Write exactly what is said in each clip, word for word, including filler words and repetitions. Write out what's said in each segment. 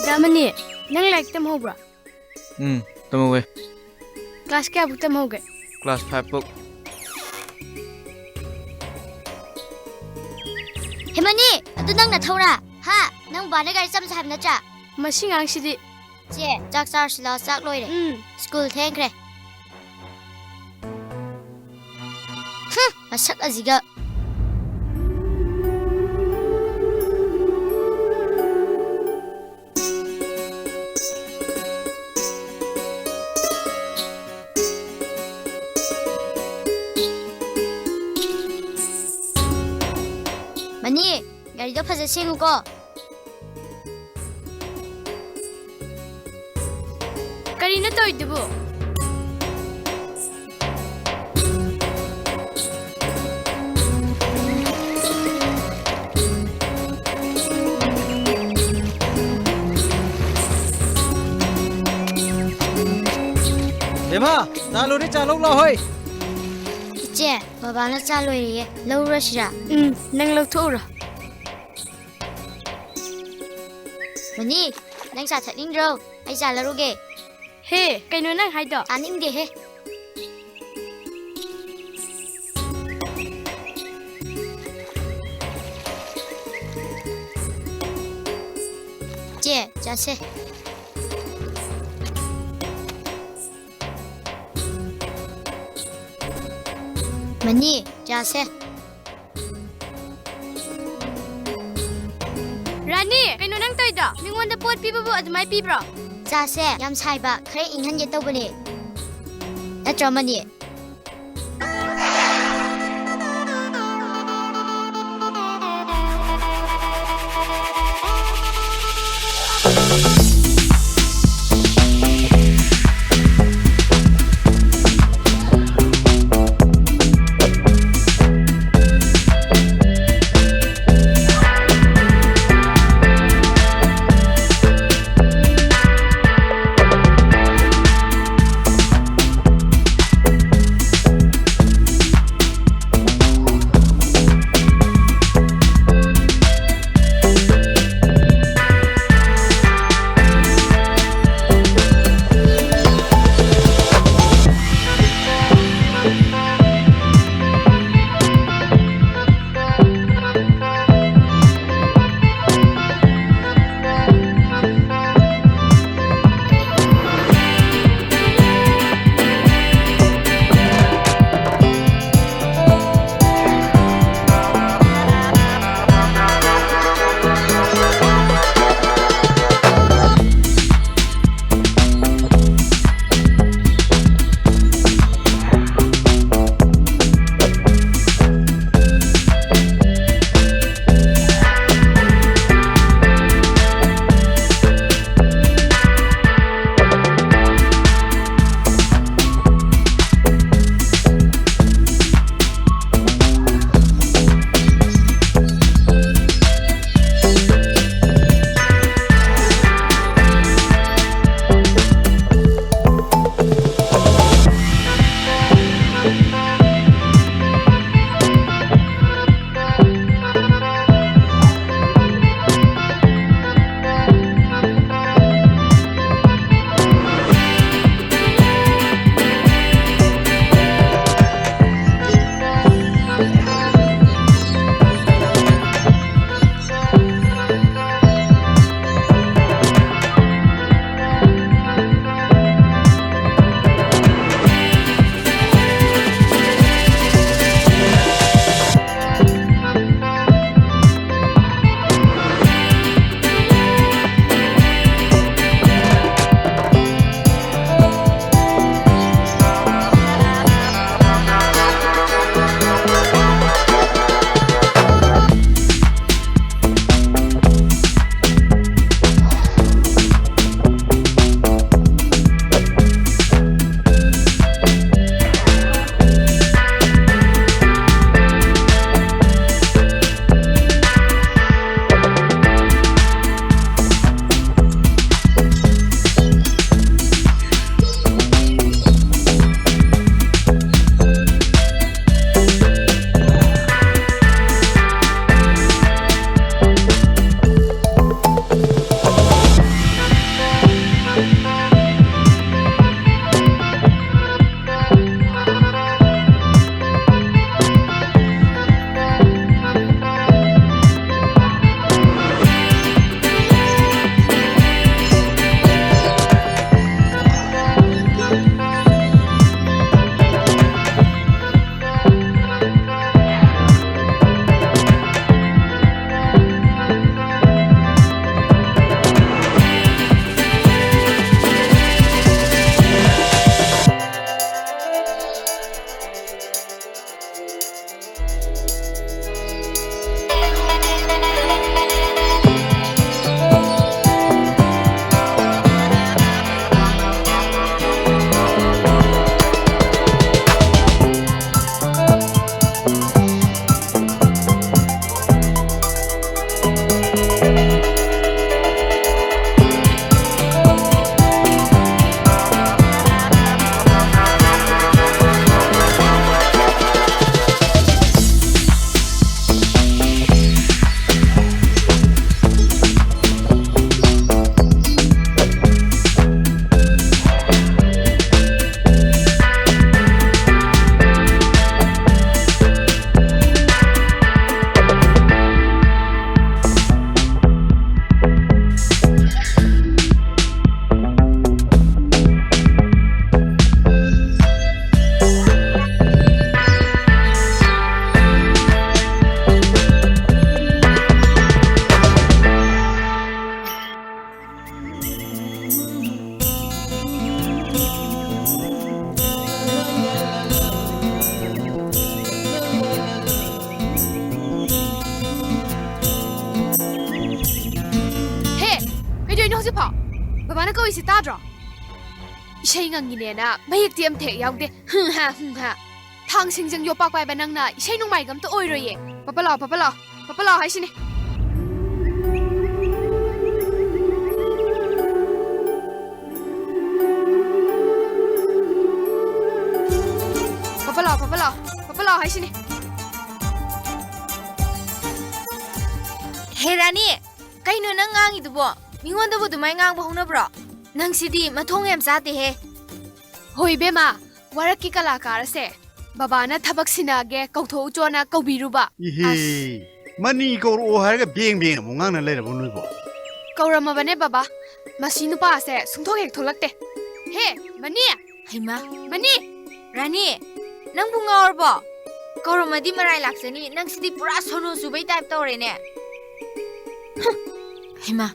ꯗꯥ money, ꯅꯪ ꯂꯥꯏꯔꯤꯛ ꯇꯝꯍꯧꯕ꯭ꯔꯣ? ꯎꯝ, ꯇꯝꯍꯧꯋꯦ꯫ Class ꯀꯌꯥꯕꯨꯛ ꯇꯝꯍꯧꯒꯦ? Class five ꯐꯥꯎ꯫ ꯍꯦ ꯃꯅꯤ, ꯑꯗꯨ ꯅꯪ ꯅꯊꯧꯔꯥ? ꯍꯥ? ꯅꯪ ꯕꯥꯅ ꯒꯥꯔꯤ ꯆꯥꯝꯁꯦ ꯍꯥꯏꯕ ꯅꯠꯇ꯭ꯔꯥ? ꯃꯁꯤ ꯉꯥꯡꯁꯤꯗꯤ꯫ ꯆꯦ, ꯆꯥꯛ ꯆꯥꯔꯁꯤ ꯂꯥꯎ, ꯆꯥꯛ ꯂꯣꯏꯔꯦ꯫ ꯎꯝ꯫ School ꯊꯦꯡꯈ꯭ꯔꯦ꯫ ꯍꯨꯝ, ꯃꯁꯛ ꯑꯁꯤꯒ꯫ ꯃꯅꯤ, ꯒꯥꯔꯤꯗꯣ ꯐꯖ ꯁꯦꯡꯉꯨꯀꯣ꯫ ꯀꯔꯤꯅꯣ ꯇꯧꯔꯤꯗꯨꯕꯨ? ꯕꯦꯝꯃ, ꯆꯥ ꯂꯣꯏꯔꯦ, ꯆꯥ ꯂꯧ ꯂꯥꯛꯑꯣ ꯍꯣꯏ꯫ ꯏꯆꯦ, ꯕꯕꯥꯅ ꯆꯥ ꯂꯣꯏꯔꯦꯌꯦ, ꯂꯧꯔꯨꯔꯁꯤꯔꯥ? ꯎꯝ, ꯅꯪ ꯂꯧꯊꯣꯛꯎꯔꯣ꯫ ꯃꯅꯤ, ꯅꯪ ꯆꯥ ꯊꯛꯅꯤꯡꯗ꯭ꯔꯣ? ꯑꯩ ꯆꯥ ꯂꯧꯔꯨꯒꯦ꯫ ꯍꯦ, ꯀꯩꯅꯣ ꯅꯪ ꯍꯥꯏꯗꯣ? ꯇꯥꯅꯤꯡꯗꯦꯍꯦ꯫ ꯆꯦ, ꯆꯥꯁꯦ꯫ ꯃꯅꯤ, ꯆꯥꯁꯦ꯫ ꯔꯥꯅꯤ, ꯀꯩꯅꯣ ꯅꯪ ꯇꯧꯔꯤꯗꯣ? ꯃꯤꯉꯣꯟꯗ ꯄꯣꯠ ꯄꯤꯕꯕꯨ ꯑꯗꯨꯃꯥꯏ ꯄꯤꯕ꯭ꯔꯣ? ꯆꯥꯁꯦ, ꯌꯥꯝ ꯁꯥꯏꯕ, ꯈꯔ ꯏꯪꯍꯟꯒꯦ ꯇꯧꯕꯅꯦ꯫ ꯅꯠꯇ꯭ꯔꯣ, ꯃꯅꯤ? ꯐꯥꯎ꯫ ꯕꯕꯥꯅ ꯀꯧꯏꯁꯦ ꯇꯥꯗ꯭ꯔꯣ? ꯏꯁꯩ ꯉꯪꯉꯤꯅꯦꯅ ꯃꯌꯦꯛꯇꯤ ꯑꯝꯊꯦꯛ ꯌꯥꯎꯗꯦ꯫ ꯍꯨꯝ ꯍꯥ, ꯍꯨꯝ ꯍꯥ꯫ ꯊꯥꯡ ꯁꯤꯡꯖꯪ ꯌꯣꯄꯥꯛ ꯄꯥꯏꯕ ꯅꯪꯅ ꯏꯁꯩ ꯅꯣꯡꯃꯥꯏꯒ ꯑꯝꯇ ꯑꯣꯏꯔꯣꯏꯌꯦ꯫ ꯄꯄ ꯂꯥꯎ, ꯄꯄ ꯂꯥꯎ, ꯄꯄ ꯂꯥꯎ ꯍꯥꯏꯁꯤꯅꯤ꯫ ꯄꯄ ꯂꯥꯎ, ꯄꯄ ꯂꯥꯎ, ꯄꯄ ꯂꯥꯎ ꯍꯥꯏꯁꯤꯅꯤ꯫ ꯍꯦ ꯔꯥꯅꯤ, ꯀꯩꯅꯣ ꯅꯪ ꯉꯥꯡꯉꯤꯗꯨꯕꯣ? ꯃꯤꯉꯣꯟꯗꯕꯨ ꯑꯗꯨꯃꯥꯏ ꯉꯥꯡꯕ ꯍꯧꯅꯕ꯭ꯔꯣ? ꯅꯪꯁꯤꯗꯤ ꯃꯊꯣꯡ ꯌꯥꯝ ꯆꯥꯗꯦꯍꯦ꯫ ꯍꯣꯏ ꯏꯕꯦꯝꯃ, ꯋꯥꯔꯛꯀꯤ ꯀꯂꯥꯀꯥꯔ ꯑꯁꯦ ꯕꯕꯥꯅ ꯊꯕꯛ ꯁꯤꯟꯅꯒꯦ ꯀꯧꯊꯣꯛꯎꯆꯣꯅ ꯀꯧꯕꯤꯔꯨꯕ꯫ ꯏꯍꯦ, ꯑꯁ꯫ ꯃꯅꯤ ꯀꯧꯔꯛꯑꯣ ꯍꯥꯏꯔꯒ ꯕꯦꯡ ꯕꯦꯡ ꯑꯃꯨꯛ ꯉꯥꯡꯅ ꯂꯩꯔꯕꯣ ꯅꯣꯏꯕꯣ? ꯀꯧꯔꯝꯃꯕꯅꯦ ꯕꯕꯥ, ꯃꯁꯤ ꯅꯨꯄꯥꯁꯦ ꯁꯨꯡꯊꯣꯛ ꯍꯦꯛ ꯊꯣꯛꯂꯛꯇꯦ꯫ ꯍꯦ, ꯃꯅꯤ! ꯍꯩꯃꯥ! ꯃꯅꯤ! ꯔꯥꯅꯤ, ꯅꯪꯕꯨ ꯉꯥꯎꯔꯕꯣ? ꯀꯧꯔꯝꯃꯗꯤ ꯃꯔꯥꯏ ꯂꯥꯛꯆꯅꯤ, ꯅꯪꯁꯤꯗꯤ ꯄꯨꯔꯥ ꯁꯣꯅꯣ ꯆꯨꯕꯩ ꯇꯥꯏꯞ ꯇꯧꯔꯦꯅꯦ꯫ ꯍꯨꯝ, ꯍꯩꯃꯥ!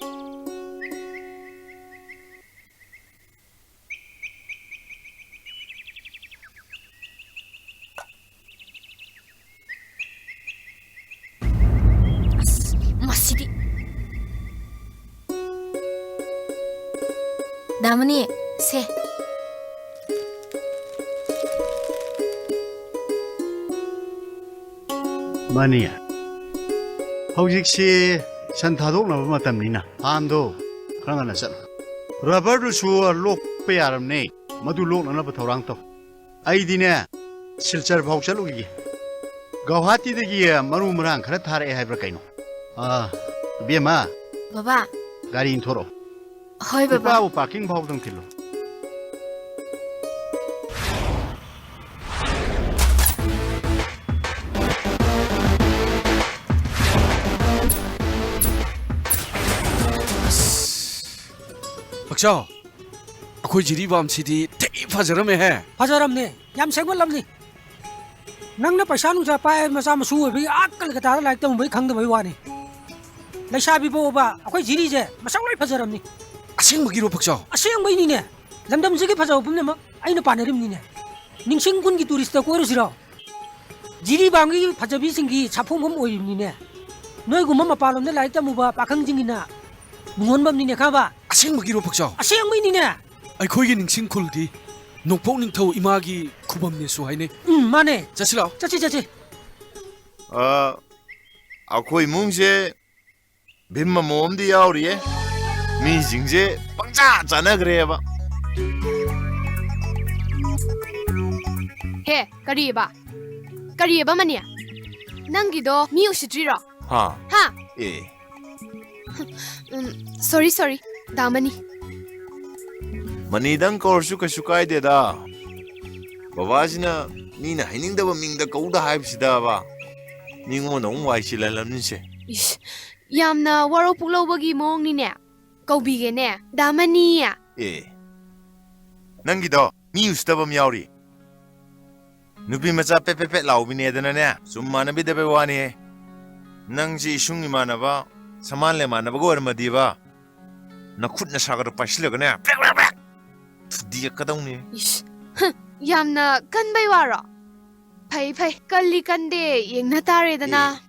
ꯑꯁ, ꯃꯁꯤꯗꯤ꯫ ꯗꯥꯃꯅꯤ, ꯁꯦ꯫ ꯃꯥꯅꯤ꯫ ꯍꯧꯖꯤꯛꯁꯤ ꯁꯟ ꯊꯥꯗꯣꯛꯅꯕ ꯃꯇꯝꯅꯤꯅ ꯐꯥꯝꯗꯣ ꯈꯔ ꯉꯟꯅ ꯆꯠꯂꯨ꯫ ꯔꯕꯔꯗꯨꯁꯨ ꯂꯣꯛꯄ ꯌꯥꯔꯝꯅꯦ, ꯃꯗꯨ ꯂꯣꯛꯅꯅꯕ ꯊꯧꯔꯥꯡ ꯇꯧ꯫ ꯑꯩꯗꯤꯅꯦ, ꯁꯤꯜꯆꯔ ꯐꯥꯎ ꯆꯠꯂꯨꯈꯤꯒꯦ꯫ ꯒꯧꯍꯥꯇꯤꯗꯒꯤ ꯃꯔꯨ ꯃꯔꯥꯡ ꯈꯔ ꯊꯥꯔꯛꯑꯦ ꯍꯥꯏꯕ꯭ꯔꯥ ꯀꯩꯅꯣ? ꯑꯥ, ꯏꯕꯦꯝꯃ, ꯕꯕꯥ꯫ ꯒꯥꯔꯤ ꯏꯟꯊꯣꯔꯛꯑꯣ꯫ ꯍꯣꯏ, ꯕꯕꯥ꯫ ꯅꯨꯄꯥꯕꯨ ꯄꯥꯔꯀꯤꯡ ꯐꯥꯎꯗꯪ ꯊꯤꯜꯂꯨ꯫ ꯄꯛꯆꯥꯎ, ꯑꯩꯈꯣꯏ ꯖꯤꯔꯤꯕꯥꯝꯁꯤꯗꯤ ꯊꯤ ꯐꯖꯔꯝꯃꯦꯍꯦ꯫ ꯐꯖꯔꯝꯅꯦ, ꯌꯥꯝ ꯁꯦꯝꯒꯠꯂꯝꯅꯤ꯫ ꯅꯪꯅ ꯄꯩꯁꯥ ꯅꯨꯡꯁꯥ ꯄꯥꯏ ꯃꯆꯥ ꯃꯁꯨ ꯑꯣꯏꯕꯒꯤ ꯑꯥ ꯀꯜꯀꯇꯥꯗ ꯂꯥꯏꯔꯤꯛ ꯇꯝꯃꯨꯕꯩ ꯈꯪꯗꯕꯩ ꯋꯥꯅꯤ꯫ ꯂꯩꯁꯥꯕꯤ ꯄꯣꯛꯑꯕ ꯑꯩꯈꯣꯏ ꯖꯤꯔꯤꯁꯦ ꯃꯁꯛ ꯂꯣꯏ ꯐꯖꯔꯝꯅꯤ꯫ ꯑꯁꯦꯡꯕꯒꯤꯔꯣ ꯄꯛꯆꯥꯎ? ꯑꯁꯦꯡꯕꯩꯅꯤꯅꯦ꯫ ꯂꯝꯗꯝꯁꯤꯒꯤ ꯐꯖꯕ ꯄꯨꯝꯅꯃꯛ ꯑꯩꯅ ꯄꯥꯟꯅꯔꯤꯕꯅꯤꯅꯦ꯫ ꯅꯤꯡꯁꯤꯡ ꯈꯨꯟꯒꯤ ꯇꯨꯔꯤꯁꯇ ꯀꯣꯏꯔꯨꯁꯤꯔꯣ? ꯖꯤꯔꯤꯕꯥꯝꯒꯤ ꯐꯖꯕꯤꯁꯤꯡꯒꯤ ꯁꯥꯐꯣꯡꯐꯝ ꯑꯣꯏꯔꯤꯕꯅꯤꯅꯦ꯫ ꯅꯣꯏꯒꯨꯝꯕ ꯃꯄꯥꯟꯂꯣꯝꯗ ꯂꯥꯏꯔꯤꯛ ꯇꯝꯃꯨꯕ ꯄꯥꯈꯪꯁꯤꯡꯒꯤꯅ ꯃꯤꯉꯣꯟꯕꯝꯅꯤꯅꯦ ꯈꯪꯉꯕ? ꯑꯁꯦꯡꯕꯒꯤꯔꯣ, ꯄꯛꯆꯥꯎ? ꯑꯁꯦꯡꯕꯩꯅꯤꯅꯦ꯫ ꯑꯩꯈꯣꯏꯒꯤ ꯅꯤꯡꯁꯤꯡ ꯈꯨꯜꯗꯤ ꯅꯣꯡꯄꯣꯛ ꯅꯤꯡꯊꯧ ꯏꯃꯥꯒꯤ ꯈꯨꯕꯝꯅꯦꯁꯨ ꯍꯥꯏꯅꯩ꯫ ꯎꯝ, ꯃꯥꯅꯦ꯫ ꯆꯠꯁꯤ ꯂꯥꯛꯑꯣ꯫ ꯆꯠꯁꯤ, ꯆꯠꯁꯤ꯫ ꯑ, ꯑꯩꯈꯣꯏ ꯏꯃꯨꯡꯁꯦ ꯚꯤꯝ ꯑꯃꯣꯝꯗꯤ ꯌꯥꯎꯔꯤꯌꯦ꯫ ꯃꯤꯁꯤꯡꯁꯦ ꯄꯪꯆꯥ ꯆꯥꯅꯈ꯭ꯔꯦꯕ꯫ ꯍꯦ, ꯀꯔꯤꯑꯕ? ꯀꯔꯤꯑꯕ, ꯃꯅꯤ? ꯅꯪꯒꯤꯗꯣ ꯃꯤ ꯎꯁꯤꯠꯇ꯭ꯔꯤꯔꯣ? ꯍꯥ? ꯍꯥ? ꯑꯦ꯫ ꯎꯝ, sorry, sorry, ꯗꯥ ꯃꯅꯤ꯫ ꯃꯅꯤꯗꯪ ꯀꯧꯔꯁꯨ ꯀꯩꯁꯨ ꯀꯥꯏꯗꯦꯗ꯫ ꯕꯕꯥꯁꯤꯅ ꯃꯤꯅ ꯍꯥꯏꯅꯤꯡꯗꯕ ꯃꯤꯡꯗ ꯀꯧꯗ ꯍꯥꯏꯕꯁꯤꯗꯕ꯫ ꯃꯤꯉꯣꯟꯗ ꯑꯃꯨꯛ ꯋꯥꯏ ꯆꯤꯜꯍꯜꯂꯝꯅꯤꯁꯦ꯫ ꯏꯁ, ꯌꯥꯝꯅ ꯋꯥꯔꯧ ꯄꯨꯛꯂꯧꯕꯒꯤ ꯃꯑꯣꯡꯅꯤꯅꯦ꯫ ꯀꯧꯕꯤꯒꯦꯅꯦ, ꯗꯥ ꯃꯅꯤ꯫ ꯑꯦ, ꯅꯪꯒꯤꯗꯣ ꯃꯤ ꯎꯁꯤꯠꯇꯕ ꯑꯃ ꯌꯥꯎꯔꯤ꯫ ꯅꯨꯄꯤ ꯃꯆꯥ ꯄꯦꯠ ꯄꯦꯠ ꯄꯦꯠ ꯂꯥꯎꯕꯤꯅꯦꯗꯅꯅꯦ, ꯁꯨꯝ ꯃꯥꯟꯅꯕꯤꯗꯕꯩ ꯋꯥꯅꯤꯍꯦ꯫ ꯅꯪꯁꯤ ꯏꯁꯨꯡ ꯏꯃꯥꯟꯅꯕ, ꯁꯃꯥꯟ ꯂꯦꯃꯥꯟꯅꯕꯒ ꯑꯣꯏꯔꯝꯃꯗꯤꯕ, ꯅꯈꯨꯠ ꯅꯁꯥꯒꯗꯣ ꯄꯥꯏꯁꯤꯜꯂꯒꯅꯦ, ꯄ꯭ꯔꯦꯛ ꯄ꯭ꯔꯦꯛ ꯄ꯭ꯔꯦꯛ ꯊꯨꯗꯦꯛꯀꯗꯧꯅꯤ꯫ ꯏꯁ, ꯍꯨꯝ, ꯌꯥꯝꯅ ꯀꯟꯕꯩ ꯋꯥꯔꯣ? ꯐꯩ, ꯐꯩ, ꯀꯜꯂꯤ ꯀꯟꯗꯦ ꯌꯦꯡꯅ ꯇꯥꯔꯦꯗꯅ꯫ ꯑꯦ꯫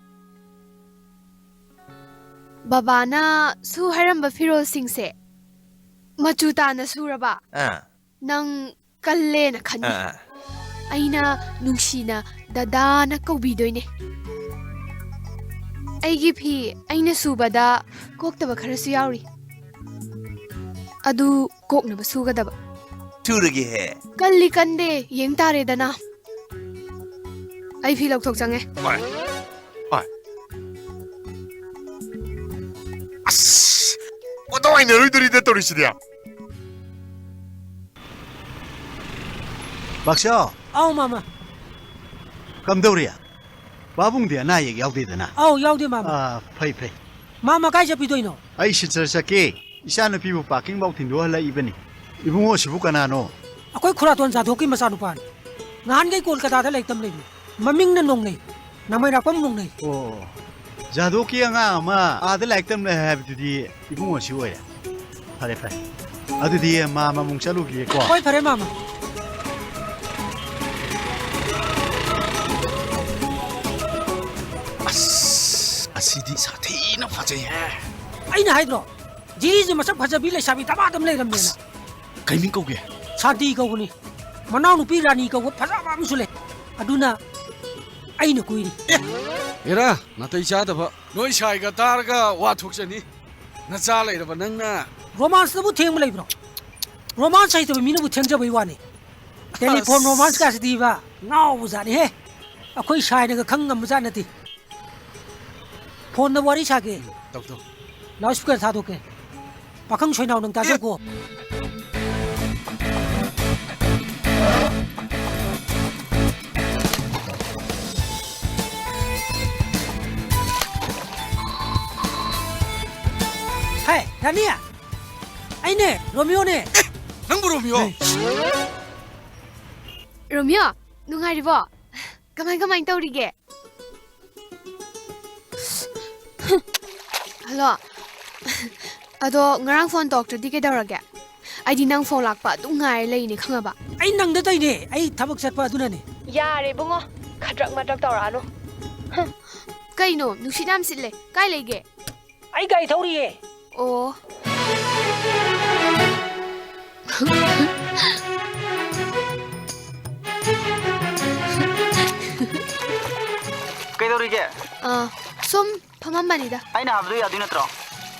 ꯕꯕꯥꯅ ꯁꯨ ꯍꯥꯏꯔꯝꯕ ꯐꯤꯔꯣꯜꯁꯤꯡꯁꯦ ꯃꯆꯨ ꯇꯥꯅ ꯁꯨꯔꯕ? ꯑꯥ꯫ ꯅꯪ ꯀꯜꯂꯦꯅ ꯈꯟꯅꯤ꯫ ꯑꯥ, ꯑꯥ꯫ ꯑꯩꯅ ꯅꯨꯡꯁꯤꯅ ꯗꯗꯥꯅ ꯀꯧꯕꯤꯗꯣꯏꯅꯦ꯫ ꯑꯩꯒꯤ ꯐꯤ ꯑꯩꯅ ꯁꯨꯕꯗ ꯀꯣꯛꯇꯕ ꯈꯔꯁꯨ ꯌꯥꯎꯔꯤ꯫ ꯑꯗꯨ ꯀꯣꯛꯅꯕ ꯁꯨꯒꯗꯕ꯫ ꯁꯨꯔꯒꯦꯍꯦ꯫ ꯀꯜꯂꯤ ꯀꯟꯗꯦ ꯌꯦꯡ ꯇꯥꯔꯦꯗꯅ꯫ ꯑꯩ ꯐꯤ ꯂꯧꯊꯣꯛ ꯆꯪꯉꯦ꯫ ꯍꯣꯏ꯫ ꯍꯣꯏ꯫ ꯑꯁ! ꯄꯣꯠꯇꯣ ꯍꯩꯅꯔꯣꯏꯗꯣꯔꯤꯗ ꯇꯧꯔꯤꯁꯤꯗꯤ꯫ ꯕꯥꯛꯁꯥꯎ꯫ ꯑꯧ, ꯃꯥꯃ꯫ ꯀꯝꯗꯧꯔꯤ? ꯄꯥꯕꯨꯡꯗꯤ ꯑꯅꯥ ꯑꯌꯦꯛ ꯌꯥꯎꯗꯦꯗꯅ? ꯑꯧ, ꯌꯥꯎꯗꯦ, ꯃꯥꯃ꯫ ꯑꯥ, ꯐꯩ, ꯐꯩ꯫ ꯃꯥꯃ ꯀꯥꯏ ꯆꯠꯄꯤꯗꯣꯏꯅꯣ? ꯑꯩ ꯁꯤꯜꯆꯔ ꯆꯠꯀꯦ꯫ ꯏꯆꯥꯅꯨꯄꯤꯕꯨ ꯄꯥꯔꯀꯤꯡ ꯐꯥꯎ ꯊꯤꯟꯗꯣꯛꯍꯜꯂꯛꯏꯕꯅꯤ꯫ ꯏꯕꯨꯡꯉꯣꯁꯤꯕꯨ ꯀꯅꯥꯅꯣ? ꯑꯩꯈꯣꯏ ꯈꯨꯔꯥꯇꯣꯟ ꯖꯥꯗꯣꯀꯤ ꯃꯆꯥꯅꯨꯄꯥꯅꯤ꯫ ꯅꯍꯥꯟꯈꯩ ꯀꯣꯜꯀꯇꯥꯗ ꯂꯥꯏꯔꯤꯛ ꯇꯝ ꯂꯩꯕꯅꯤ꯫ ꯃꯃꯤꯡꯅ ꯅꯣꯡꯅꯩ꯫ ꯅꯃꯩꯔꯥꯛꯄꯝ ꯅꯣꯡꯅꯩ꯫ ꯑꯣ, ꯖꯥꯗꯣꯀꯤ ꯑꯉꯥꯡ ꯑꯃ ꯑꯥꯗ ꯂꯥꯏꯔꯤꯛ ꯇꯝ ꯂꯩ ꯍꯥꯏꯕꯗꯨꯗꯤ ꯏꯕꯨꯡꯉꯣꯁꯤ ꯑꯣꯏꯔꯦ꯫ ꯐꯔꯦ, ꯐꯔꯦ꯫ ꯑꯗꯨꯗꯤ ꯃꯥꯃ ꯑꯃꯨꯛ ꯆꯠꯂꯨꯈꯤꯒꯦꯀꯣ꯫ ꯍꯣꯏ, ꯐꯔꯦ, ꯃꯥꯃ꯫ ꯑꯁ, ꯑꯁꯤꯗꯤ ꯁꯥꯊꯤꯅ ꯐꯖꯩꯍꯦ꯫ ꯑꯩꯅ ꯍꯥꯏꯗ꯭ꯔꯣ? ꯖꯤꯔꯤꯁꯦ ꯃꯁꯛ ꯐꯖꯕꯤ ꯂꯩꯁꯥꯕꯤ ꯗꯃꯥꯗꯝ ꯂꯩꯔꯝꯃꯦꯅ꯫ ꯀꯩ ꯃꯤꯡ ꯀꯧꯒꯦ? ꯁꯥꯟꯇꯤ ꯀꯧꯕꯅꯤ꯫ ꯃꯅꯥꯎꯅꯨꯄꯤ ꯔꯥꯅꯤ ꯀꯧꯕ ꯐꯖꯕ ꯑꯃꯁꯨ ꯂꯩ꯫ ꯑꯗꯨꯅ ꯑꯩꯅ ꯀꯣꯏꯔꯤ꯫ ꯑꯦꯔꯥ, ꯅꯥꯇꯩ ꯆꯥꯗꯕ꯫ ꯅꯣꯏ ꯁꯥꯏꯒ ꯇꯥꯔꯒ ꯋꯥ ꯊꯣꯛꯆꯅꯤ꯫ ꯅꯆꯥ ꯂꯩꯔꯕ ꯅꯪꯅ꯫ ꯔꯣꯃꯥꯟꯁꯇꯕꯨ ꯊꯦꯡꯕ ꯂꯩꯕ꯭ꯔꯣ? ꯔꯣꯃꯥꯟꯁ ꯍꯩꯇꯕ ꯃꯤꯅꯕꯨ ꯊꯦꯡꯖꯕꯩ ꯋꯥꯅꯤ꯫ ꯇꯦꯂꯤꯐꯣꯟ ꯑꯁ꯫ ꯔꯣꯃꯥꯟꯁ ꯀꯥꯁꯤꯗꯤꯕ ꯉꯥꯎꯕꯖꯥꯠꯅꯤꯍꯦ꯫ ꯑꯩꯈꯣꯏ ꯁꯥꯏꯅꯒ ꯈꯪ ꯉꯝꯕꯖꯥꯠ ꯅꯠꯇꯦ꯫ ꯐꯣꯟꯗ ꯋꯥꯔꯤ ꯁꯥꯒꯦ꯫ ꯇꯧ, ꯇꯧ꯫ ꯂꯥꯎꯠ ꯁ꯭ꯄꯤꯀꯔ ꯊꯥꯗꯣꯛꯀꯦ꯫ ꯄꯥꯈꯪ ꯁꯣꯏꯅꯥꯎ ꯅꯪ ꯇꯥꯖꯧꯀꯣ꯫ ꯍꯦ, ꯔꯥꯅꯤ! ꯑꯩꯅꯦ, ꯔꯣꯃꯤꯌꯣꯅꯦ꯫ ꯑꯦ, ꯅꯪꯕꯨ ꯔꯣꯃꯤꯌꯣ? ꯔꯣꯃꯤꯌꯣ, ꯅꯨꯡꯉꯥꯏꯔꯤꯕꯣ? ꯀꯃꯥꯏ, ꯀꯃꯥꯏ ꯇꯧꯔꯤꯒꯦ? ꯍꯜꯂꯣ꯫ ꯑꯗꯣ ꯉꯔꯥꯡ ꯐꯣꯟ ꯇꯧꯔꯛꯇ꯭ꯔꯗꯤ ꯀꯩꯗꯧꯔꯒꯦ? ꯑꯩꯗꯤ ꯅꯪ ꯐꯣꯟ ꯂꯥꯛꯄ ꯑꯗꯨꯝ ꯉꯥꯏꯔ ꯂꯩꯅꯦ, ꯈꯪꯉꯕ? ꯑꯩ ꯅꯪꯗ ꯇꯧꯏꯅꯦ, ꯑꯩ ꯊꯕꯛ ꯆꯠꯄ ꯑꯗꯨꯅꯅꯦ꯫ ꯌꯥꯔꯦ ꯏꯕꯨꯡꯉꯣ, ꯈꯗ꯭ꯔꯛ ꯃꯗ꯭ꯔꯛ ꯇꯧꯔꯛꯑꯅꯨ꯫ ꯍꯝ꯫ ꯀꯩꯅꯣ, ꯅꯨꯡꯁꯤꯠ ꯌꯥꯝ ꯁꯤꯠꯂꯦ, ꯀꯥꯏ ꯂꯩꯒꯦ? ꯑꯩ ꯒꯥꯔꯤ ꯊꯧꯔꯤꯌꯦ꯫ ꯑꯣ꯫ ꯀꯩꯗꯧꯔꯤꯒꯦ? ꯑ, ꯁꯨꯝ ꯐꯝꯃꯝꯕꯅꯤꯗ꯫ ꯑꯩꯅ ꯍꯥꯏꯕꯗꯣ ꯌꯥꯗꯣꯏ ꯅꯠꯇ꯭ꯔꯣ?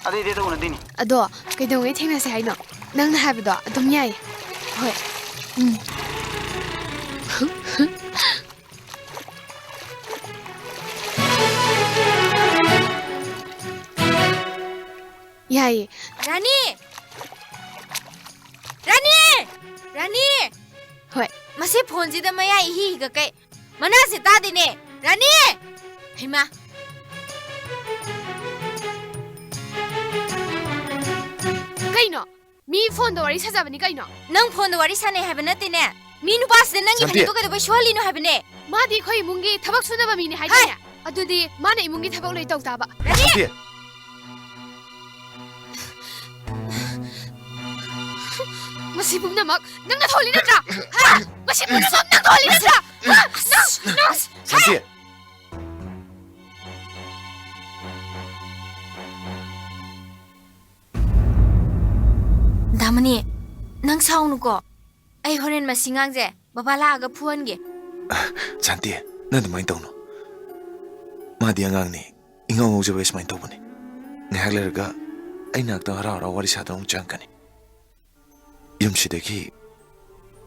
ꯑꯗꯨꯏꯗꯤ ꯑꯗꯨ ꯎꯅꯗꯣꯏꯅꯤ꯫ ꯑꯗꯣ ꯀꯩꯗꯧꯉꯩ ꯊꯦꯡꯅꯁꯦ ꯍꯥꯏꯅꯣ? ꯅꯪꯅ ꯍꯥꯏꯕꯗꯣ ꯑꯗꯨꯝ ꯌꯥꯏꯌꯦ꯫ ꯍꯣꯏ꯫ ꯎꯝ꯫ ꯌꯥꯏꯌꯦ꯫ ꯔꯥꯅꯤ! ꯔꯥꯅꯤ! ꯔꯥꯅꯤ! ꯍꯣꯏ꯫ ꯃꯁꯤ ꯐꯣꯟꯁꯤꯗ ꯃꯌꯥꯏ ꯏꯍꯤ ꯍꯤꯒꯠꯀꯩ꯫ ꯃꯅꯥꯁꯦ ꯇꯥꯗꯦꯅꯦ꯫ ꯔꯥꯅꯤ! ꯍꯩꯃꯥ! ꯀꯩꯅꯣ? ꯃꯤ ꯐꯣꯟꯗ ꯋꯥꯔꯤ ꯁꯥꯖꯕꯅꯤ ꯀꯩꯅꯣ? ꯅꯪ ꯐꯣꯟꯗ ꯋꯥꯔꯤ ꯁꯥꯟꯅꯩ ꯍꯥꯏꯕ ꯅꯠꯇꯦꯅꯦ꯫ ꯃꯤ ꯅꯨꯄꯥꯁꯤꯗ ꯅꯪꯒꯤ ꯁꯥꯟꯇꯤ! ꯐꯅꯦꯛꯇꯣ ꯀꯩꯗꯧꯕꯩ ꯁꯨꯍꯜꯂꯤꯅꯣ ꯍꯥꯏꯕꯅꯦ? ꯃꯥꯗꯤ ꯑꯩꯈꯣꯏ ꯏꯃꯨꯡꯒꯤ ꯊꯕꯛ ꯁꯨꯅꯕ ꯃꯤꯅꯤ ꯍꯥꯏꯗꯥꯏꯅꯦ? ꯍꯥꯏ! ꯑꯗꯨꯗꯤ ꯃꯥꯅ ꯏꯃꯨꯡꯒꯤ ꯊꯕꯛ ꯂꯣꯏ ꯇꯧ ꯇꯥꯕ꯫ ꯔꯥꯅꯤ! ꯁꯥꯟꯇꯤ! ꯃꯁꯤ ꯄꯨꯝꯅꯃꯛ ꯅꯪꯅ ꯊꯣꯛꯍꯜꯂꯤ ꯅꯠꯇ꯭ꯔꯥ? ꯍꯥ? ꯃꯁꯤ ꯄꯨꯝꯅꯃꯛ ꯅꯪ ꯊꯣꯛꯍꯜꯂꯤ ꯅꯠꯇ꯭ꯔꯥ? ꯍꯥ? ꯅꯪ, ꯅꯪ, ꯁꯥꯟꯇꯤ! ꯍꯥ? ꯑꯃꯅꯤ, ꯅꯪ ꯁꯥꯎꯅꯨꯀꯣ꯫ ꯑꯩ ꯍꯣꯔꯦꯟ ꯃꯁꯤ ꯉꯥꯡꯁꯦ ꯕꯕꯥ ꯂꯥꯛꯑꯒ ꯐꯨꯍꯟꯒꯦ꯫ ꯁꯥꯟꯇꯤ, ꯅꯪ ꯑꯗꯨꯃꯥꯏꯅ ꯇꯧꯅꯨ꯫ ꯃꯥꯗꯤ ꯑꯉꯥꯡꯅꯤ, ꯏꯉꯥꯎ ꯉꯥꯎꯖꯕ ꯁꯨꯃꯥꯏꯅ ꯇꯧꯕꯅꯤ꯫ ꯉꯥꯏꯍꯥꯛ ꯂꯩꯔꯒ ꯑꯩ ꯅꯥꯛꯇ ꯍꯔꯥꯎ ꯍꯔꯥꯎ ꯋꯥꯔꯤ ꯁꯥꯗꯅ ꯑꯃꯨꯛ ꯆꯪꯉꯛꯀꯅꯤ꯫ ꯌꯨꯝꯁꯤꯗꯒꯤ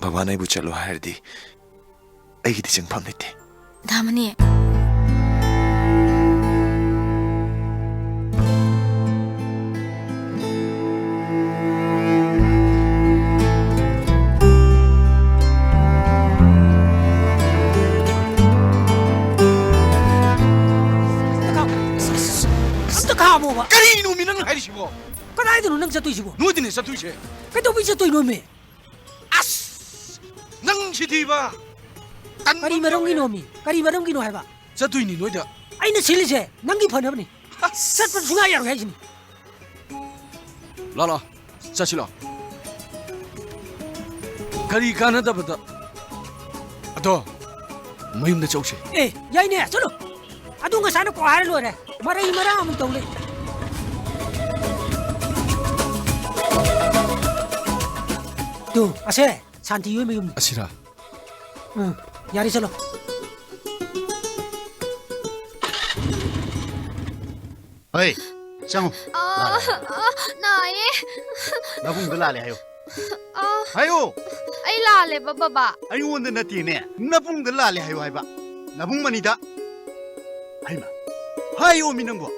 ꯕꯕꯥꯅ ꯑꯩꯕꯨ ꯆꯠꯂꯣ ꯍꯥꯏꯔꯗꯤ ꯑꯩꯒꯤꯗꯤ ꯆꯤꯡꯐꯝ ꯂꯩꯇꯦ꯫ ꯗꯥꯃꯅꯤ꯫ ꯑꯝꯇ ꯈꯥꯝꯃꯣꯕ꯫ ꯀꯔꯤꯅꯣꯃꯤ ꯅꯪ ꯍꯥꯏꯔꯤꯁꯤꯕꯣ? ꯀꯗꯥꯏꯗꯅꯣ ꯅꯪ ꯆꯠꯇꯣꯏꯁꯤꯕꯣ? ꯅꯣꯏꯗꯅꯦ ꯆꯠꯇꯣꯏꯁꯦ꯫ ꯀꯩꯗꯧꯕꯩ ꯆꯠꯇꯣꯏꯅꯣꯃꯤ? ꯑꯁ! ꯅꯪꯁꯤꯗꯤꯕ! ꯇꯟꯕ ꯀꯔꯤ ꯃꯔꯝꯒꯤꯅꯣꯃꯤ? ꯀꯔꯤ ꯃꯔꯝꯒꯤꯅꯣ ꯍꯥꯏꯕ? ꯆꯠꯇꯣꯏꯅꯤ ꯅꯣꯏꯗ꯫ ꯑꯩꯅ ꯁꯤꯜꯂꯤꯁꯦ ꯅꯪꯒꯤ ꯐꯅꯕꯅꯤ꯫ ꯑꯁ! ꯆꯠꯄ ꯁꯨꯡꯌꯥ ꯌꯥꯔꯣꯏ ꯍꯥꯏꯁꯤꯅꯤ꯫ ꯂꯥꯛꯑꯣ, ꯂꯥꯛꯑꯣ, ꯆꯠꯁꯤ ꯂꯥꯛꯑꯣ꯫ ꯀꯔꯤ ꯀꯥꯟꯅꯗꯕꯗ? ꯑꯗꯣ, ꯃꯌꯨꯝꯗ ꯆꯧꯁꯦ꯫ ꯑꯦ, ꯌꯥꯏꯅꯦ, ꯆꯠꯂꯣ꯫ ꯑꯗꯨ ꯉꯁꯥꯏꯅ ꯀꯣꯛ ꯍꯥꯏꯔ ꯂꯣꯏꯔꯦ꯫ ꯃꯔꯩ ꯃꯔꯥꯡ ꯑꯃꯨꯛ ꯇꯧ ꯂꯩ꯫ ꯇꯨ, ꯑꯁꯦ, ꯁꯥꯟꯇꯤ ꯍꯣꯏ ꯃꯌꯨꯝꯅꯤ꯫ ꯑꯁꯤꯔꯥ? ꯎꯝ, ꯌꯥꯔꯦ, ꯆꯠꯂꯣ꯫ ꯍꯣꯏ, ꯆꯪꯉꯣ꯫ ꯑ, ꯂꯥꯜꯂꯦ꯫ ꯑ, ꯅꯥꯏꯌꯦ꯫ ꯅꯕꯨꯡꯗ ꯂꯥꯜꯂꯦ ꯍꯥꯏꯌꯣ꯫ ꯑ, ꯍꯥꯏꯌꯣ꯫ ꯑꯩ ꯂꯥꯜꯂꯦꯕ, ꯕꯕꯥ꯫ ꯑꯩꯉꯣꯟꯗ ꯅꯠꯇꯦꯅꯦ, ꯅꯕꯨꯡꯗ ꯂꯥꯜꯂꯦ ꯍꯥꯏꯌꯣ ꯍꯥꯏꯕ꯫ ꯅꯕꯨꯡ ꯃꯅꯤꯗ꯫ ꯍꯩꯃꯥ, ꯍꯥꯏꯌꯣꯃꯤ ꯅꯪꯕꯣ꯫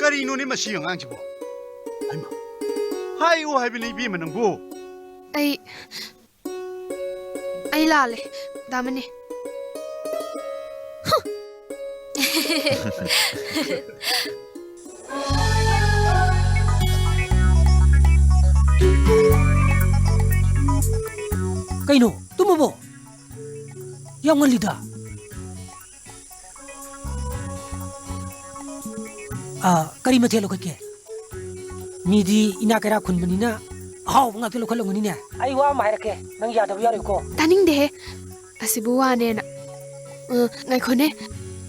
ꯀꯔꯤꯅꯣꯅꯦ ꯃꯁꯤ ꯑꯉꯥꯡꯁꯤꯕꯣ? ꯍꯩꯃꯥ, ꯍꯥꯏꯌꯣ ꯍꯥꯏꯕꯅꯦ ꯏꯕꯦꯝꯃ ꯅꯪꯕꯣ꯫ ꯑꯩ ꯑꯩ ꯂꯥꯜꯂꯦ, ꯗꯥꯃꯅꯤ꯫ ꯀꯩꯅꯣ, ꯇꯨꯝꯃꯕꯣ? ꯌꯥꯝ ꯉꯜꯂꯤꯗ꯫ ꯑꯥ, ꯀꯔꯤ ꯃꯊꯦꯜ ꯂꯧꯈꯠꯀꯦ? ꯃꯤꯗꯤ ꯏꯅꯥꯛ ꯀꯩꯔꯥꯛ ꯈꯨꯟꯕꯅꯤꯅ ꯑꯍꯥꯎꯕ ꯉꯥꯛꯇ ꯂꯧꯈꯠꯂꯝꯒꯅꯤꯅꯦ꯫ ꯑꯩ ꯋꯥ ꯑꯃ ꯍꯥꯏꯔꯛꯀꯦ, ꯅꯪ ꯌꯥꯗꯕ ꯌꯥꯔꯣꯏꯀꯣ꯫ ꯇꯥꯅꯤꯡꯗꯦꯍꯦ꯫ ꯑꯁꯤꯕꯨ ꯋꯥꯅꯦꯅ꯫ ꯑ, ꯉꯥꯏꯈꯣꯅꯦ,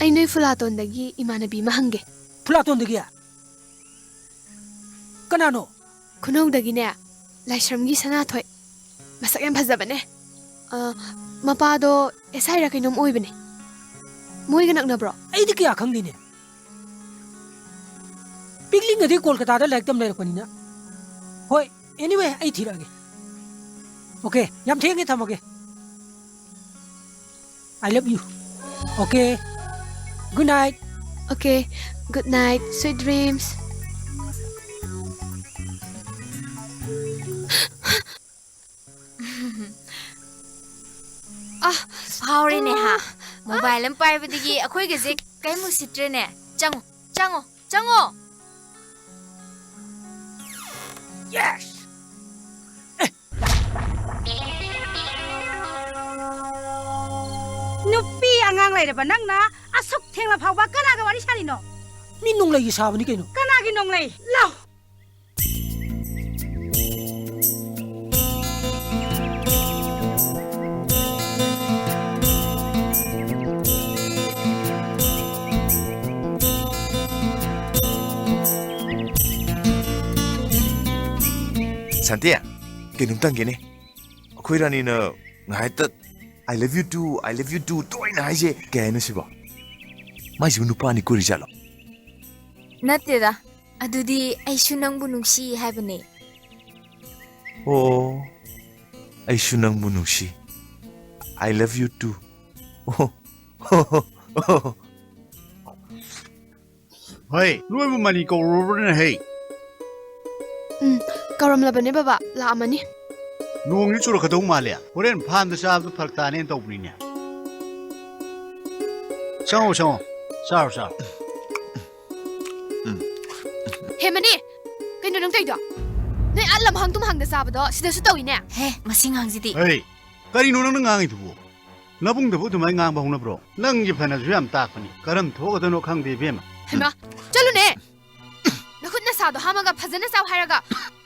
ꯑꯩ ꯅꯣꯏ ꯐꯨꯂꯥꯇꯣꯟꯗꯒꯤ ꯏꯃꯥꯟꯅꯕꯤ ꯑꯃ ꯍꯪꯒꯦ꯫ ꯐꯨꯂꯥꯇꯣꯟꯗꯒꯤ? ꯀꯅꯥꯅꯣ? ꯈꯨꯅꯧꯗꯒꯤꯅꯦ, ꯂꯥꯏꯁ꯭ꯔꯝꯒꯤ ꯁꯅꯥꯊꯣꯏ꯫ ꯃꯁꯛ ꯌꯥꯝ ꯐꯖꯕꯅꯦ꯫ ꯑ, ꯃꯄꯥꯗꯣ ꯑꯦꯁ ꯑꯥꯏꯔ ꯀꯩꯅꯣꯝ ꯑꯣꯏꯕꯅꯦ꯫ ꯃꯣꯏꯒ ꯅꯛꯅꯕ꯭ꯔꯣ? ꯑꯩꯗꯤ ꯀꯌꯥ ꯈꯪꯗꯦꯅꯦ꯫ ꯄꯤꯛꯂꯤꯉꯩꯗꯒꯤ ꯀꯣꯜꯀꯇꯥꯗ ꯂꯥꯏꯔꯤꯛ ꯇꯝ ꯂꯩꯔꯛꯄꯅꯤꯅ꯫ ꯍꯣꯏ, anyway, ꯑꯩ ꯊꯤꯔꯛꯑꯒꯦ꯫ Okay, ꯌꯥꯝ ꯊꯦꯡꯉꯦ, ꯊꯝꯃꯒꯦ꯫ I love you. Okay. Good night. Okay. Good night. Sweet dreams. ꯑ, ꯐꯥꯎꯔꯦꯅꯦ ꯍꯥ꯫ ꯃꯣꯕꯥꯏꯜ ꯑꯃ ꯄꯥꯏꯕꯗꯒꯤ ꯑꯩꯈꯣꯏꯒꯁꯦ ꯀꯔꯤꯝ ꯎꯁꯤꯠꯇ꯭ꯔꯦꯅꯦ꯫ ꯆꯪꯉꯣ, ꯆꯪꯉꯣ, ꯆꯪꯉꯣ꯫ Yes! ꯅꯨꯄꯤ ꯑꯉꯥꯡ ꯂꯩꯔꯕ ꯅꯪꯅ ꯑꯁꯨꯛ ꯊꯦꯡꯂ ꯐꯥꯎꯕ ꯀꯅꯥꯒ ꯋꯥꯔꯤ ꯁꯥꯔꯤꯅꯣ? ꯃꯤ ꯅꯣꯡꯂꯩꯒꯤ ꯁꯥꯕꯅꯤ ꯀꯩꯅꯣ꯫ ꯀꯅꯥꯒꯤ ꯅꯣꯡꯂꯩ? ꯂꯥꯎ꯫ ꯁꯥꯟꯇꯤ, ꯀꯩꯅꯣꯝꯇ ꯍꯪꯒꯦꯅꯦ꯫ ꯑꯩꯈꯣꯏ ꯔꯥꯅꯤꯅ ꯉꯥꯏꯍꯥꯛꯇ "I love you too, I love you too" ꯇꯣꯏꯅ ꯍꯥꯏꯁꯦ ꯀꯩ ꯍꯥꯏꯅꯣ ꯁꯤꯕꯣ? ꯃꯥꯏꯁꯤꯕꯨ ꯅꯨꯄꯥ ꯑꯅꯤ ꯀꯣꯏꯔꯤꯖꯥꯠꯂꯣ? ꯅꯠꯇꯦꯗ, ꯑꯗꯨꯗꯤ "ꯑꯩꯁꯨ ꯅꯪꯕꯨ ꯅꯨꯡꯁꯤ" ꯍꯥꯏꯕꯅꯦ꯫ ꯑꯣ, "ꯑꯩꯁꯨ ꯅꯪꯕꯨ ꯅꯨꯡꯁꯤ", "I love you too"꯫ ꯑꯣ, ꯍꯣꯏ, ꯅꯣꯏꯕꯨ ꯃꯅꯤ ꯀꯧꯔꯨꯔꯕꯅꯦ ꯍꯩ꯫ ꯎꯝ, ꯀꯧꯔꯝꯂꯕꯅꯦ ꯕꯕꯥ, ꯂꯥꯛꯑꯝꯃꯅꯤ꯫ ꯅꯣꯡꯗꯤ ꯆꯨꯔꯛꯀꯗꯧ ꯃꯥꯜꯂꯦ꯫ ꯍꯣꯔꯦꯟ ꯐꯥꯝꯗ ꯆꯥꯕꯗꯣ ꯐꯔꯛ ꯇꯥꯅꯦꯅ ꯇꯧꯕꯅꯤꯅꯦ꯫ ꯆꯪꯉꯣ, ꯆꯪꯉꯣ꯫ ꯆꯥꯔꯣ, ꯆꯥꯔꯣ꯫ ꯍꯦ ꯃꯅꯤ, ꯀꯩꯅꯣ ꯅꯪ ꯇꯧꯔꯤꯗꯣ? ꯅꯣꯏ ꯑꯥ ꯂꯝꯍꯥꯡ ꯇꯨꯝꯍꯥꯡꯗ ꯆꯥꯕꯗꯣ ꯁꯤꯗꯁꯨ ꯇꯧꯏꯅꯦ꯫ ꯍꯦ, ꯃꯁꯤ ꯉꯥꯡꯁꯤꯗꯤ꯫ ꯍꯩ, ꯀꯔꯤꯅꯣ ꯅꯪꯅ ꯉꯥꯡꯉꯤꯗꯨꯕꯨ? ꯅꯕꯨꯡꯗꯕꯨ ꯑꯗꯨꯃꯥꯏꯅ ꯉꯥꯡꯕ ꯍꯧꯅꯕ꯭ꯔꯣ? ꯅꯪꯒꯤ ꯐꯅꯁꯨ ꯌꯥꯝ ꯇꯥꯛꯄꯅꯤ꯫ ꯀꯔꯝ ꯊꯣꯛꯀꯗꯣꯏꯅꯣ ꯈꯪꯗꯦ, ꯏꯕꯦꯝꯃ꯫ ꯍꯩꯃꯥ, ꯆꯠꯂꯨꯅꯦ! ꯅꯈꯨꯠ ꯅꯁꯥꯗꯣ ꯍꯥꯝꯃꯒ ꯐꯖꯅ ꯆꯥꯎ ꯍꯥꯏꯔꯒ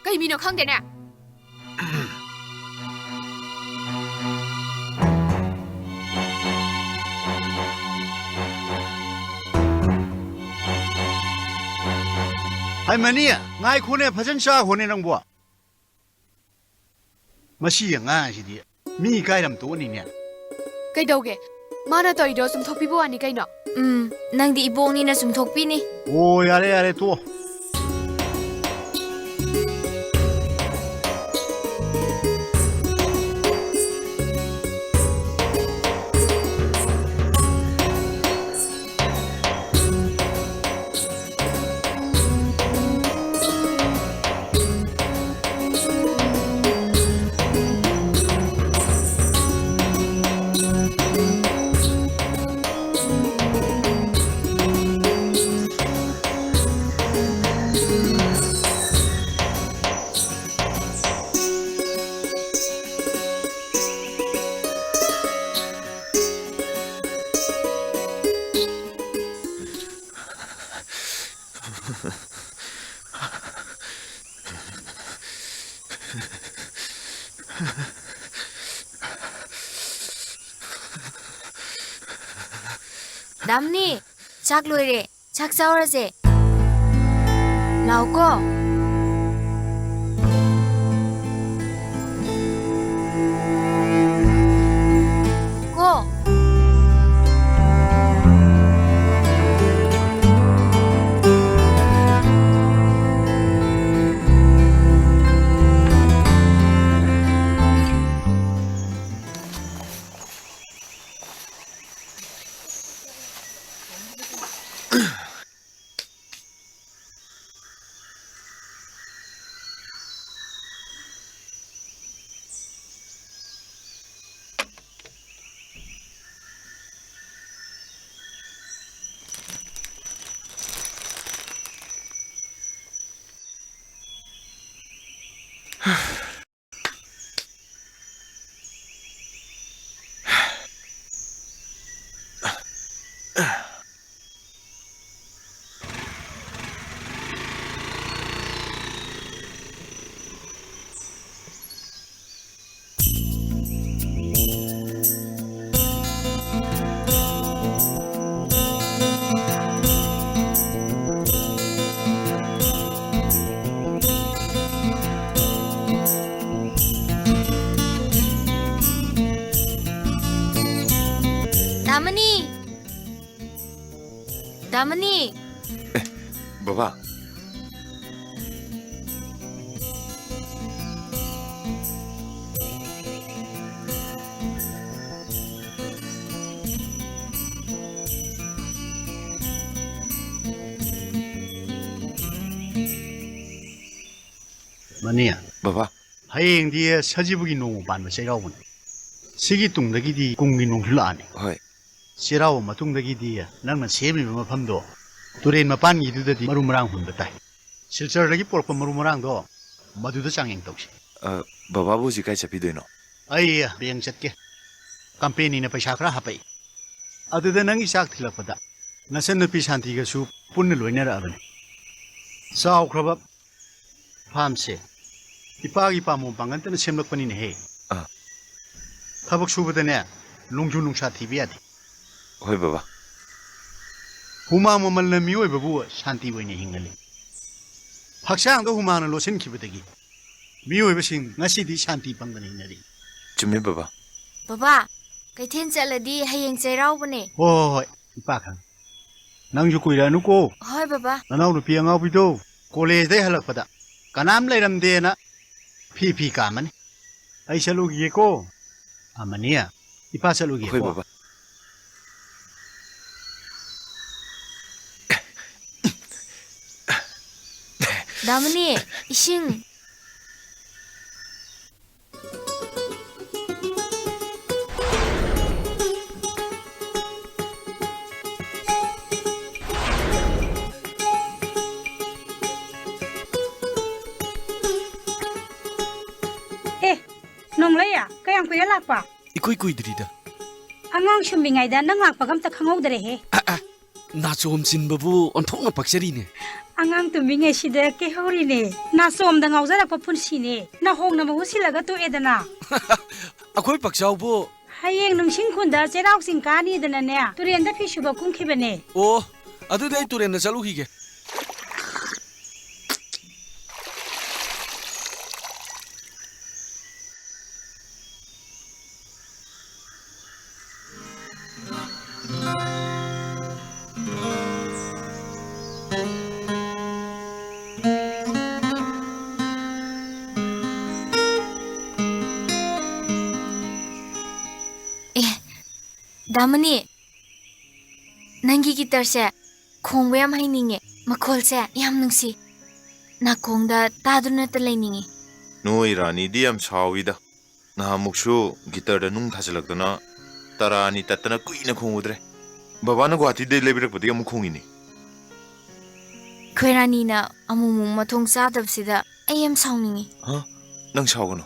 ꯀꯩ ꯃꯤꯅꯣ ꯈꯪꯗꯦꯅꯦ꯫ ꯍꯥꯏ ꯃꯅꯤ, ꯉꯥꯏꯈꯣꯅꯦ, ꯐꯖꯅ ꯆꯥꯈꯣꯅꯦ ꯅꯪꯕꯣ꯫ ꯃꯁꯤ ꯑꯉꯥꯡꯁꯤꯗꯤ ꯃꯤ ꯏꯀꯥꯏꯔꯝ ꯇꯣꯛꯑꯅꯤꯅꯦ꯫ ꯀꯩꯗꯧꯒꯦ? ꯃꯥꯅ ꯇꯧꯔꯤꯗꯣ ꯆꯨꯝꯊꯣꯛꯄꯤꯕ ꯋꯥꯅꯤ ꯀꯩꯅꯣ꯫ ꯎꯝ, ꯅꯪꯗꯤ ꯏꯕꯣꯛꯅꯤꯅ ꯆꯨꯝꯊꯣꯛꯄꯤꯅꯤ꯫ ꯑꯣ, ꯌꯥꯔꯦ, ꯌꯥꯔꯦ, ꯇꯣꯛꯑꯣ꯫ ꯗꯥꯝꯅꯤ, ꯆꯥꯛ ꯂꯣꯏꯔꯦ꯫ ꯆꯥꯛ ꯆꯥꯎꯔꯁꯦ꯫ ꯂꯥꯛꯑꯣꯀꯣ꯫ ꯀꯣ꯫ ꯑꯃꯅꯤ꯫ ꯕꯕꯥ꯫ ꯃꯅꯤ꯫ ꯕꯕꯥ꯫ ꯍꯌꯦꯡꯗꯤ ꯁꯖꯤꯕꯨꯒꯤ ꯅꯣꯡꯃ ꯄꯥꯟꯕ ꯆꯩꯔꯥꯎꯕꯅꯤ꯫ ꯁꯤꯒꯤ ꯇꯨꯡꯗꯒꯤꯗꯤ ꯀꯨꯝꯒꯤ ꯅꯣꯡꯁꯨ ꯂꯥꯛꯑꯅꯤ꯫ ꯍꯣꯏ꯫ ꯆꯩꯔꯥꯎꯕ ꯃꯇꯨꯡꯗꯒꯤꯗꯤ ꯅꯪꯅ ꯁꯦꯝꯃꯤꯕ ꯃꯐꯝꯗꯣ ꯇꯨꯔꯦꯟ ꯃꯄꯥꯟꯒꯤꯗꯨꯗꯗꯤ ꯃꯔꯨ ꯃꯔꯥꯡ ꯍꯨꯟꯕ ꯇꯥꯏ꯫ ꯁꯤꯜꯆꯔꯗꯒꯤ ꯄꯨꯔꯛꯄ ꯃꯔꯨ ꯃꯔꯥꯡꯗꯣ ꯃꯗꯨꯗ ꯆꯥꯡꯌꯦꯡ ꯇꯧꯁꯤ꯫ ꯑ, ꯕꯕꯥꯕꯨ ꯍꯧꯖꯤꯛ ꯀꯥꯏ ꯆꯠꯄꯤꯗꯣꯏꯅꯣ? ꯑꯩ ꯕꯦꯡ ꯆꯠꯀꯦ꯫ ꯀꯝꯄꯦꯅꯤꯅ ꯄꯩꯁꯥ ꯈꯔ ꯍꯥꯄꯛꯏ꯫ ꯑꯗꯨꯗ ꯅꯪꯒꯤ ꯆꯥꯛ ꯊꯤꯜꯂꯛꯄꯗ ꯅꯆꯟꯅꯨꯄꯤ ꯁꯥꯟꯇꯤꯒꯁꯨ ꯄꯨꯟꯅ ꯂꯣꯏꯅꯔꯛꯑꯕꯅꯤ꯫ ꯆꯥꯎꯈ꯭ꯔꯕ ꯐꯥꯝꯁꯦ ꯏꯄꯥꯒꯤ ꯄꯥꯝꯕꯣꯝ ꯄꯥꯡꯒꯟꯇꯅ ꯁꯦꯝꯂꯛꯄꯅꯤꯅꯦꯍꯦ꯫ ꯑꯥ꯫ ꯊꯕꯛ ꯁꯨꯕꯗꯅꯦ ꯅꯣꯡꯖꯨ ꯅꯨꯡꯁꯥ ꯊꯤꯕ ꯌꯥꯗꯦ꯫ ꯍꯣꯏ ꯕꯕꯥ꯫ ꯍꯨꯃꯥꯡ ꯃꯃꯜꯅ ꯃꯤꯑꯣꯏꯕꯕꯨ ꯁꯥꯟꯇꯤ ꯑꯣꯏꯅ ꯍꯤꯡꯍꯜꯂꯤ꯫ ꯍꯛꯆꯥꯡꯗ ꯍꯨꯃꯥꯡꯅ ꯂꯣꯠꯁꯤꯟꯈꯤꯕꯗꯒꯤ ꯃꯤꯑꯣꯏꯕꯁꯤꯡ ꯉꯁꯤꯗꯤ ꯁꯥꯟꯇꯤ ꯐꯪꯗꯅ ꯍꯤꯡꯅꯔꯤ꯫ ꯆꯨꯝꯃꯤ ꯕꯕꯥ꯫ ꯕꯕꯥ, ꯀꯩꯊꯦꯜ ꯆꯠꯂꯗꯤ ꯍꯌꯦꯡ ꯆꯩꯔꯥꯎꯕꯅꯦ꯫ ꯍꯣꯏ, ꯍꯣꯏ, ꯍꯣꯏ, ꯏꯄꯥ ꯈꯪꯉꯦ꯫ ꯅꯪꯁꯨ ꯀꯨꯏꯔꯛꯑꯅꯨꯀꯣ꯫ ꯍꯣꯏ ꯕꯕꯥ꯫ ꯅꯅꯥꯎ ꯅꯨꯄꯤ ꯑꯉꯥꯎꯕꯤꯗꯣ ꯀꯣꯂꯦꯖꯇꯩ ꯍꯜꯂꯛꯄꯗ ꯀꯅꯥꯝ ꯂꯩꯔꯝꯗꯦꯅ ꯐꯤ ꯐꯤ ꯀꯥꯝꯃꯅꯤ꯫ ꯑꯩ ꯆꯠꯂꯨꯈꯤꯒꯦꯀꯣ꯫ ꯑꯃꯅꯤ꯫ ꯏꯄꯥ ꯆꯠꯂꯨꯒꯦꯀꯣ꯫ ꯍꯣꯏ ꯕꯕꯥ꯫ ꯗꯥꯃꯅꯤ, ꯏꯁꯤꯡ꯫ ꯑꯦ, ꯅꯣꯡꯂꯩꯌꯥ, ꯀꯌꯥꯝ ꯀꯨꯏꯔꯦ ꯂꯥꯛꯄ? ꯏꯀꯨꯏ ꯀꯨꯏꯗ꯭ꯔꯤꯗ꯫ ꯑꯉꯥꯡ ꯁꯨꯝꯃꯤꯉꯩꯗ ꯅꯪ ꯂꯥꯛꯄꯒ ꯑꯝꯇ ꯈꯪꯍꯧꯗꯔꯦꯍꯦ꯫ ꯑ, ꯑ, ꯅꯥꯆꯣꯝ ꯆꯤꯟꯕꯕꯨ ꯑꯣꯟꯊꯣꯛꯅ ꯄꯛꯆꯔꯤꯅꯦ꯫ ꯑꯉꯥꯡ ꯇꯨꯝꯃꯤꯉꯩꯁꯤꯗ ꯀꯩꯍꯧꯔꯤꯅꯦ꯫ ꯅꯥꯆꯣꯝꯗ ꯉꯥꯎꯖꯔꯛꯄ ꯄꯨꯟꯁꯤꯅꯦ꯫ ꯅꯥꯍꯣꯡꯅ ꯃꯍꯨꯠ ꯁꯤꯜꯂꯒ ꯇꯣꯛꯑꯦꯗꯅ꯫ ꯑꯩꯈꯣꯏ ꯄꯛꯆꯥꯎꯕꯨ꯫ ꯍꯌꯦꯡ ꯅꯨꯡꯁꯤꯡ ꯈꯨꯟꯗ ꯆꯩꯔꯥꯎ ꯆꯤꯡ ꯀꯥꯅꯤꯗꯅꯅꯦ, ꯇꯨꯔꯦꯟꯗ ꯐꯤ ꯁꯨꯕ ꯀꯨꯝꯈꯤꯕꯅꯦ꯫ ꯑꯣ, ꯑꯗꯨꯗꯤ ꯑꯩ ꯇꯨꯔꯦꯟꯗ ꯆꯠꯂꯨꯈꯤꯒꯦ꯫ ꯑꯃꯅꯤ, ꯅꯪꯒꯤ ꯒꯤꯇꯔꯁꯦ ꯈꯣꯡꯕ ꯌꯥꯝ ꯍꯩꯅꯤꯡꯉꯦ꯫ ꯃꯈꯣꯜꯁꯦ ꯌꯥꯝ ꯅꯨꯡꯁꯤ꯫ ꯅꯥꯀꯣꯡꯗ ꯇꯥꯗꯨꯅꯇ ꯂꯩꯅꯤꯡꯉꯤ꯫ ꯅꯣꯏ ꯔꯥꯅꯤꯗꯤ ꯌꯥꯝ ꯁꯥꯎꯋꯤꯗ꯫ ꯅꯍꯥꯟꯃꯨꯛꯁꯨ ꯒꯤꯇꯔꯗ ꯅꯨꯡ ꯊꯥꯖꯤꯜꯂꯛꯇꯅ ꯇꯔꯥ ꯑꯅꯤ ꯇꯠꯇꯅ ꯀꯨꯏꯅ ꯈꯣꯡꯉꯨꯗ꯭ꯔꯦ꯫ ꯕꯕꯥꯅ ꯒꯨꯍꯥꯇꯤꯗꯩ ꯂꯩꯕꯤꯔꯛꯄꯗꯒꯤ ꯑꯃꯨꯛ ꯈꯣꯡꯉꯤꯅꯤ꯫ ꯑꯩꯈꯣꯏ ꯔꯥꯅꯤꯅ ꯑꯃꯨꯛꯃꯨꯛ ꯃꯊꯣꯡ ꯆꯥꯗꯕꯁꯤꯗ ꯑꯩ ꯌꯥꯝ ꯁꯥꯎꯅꯤꯡꯉꯤ꯫ ꯍꯥ? ꯅꯪ ꯁꯥꯎꯒꯅꯨ꯫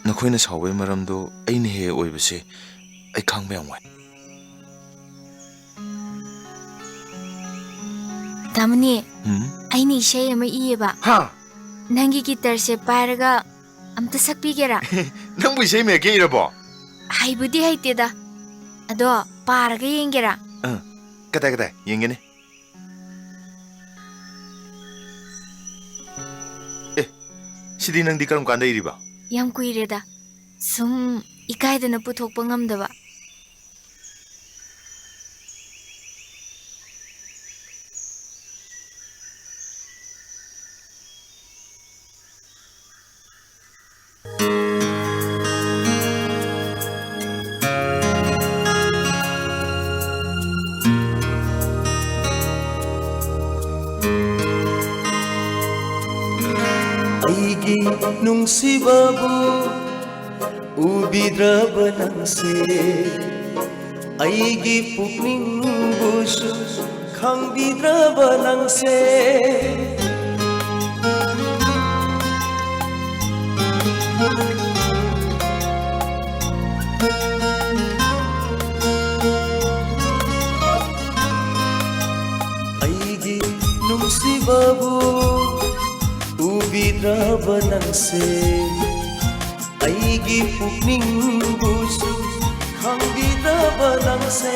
ꯅꯈꯣꯏꯅ ꯁꯥꯎꯕꯒꯤ ꯃꯔꯝꯗꯣ ꯑꯩꯅ ꯍꯦꯛ ꯑꯣꯏꯕꯁꯦ ꯑꯩ ꯈꯪꯕ ꯌꯥꯝ ꯋꯥꯏ꯫ ꯗꯥꯃꯅꯤ, ꯎꯝ? ꯑꯩꯅ ꯏꯁꯩ ꯑꯃ ꯏꯌꯦꯕ꯫ ꯍꯥ? ꯅꯪꯒꯤ ꯒꯤꯇꯔꯁꯦ ꯄꯥꯏꯔꯒ ꯑꯝꯇ ꯁꯛꯄꯤꯒꯦꯔꯥ? ꯅꯪꯕꯨ ꯏꯁꯩ ꯃꯌꯦꯛꯀ ꯏꯔꯕꯣ? ꯍꯩꯕꯨꯗꯤ ꯍꯩꯇꯦꯗ꯫ ꯑꯗꯣ ꯄꯥꯔꯒ ꯌꯦꯡꯒꯦꯔꯥ? ꯑ, ꯀꯗꯥꯏ, ꯀꯗꯥꯏ? ꯌꯦꯡꯒꯦꯅꯦ꯫ ꯑꯦ, ꯁꯤꯗꯤ ꯅꯪꯗꯤ ꯀꯔꯝ ꯀꯥꯟꯗ ꯏꯔꯤꯕ? ꯌꯥꯝ ꯀꯨꯏꯔꯦꯗ꯫ ꯁꯨꯝ ꯏꯀꯥꯏꯗꯅ ꯄꯨꯊꯣꯛꯄ ꯉꯝꯗꯕ꯫ ꯑꯩꯒꯤ ꯅꯨꯡꯁꯤꯕꯕꯨ ꯎꯕꯤꯗ꯭ꯔꯕ ꯅꯪꯁꯦ, ꯑꯩꯒꯤ ꯄꯨꯛꯅꯤꯡꯕꯨꯁꯨ ꯈꯪꯕꯤꯗ꯭ꯔꯕ ꯅꯪꯁꯦ꯫ ꯑꯩꯒꯤ ꯅꯨꯡꯁꯤꯕꯕꯨ ꯎꯕꯤꯗ꯭ꯔꯕ ꯅꯪꯁꯦ, ꯑꯩꯒꯤ ꯄꯨꯛꯅꯤꯡꯕꯨꯁꯨ ꯈꯪꯕꯤꯗ꯭ꯔꯕ ꯅꯪꯁꯦ,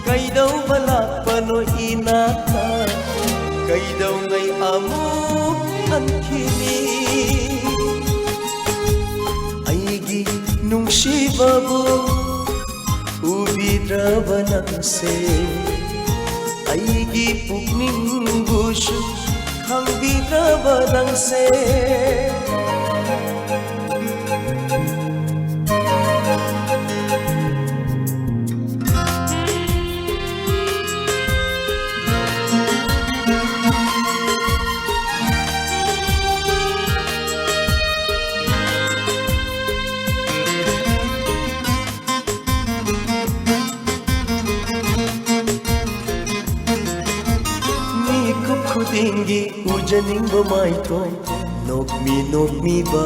ꯀꯩꯗꯧꯕ ꯂꯥꯛꯄꯅꯣ ꯏꯅꯥꯛꯇ, ꯀꯩꯗꯧꯉꯩ ꯑꯃꯨꯛ ꯍꯟꯈꯤꯅꯤ? ꯑꯩꯒꯤ ꯅꯨꯡꯁꯤꯕꯕꯨ ꯎꯕꯤꯗ꯭ꯔꯕ ꯅꯪꯁꯦ, ꯑꯩꯒꯤ ꯄꯨꯛꯅꯤꯡꯕꯨꯁꯨ ꯈꯪꯕꯤꯗ꯭ꯔꯕ ꯅꯪꯁꯦ꯫ ꯎꯖꯅꯤꯡꯕ ꯃꯥꯏꯊꯣꯡ ꯅꯣꯛꯃꯤ ꯅꯣꯛꯃꯤꯕ,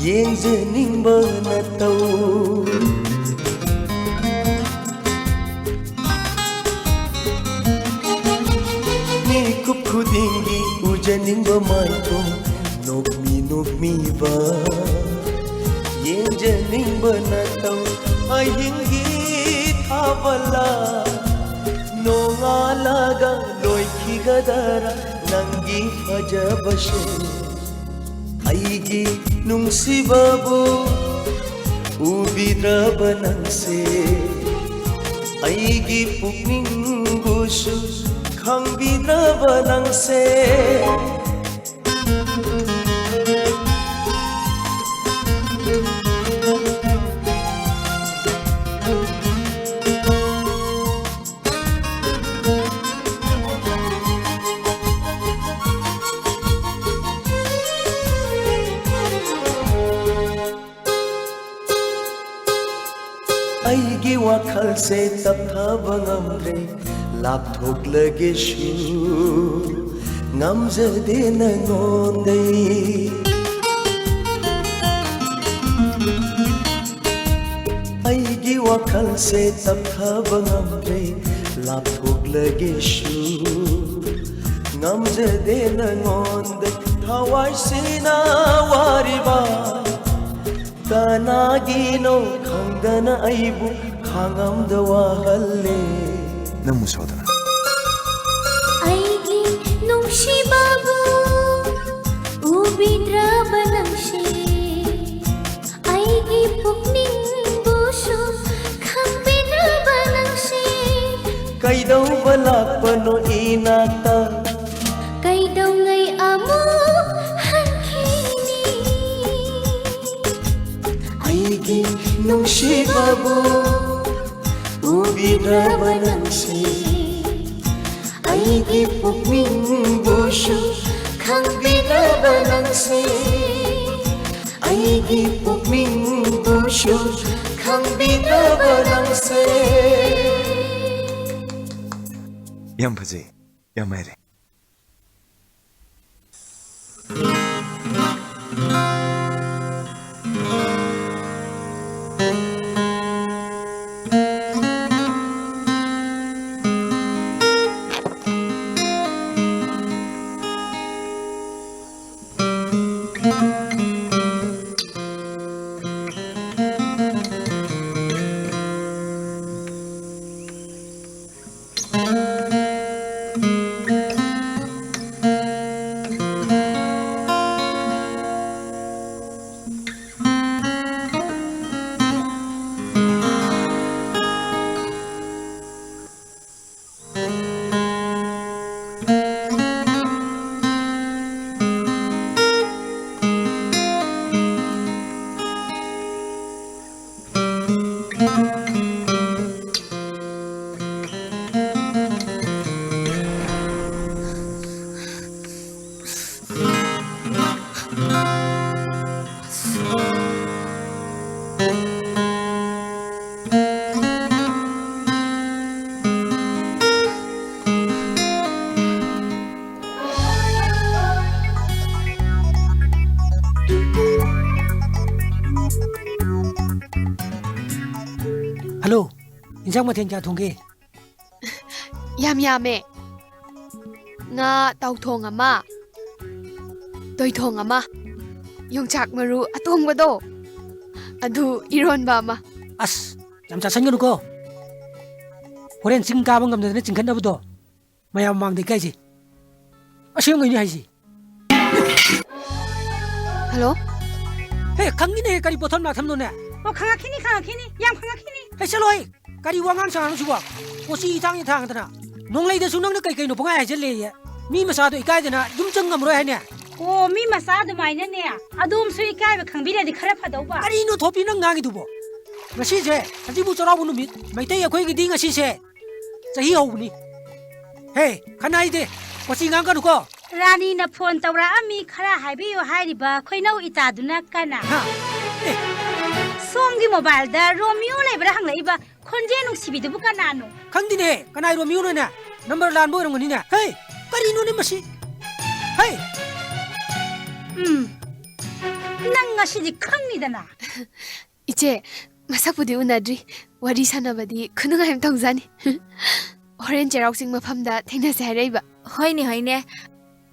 ꯌꯦꯡꯖꯅꯤꯡꯕ ꯅꯇꯧ꯫ ꯃꯤꯀꯨꯞ ꯈꯨꯗꯤꯡꯒꯤ ꯎꯖꯅꯤꯡꯕ ꯃꯥꯏꯊꯣꯡ ꯅꯣꯛꯃꯤ ꯅꯣꯛꯃꯤꯕ, ꯌꯦꯡꯖꯅꯤꯡꯕ ꯅꯇꯧ꯫ ꯑꯍꯤꯡꯒꯤ ꯊꯥꯕꯜꯂ ꯅꯣꯡꯉꯥꯜꯂꯒ ꯂꯣꯏꯈꯤꯒꯗꯔꯥ ꯅꯪꯒꯤ ꯐꯖꯕꯁꯦ? ꯑꯩꯒꯤ ꯅꯨꯡꯁꯤꯕꯕꯨ ꯎꯕꯤꯗ꯭ꯔꯕ ꯅꯪꯁꯦ? ꯑꯩꯒꯤ ꯄꯨꯛꯅꯤꯡꯕꯨꯁꯨ ꯈꯪꯕꯤꯗ꯭ꯔꯕ ꯅꯪꯁꯦ? ꯑꯩꯒꯤ ꯋꯥꯈꯜꯁꯦ ꯇꯞꯊꯕ ꯉꯝꯗ꯭ꯔꯦ, ꯂꯥꯞꯊꯣꯛꯂꯒꯦꯁꯨ ꯉꯝꯖꯗꯦ ꯅꯉꯣꯟꯗꯩ꯫ ꯑꯩꯒꯤ ꯋꯥꯈꯜꯁꯦ ꯇꯞꯊꯕ ꯉꯝꯗ꯭ꯔꯦ, ꯂꯥꯞꯊꯣꯛꯂꯒꯦꯁꯨ ꯉꯝꯖꯗꯦ ꯅꯉꯣꯟꯗ꯫ ꯊꯋꯥꯏꯁꯤꯅ ꯋꯥꯔꯤꯕ ꯀꯅꯥꯒꯤꯅꯣ ꯈꯪꯗꯅ ꯑꯩꯕꯨ ꯈꯥꯡꯉꯝꯗ ꯋꯥꯍꯜꯂꯦ꯫ ꯅꯪꯕꯨ ꯁꯣꯗꯅ꯫ ꯑꯩꯒꯤ ꯅꯨꯡꯁꯤꯕꯕꯨ ꯎꯕꯤꯗ꯭ꯔꯕ ꯅꯪꯁꯦ, ꯑꯩꯒꯤ ꯄꯨꯛꯅꯤꯡꯕꯨꯁꯨ ꯈꯪꯕꯤꯗ꯭ꯔꯕ ꯅꯪꯁꯦ꯫ ꯀꯩꯗꯧꯕ ꯂꯥꯛꯄꯅꯣ ꯏꯅꯥꯛꯇ? ꯀꯩꯗꯧꯉꯩ ꯑꯃꯨꯛ ꯍꯟꯈꯤꯅꯤ? ꯑꯩꯒꯤ ꯅꯨꯡꯁꯤꯕꯕꯨ ꯎꯕꯤꯗ꯭ꯔꯕ ꯅꯪꯁꯦ, ꯑꯩꯒꯤ ꯄꯨꯛꯅꯤꯡꯕꯨꯁꯨ ꯈꯪꯕꯤꯗ꯭ꯔꯕ ꯅꯪꯁꯦ, ꯑꯩꯒꯤ ꯄꯨꯛꯅꯤꯡꯕꯨꯁꯨ ꯈꯪꯕꯤꯗ꯭ꯔꯕ ꯅꯪꯁꯦ꯫ ꯌꯥꯝ ꯐꯖꯩ, ꯌꯥꯝ ꯍꯩꯔꯦ꯫ ꯏꯟꯁꯥꯡ ꯃꯊꯦꯜ ꯀꯌꯥ ꯊꯣꯡꯒꯦ? ꯌꯥꯝ ꯌꯥꯝꯃꯦ꯫ ꯉꯥ ꯇꯥꯎꯊꯣꯡ ꯑꯃ, ꯇꯣꯏꯊꯣꯡ ꯑꯃ, ꯌꯣꯡꯆꯥꯛ ꯃꯔꯨ ꯑꯇꯣꯡꯕꯗꯣ, ꯑꯗꯨ ꯏꯔꯣꯟꯕ ꯑꯃ꯫ ꯑꯁ, ꯌꯥꯝ ꯆꯥꯁꯟꯒꯅꯨꯀꯣ꯫ ꯍꯣꯔꯦꯟ ꯆꯤꯡ ꯀꯥꯕ ꯉꯝꯗꯗꯅ ꯆꯤꯡꯈꯠꯅꯕꯗꯣ ꯃꯌꯥꯝ ꯃꯃꯥꯡꯗ ꯏꯀꯥꯏꯖꯩ꯫ ꯑꯁꯦꯡꯕꯩꯅꯤ ꯍꯥꯏꯁꯤ꯫ ꯍꯜꯂꯣ? ꯍꯦ, ꯈꯪꯉꯤꯅꯦ, ꯀꯔꯤ ꯄꯣꯠꯊꯝ ꯂꯥꯛꯊꯝꯅꯣꯅꯦ? ꯑꯣ, ꯈꯪꯉꯛꯈꯤꯅꯤ, ꯈꯪꯉꯛꯈꯤꯅꯤ, ꯌꯥꯝ ꯈꯪꯉꯛꯈꯤꯅꯤ꯫ ꯍꯦ, ꯆꯠꯂꯣꯍꯦ, ꯀꯔꯤ ꯋꯥꯉꯥꯡ ꯁꯉꯥꯡꯁꯤꯕꯣ? ꯀꯣꯆꯤ ꯏꯊꯥꯡ ꯏꯊꯥꯡꯗꯅ꯫ ꯅꯣꯡꯂꯩꯗꯁꯨ ꯅꯪꯅ ꯀꯩ ꯀꯩꯅꯣ ꯄꯪꯍꯥꯏ ꯍꯥꯏꯖꯜꯂꯦꯌꯦ꯫ ꯃꯤ ꯃꯆꯥꯗꯣ ꯏꯀꯥꯏꯗꯅ ꯌꯨꯝ ꯆꯪ ꯉꯝꯃꯔꯣꯏ ꯍꯥꯏꯅꯦ꯫ ꯑꯣ, ꯃꯤ ꯃꯆꯥ ꯑꯗꯨꯃꯥꯏꯅꯅꯦ꯫ ꯑꯗꯣꯝꯁꯨ ꯏꯀꯥꯏꯕ ꯈꯪꯕꯤꯔꯗꯤ ꯈꯔ ꯐꯗꯧꯕ꯫ ꯀꯔꯤꯅꯣ ꯊꯣꯛꯄꯤ ꯅꯪ ꯉꯥꯡꯉꯤꯗꯨꯕꯣ? ꯉꯁꯤꯁꯦ ꯁꯖꯤꯕꯨ ꯆꯩꯔꯥꯎꯕ ꯅꯨꯃꯤꯠ, ꯃꯩꯇꯩ ꯑꯩꯈꯣꯏꯒꯤꯗꯤ ꯉꯁꯤꯁꯦ ꯆꯍꯤ ꯍꯧꯕꯅꯤ꯫ ꯍꯦ, ꯈꯠꯅꯥꯏꯗꯦ, ꯀꯣꯆꯤ ꯉꯥꯡꯒꯅꯨꯀꯣ꯫ ꯔꯥꯅꯤꯅ ꯐꯣꯟ ꯇꯧꯔꯛꯑꯝꯃꯤ, ꯈꯔ ꯍꯥꯏꯕꯤꯌꯨ ꯍꯥꯏꯔꯤꯕ ꯈꯣꯏꯅꯧ ꯏꯇꯥꯗꯨꯅ ꯀꯅꯥ? ꯍꯥ? ꯑꯦ꯫ ꯁꯣꯝꯒꯤ ꯃꯣꯕꯥꯏꯜꯗ ꯔꯣꯃꯤꯌꯣ ꯂꯩꯕ꯭ꯔꯥ ꯍꯪꯂꯛꯏꯕ ꯈꯣꯟꯖꯦꯜ ꯅꯨꯡꯁꯤꯕꯤꯗꯨꯕꯨ ꯀꯅꯥꯅꯣ? ꯈꯪꯗꯦꯅꯦ, ꯀꯅꯥꯏ ꯔꯣꯃꯤꯌꯣꯅꯣꯅꯦ? ꯅꯝꯕꯔ ꯂꯥꯟꯕ ꯑꯣꯏꯔꯝꯒꯅꯤꯅꯦ꯫ ꯍꯦ, ꯀꯔꯤꯅꯣꯅꯦ ꯃꯁꯤ? ꯍꯦ! ꯎꯝ, ꯅꯪ ꯉꯁꯤꯗꯤ ꯈꯪꯅꯤꯗꯅ꯫ ꯏꯆꯦ, ꯃꯁꯛꯄꯨꯗꯤ ꯎꯅꯗ꯭ꯔꯤ꯫ ꯋꯥꯔꯤ ꯁꯥꯟꯅꯕꯗꯤ ꯈꯨꯅꯨꯡꯉꯥꯏ ꯑꯃ ꯇꯧꯖꯥꯅꯤ꯫ ꯍꯣꯔꯦꯟ ꯆꯩꯔꯥꯎ ꯆꯤꯡ ꯃꯐꯝꯗ ꯊꯦꯡꯅꯁꯦ ꯍꯥꯏꯔꯛꯏꯕ꯫ ꯍꯣꯏꯅꯦ, ꯍꯣꯏꯅꯦ꯫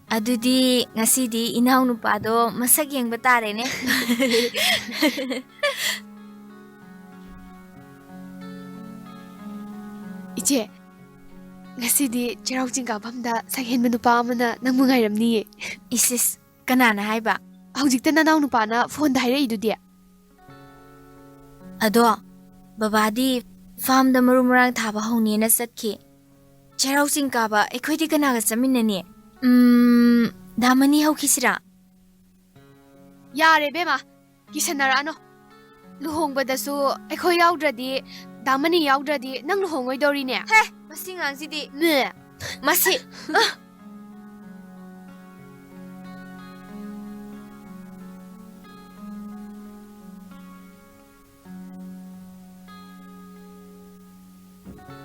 ꯑꯗꯨꯗꯤ ꯉꯁꯤꯗꯤ ꯏꯅꯥꯎꯅꯨꯄꯥꯗꯣ ꯃꯁꯛ ꯌꯦꯡꯕ ꯇꯥꯔꯦꯅꯦ꯫ ꯏꯆꯦ, ꯉꯁꯤꯗꯤ ꯆꯩꯔꯥꯎ ꯆꯤꯡ ꯀꯥꯐꯝꯗ ꯁꯛꯍꯦꯟꯕ ꯅꯨꯄꯥ ꯑꯃꯅ ꯅꯪꯕꯨ ꯉꯥꯏꯔꯝꯅꯤꯌꯦ꯫ ꯏꯁ, ꯏꯁ, ꯀꯅꯥꯅ ꯍꯥꯏꯕ? ꯍꯧꯖꯤꯛꯇ ꯅꯅꯥꯎ ꯅꯨꯄꯥꯅ ꯐꯣꯟꯗ ꯍꯥꯏꯔꯛꯏꯗꯨꯗꯤ꯫ ꯑꯗꯣ ꯕꯕꯥꯗꯤ ꯐꯥꯝꯗ ꯃꯔꯨ ꯃꯔꯥꯡ ꯊꯥꯕ ꯍꯧꯅꯦꯅ ꯆꯠꯈꯤ꯫ ꯆꯩꯔꯥꯎ ꯆꯤꯡ ꯀꯥꯕ ꯑꯩꯈꯣꯏꯗꯤ ꯀꯅꯥꯒ ꯆꯠꯃꯤꯟꯅꯅꯤ? ꯎꯝ, ꯗꯥ ꯃꯅꯤ ꯍꯧꯈꯤꯁꯤꯔꯥ? ꯌꯥꯔꯦ ꯕꯦꯝꯃ, ꯀꯤꯁꯟꯅꯔꯛꯑꯅꯨ꯫ ꯂꯨꯍꯣꯡꯕꯗꯁꯨ ꯑꯩꯈꯣꯏ ꯌꯥꯎꯗ꯭ꯔꯗꯤ, ꯗꯥ ꯃꯅꯤ ꯌꯥꯎꯗ꯭ꯔꯗꯤ ꯅꯪ ꯂꯨꯍꯣꯡꯉꯣꯏꯗꯧꯔꯤꯅꯦ꯫ ꯍꯦ, ꯃꯁꯤ ꯉꯥꯡꯁꯤꯗꯤ꯫ ꯃꯦ꯫ ꯃꯁꯤ꯫ ꯑ꯫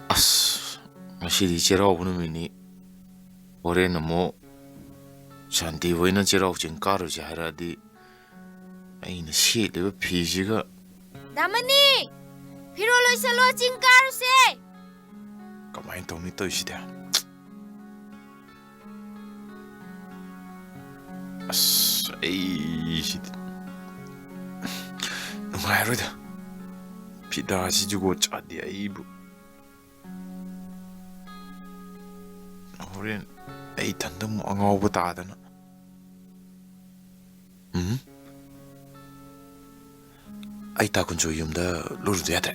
ꯑꯁ, ꯉꯁꯤꯗꯤ ꯆꯩꯔꯥꯎꯕ ꯅꯨꯃꯤꯠꯅꯤ꯫ ꯍꯣꯔꯦꯟ ꯑꯃꯨꯛ ꯁꯥꯟꯇꯤ ꯍꯣꯏꯅ ꯆꯩꯔꯥꯎ ꯆꯤꯡ ꯀꯥꯔꯨꯁꯦ ꯍꯥꯏꯔꯛꯑꯗꯤ, ꯑꯩꯅ ꯁꯦꯠꯂꯤꯕ ꯐꯤꯁꯤꯒ꯫ ꯗꯥ ꯃꯅꯤ! ꯐꯤꯔꯣꯜ ꯂꯣꯏꯁꯜꯂꯣ, ꯆꯤꯡ ꯀꯥꯔꯨꯁꯦ꯫ ꯀꯃꯥꯏꯅ ꯇꯧꯅꯤ ꯇꯧꯔꯤꯁꯤꯗꯤ? ꯑꯁ, ꯑꯩ ꯁꯤꯗꯤ ꯅꯨꯡꯉꯥꯏꯔꯣꯏꯗ꯫ ꯐꯤꯗꯥꯁꯤ ꯖꯨꯒꯣꯠ ꯆꯥꯗꯦ ꯑꯩꯕꯨ꯫ ꯍꯣꯔꯦꯟ ꯑꯩ ꯏꯊꯟꯗ ꯑꯃꯨꯛ ꯑꯉꯥꯎꯕ ꯇꯥꯗꯅ꯫ ꯎꯝ? ꯑꯩ ꯇꯥ ꯀꯨꯟꯖꯣꯏ ꯌꯨꯝꯗ ꯂꯨꯔꯨꯗ ꯌꯥꯗ꯭ꯔꯦ꯫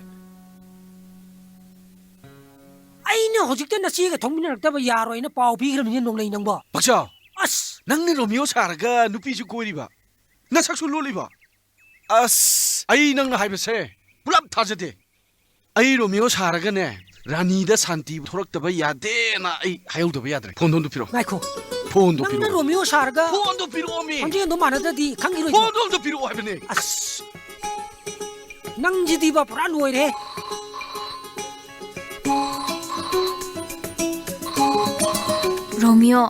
ꯑꯩꯅ ꯍꯧꯖꯤꯛꯇ ꯅꯆꯦꯒ ꯊꯣꯛꯃꯤꯟꯅꯔꯛꯇꯕ ꯌꯥꯔꯣꯏꯅ ꯄꯥꯎ ꯄꯤꯈ꯭ꯔꯕꯅꯤꯅ, ꯅꯣꯡꯂꯩ ꯅꯪꯕꯣ꯫ ꯄꯛꯆꯥꯎ! ꯑꯁ! ꯅꯪꯅ ꯔꯣꯃꯤꯌꯣ ꯁꯥꯔꯒ ꯅꯨꯄꯤꯁꯨ ꯀꯣꯏꯔꯤꯕ? ꯅꯁꯛꯁꯨ ꯂꯣꯜꯂꯤꯕ? ꯑꯁ! ꯑꯩ ꯅꯪꯅ ꯍꯥꯏꯕꯁꯦ ꯄꯨꯂꯞ ꯊꯥꯖꯗꯦ꯫ ꯑꯩ ꯔꯣꯃꯤꯌꯣ ꯁꯥꯔꯒꯅꯦ, ꯔꯥꯅꯤꯗ ꯁꯥꯟꯇꯤ ꯊꯣꯔꯛꯇꯕ ꯌꯥꯗꯦꯅ ꯑꯩ ꯍꯥꯏꯍꯧꯗꯕ ꯌꯥꯗ꯭ꯔꯦ꯫ ꯐꯣꯟꯗꯣ ꯑꯝꯇ ꯄꯤꯔꯛꯑꯣ꯫ ꯉꯥꯏꯈꯣ꯫ ꯐꯣꯟꯗꯣ ꯅꯪꯅ ꯄꯤꯔꯛꯑꯣ꯫ ꯔꯣꯃꯤꯌꯣ ꯁꯥꯔꯒ ꯐꯣꯟꯗꯣ ꯄꯤꯔꯛꯑꯣꯃꯤ꯫ ꯈꯣꯟꯖꯦꯜꯗꯣ ꯃꯥꯟꯅꯗ꯭ꯔꯗꯤ ꯈꯪꯈꯤꯔꯣꯏꯗ꯭ꯔꯣ? ꯐꯣꯟꯗꯣ ꯑꯝꯇ ꯄꯤꯔꯛꯑꯣ ꯍꯥꯏꯕꯅꯦ꯫ ꯑꯁ! ꯅꯪꯁꯤꯗꯤꯕ ꯄꯨꯔꯥ ꯂꯣꯏꯔꯦ꯫ ꯔꯣꯃꯤꯌꯣ꯫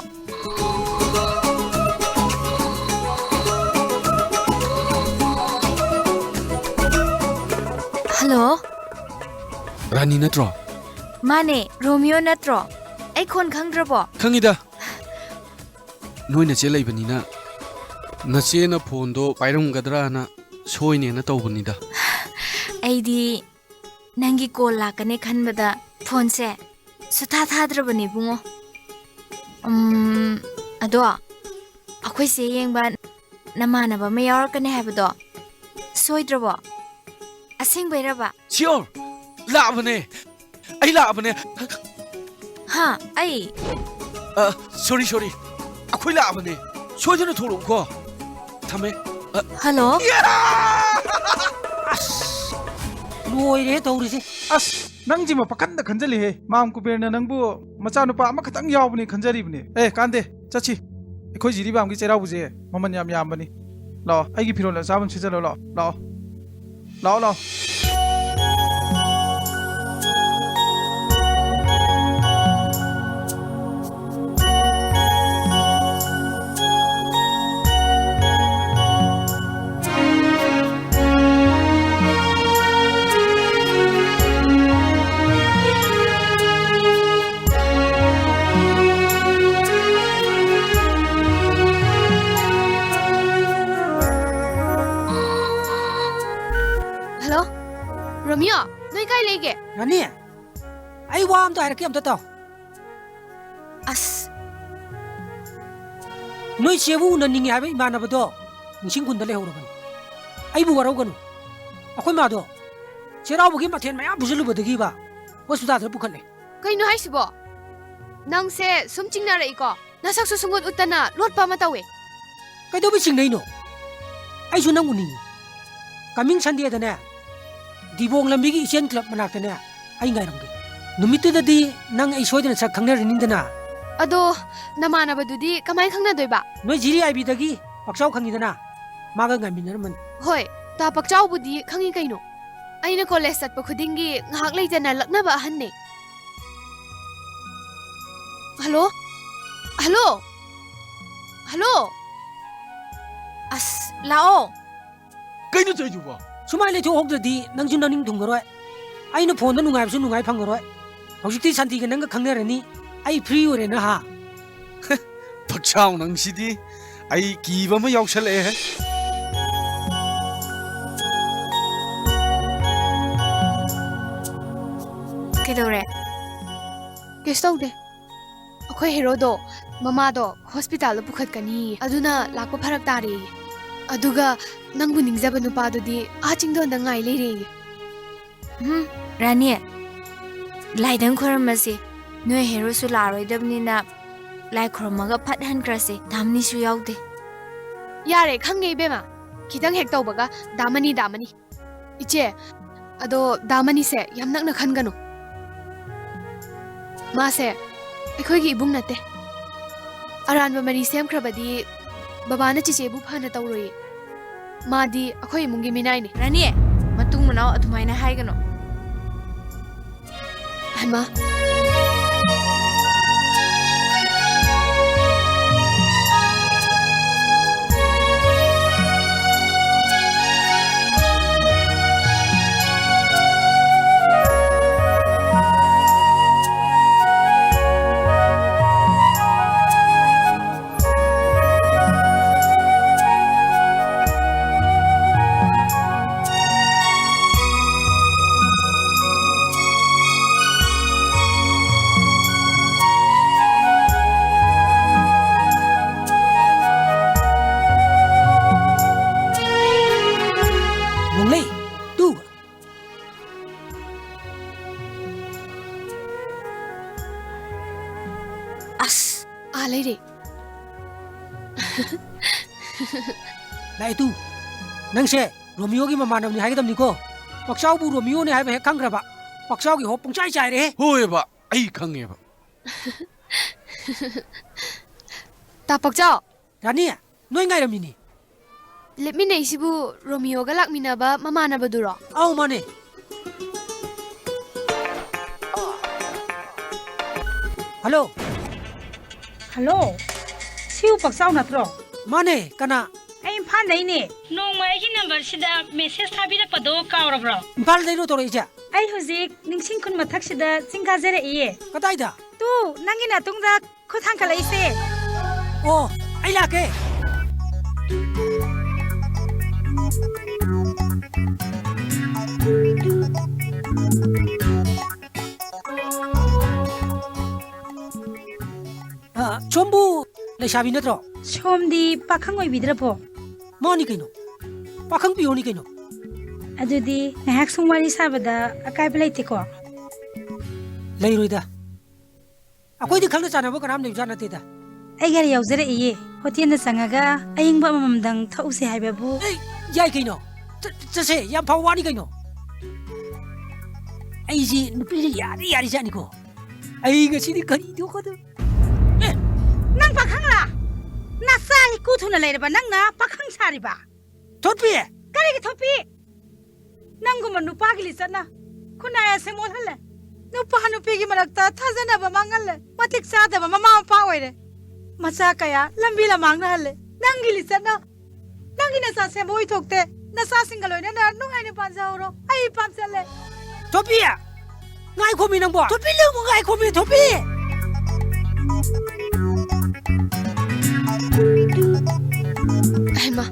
ꯍꯜꯂꯣ꯫ ꯔꯥꯅꯤ ꯅꯠꯇ꯭ꯔꯣ? ꯃꯥꯅꯦ, ꯔꯣꯃꯤꯌꯣ ꯅꯠꯇ꯭ꯔꯣ? ꯑꯩ ꯈꯣꯟ ꯈꯪꯗ꯭ꯔꯕꯣ? ꯈꯪꯉꯤꯗ꯫ ꯅꯣꯏ ꯅꯆꯦ ꯂꯩꯕꯅꯤꯅ ꯅꯆꯦꯅ ꯐꯣꯟꯗꯣ ꯄꯥꯏꯔꯝꯒꯗ꯭ꯔꯥꯅ ꯁꯣꯏꯅꯦꯅ ꯇꯧꯕꯅꯤꯗ꯫ ꯑꯩꯗꯤ ꯅꯪꯒꯤ ꯀꯣꯜ ꯂꯥꯛꯀꯅꯤ ꯈꯟꯕꯗ ꯐꯣꯟꯁꯦ ꯁꯨꯊꯥ ꯊꯥꯗ꯭ꯔꯕꯅꯦ, ꯏꯕꯨꯡꯉꯣ꯫ ꯎꯝ, ꯑꯗꯣ ꯑꯩꯈꯣꯏ ꯆꯦ ꯌꯦꯡꯕ ꯅꯃꯥꯟꯅꯕ ꯑꯃ ꯌꯥꯎꯔꯛꯀꯅꯤ ꯍꯥꯏꯕꯗꯣ ꯁꯣꯏꯗ꯭ꯔꯕꯣ? ꯑꯁꯦꯡꯕꯩꯔꯕ? Sure! ꯂꯥꯛꯑꯕꯅꯦ꯫ ꯑꯩ ꯂꯥꯛꯑꯕꯅꯦ꯫ ꯍꯥ? ꯑꯩ? ꯑ, sorry, sorry. ꯑꯩꯈꯣꯏ ꯂꯥꯛꯑꯕꯅꯦ꯫ ꯁꯣꯏꯗꯅ ꯊꯣꯛꯂꯛꯎꯀꯣ꯫ ꯊꯝꯃꯦ꯫ ꯑ, ꯍꯜꯂꯣ? ꯌꯥ! ꯑꯁ! ꯂꯣꯏꯔꯦ ꯇꯧꯔꯤꯁꯦ꯫ ꯑꯁ, ꯅꯪꯁꯤꯃ ꯄꯥꯈꯟꯗ ꯈꯟꯖꯜꯂꯤꯍꯦ꯫ ꯃꯥꯝ ꯀꯨꯕꯦꯔꯅ ꯅꯪꯕꯨ ꯃꯆꯥꯅꯨꯄꯥ ꯑꯃꯈꯛꯇꯪ ꯌꯥꯎꯕꯅꯦ ꯈꯟꯖꯔꯤꯕꯅꯦ꯫ ꯑꯦ, ꯀꯥꯟꯗꯦ, ꯆꯠꯁꯤ꯫ ꯑꯩꯈꯣꯏ ꯖꯤꯔꯤꯕꯥꯝꯒꯤ ꯆꯩꯔꯥꯎꯕꯁꯦ ꯃꯃꯜ ꯌꯥꯝ ꯌꯥꯝꯕꯅꯤ꯫ ꯂꯥꯛꯑꯣ, ꯑꯩꯒꯤ ꯐꯤꯔꯣꯜ ꯑꯆꯥꯕ ꯑꯃ ꯁꯦꯠꯆꯜꯂꯣ, ꯂꯥꯛꯑꯣ, ꯂꯥꯛꯑꯣ꯫ ꯂꯥꯛꯑꯣ, ꯂꯥꯛꯑꯣ꯫ ꯀꯥꯏ ꯂꯩꯒꯦ? ꯔꯥꯅꯤ, ꯑꯩ ꯋꯥ ꯑꯝꯇ ꯍꯥꯏꯔꯛꯀꯦ, ꯑꯝꯇ ꯇꯥꯎ꯫ ꯑꯁ꯫ ꯅꯣꯏ ꯆꯦꯕꯨ ꯎꯅꯅꯤꯡꯉꯦ ꯍꯥꯏꯕ ꯏꯃꯥꯟꯅꯕꯗꯣ ꯅꯤꯡꯁꯤꯡ ꯈꯨꯟꯗ ꯂꯩꯍꯧꯔꯕꯅꯤ꯫ ꯑꯩꯕꯨ ꯋꯥꯔꯧꯒꯅꯨ꯫ ꯑꯩꯈꯣꯏ ꯃꯥꯗꯣ ꯆꯩꯔꯥꯎꯕꯒꯤ ꯃꯊꯦꯜ ꯃꯌꯥꯝ ꯄꯨꯖꯜꯂꯨꯕꯗꯒꯤꯕ ꯍꯣꯁꯄꯤꯇꯥꯜꯗ ꯄꯨꯈꯠꯂꯦ꯫ ꯀꯩꯅꯣ ꯍꯥꯏꯁꯤꯕꯣ? ꯅꯪꯁꯦ ꯁꯨꯝ ꯆꯤꯡꯅꯔꯛꯏꯀꯣ? ꯅꯁꯛꯁꯨ ꯁꯨꯡꯎꯠ ꯎꯠꯇꯅ ꯂꯣꯠꯄ ꯑꯃ ꯇꯧꯋꯦ꯫ ꯀꯩꯗꯧꯕꯩ ꯆꯤꯡꯅꯩꯅꯣ? ꯑꯩꯁꯨ ꯅꯪ ꯎꯅꯤꯡꯉꯤ꯫ Coming Sundayꯗꯅꯦ, ꯗꯤꯕꯣꯡ ꯂꯝꯕꯤꯒꯤ ꯏꯆꯦꯟ club ꯃꯅꯥꯛꯇꯅꯦ, ꯑꯩ ꯉꯥꯏꯔꯝꯒꯦ꯫ ꯅꯨꯃꯤꯠꯇꯨꯗꯗꯤ ꯅꯪ ꯑꯩ ꯁꯣꯏꯗꯅ ꯁꯛ ꯈꯪꯅꯔꯅꯤꯗꯅ꯫ ꯑꯗꯣ ꯅꯃꯥꯟꯅꯕꯗꯨꯗꯤ ꯀꯃꯥꯏ ꯈꯪꯅꯗꯣꯏꯕ? ꯅꯣꯏ ꯖꯤꯔꯤ ꯑꯥꯏꯕꯤꯗꯒꯤ ꯄꯥꯛꯆꯥꯎ ꯈꯪꯉꯤꯗꯅ, ꯃꯥꯒ ꯉꯥꯏꯃꯤꯟꯅꯔꯝꯃꯅꯤ꯫ ꯍꯣꯏ, ꯇꯥ ꯄꯥꯛꯆꯥꯎꯕꯨꯗꯤ ꯈꯪꯉꯤ ꯀꯩꯅꯣ꯫ ꯑꯩꯅ ꯀꯣꯂꯦꯖ ꯆꯠꯄ ꯈꯨꯗꯤꯡꯒꯤ ꯉꯥꯏꯍꯥꯛ ꯂꯩꯇꯅ ꯂꯛꯅꯕ ꯑꯍꯟꯅꯦ꯫ ꯍꯜꯂꯣ? ꯍꯜꯂꯣ? ꯍꯜꯂꯣ? ꯑꯁ, ꯂꯥꯛꯑꯣ꯫ ꯀꯩꯅꯣ ꯇꯧꯔꯤꯗꯨꯕꯣ? ꯁꯨꯃꯥꯏꯅ ꯂꯩꯊꯣꯛꯍꯧꯗ꯭ꯔꯗꯤ ꯅꯪꯁꯨ ꯅꯅꯤꯡ ꯊꯨꯡꯉꯔꯣꯏ, ꯑꯩꯅ ꯐꯣꯟꯗ ꯅꯨꯡꯉꯥꯏꯕꯁꯨ ꯅꯨꯡꯉꯥꯏ ꯐꯪꯉꯔꯣꯏ꯫ ꯍꯧꯖꯤꯛꯇꯤ ꯁꯥꯟꯇꯤꯒ ꯅꯪꯒ ꯈꯪꯅꯔꯅꯤ, ꯑꯩ free ꯑꯣꯏꯔꯦꯅ ꯍꯥ? ꯄꯛꯆꯥꯎ ꯅꯪꯁꯤꯗꯤ, ꯑꯩ ꯀꯤꯕ ꯑꯃ ꯌꯥꯎꯁꯜꯂꯛꯑꯦꯍꯦ꯫ ꯀꯩꯗꯧꯔꯦ? ꯀꯩꯁꯨ ꯇꯧꯗꯦ꯫ ꯑꯩꯈꯣꯏ ꯍꯦꯔꯣꯗꯣ ꯃꯃꯥꯗꯣ ꯍꯣꯁꯄꯤꯇꯥꯜꯗ ꯄꯨꯈꯠꯀꯅꯤꯌꯦ, ꯑꯗꯨꯅ ꯂꯥꯛꯄ ꯐꯔꯛ ꯇꯥꯔꯦꯌꯦ꯫ ꯑꯗꯨꯒ ꯅꯪꯕꯨ ꯅꯤꯡꯖꯕ ꯅꯨꯄꯥꯗꯨꯗꯤ ꯑꯥ ꯆꯤꯡꯗꯣꯟꯗ ꯉꯥꯏ ꯂꯩꯔꯦꯌꯦ꯫ ꯎꯝ, ꯔꯥꯅꯤ, ꯂꯥꯏꯗꯪ ꯈꯣꯏꯔꯝꯃꯁꯤ꯫ ꯅꯣꯏ ꯍꯦꯔꯣꯁꯨ ꯂꯥꯛꯑꯔꯣꯏꯗꯕꯅꯤꯅ ꯂꯥꯏ ꯈꯣꯏꯔꯝꯃꯒ ꯐꯠ ꯍꯟꯈ꯭ꯔꯁꯤ꯫ ꯗꯥꯝꯅꯤꯁꯨ ꯌꯥꯎꯗꯦ꯫ ꯌꯥꯔꯦ, ꯈꯪꯉꯦ ꯏꯕꯦꯝꯃ꯫ ꯈꯤꯇꯪ ꯍꯦꯛ ꯇꯧꯕꯒ ꯗꯥꯃꯅꯤ, ꯗꯥꯃꯅꯤ꯫ ꯏꯆꯦ, ꯑꯗꯣ ꯗꯥꯃꯅꯤꯁꯦ ꯌꯥꯝ ꯅꯛꯅ ꯈꯟꯒꯅꯨ꯫ ꯃꯥꯁꯦ ꯑꯩꯈꯣꯏꯒꯤ ꯏꯕꯨꯡ ꯅꯠꯇꯦ꯫ ꯑꯔꯥꯟꯕ ꯃꯔꯤ ꯁꯦꯝꯈ꯭ꯔꯕꯗꯤ ꯕꯕꯥꯅ ꯆꯤꯆꯦꯕꯨ ꯐꯅ ꯇꯧꯔꯣꯏꯌꯦ꯫ ꯃꯥꯗꯤ ꯑꯩꯈꯣꯏ ꯏꯃꯨꯡꯒꯤ ꯃꯤꯅꯥꯏꯅꯦ꯫ ꯔꯥꯅꯤ, ꯃꯇꯨꯡ ꯃꯅꯥꯎ ꯑꯗꯨꯃꯥꯏꯅ ꯍꯥꯏꯒꯅꯨ꯫ ꯍꯩꯃꯥ꯫ ꯂꯥꯛꯑꯦ ꯇꯨ, ꯅꯪꯁꯦ ꯔꯣꯃꯤꯌꯣꯒꯤ ꯃꯃꯥꯟꯅꯕꯅꯤ ꯍꯥꯏꯒꯗꯕꯅꯤꯀꯣ꯫ ꯄꯛꯆꯥꯎꯕꯨ ꯔꯣꯃꯤꯌꯣꯅꯤ ꯍꯥꯏꯕ ꯍꯦꯛ ꯈꯪꯈ꯭ꯔꯕ, ꯄꯛꯆꯥꯎꯒꯤ ꯍꯣꯞ ꯄꯨꯡꯆꯥꯏ ꯆꯥꯏꯔꯦꯍꯦ꯫ ꯍꯣꯏꯕ, ꯑꯩ ꯈꯪꯉꯦꯕ꯫ ꯇꯥ ꯄꯛꯆꯥꯎ꯫ ꯔꯥꯅꯤ, ꯅꯣꯏ ꯉꯥꯏꯔꯝꯃꯤꯅꯤ꯫ ꯂꯦꯞꯃꯤꯟꯅꯩꯁꯤꯕꯨ ꯔꯣꯃꯤꯌꯣꯒ ꯂꯥꯛꯃꯤꯟꯅꯕ ꯃꯃꯥꯟꯅꯕꯗꯨꯔꯣ? ꯑꯧ, ꯃꯥꯅꯦ꯫ ꯍꯜꯂꯣ꯫ ꯍꯜꯂꯣ, ꯁꯤꯕꯨ ꯄꯛꯆꯥꯎ ꯅꯠꯇ꯭ꯔꯣ? ꯃꯥꯅꯦ, ꯀꯅꯥ? ꯑꯩ ꯏꯝꯐꯥꯜꯗꯩꯅꯦ꯫ ꯅꯣꯡꯃ ꯑꯩꯒꯤ ꯅꯝꯕꯔꯁꯤꯗ ꯃꯦꯁꯦꯖ ꯊꯥꯕꯤꯔꯛꯄꯗꯣ ꯀꯥꯎꯔꯕ꯭ꯔꯣ? ꯏꯝꯐꯥꯜꯗꯩꯔꯣ ꯇꯧꯔꯛꯏꯁꯦ? ꯑꯩ ꯍꯧꯖꯤꯛ ꯅꯤꯡꯁꯤꯡ ꯈꯨꯟ ꯃꯊꯛꯁꯤꯗ ꯆꯤꯡ ꯀꯥꯖꯔꯛꯏꯌꯦ꯫ ꯀꯗꯥꯏꯗ? ꯇꯨ, ꯅꯪꯒꯤ ꯅꯥꯇꯨꯡꯗ ꯈꯨꯠ ꯊꯥꯡꯒꯠꯂꯛꯏꯁꯦ꯫ ꯑꯣ, ꯑꯩ ꯂꯥꯛꯀꯦ꯫ ꯑ, ꯁꯣꯝꯕꯨ ꯂꯩꯁꯥꯕꯤ ꯅꯠꯇ꯭ꯔꯣ? ꯁꯣꯝꯗꯤ ꯄꯥꯈꯪ ꯑꯣꯏꯕꯤꯗ꯭ꯔꯕꯣ? ꯃꯥꯅꯤ ꯀꯩꯅꯣ, ꯄꯥꯈꯪ ꯄꯤꯌꯣꯅꯤ ꯀꯩꯅꯣ꯫ ꯑꯗꯨꯗꯤ ꯉꯥꯏꯍꯥꯛ ꯁꯨꯝ ꯋꯥꯔꯤ ꯁꯥꯕꯗ ꯑꯀꯥꯏꯕ ꯂꯩꯇꯦꯀꯣ? ꯂꯩꯔꯣꯏꯗ꯫ ꯑꯩꯈꯣꯏꯗꯤ ꯈꯪꯅ ꯆꯥꯟꯅꯕ ꯀꯅꯥꯝ ꯂꯩꯕꯖꯥꯠ ꯅꯠꯇꯦꯗ꯫ ꯑꯩ ꯒꯥꯔꯤ ꯌꯥꯎꯖꯔꯛꯏꯌꯦ꯫ ꯍꯣꯇꯦꯜꯗ ꯆꯪꯉꯒ ꯑꯌꯤꯡꯕ ꯑꯃꯃꯝꯗꯪ ꯊꯛꯎꯁꯦ ꯍꯥꯏꯕꯕꯨ꯫ ꯑꯦ, ꯌꯥꯏ ꯀꯩꯅꯣ꯫ ꯆ-, ꯆꯠꯁꯦ, ꯌꯥꯝ ꯐꯕ ꯋꯥꯅꯤ ꯀꯩꯅꯣ꯫ ꯑꯩꯁꯤ ꯅꯨꯄꯤꯁꯦ ꯌꯥꯔꯤ ꯌꯥꯔꯤ ꯖꯥꯠꯅꯤꯀꯣ꯫ ꯑꯩ ꯉꯁꯤꯗꯤ ꯀꯔꯤ ꯇꯧꯒꯗꯕ? ꯑꯦ! ꯅꯪ ꯄꯥꯈꯪꯂꯥ? ꯅꯆꯥ ꯏꯀꯨ ꯊꯨꯅ ꯂꯩꯔꯕ ꯅꯪꯅ ꯄꯥꯈꯪ ꯁꯥꯔꯤꯕ? ꯊꯣꯠꯄꯤ! ꯀꯔꯤꯒꯤ ꯊꯣꯠꯄꯤ? ꯅꯪꯒꯨꯝꯕ ꯅꯨꯄꯥꯒꯤ ꯂꯤꯆꯠꯅ ꯈꯨꯟꯅꯥꯏ ꯑꯁꯦ ꯃꯣꯠꯍꯜꯂꯦ꯫ ꯅꯨꯄꯥ ꯅꯨꯄꯤꯒꯤ ꯃꯔꯛꯇ ꯊꯥꯖꯅꯕ ꯃꯥꯡꯍꯜꯂꯦ꯫ ꯃꯇꯤꯛ ꯆꯥꯗꯕ ꯃꯃꯥ ꯃꯄꯥ ꯑꯣꯏꯔꯦ꯫ ꯃꯆꯥ ꯀꯌꯥ ꯂꯝꯕꯤ ꯂꯃꯥꯡꯅꯍꯜꯂꯦ꯫ ꯅꯪꯒꯤ ꯂꯤꯆꯠꯅ ꯅꯪꯒꯤ ꯅꯆꯥ ꯁꯦꯝꯕ ꯑꯣꯏꯊꯣꯛꯇꯦ꯫ ꯅꯆꯥꯁꯤꯡꯒ ꯂꯣꯏꯅꯅ ꯅꯨꯡꯉꯥꯏꯅ ꯄꯥꯟꯖꯍꯧꯔꯣ꯫ ꯑꯩ ꯄꯥꯝ ꯆꯠꯂꯦ꯫ ꯊꯣꯠꯄꯤ! ꯉꯥꯏꯈꯣꯃꯤ ꯅꯪꯕꯣ! ꯊꯣꯠꯄꯤ ꯅꯪꯕꯨ ꯉꯥꯏꯈꯣꯃꯤ, ꯊꯣꯠꯄꯤ! ꯍꯩꯃꯥ,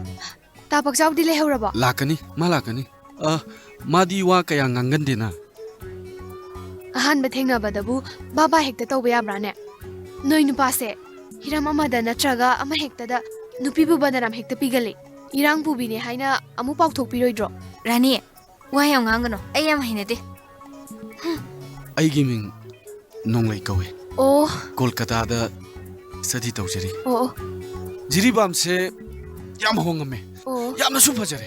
ꯇꯥ ꯄꯛꯆꯥꯎꯗꯤ ꯂꯩꯍꯧꯔꯕꯣ? ꯂꯥꯛꯀꯅꯤ, ꯃꯥ ꯂꯥꯛꯀꯅꯤ꯫ ꯑ, ꯃꯥꯗꯤ ꯋꯥ ꯀꯌꯥ ꯉꯥꯡꯒꯟꯗꯦꯅ꯫ ꯑꯍꯥꯟꯕ ꯊꯦꯡꯅꯕꯗꯕꯨ ꯕꯥꯕꯥ ꯍꯦꯛꯇ ꯇꯧꯕ ꯌꯥꯕ꯭ꯔꯥꯅꯦ? ꯅꯣꯏ ꯅꯨꯄꯥꯁꯦ ꯍꯤꯔꯝ ꯑꯃꯗ ꯅꯠꯇ꯭ꯔꯒ ꯑꯃ ꯍꯦꯛꯇꯗ ꯅꯨꯄꯤꯕꯨ ꯕꯗꯅꯥꯝ ꯍꯦꯛꯇ ꯄꯤꯒꯜꯂꯤ꯫ ꯏꯔꯥꯡ ꯄꯨꯕꯤꯅꯦ ꯍꯥꯏꯅ ꯑꯃꯨꯛ ꯄꯥꯎꯊꯣꯛꯄꯤꯔꯣꯏꯗ꯭ꯔꯣ? ꯔꯥꯅꯤ, ꯋꯥ ꯌꯥꯝ ꯉꯥꯡꯒꯅꯨ꯫ ꯑꯩ ꯌꯥꯝ ꯍꯩꯅꯗꯦ꯫ ꯑꯩꯒꯤ ꯃꯤꯡ ꯅꯣꯡꯂꯩ ꯀꯧꯏ꯫ ꯑꯣ꯫ ꯀꯣꯜꯀꯇꯥꯗ ꯁ꯭ꯇꯗꯤ ꯇꯧꯖꯔꯤ꯫ ꯑꯣ, ꯑꯣ꯫ ꯖꯤꯔꯤꯕꯥꯝꯁꯦ ꯌꯥꯝ ꯍꯣꯡꯉꯝꯃꯦ꯫ ꯑꯣ꯫ ꯌꯥꯝꯅꯁꯨ ꯐꯖꯔꯦ꯫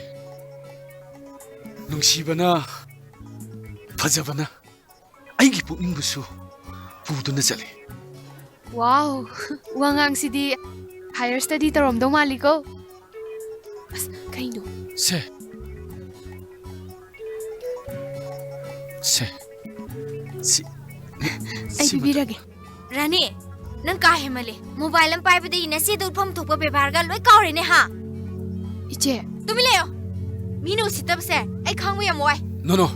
ꯅꯨꯡꯁꯤꯕꯅ, ꯐꯖꯕꯅ ꯑꯩꯒꯤ ꯄꯨꯛꯅꯤꯡꯕꯨꯁꯨ ꯄꯨꯗꯨꯅ ꯆꯠꯂꯤ꯫ ꯋꯥꯎ, ꯋꯥꯉꯥꯡꯁꯤꯗꯤ higher study ꯇꯧꯔꯝꯗꯧ ꯃꯥꯜꯂꯤꯀꯣ꯫ ꯑꯁ, ꯀꯩꯅꯣ? ꯁꯦ꯫ ꯁꯦ꯫ ꯁꯤ, ꯑꯩ ꯁꯤꯃꯇ ꯄꯤꯕꯤꯔꯒꯦ꯫ ꯔꯥꯅꯤ, ꯅꯪ ꯀꯥ ꯍꯦꯟꯃꯜꯂꯦ꯫ Mobile ꯑꯃ ꯄꯥꯏꯕꯗꯒꯤ ꯅꯆꯦꯗ ꯎꯠꯐꯝ ꯊꯣꯛꯄ ꯕꯦꯕꯥꯔꯒ ꯂꯣꯏ ꯀꯥꯎꯔꯦꯅꯦ, ꯍꯥ? ꯏꯆꯦ꯫ ꯇꯨꯃꯤꯟ ꯂꯩꯌꯣ꯫ ꯃꯤꯅ ꯎꯁꯤꯠꯇꯕꯁꯦ ꯑꯩ ꯈꯥꯡꯕ ꯌꯥꯝ ꯋꯥꯏ꯫ No, no.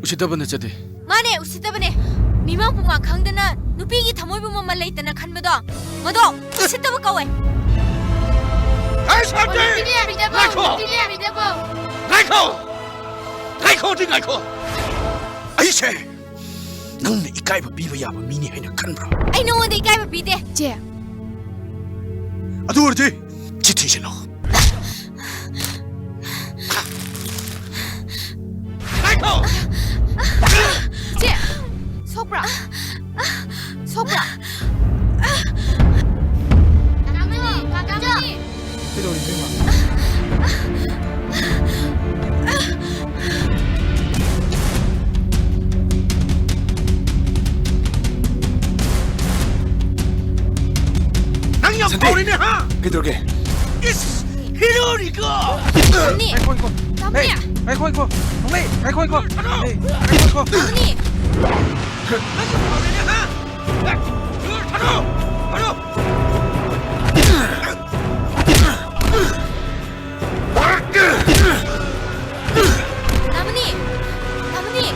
ꯎꯁꯤꯠꯇꯕ ꯅꯠꯆꯗꯦ꯫ ꯃꯥꯅꯦ, ꯎꯁꯤꯠꯇꯕꯅꯦ꯫ ꯃꯤꯃꯥꯡ ꯄꯨꯃꯥꯡ ꯈꯪꯗꯅ ꯅꯨꯄꯤꯒꯤ ꯊꯃꯣꯏꯕꯨ ꯃꯃꯜ ꯂꯩꯇꯅ ꯈꯟꯕꯗꯣ, ꯃꯗꯣ ꯎꯁꯤꯠꯇꯕ ꯀꯧꯋꯦ꯫ ꯑꯩ ꯁꯥꯎꯗꯦ! ꯅꯨꯄꯤꯗꯤ ꯌꯥꯕꯤꯗꯕ, ꯉꯥꯏꯈꯣ! ꯅꯨꯄꯤꯗꯤ ꯌꯥꯕꯤꯗꯕ꯫ ꯉꯥꯏꯈꯣ! ꯉꯥꯏꯈꯣꯗꯤ ꯉꯥꯏꯈꯣ! ꯑꯩꯁꯦ ꯅꯪꯅ ꯏꯀꯥꯏꯕ ꯄꯤꯕ ꯌꯥꯕ ꯃꯤꯅꯤ ꯍꯥꯏꯅ ꯈꯟꯕ꯭ꯔꯣ? ꯑꯩ ꯅꯉꯣꯟꯗ ꯏꯀꯥꯏꯕ ꯄꯤꯗꯦ꯫ ꯆꯦ꯫ ꯑꯗꯨ ꯑꯣꯏꯔꯗꯤ ꯆꯤꯊꯤꯁꯤꯜꯂꯣ꯫ ꯉꯥꯏꯈꯣ! ꯆꯦ, ꯁꯣꯛꯄ꯭ꯔꯥ? ꯁꯣꯛꯄ꯭ꯔꯥ? ꯀꯩꯗꯧꯔꯤꯅꯣ, ꯏꯃꯥ? ꯅꯪ ꯌꯥꯝ ꯁꯟꯗꯤ! ꯐꯥꯎꯔꯤꯅꯦ, ꯍꯥ? ꯀꯩꯗꯧꯔꯒꯦ? ꯏꯁ! ꯍꯤꯔꯣꯅꯤꯀꯣ! ꯇꯥꯃꯅꯤ! ꯉꯥꯏꯈꯣ, ꯉꯥꯏꯈꯣ꯫ ꯇꯥꯃꯅꯤ! ꯍꯦ, ꯉꯥꯏꯈꯣ, ꯉꯥꯏꯈꯣ꯫ ꯅꯣꯡꯂꯩ, ꯉꯥꯏꯈꯣ, ꯉꯥꯏꯈꯣ꯫ ꯊꯥꯗꯣꯛꯑꯣ! ꯍꯦ, ꯉꯥꯏꯈꯣ, ꯉꯥꯏꯈꯣ꯫ ꯇꯥꯃꯅꯤ! ꯅꯪ ꯌꯥꯝ ꯐꯥꯎꯔꯤꯅꯦ, ꯍꯥ? ꯊꯥꯗꯣꯛꯑꯣ! ꯊꯥꯗꯣꯛꯑꯣ! ꯇꯥꯃꯅꯤ! ꯇꯥꯃꯅꯤ!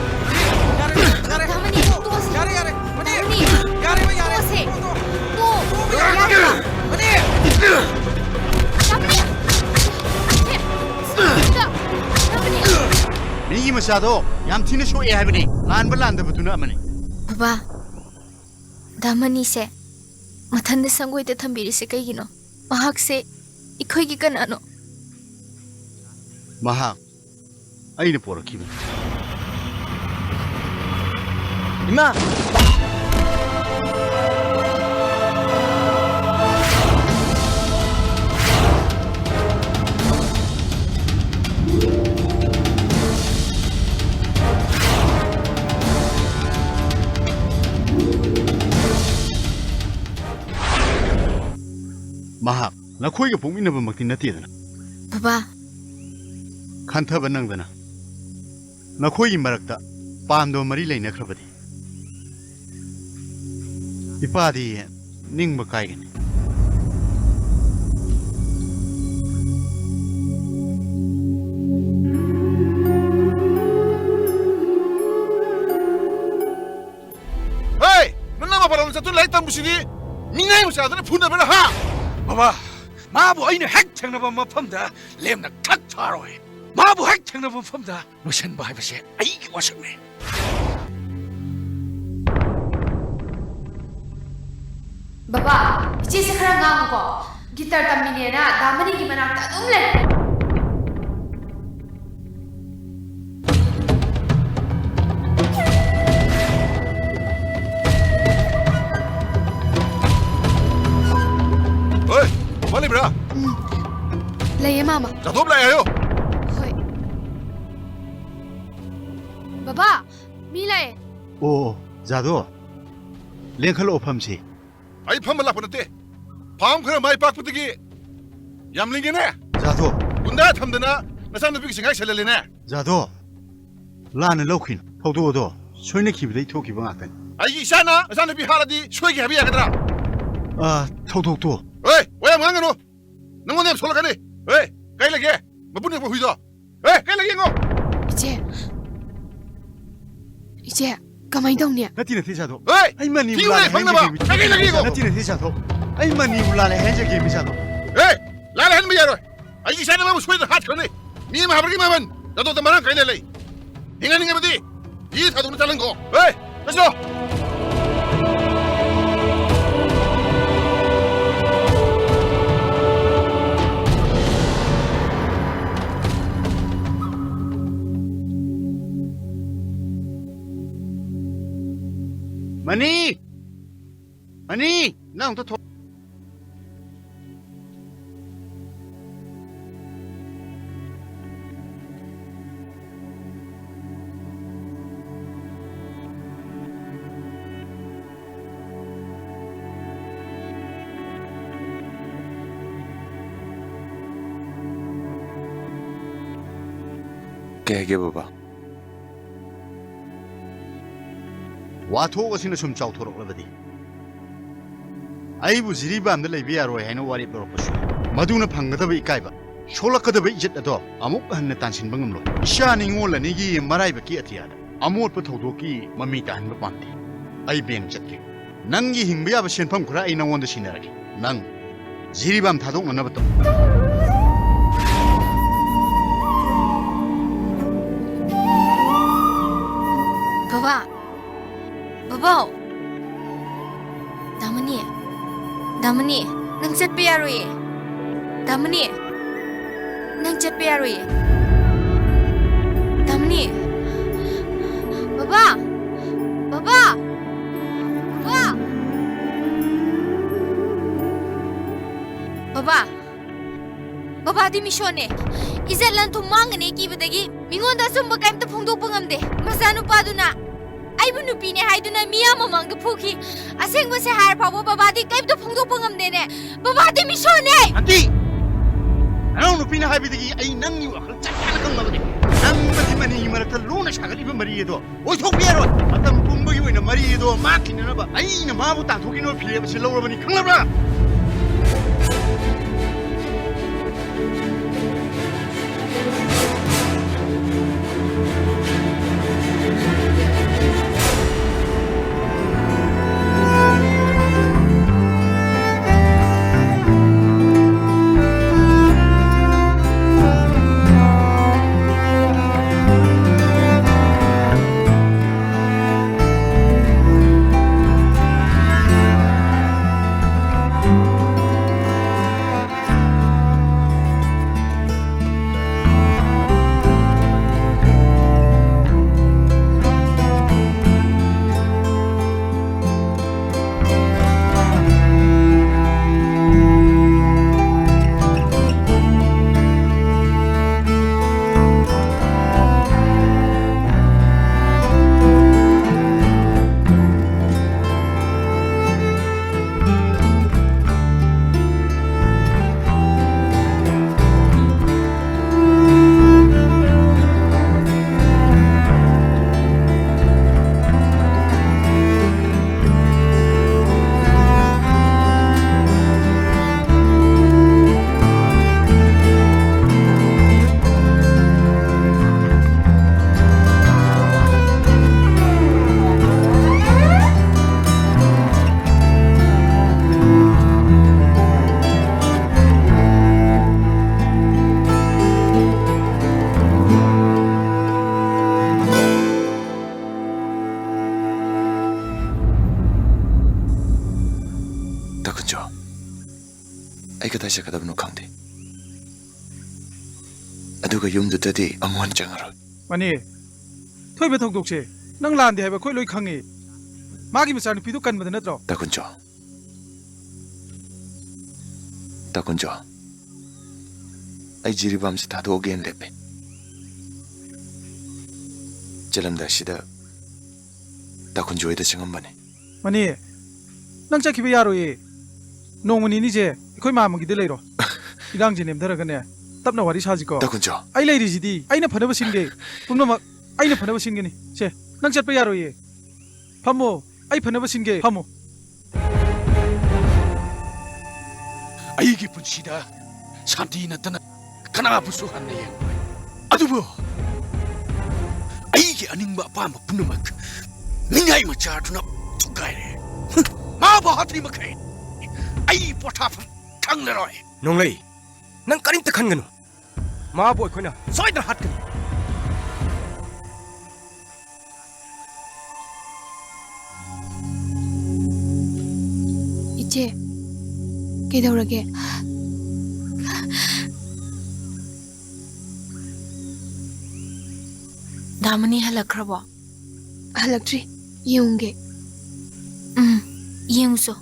ꯌꯥꯔꯦ, ꯌꯥꯔꯦ꯫ ꯇꯥꯃꯅꯤ, ꯇꯣꯛꯑꯁꯤ꯫ ꯌꯥꯔꯦ, ꯌꯥꯔꯦ꯫ ꯃꯅꯤ! ꯇꯥꯃꯅꯤ! ꯌꯥꯔꯦꯕ, ꯌꯥꯔꯦ꯫ ꯇꯣꯛꯑꯁꯤ꯫ ꯇꯣꯛꯑꯣ, ꯇꯣꯛꯑꯣ꯫ ꯇꯣꯛꯑꯣ! ꯌꯥꯔꯦꯕ! ꯃꯅꯤ! ꯇꯥꯃꯅꯤ! ꯇꯥꯃꯅꯤ! ꯃꯤꯒꯤ ꯃꯆꯥꯗꯣ ꯌꯥꯝ ꯊꯤꯅ ꯁꯣꯛꯑꯦ ꯍꯥꯏꯕꯅꯤ, ꯂꯥꯟꯕ ꯂꯥꯟꯗꯕꯗꯨꯅ ꯑꯃꯅꯤ꯫ ꯕꯕꯥ, ꯗꯥ ꯃꯅꯤꯁꯦ ꯃꯊꯟꯗ ꯁꯪꯒꯣꯏꯗ ꯊꯝꯕꯤꯔꯤꯁꯦ ꯀꯩꯒꯤꯅꯣ? ꯃꯍꯥꯛꯁꯦ ꯑꯩꯈꯣꯏꯒꯤ ꯀꯅꯥꯅꯣ? ꯃꯍꯥꯛ ꯑꯩꯅ ꯄꯣꯔꯛꯈꯤꯕꯅꯤ꯫ ꯏꯃꯥ! ꯃꯍꯥꯛ ꯅꯈꯣꯏꯒ ꯄꯣꯛꯃꯤꯟꯅꯕꯃꯛꯇꯤ ꯅꯠꯇꯦꯗꯅ꯫ ꯕꯕꯥ꯫ ꯈꯟꯊꯕ ꯅꯪꯗꯅ ꯅꯈꯣꯏꯒꯤ ꯃꯔꯛꯇ ꯄꯥꯝꯗꯕ ꯃꯔꯤ ꯂꯩꯅꯈ꯭ꯔꯕꯗꯤ ꯏꯄꯥꯗꯤ ꯅꯤꯡꯕ ꯀꯥꯏꯒꯅꯤ꯫ ꯍꯦ! ꯅꯪꯅ ꯃꯄꯥꯟ ꯂꯝꯗ ꯆꯠꯇꯨꯅ ꯂꯥꯏꯔꯤꯛ ꯇꯝꯕꯁꯤꯗꯤ ꯃꯤꯅꯥꯏ ꯃꯆꯥꯗꯨꯅ ꯐꯨꯅꯕ꯭ꯔꯥ, ꯍꯥ? ꯕꯕꯥ, ꯃꯥꯕꯨ ꯑꯩꯅ ꯍꯦꯛ ꯊꯦꯡꯅꯕ ꯃꯐꯝꯗ ꯂꯦꯝꯅ ꯊꯛ ꯊꯥꯔꯣꯏ꯫ ꯃꯥꯕꯨ ꯍꯦꯛ ꯊꯦꯡꯅꯕ ꯃꯐꯝꯗ ꯂꯣꯏꯁꯤꯟꯕ ꯍꯥꯏꯕꯁꯦ ꯑꯩꯒꯤ ꯋꯥꯁꯛꯅꯤ꯫ ꯕꯕꯥ, ꯏꯆꯦꯁꯦ ꯈꯔ ꯉꯥꯡꯉꯨꯀꯣ꯫ ꯒꯤꯇꯔ ꯇꯝꯃꯤꯅꯦꯅ ꯗꯥ ꯃꯅꯤꯒꯤ ꯃꯅꯥꯛꯇ ꯑꯗꯨꯝ ꯂꯩ꯫ ꯍꯣꯏ, ꯃꯥ ꯂꯩꯕ꯭ꯔꯥ? ꯎꯝ, ꯂꯩꯌꯦ, ꯃꯥꯃ꯫ ꯖꯥꯗꯣꯞ ꯂꯥꯛꯑꯦ ꯍꯥꯏꯌꯣ꯫ ꯍꯣꯏ꯫ ꯕꯕꯥ, ꯃꯤ ꯂꯥꯛꯑꯦ꯫ ꯑꯣ, ꯖꯥꯗꯣ, ꯂꯦꯡꯈꯠꯂꯛꯑꯣ, ꯐꯝꯁꯤ꯫ ꯑꯩ ꯐꯝꯕ ꯂꯥꯛꯄ ꯅꯠꯇꯦ꯫ ꯐꯥꯝ ꯈꯔ ꯃꯥꯏ ꯄꯥꯛꯄꯗꯒꯤ ꯌꯥꯝ ꯂꯤꯡꯉꯦꯅꯦ꯫ ꯖꯥꯗꯣ꯫ ꯒꯨꯟꯗꯥ ꯊꯝꯗꯅ ꯅꯆꯥꯅꯨꯄꯤꯒꯤ ꯁꯦꯡꯒꯥꯏ ꯁꯜꯍꯜꯂꯦꯅꯦ꯫ ꯖꯥꯗꯣ, ꯂꯥꯟꯅ ꯂꯧꯈꯤꯅꯨ꯫ ꯊꯧꯗꯣꯛ ꯑꯗꯣ ꯁꯣꯏꯅꯈꯤꯕꯗꯩ ꯊꯣꯛꯈꯤꯕ ꯉꯥꯛꯇꯅꯤ꯫ ꯑꯩꯒꯤ ꯏꯆꯥꯅ ꯅꯆꯥꯅꯨꯄꯤ ꯍꯥꯠꯂꯗꯤ ꯁꯣꯏꯈꯤ ꯍꯥꯏꯕ ꯌꯥꯒꯗ꯭ꯔꯥ? ꯑꯥ, ꯊꯧꯗꯣꯛꯇꯣ꯫ ꯍꯣꯏ, ꯋꯥ ꯌꯥꯝ ꯉꯥꯡꯒꯅꯨ꯫ ꯅꯪꯉꯣꯟꯗ ꯌꯥꯝ ꯁꯣꯛꯂꯛꯀꯅꯤ꯫ ꯍꯣꯏ, ꯀꯩ ꯂꯩꯒꯦ? ꯃꯄꯨꯟ ꯌꯣꯛꯄ ꯍꯨꯏꯗꯣ꯫ ꯍꯦ, ꯀꯩ ꯂꯩꯒꯦ ꯌꯦꯡꯉꯣ꯫ ꯏꯆꯦ, ꯏꯆꯦ, ꯀꯃꯥꯏ ꯇꯧꯅꯤ? ꯅꯠꯇꯦ, ꯅꯠꯇꯦ, ꯖꯥꯗꯣ꯫ ꯍꯦ, ꯑꯩ ꯃꯅꯤꯕꯨ ꯊꯤꯌꯨꯅꯦ, ꯂꯥꯜꯂꯦ ꯐꯪꯅꯕ꯫ ꯍꯥꯏꯖꯒꯦꯃꯤ꯫ ꯀꯩ ꯂꯩꯒꯦ ꯌꯦꯡꯉꯣ꯫ ꯅꯠꯇꯦ, ꯅꯠꯇꯦ, ꯖꯥꯗꯣ꯫ ꯑꯩ ꯃꯅꯤꯕꯨ ꯂꯥꯜꯂꯦ ꯍꯥꯏꯖꯒꯦꯃꯤ, ꯖꯥꯗꯣ꯫ ꯍꯦ, ꯂꯥꯜꯂꯦ ꯍꯥꯏꯍꯟꯕ ꯌꯥꯔꯣꯏ꯫ ꯑꯩꯒꯤ ꯏꯆꯥꯅ ꯃꯥꯕꯨ ꯁꯣꯏꯗꯅ ꯍꯥꯠꯈ꯭ꯔꯅꯤ꯫ ꯃꯤ ꯑꯃ ꯍꯥꯠꯄꯒꯤ ꯃꯃꯜ ꯖꯥꯗꯣꯗ ꯃꯔꯥꯡ ꯀꯥꯏꯅ ꯂꯩ꯫ ꯍꯤꯡꯍꯟꯅꯤꯡꯉꯕꯗꯤ ꯏ ꯊꯥꯗꯣꯛꯅ ꯆꯠꯍꯟꯈꯣ꯫ ꯍꯦ, ꯆꯠꯁꯤꯔꯣ꯫ ꯃꯅꯤ! ꯃꯅꯤ! ꯅꯪ ꯑꯝꯇ ꯊꯣꯛ- ꯀꯩ ꯍꯥꯏꯒꯦ ꯕꯕꯥ? ꯋꯥꯊꯣꯛ ꯑꯁꯤꯅ ꯁꯨꯝ ꯆꯥꯎꯊꯣꯔꯛꯂꯕꯗꯤ ꯑꯩꯕꯨ ꯖꯤꯔꯤꯕꯥꯝꯗ ꯂꯩꯕ ꯌꯥꯔꯣꯏ ꯍꯥꯏꯅ ꯋꯥꯔꯦꯞ ꯂꯧꯔꯛꯄꯁꯨ ꯌꯥꯏ꯫ ꯃꯗꯨꯅ ꯐꯪꯒꯗꯕ ꯏꯀꯥꯏꯕ, ꯁꯣꯛꯂꯛꯀꯗꯕ ꯏꯖꯠ ꯑꯗꯣ ꯑꯃꯨꯛ ꯍꯟꯅ ꯇꯥꯟꯁꯤꯟꯕ ꯉꯝꯂꯣꯏ꯫ ꯏꯆꯥ ꯅꯤꯉꯣꯜ ꯑꯅꯤꯒꯤ ꯃꯔꯥꯏꯕꯛꯀꯤ ꯑꯇꯤꯌꯥꯗ ꯑꯃꯣꯠꯄ ꯊꯧꯗꯣꯛꯀꯤ ꯃꯃꯤ ꯇꯥꯍꯟꯕ ꯄꯥꯝꯗꯦ꯫ ꯑꯩ ꯕꯦꯡ ꯆꯠꯀꯦ꯫ ꯅꯪꯒꯤ ꯍꯤꯡꯕ ꯌꯥꯕ ꯁꯦꯟꯐꯝ ꯈꯔ ꯑꯩ ꯅꯉꯣꯟꯗ ꯁꯤꯟꯅꯔꯒꯦ꯫ ꯅꯪ ꯖꯤꯔꯤꯕꯥꯝ ꯊꯥꯗꯣꯛꯅꯅꯕ ꯇꯧ꯫ ꯕꯕꯥ! ꯕꯕꯥ! ꯗꯥꯃꯅꯤ! ꯗꯥꯃꯅꯤ! ꯅꯪ ꯆꯠꯄ ꯌꯥꯔꯣꯏꯌꯦ! ꯗꯥꯃꯅꯤ! ꯅꯪ ꯆꯠꯄ ꯌꯥꯔꯣꯏꯌꯦ! ꯗꯥꯃꯅꯤ! ꯕꯕꯥ! ꯕꯕꯥ! ꯕꯕꯥ! ꯕꯕꯥ! ꯕꯕꯥꯗꯤ ꯃꯤꯁꯣꯟꯅꯦ꯫ ꯏꯖꯠ ꯂꯟ ꯊꯨꯝ ꯃꯥꯡꯒꯅꯤ ꯀꯤꯕꯗꯒꯤ ꯃꯤꯉꯣꯟꯗ ꯑꯆꯨꯝꯕ ꯀꯩꯝꯇ ꯐꯣꯡꯗꯣꯛꯄ ꯉꯝꯗꯦ꯫ ꯃꯆꯥꯅꯨꯄꯥꯗꯨꯅ ꯑꯩꯕꯨ ꯅꯨꯄꯤꯅꯦ ꯍꯥꯏꯗꯨꯅ ꯃꯤꯌꯥꯝ ꯃꯃꯥꯡꯗ ꯐꯨꯈꯤ꯫ ꯑꯁꯦꯡꯕꯁꯦ ꯍꯥꯏꯔ ꯐꯥꯎꯕ ꯕꯕꯥꯗꯤ ꯀꯩꯝꯇ ꯐꯣꯡꯗꯣꯛꯄ ꯉꯝꯗꯦꯅꯦ꯫ ꯕꯕꯥꯗꯤ ꯃꯤꯁꯣꯟꯅꯦ! ꯑꯟꯇꯤ! ꯅꯅꯥꯎ ꯅꯨꯄꯤꯅ ꯍꯥꯏꯕꯗꯒꯤ ꯑꯩ ꯅꯪꯒꯤ ꯋꯥꯈꯜ ꯆꯞ ꯆꯥꯅ ꯈꯪꯂꯕꯅꯤ꯫ ꯅꯪ ꯑꯃꯗꯤ ꯃꯅꯤꯒꯤ ꯃꯔꯛꯇ ꯂꯨꯅ ꯁꯥꯒꯠꯂꯤꯕ ꯃꯔꯤ ꯑꯗꯣ ꯑꯣꯏꯊꯣꯛꯄ ꯌꯥꯔꯣꯏ꯫ ꯃꯇꯝ ꯄꯨꯝꯕꯒꯤ ꯑꯣꯏꯅ ꯃꯔꯤ ꯑꯗꯣ ꯃꯥꯡꯈꯤꯅꯅꯕ ꯑꯩꯅ ꯃꯥꯕꯨ ꯇꯥꯟꯊꯣꯛꯈꯤꯅꯕ ꯐꯤꯔꯦꯞ ꯑꯁꯤ ꯂꯧꯔꯕꯅꯤ, ꯈꯪꯂꯕ꯭ꯔꯥ? ꯑꯩ ꯀꯗꯥꯏ ꯆꯠꯀꯗꯕꯅꯣ ꯈꯪꯗꯦ꯫ ꯑꯗꯨꯒ ꯌꯨꯝꯗꯨꯗꯗꯤ ꯑꯃꯨꯛ ꯍꯟꯅ ꯆꯪꯉꯔꯣꯏ꯫ ꯃꯅꯤ, ꯊꯣꯛꯏꯕ ꯊꯧꯗꯣꯛꯁꯦ ꯅꯪ ꯂꯥꯟꯗꯦ ꯍꯥꯏꯕ ꯑꯩꯈꯣꯏ ꯂꯣꯏ ꯈꯪꯉꯤ꯫ ꯃꯥꯒꯤ ꯃꯆꯥꯅꯨꯄꯤꯗꯨ ꯀꯟꯕꯗ ꯅꯠꯇ꯭ꯔꯣ? ꯇꯥ ꯀꯨꯟꯖꯣ, ꯇꯥ ꯀꯨꯟꯖꯣ, ꯑꯩ ꯖꯤꯔꯤꯕꯥꯝꯁꯤ ꯊꯥꯗꯣꯛꯑꯒꯦꯅ ꯂꯦꯞꯄꯦ꯫ ꯆꯠꯂꯝꯗꯥꯏꯁꯤꯗ ꯇꯥ ꯀꯨꯟꯖꯣ ꯍꯣꯏꯗ ꯆꯪꯉꯝꯕꯅꯦ꯫ ꯃꯅꯤ, ꯅꯪ ꯆꯠꯈꯤꯕ ꯌꯥꯔꯣꯏꯌꯦ꯫ ꯅꯣꯡꯃ ꯅꯤꯅꯤꯁꯦ ꯑꯩꯈꯣꯏ ꯃꯥꯝꯃꯒꯤꯗ ꯂꯩꯔꯣ꯫ ꯏꯔꯥꯡꯁꯦ ꯅꯦꯝꯊꯔꯒꯅꯦ, ꯇꯞꯅ ꯋꯥꯔꯤ ꯁꯥꯁꯤꯀꯣ꯫ ꯇꯥ ꯀꯨꯟꯖꯣ꯫ ꯑꯩ ꯂꯩꯔꯤꯁꯤꯗꯤ, ꯑꯩꯅ ꯐꯅꯕ ꯁꯤꯟꯒꯦ꯫ ꯄꯨꯝꯅꯃꯛ ꯑꯩꯅ ꯐꯅꯕ ꯁꯤꯟꯒꯅꯤ꯫ ꯁꯦ, ꯅꯪ ꯆꯠꯄ ꯌꯥꯔꯣꯏꯌꯦ꯫ ꯐꯝꯃꯣ, ꯑꯩ ꯐꯅꯕ ꯁꯤꯟꯒꯦ꯫ ꯐꯝꯃꯣ꯫ ꯑꯩꯒꯤ ꯄꯨꯟꯁꯤꯗ ꯁꯥꯟꯇꯤ ꯅꯠꯇꯅ ꯀꯅꯥꯕꯨꯁꯨ ꯍꯟꯅ ꯌꯦꯡꯉꯣꯏ꯫ ꯑꯗꯨꯕꯨ ꯑꯩꯒꯤ ꯑꯅꯤꯡꯕ ꯑꯄꯥꯝꯕ ꯄꯨꯝꯅꯃꯛ ꯃꯤꯅꯥꯏ ꯃꯆꯥꯗꯨꯅ ꯊꯨꯒꯥꯏꯔꯦ꯫ ꯃꯥꯕꯨ ꯍꯥꯠꯇ꯭ꯔꯤ ꯃꯈꯩ ꯑꯩ ꯄꯣꯊꯥꯐꯝ ꯈꯪꯂꯔꯣꯏ꯫ ꯅꯣꯡꯂꯩ, ꯅꯪ ꯀꯔꯤꯝꯇ ꯈꯟꯒꯅꯨ꯫ ꯃꯥꯕꯨ ꯑꯩꯈꯣꯏꯅ ꯁꯣꯏꯗꯅ ꯍꯥꯠꯀꯅꯤ꯫ ꯏꯆꯦ, ꯀꯩꯗꯧꯔꯒꯦ? ꯗꯥꯃꯅꯤ ꯍꯜꯂꯛꯈ꯭ꯔꯕꯣ? ꯍꯜꯂꯛꯇ꯭ꯔꯤ꯫ ꯌꯦꯡꯉꯨꯒꯦ꯫ ꯎꯝ, ꯌꯦꯡꯉꯨꯆꯣ꯫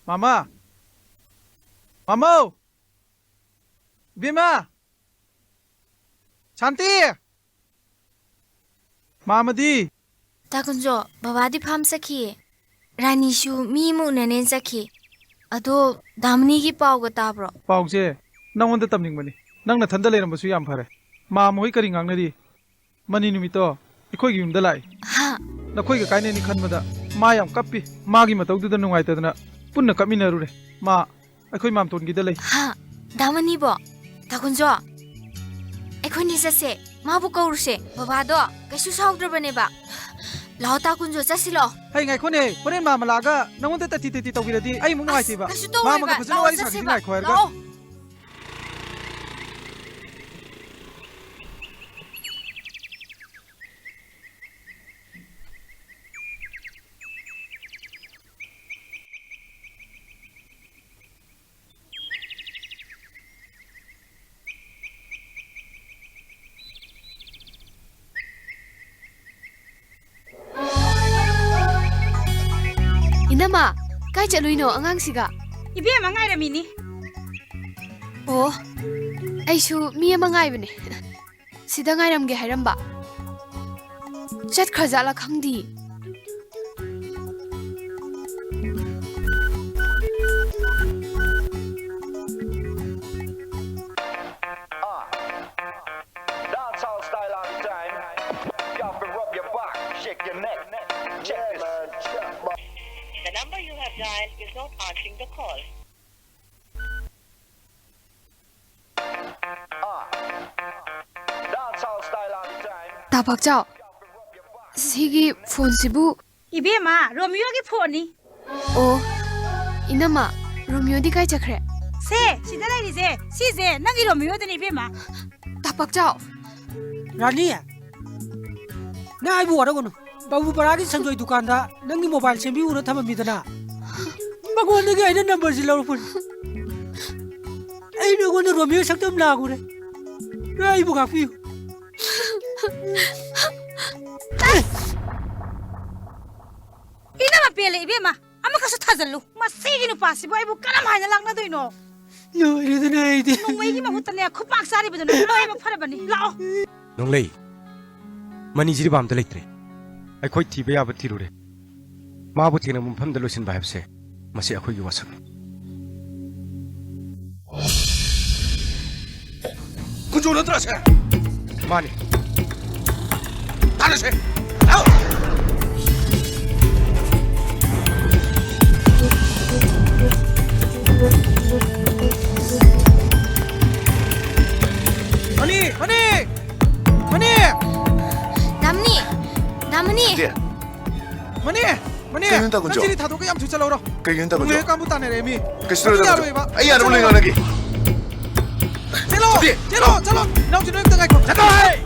ꯃꯥꯃꯥ! ꯃꯥꯃꯧ! ꯏꯕꯦꯝꯃ! ꯁꯥꯟꯇꯤ! ꯃꯥꯃꯗꯤ? ꯇꯥ ꯀꯨꯟꯖꯣ, ꯕꯕꯥꯗꯤ ꯐꯥꯝ ꯆꯠꯈꯤꯌꯦ꯫ ꯔꯥꯅꯤꯁꯨ ꯃꯤ ꯑꯃ ꯎꯅꯅꯦꯅ ꯆꯠꯈꯤ꯫ ꯑꯗꯣ ꯗꯥꯃꯅꯤꯒꯤ ꯄꯥꯎꯒ ꯇꯥꯕ꯭ꯔꯣ? ꯄꯥꯎꯁꯦ ꯅꯪꯉꯣꯟꯗ ꯇꯝꯅꯤꯡꯕꯅꯤ꯫ ꯅꯪ ꯅꯊꯟꯗ ꯂꯩꯔꯝꯕꯁꯨ ꯌꯥꯝ ꯐꯔꯦ꯫ ꯃꯥꯃ ꯍꯣꯏ ꯀꯔꯤ ꯉꯥꯡꯅꯔꯤ? ꯃꯅꯤ ꯅꯨꯃꯤꯠꯇꯣ ꯑꯩꯈꯣꯏꯒꯤ ꯌꯨꯝꯗ ꯂꯥꯛꯏ꯫ ꯍꯥ? ꯅꯈꯣꯏꯒ ꯀꯥꯏꯅꯅꯤ ꯈꯟꯕꯗ ꯃꯥ ꯌꯥꯝ ꯀꯞꯄꯤ꯫ ꯃꯥꯒꯤ ꯃꯇꯧꯗꯨꯗ ꯅꯨꯡꯉꯥꯏꯇꯗꯅ ꯄꯨꯟꯅ ꯀꯞꯃꯤꯟꯅꯔꯨꯔꯦ꯫ ꯃꯥ ꯑꯩꯈꯣꯏ ꯃꯥꯝꯇꯣꯟꯒꯤꯗ ꯂꯩ꯫ ꯍꯥ? ꯗꯥ ꯃꯅꯤꯕꯣ? ꯇꯥ ꯀꯨꯟꯖꯣ? ꯑꯩꯈꯣꯏꯅꯤ ꯆꯠꯁꯦ꯫ ꯃꯥꯕꯨ ꯀꯧꯔꯨꯁꯦ꯫ ꯕꯕꯥꯗꯣ ꯀꯩꯁꯨ ꯁꯥꯎꯗ꯭ꯔꯕꯅꯦꯕ꯫ ꯂꯥꯛꯑꯣ ꯇꯥ ꯀꯨꯟꯖꯣ, ꯆꯠꯁꯤ ꯂꯥꯛꯑꯣ꯫ ꯍꯩ, ꯉꯥꯏꯈꯣꯅꯦ꯫ ꯍꯣꯔꯦꯟ ꯃꯥꯝꯃ ꯂꯥꯛꯑꯒ ꯅꯪꯉꯣꯟꯗ ꯇꯠꯇꯤ ꯇꯠꯇꯤ ꯇꯧꯕꯤꯔꯗꯤ ꯑꯩ ꯑꯃꯨꯛ ꯑꯁ, ꯅꯨꯡꯉꯥꯏꯇꯦꯕ꯫ ꯀꯩꯁꯨ ꯇꯧꯔꯣꯏꯕ꯫ ꯃꯥꯝꯃꯒ ꯐꯖꯅ ꯂꯥꯛꯑꯣ, ꯋꯥꯔꯤ ꯁꯥꯈꯤꯁꯤ, ꯆꯠꯁꯦꯕ꯫ ꯉꯥꯏꯈꯣ ꯍꯥꯏꯔꯒ꯫ ꯂꯥꯛꯑꯣ꯫ ꯏꯅꯝꯃ, ꯀꯥꯏ ꯆꯠꯂꯨꯏꯅꯣ ꯑꯉꯥꯡꯁꯤꯒ? ꯏꯕꯦꯝꯃ ꯉꯥꯏꯔꯝꯃꯤꯅꯤ꯫ ꯑꯣ, ꯑꯩꯁꯨ ꯃꯤ ꯑꯃ ꯉꯥꯏꯕꯅꯦ꯫ ꯁꯤꯗ ꯉꯥꯏꯔꯝꯒꯦ ꯍꯥꯏꯔꯝꯕ꯫ ꯆꯠꯈ꯭ꯔꯖꯥꯠꯂꯥ ꯈꯪꯗꯤꯌꯦ꯫ Dancehall style all the time. You have to rub your back, shake your neck. Check this. The number you have dialed is not answering the call. ꯇꯥ ꯄꯥꯛꯆꯥꯎ, ꯁꯤꯒꯤ ꯐꯣꯟꯁꯤꯕꯨ? ꯏꯕꯦꯝꯃ, ꯔꯣꯃꯤꯌꯣꯒꯤ ꯐꯣꯟꯅꯤ꯫ ꯑꯣ, ꯏꯅꯝꯃ, ꯔꯣꯃꯤꯌꯣꯗꯤ ꯀꯥꯏ ꯆꯠꯈ꯭ꯔꯦ? ꯁꯦ, ꯁꯤꯗ ꯂꯩꯔꯤꯁꯦ, ꯁꯤꯁꯦ ꯅꯪꯒꯤ ꯔꯣꯃꯤꯌꯣꯗꯨꯅꯤ ꯏꯕꯦꯝꯃ꯫ ꯇꯥ ꯄꯥꯛꯆꯥꯎ꯫ ꯔꯥꯅꯤ, ꯅꯪ ꯑꯩꯕꯨ ꯋꯥꯔꯧꯒꯅꯨ꯫ ꯕꯥꯕꯨ ꯕꯔꯥꯒꯤ ꯁꯟꯖꯣꯏ ꯗꯨꯀꯥꯟꯗ ꯅꯪꯒꯤ ꯃꯣꯕꯥꯏꯜ ꯁꯦꯝꯕꯤꯌꯨꯅ ꯊꯝꯃꯝꯃꯤꯗꯅ? ꯃꯉꯣꯟꯗꯒꯤ ꯑꯩꯅ ꯅꯝꯕꯔꯁꯤ ꯂꯧꯔꯛꯄꯅꯤ꯫ ꯑꯩ ꯅꯉꯣꯟꯗ ꯔꯣꯃꯤꯌꯣ ꯁꯛꯇꯝ ꯂꯥꯡꯉꯨꯔꯦ꯫ ꯅꯪ ꯑꯩꯕꯨ ꯉꯥꯛꯄꯤꯌꯨ꯫ ꯏꯅꯝꯃ ꯄꯦꯜꯂꯦ ꯏꯕꯦꯝꯃ꯫ ꯑꯃꯈꯛꯁꯨ ꯊꯥꯖꯜꯂꯨ꯫ ꯃꯁꯤꯒꯤ ꯅꯨꯄꯥꯁꯤꯕꯨ ꯑꯩꯕꯨ ꯀꯔꯝ ꯍꯥꯏꯅ ꯂꯥꯛꯅꯗꯣꯏꯅꯣ? ꯂꯣꯏꯔꯦꯗꯅ ꯑꯩꯗꯤ꯫ ꯅꯣꯡꯃꯩꯒꯤ ꯃꯍꯨꯠꯇꯅꯦ ꯈꯨꯄꯥꯛ ꯆꯥꯔꯤꯕꯗꯨꯅ ꯂꯣꯏꯅꯃꯛ ꯐꯔꯕꯅꯤ꯫ ꯂꯥꯛꯑꯣ꯫ ꯅꯣꯡꯂꯩ, ꯃꯅꯤ ꯖꯤꯔꯤꯕꯥꯝꯗ ꯂꯩꯇ꯭ꯔꯦ꯫ ꯑꯩꯈꯣꯏ ꯊꯤꯕ ꯌꯥꯕ ꯊꯤꯔꯨꯔꯦ꯫ ꯃꯥꯕꯨ ꯊꯦꯡꯅꯕ ꯃꯐꯝꯗ ꯂꯣꯏꯁꯤꯟꯕ ꯍꯥꯏꯕꯁꯦ ꯃꯁꯤ ꯑꯩꯈꯣꯏꯒꯤ ꯋꯥꯁꯛꯅꯤ꯫ ꯀꯨꯟꯖꯣ ꯅꯠꯇ꯭ꯔꯥ ꯁꯦ? ꯃꯥꯅꯤ꯫ ꯇꯥꯟꯅꯁꯦ꯫ ꯂꯥꯎ꯫ ꯃꯅꯤ! ꯃꯅꯤ! ꯃꯅꯤ! ꯗꯥꯃꯅꯤ! ꯗꯥꯃꯅꯤ! ꯏꯆꯦ! ꯃꯅꯤ! ꯃꯅꯤ! ꯀꯩꯅꯣ ꯇꯥꯒꯨꯟꯖꯣ? ꯅꯪ ꯁꯤꯗꯤ ꯊꯥꯗꯣꯛꯄ ꯌꯥꯝ ꯊꯨ ꯆꯠꯍꯧꯔꯣ꯫ ꯀꯩꯒꯤꯅꯣ ꯇꯥꯒꯨꯟꯖꯣ? ꯅꯣꯏ ꯀꯥꯡꯕꯨ ꯇꯥꯟꯅꯔꯦ ꯃꯤ꯫ ꯀꯩꯁꯨ ꯇꯧꯔꯣꯏ ꯇꯥꯒꯨꯟꯖꯣ꯫ ꯌꯥꯔꯣꯏꯕ꯫ ꯑꯩ ꯌꯥꯅꯕ ꯂꯣꯏ ꯆꯠꯂꯣ꯫ ꯉꯥꯡꯅꯒꯦ꯫ ꯆꯦꯜꯂꯣ! ꯁꯣꯐꯤ! ꯆꯦꯜꯂꯣ! ꯆꯦꯜꯂꯣ! ꯏꯅꯥꯎꯁꯤ ꯅꯣꯏ ꯑꯝꯇ ꯉꯥꯏꯈꯣ꯫ ꯆꯠꯂꯣ ꯍꯥꯏ!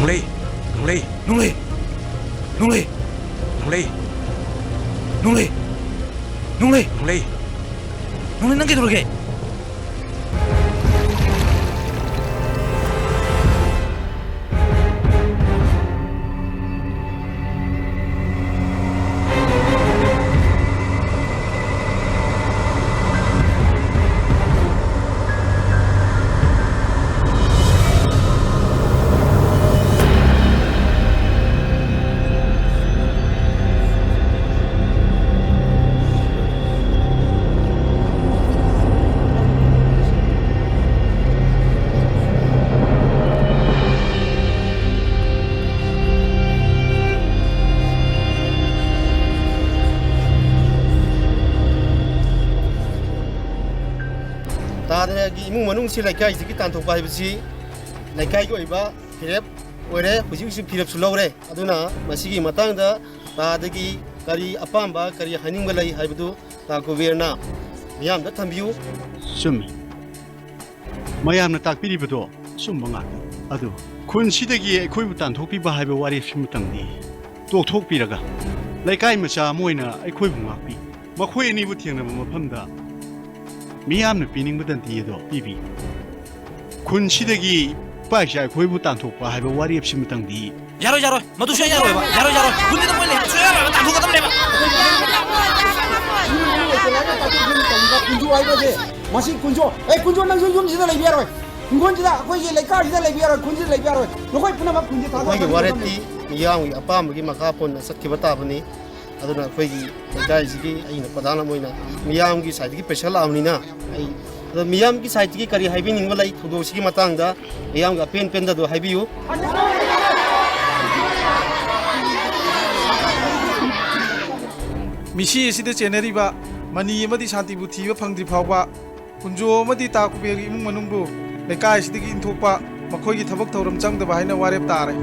ꯅꯨꯡꯂꯩ! ꯅꯨꯡꯂꯩ! ꯅꯨꯡꯂꯩ! ꯅꯨꯡꯂꯩ! ꯅꯨꯡꯂꯩ! ꯅꯨꯡꯂꯩ! ꯅꯨꯡꯂꯩ! ꯅꯨꯡꯂꯩ! ꯅꯨꯡꯂꯩ, ꯅꯪ ꯀꯩꯗꯧꯔꯒꯦ? ꯇꯥꯗꯅꯒꯤ ꯏꯃꯨꯡ ꯃꯅꯨꯡꯁꯤ ꯂꯩꯀꯥꯏꯁꯤꯒꯤ ꯇꯥꯟꯊꯣꯛꯄ ꯍꯥꯏꯕꯁꯤ ꯂꯩꯀꯥꯏꯒꯤ ꯑꯣꯏꯕ ꯐꯤꯔꯦꯞ ꯑꯣꯏꯔꯦ, ꯍꯧꯖꯤꯛ ꯍꯧꯖꯤꯛ ꯐꯤꯔꯦꯞꯁꯨ ꯂꯧꯔꯦ꯫ ꯑꯗꯨꯅ ꯃꯁꯤꯒꯤ ꯃꯇꯥꯡꯗ ꯇꯥꯗꯒꯤ ꯀꯔꯤ ꯑꯄꯥꯝꯕ, ꯀꯔꯤ ꯍꯥꯏꯅꯤꯡꯕ ꯂꯩ ꯍꯥꯏꯕꯗꯨ ꯇꯥ ꯀꯨꯕꯦꯔꯅ ꯃꯤꯌꯥꯝꯗ ꯊꯝꯕꯤꯌꯨ꯫ ꯆꯨꯝꯃꯤ꯫ ꯃꯌꯥꯝꯅ ꯇꯥꯛꯄꯤꯔꯤꯕꯗꯣ ꯑꯆꯨꯝꯕ ꯉꯥꯛꯇꯅꯤ꯫ ꯑꯗꯨ ꯈꯨꯟꯁꯤꯗꯒꯤ ꯑꯩꯈꯣꯏꯕꯨ ꯇꯥꯟꯊꯣꯛꯄꯤꯕ ꯍꯥꯏꯕ ꯋꯥꯔꯦꯞꯁꯤꯃꯇꯪꯗꯤ ꯇꯣꯛꯊꯣꯛꯄꯤꯔꯒ, ꯂꯩꯀꯥꯏ ꯃꯆꯥ ꯑꯃ ꯑꯣꯏꯅ ꯑꯩꯈꯣꯏꯕꯨ ꯉꯥꯛꯄꯤ꯫ ꯃꯈꯣꯏ ꯑꯅꯤꯕꯨ ꯊꯦꯡꯅꯕ ꯃꯐꯝꯗ ꯃꯤꯌꯥꯝꯅ ꯄꯤꯅꯤꯡꯕ ꯗꯟꯗꯤ ꯑꯗꯣ ꯄꯤꯕꯤ꯫ ꯈꯨꯟꯁꯤꯗꯒꯤ ꯏꯄꯥ ꯏꯆꯥ ꯑꯩꯈꯣꯏꯕꯨ ꯇꯥꯟꯊꯣꯛꯄ ꯍꯥꯏꯕ ꯋꯥꯔꯦꯞꯁꯤꯃꯇꯪꯗꯤ ꯌꯥꯔꯣꯏ, ꯌꯥꯔꯣꯏ꯫ ꯃꯗꯨ ꯁꯨꯡꯌꯥ ꯌꯥꯔꯣꯏꯕ꯫ ꯌꯥꯔꯣꯏ, ꯌꯥꯔꯣꯏ꯫ ꯈꯨꯟꯗꯨꯗ ꯃꯣꯏ ꯂꯩꯍꯟꯕ ꯁꯨꯡꯌꯥ ꯌꯥꯔꯣꯏꯕ꯫ ꯇꯥꯟꯊꯣꯛꯀꯗꯕꯅꯦꯕ꯫ ꯀꯨꯟꯖꯨ ꯍꯥꯏꯕꯁꯦ, ꯃꯁꯤ ꯀꯨꯟꯖꯨ, ꯑꯦ, ꯀꯨꯟꯖꯨ, ꯅꯪꯁꯨ ꯌꯨꯝꯁꯤꯗ ꯂꯩꯕ ꯌꯥꯔꯣꯏ꯫ ꯍꯤꯡꯒꯣꯜꯁꯤꯗ, ꯑꯩꯈꯣꯏꯒꯤ ꯂꯩꯀꯥꯏꯁꯤꯗ ꯂꯩꯕ ꯌꯥꯔꯣꯏ, ꯈꯨꯟꯁꯤꯗ ꯂꯩꯕ ꯌꯥꯔꯣꯏ꯫ ꯅꯈꯣꯏ ꯄꯨꯝꯅꯃꯛ ꯈꯨꯟꯁꯤ ꯊꯥꯗꯣꯛꯑꯒ ꯑꯩꯈꯣꯏꯒꯤ ꯋꯥꯔꯦꯞꯇꯤ ꯃꯤꯌꯥꯝꯒꯤ ꯑꯄꯥꯝꯕꯒꯤ ꯃꯈꯥ ꯄꯣꯟꯅ ꯆꯠꯈꯤꯕ ꯇꯥꯕꯅꯤ꯫ ꯑꯗꯨꯅ ꯑꯩꯈꯣꯏꯒꯤ ꯂꯩꯀꯥꯏꯁꯤꯒꯤ ꯑꯩꯅ ꯄ꯭ꯔꯙꯥꯟ ꯑꯃ ꯑꯣꯏꯅ ꯃꯤꯌꯥꯝꯒꯤ ꯁꯥꯏꯠꯇꯒꯤ ꯄ꯭ꯔꯦꯁꯔ ꯂꯥꯛꯑꯕꯅꯤꯅ, ꯑꯩ, ꯑꯗꯣ ꯃꯤꯌꯥꯝꯒꯤ ꯁꯥꯏꯠꯇꯒꯤ ꯀꯔꯤ ꯍꯥꯏꯕꯤꯅꯤꯡꯕ ꯂꯩ ꯊꯧꯗꯣꯛꯁꯤꯒꯤ ꯃꯇꯥꯡꯗ? ꯃꯤꯌꯥꯝꯒꯤ ꯑꯄꯦꯟ ꯄꯦꯟꯗꯗꯣ ꯍꯥꯏꯕꯤꯌꯨ꯫ ꯃꯤꯁꯤ ꯑꯁꯤꯗ ꯆꯦꯟꯅꯔꯤꯕ ꯃꯅꯤ ꯑꯃꯗꯤ ꯁꯥꯟꯇꯤꯕꯨ ꯊꯤꯕ ꯐꯪꯗ꯭ꯔꯤ ꯐꯥꯎꯕ, ꯀꯨꯟꯖꯣ ꯑꯃꯗꯤ ꯇꯥ ꯀꯨꯕꯦꯔꯒꯤ ꯏꯃꯨꯡ ꯃꯅꯨꯡꯕꯨ ꯂꯩꯀꯥꯏ ꯑꯁꯤꯗꯒꯤ ꯏꯟꯊꯣꯛꯄ, ꯃꯈꯣꯏꯒꯤ ꯊꯕꯛ ꯊꯧꯔꯝ ꯆꯪꯗꯕ ꯍꯥꯏꯅ ꯋꯥꯔꯦꯞ ꯇꯥꯔꯦ꯫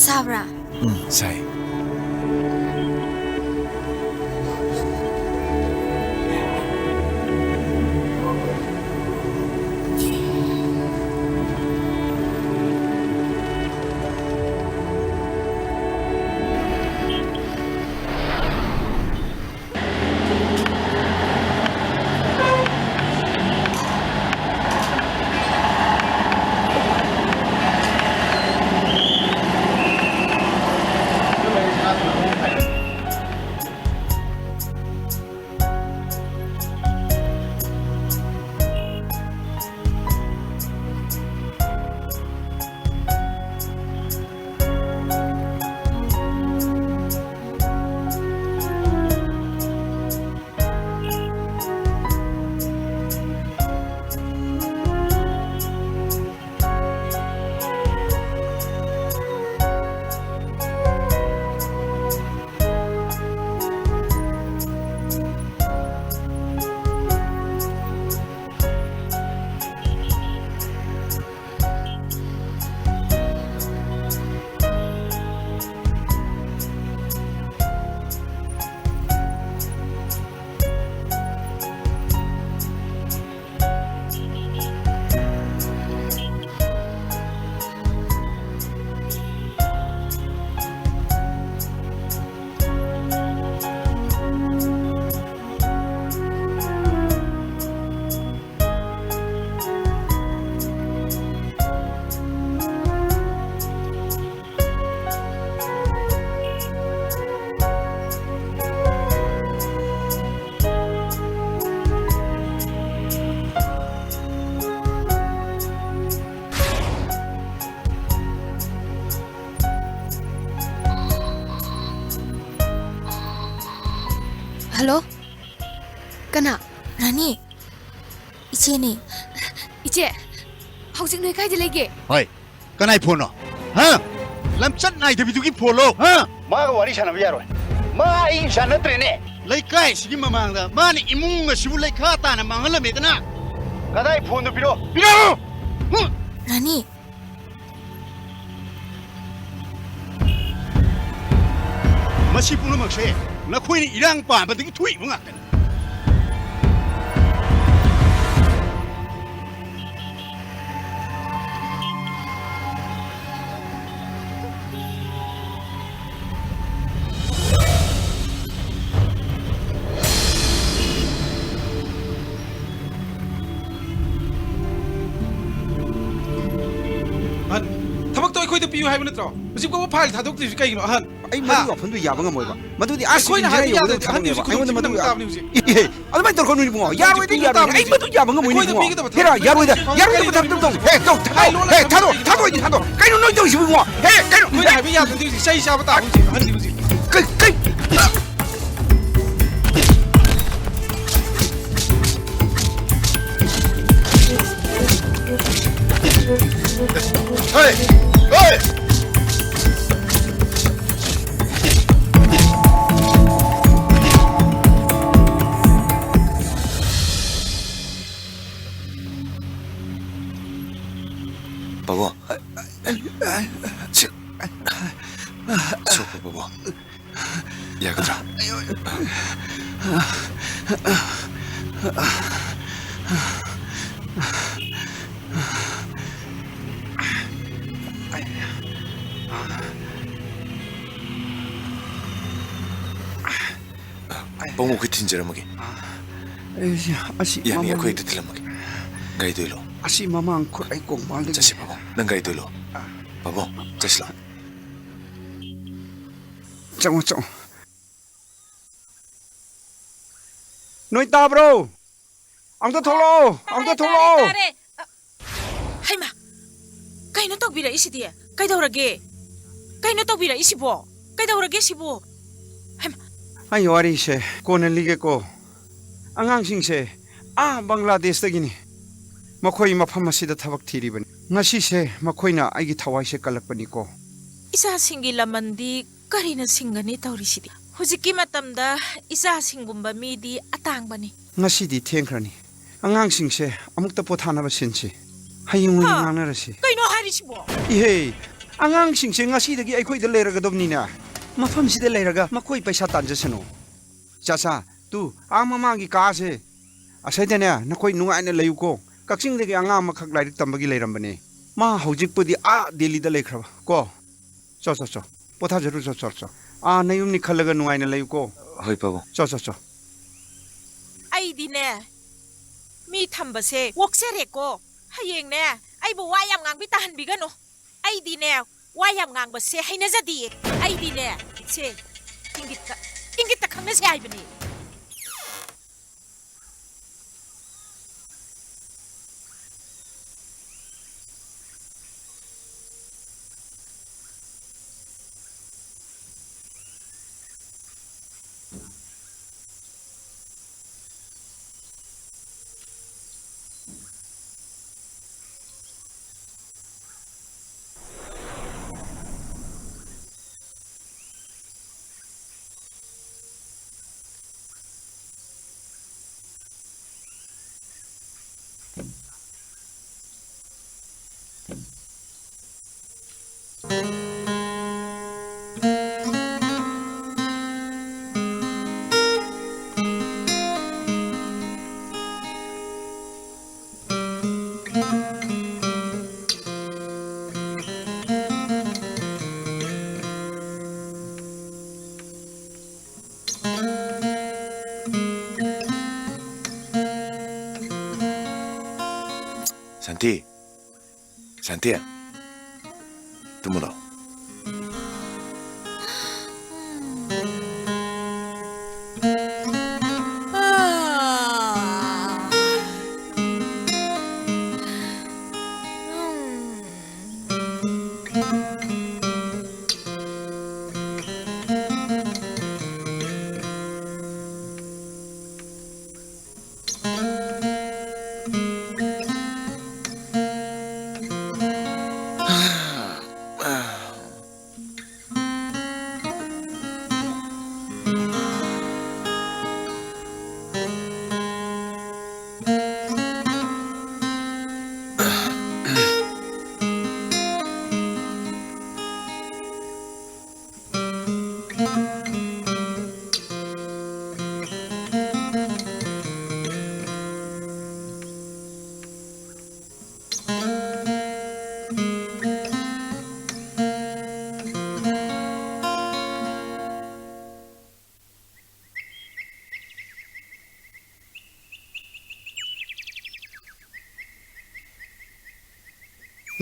ꯁꯥꯕ꯭ꯔꯥ? ꯎꯝ, ꯁꯥꯏ꯫ ꯍꯜꯂꯣ? ꯀꯅꯥ? ꯔꯥꯅꯤ? ꯏꯆꯦꯅꯦ꯫ ꯏꯆꯦ, ꯍꯧꯖꯤꯛ ꯅꯣꯏ ꯀꯥꯏꯗ ꯂꯩꯒꯦ? ꯍꯣꯏ, ꯀꯅꯥꯏ ꯐꯣꯟꯅꯣ? ꯍꯥ? ꯂꯝꯆꯠ ꯅꯥꯏꯗꯕꯤꯗꯨꯒꯤ ꯐꯣꯟꯂꯣ? ꯍꯥ? ꯃꯥꯒ ꯋꯥꯔꯤ ꯁꯥꯟꯅꯕ ꯌꯥꯔꯣꯏ꯫ ꯃꯥ ꯑꯩ ꯏꯆꯥ ꯅꯠꯇ꯭ꯔꯦꯅꯦ꯫ ꯂꯩꯀꯥꯏꯁꯤꯒꯤ ꯃꯃꯥꯡꯗ ꯃꯥꯅ ꯏꯃꯨꯡ ꯑꯁꯤꯕꯨ ꯂꯩꯈꯥ ꯇꯥꯅ ꯃꯥꯡꯍꯜꯂꯝꯃꯦꯗꯅ꯫ ꯀꯗꯥꯏ ꯐꯣꯟꯗꯨ ꯄꯤꯔꯛꯑꯣ? ꯄꯤꯔꯛꯑꯣ! ꯍꯨꯝ! ꯔꯥꯅꯤ, ꯃꯁꯤ ꯄꯨꯝꯅꯃꯛꯁꯦ ꯅꯈꯣꯏꯅ ꯏꯔꯥꯡ ꯄꯥꯝꯕꯗꯒꯤ ꯊꯣꯛꯏꯕ ꯉꯥꯛꯇꯅꯤ꯫ ꯑꯍꯟ, ꯊꯕꯛꯇꯣ ꯑꯩꯈꯣꯏꯗ ꯄꯤꯌꯨ ꯍꯥꯏꯕ ꯅꯠꯇ꯭ꯔꯣ? ꯍꯧꯖꯤꯛ ꯐꯥꯎꯕ ꯐꯥꯏꯜ ꯊꯥꯗꯣꯛꯇ꯭ꯔꯤꯁꯤ ꯀꯩꯒꯤꯅꯣ, ꯑꯍꯟ? ꯑꯩ ꯃꯗꯨꯒꯤ ꯋꯥꯐꯝꯗꯨ ꯌꯥꯕ ꯉꯝꯃꯣꯏꯕ꯫ ꯃꯗꯨꯗꯤ ꯑꯁ ꯑꯩꯈꯣꯏꯅ ꯍꯥꯏꯕ ꯌꯥꯗꯦ, ꯑꯍꯟ, ꯊꯕꯛꯅꯦꯕ꯫ ꯑꯩꯉꯣꯟꯗ ꯃꯗꯨ ꯌꯥ-, ꯏꯍꯦ, ꯑꯗꯨꯃꯥꯏꯅ ꯇꯧꯔꯛꯀꯅꯨ ꯏꯕꯨꯡꯉꯣ꯫ ꯌꯥꯔꯣꯏꯗ, ꯌꯥꯔꯣꯏꯗ꯫ ꯑꯩ ꯃꯗꯨ ꯌꯥꯕ ꯉꯝꯃꯣꯏ ꯏꯕꯨꯡꯉꯣ꯫ ꯍꯦꯔꯥ, ꯌꯥꯔꯣꯏꯗ, ꯌꯥꯔꯣꯏꯗ ꯃꯇꯝꯗ ꯇꯧ꯫ ꯍꯦ, ꯇꯧ, ꯊꯥꯗꯣꯛꯑꯣ, ꯍꯦ, ꯊꯥꯗꯣꯛꯑꯣ, ꯊꯥꯗꯣꯛꯑꯣ, ꯑꯩꯗꯤ ꯊꯥꯗꯣꯛꯑꯣ꯫ ꯀꯩꯅꯣ ꯅꯣꯏ ꯇꯧꯔꯤꯁꯤꯕꯨ ꯏꯕꯨꯡꯉꯣ? ꯍꯦ, ꯀꯩꯅꯣ? ꯑꯩꯈꯣꯏꯅ ꯍꯥꯏꯕ ꯌꯥꯗ꯭ꯔꯗꯤ ꯍꯧꯖꯤꯛ ꯆꯩ ꯆꯥꯕ ꯇꯥꯕ ꯍꯧꯖꯤꯛ, ꯑꯍꯟꯗꯤ ꯍꯧꯖꯤꯛ꯫ ꯀꯩ, ꯀꯩ? ꯍꯦ! ꯍꯦ! ꯄꯥꯕꯨꯡ꯫ ꯁꯤ-, ꯁꯣꯛꯄ꯭ꯔꯣ, ꯄꯥꯕꯨꯡ? ꯌꯥꯒꯗ꯭ꯔꯥ? ꯄꯥꯕꯨꯡ, ꯑꯩꯈꯣꯏ ꯊꯤꯟꯖꯔꯝꯃꯒꯦ꯫ ꯑꯩꯁꯦ ꯑꯁꯤ ꯌꯥꯅꯤ, ꯃꯃꯥꯡ ꯑꯩꯈꯣꯏ ꯍꯦꯛꯇ ꯊꯤꯜꯂꯝꯃꯒꯦ꯫ ꯒꯥꯔꯤꯗꯣ ꯏꯜꯂꯣ꯫ ꯑꯁꯤ ꯃꯃꯥꯡ ꯈꯨꯠ ꯑꯩ ꯀꯣꯡꯄꯥꯜꯗꯒꯤ ꯆꯠꯁꯤ, ꯄꯥꯕꯨꯡ꯫ ꯅꯪ ꯒꯥꯔꯤꯗꯣ ꯏꯜꯂꯣ꯫ ꯄꯥꯕꯨꯡ, ꯆꯠꯁꯤ ꯂꯥꯎ꯫ ꯆꯪꯉꯣ, ꯆꯪꯉꯣ꯫ ꯅꯣꯏ ꯇꯥꯕ꯭ꯔꯣ? ꯑꯝꯇ ꯊꯣꯛꯂꯛꯑꯣ, ꯑꯝꯇ ꯇꯥꯔꯦ, ꯊꯣꯛꯂꯛꯑꯣ꯫ ꯇꯥꯔꯦ, ꯇꯥꯔꯦ꯫ ꯑ, ꯍꯩꯃꯥ! ꯀꯩꯅꯣ ꯇꯧꯕꯤꯔꯛꯏꯁꯤꯗꯤ? ꯀꯩꯗꯧꯔꯒꯦ? ꯀꯩꯅꯣ ꯇꯧꯕꯤꯔꯛꯏꯁꯤꯕꯣ? ꯀꯩꯗꯧꯔꯒꯦ ꯁꯤꯕꯣ? ꯍꯩꯃꯥ! ꯑꯩ ꯋꯥꯔꯤꯁꯦ ꯀꯣꯟꯅ ꯂꯤꯒꯦꯀꯣ꯫ ꯑꯉꯥꯡꯁꯤꯡꯁꯦ ꯑꯥ ꯕꯪꯒ꯭ꯂꯥꯗꯦꯁꯇꯒꯤꯅꯤ꯫ ꯃꯈꯣꯏ ꯃꯐꯝ ꯑꯁꯤꯗ ꯊꯕꯛ ꯊꯤꯔꯤꯕꯅꯤ꯫ ꯉꯁꯤꯁꯦ ꯃꯈꯣꯏꯅ ꯑꯩꯒꯤ ꯊꯋꯥꯏꯁꯦ ꯀꯜꯂꯛꯄꯅꯤꯀꯣ꯫ ꯏꯆꯥꯁꯤꯡꯒꯤ ꯂꯃꯟꯗꯤ ꯀꯔꯤꯅ ꯁꯤꯡꯒꯅꯤ ꯇꯧꯔꯤꯁꯤꯗꯤ? ꯍꯧꯖꯤꯛꯀꯤ ꯃꯇꯝꯗ ꯏꯆꯥꯁꯤꯡꯒꯨꯝꯕ ꯃꯤꯗꯤ ꯑꯇꯥꯡꯕꯅꯤ꯫ ꯉꯁꯤꯗꯤ ꯊꯦꯡꯈ꯭ꯔꯅꯤ꯫ ꯑꯉꯥꯡꯁꯤꯡꯁꯦ ꯑꯃꯨꯛꯇ ꯄꯣꯊꯥꯅꯕ ꯁꯤꯟꯁꯤ꯫ ꯍꯌꯦꯡ ꯑꯣꯏꯅ ꯍꯥ? ꯉꯥꯡꯅꯔꯁꯤ꯫ ꯀꯩꯅꯣ ꯍꯥꯏꯔꯤꯁꯤꯕꯣ? ꯏꯍꯦ, ꯑꯉꯥꯡꯁꯤꯡꯁꯦ ꯉꯁꯤꯗꯒꯤ ꯑꯩꯈꯣꯏꯗ ꯂꯩꯔꯒꯗꯕꯅꯤꯅꯦ꯫ ꯃꯐꯝꯁꯤꯗ ꯂꯩꯔꯒ ꯃꯈꯣꯏ ꯄꯩꯁꯥ ꯇꯥꯟꯖꯁꯅꯨ꯫ ꯆꯥꯆꯥ, ꯇꯨ, ꯑꯥ ꯃꯃꯥꯡꯒꯤ ꯀꯥꯁꯦ, ꯑꯁꯩꯗꯅꯦ ꯅꯈꯣꯏ ꯅꯨꯡꯉꯥꯏꯅ ꯂꯩꯌꯨꯀꯣ꯫ ꯀꯛꯆꯤꯡꯗꯒꯤ ꯑꯉꯥꯡ ꯑꯃꯈꯛ ꯂꯥꯏꯔꯤꯛ ꯇꯝꯕꯒꯤ ꯂꯩꯔꯝꯕꯅꯦ꯫ ꯃꯥ ꯍꯧꯖꯤꯛꯄꯨꯗꯤ ꯑꯥ ꯗꯦꯜꯂꯤꯗ ꯂꯩꯈ꯭ꯔꯕ ꯀꯣ꯫ ꯆꯣ, ꯆꯣ, ꯆꯣ꯫ ꯄꯣꯊꯥꯖꯔꯨ, ꯆꯣ, ꯆꯣ, ꯆꯣ꯫ ꯑꯥ, ꯅꯌꯨꯝꯅꯤ ꯈꯜꯂꯒ ꯅꯨꯡꯉꯥꯏꯅ ꯂꯩꯌꯨꯀꯣ꯫ ꯍꯣꯏ, ꯄꯥꯕꯨꯡ꯫ ꯆꯣ, ꯆꯣ, ꯆꯣ꯫ ꯑꯩꯗꯤꯅꯦ, ꯃꯤ ꯊꯝꯕꯁꯦ ꯑꯣꯛꯆꯔꯦꯀꯣ꯫ ꯍꯌꯦꯡꯅꯦ, ꯑꯩꯕꯨ ꯋꯥ ꯌꯥꯝ ꯉꯥꯡꯕꯤ ꯇꯥꯍꯟꯕꯤꯒꯅꯨ꯫ ꯑꯩꯗꯤꯅꯦ, ꯋꯥ ꯌꯥꯝ ꯉꯥꯡꯕꯁꯦ ꯍꯩꯅꯖꯗꯤꯌꯦ꯫ ꯑꯩꯗꯤꯅꯦ, ꯁꯦ, ꯏꯪꯒꯤꯠꯇ, ꯏꯪꯒꯤꯠꯇ ꯈꯪꯅꯁꯦ ꯍꯥꯏꯕꯅꯤ꯫ ꯁꯥꯟꯇꯤ, ꯁꯥꯟꯇꯤ, ꯇꯨꯝꯃꯨ ꯂꯥꯎ꯫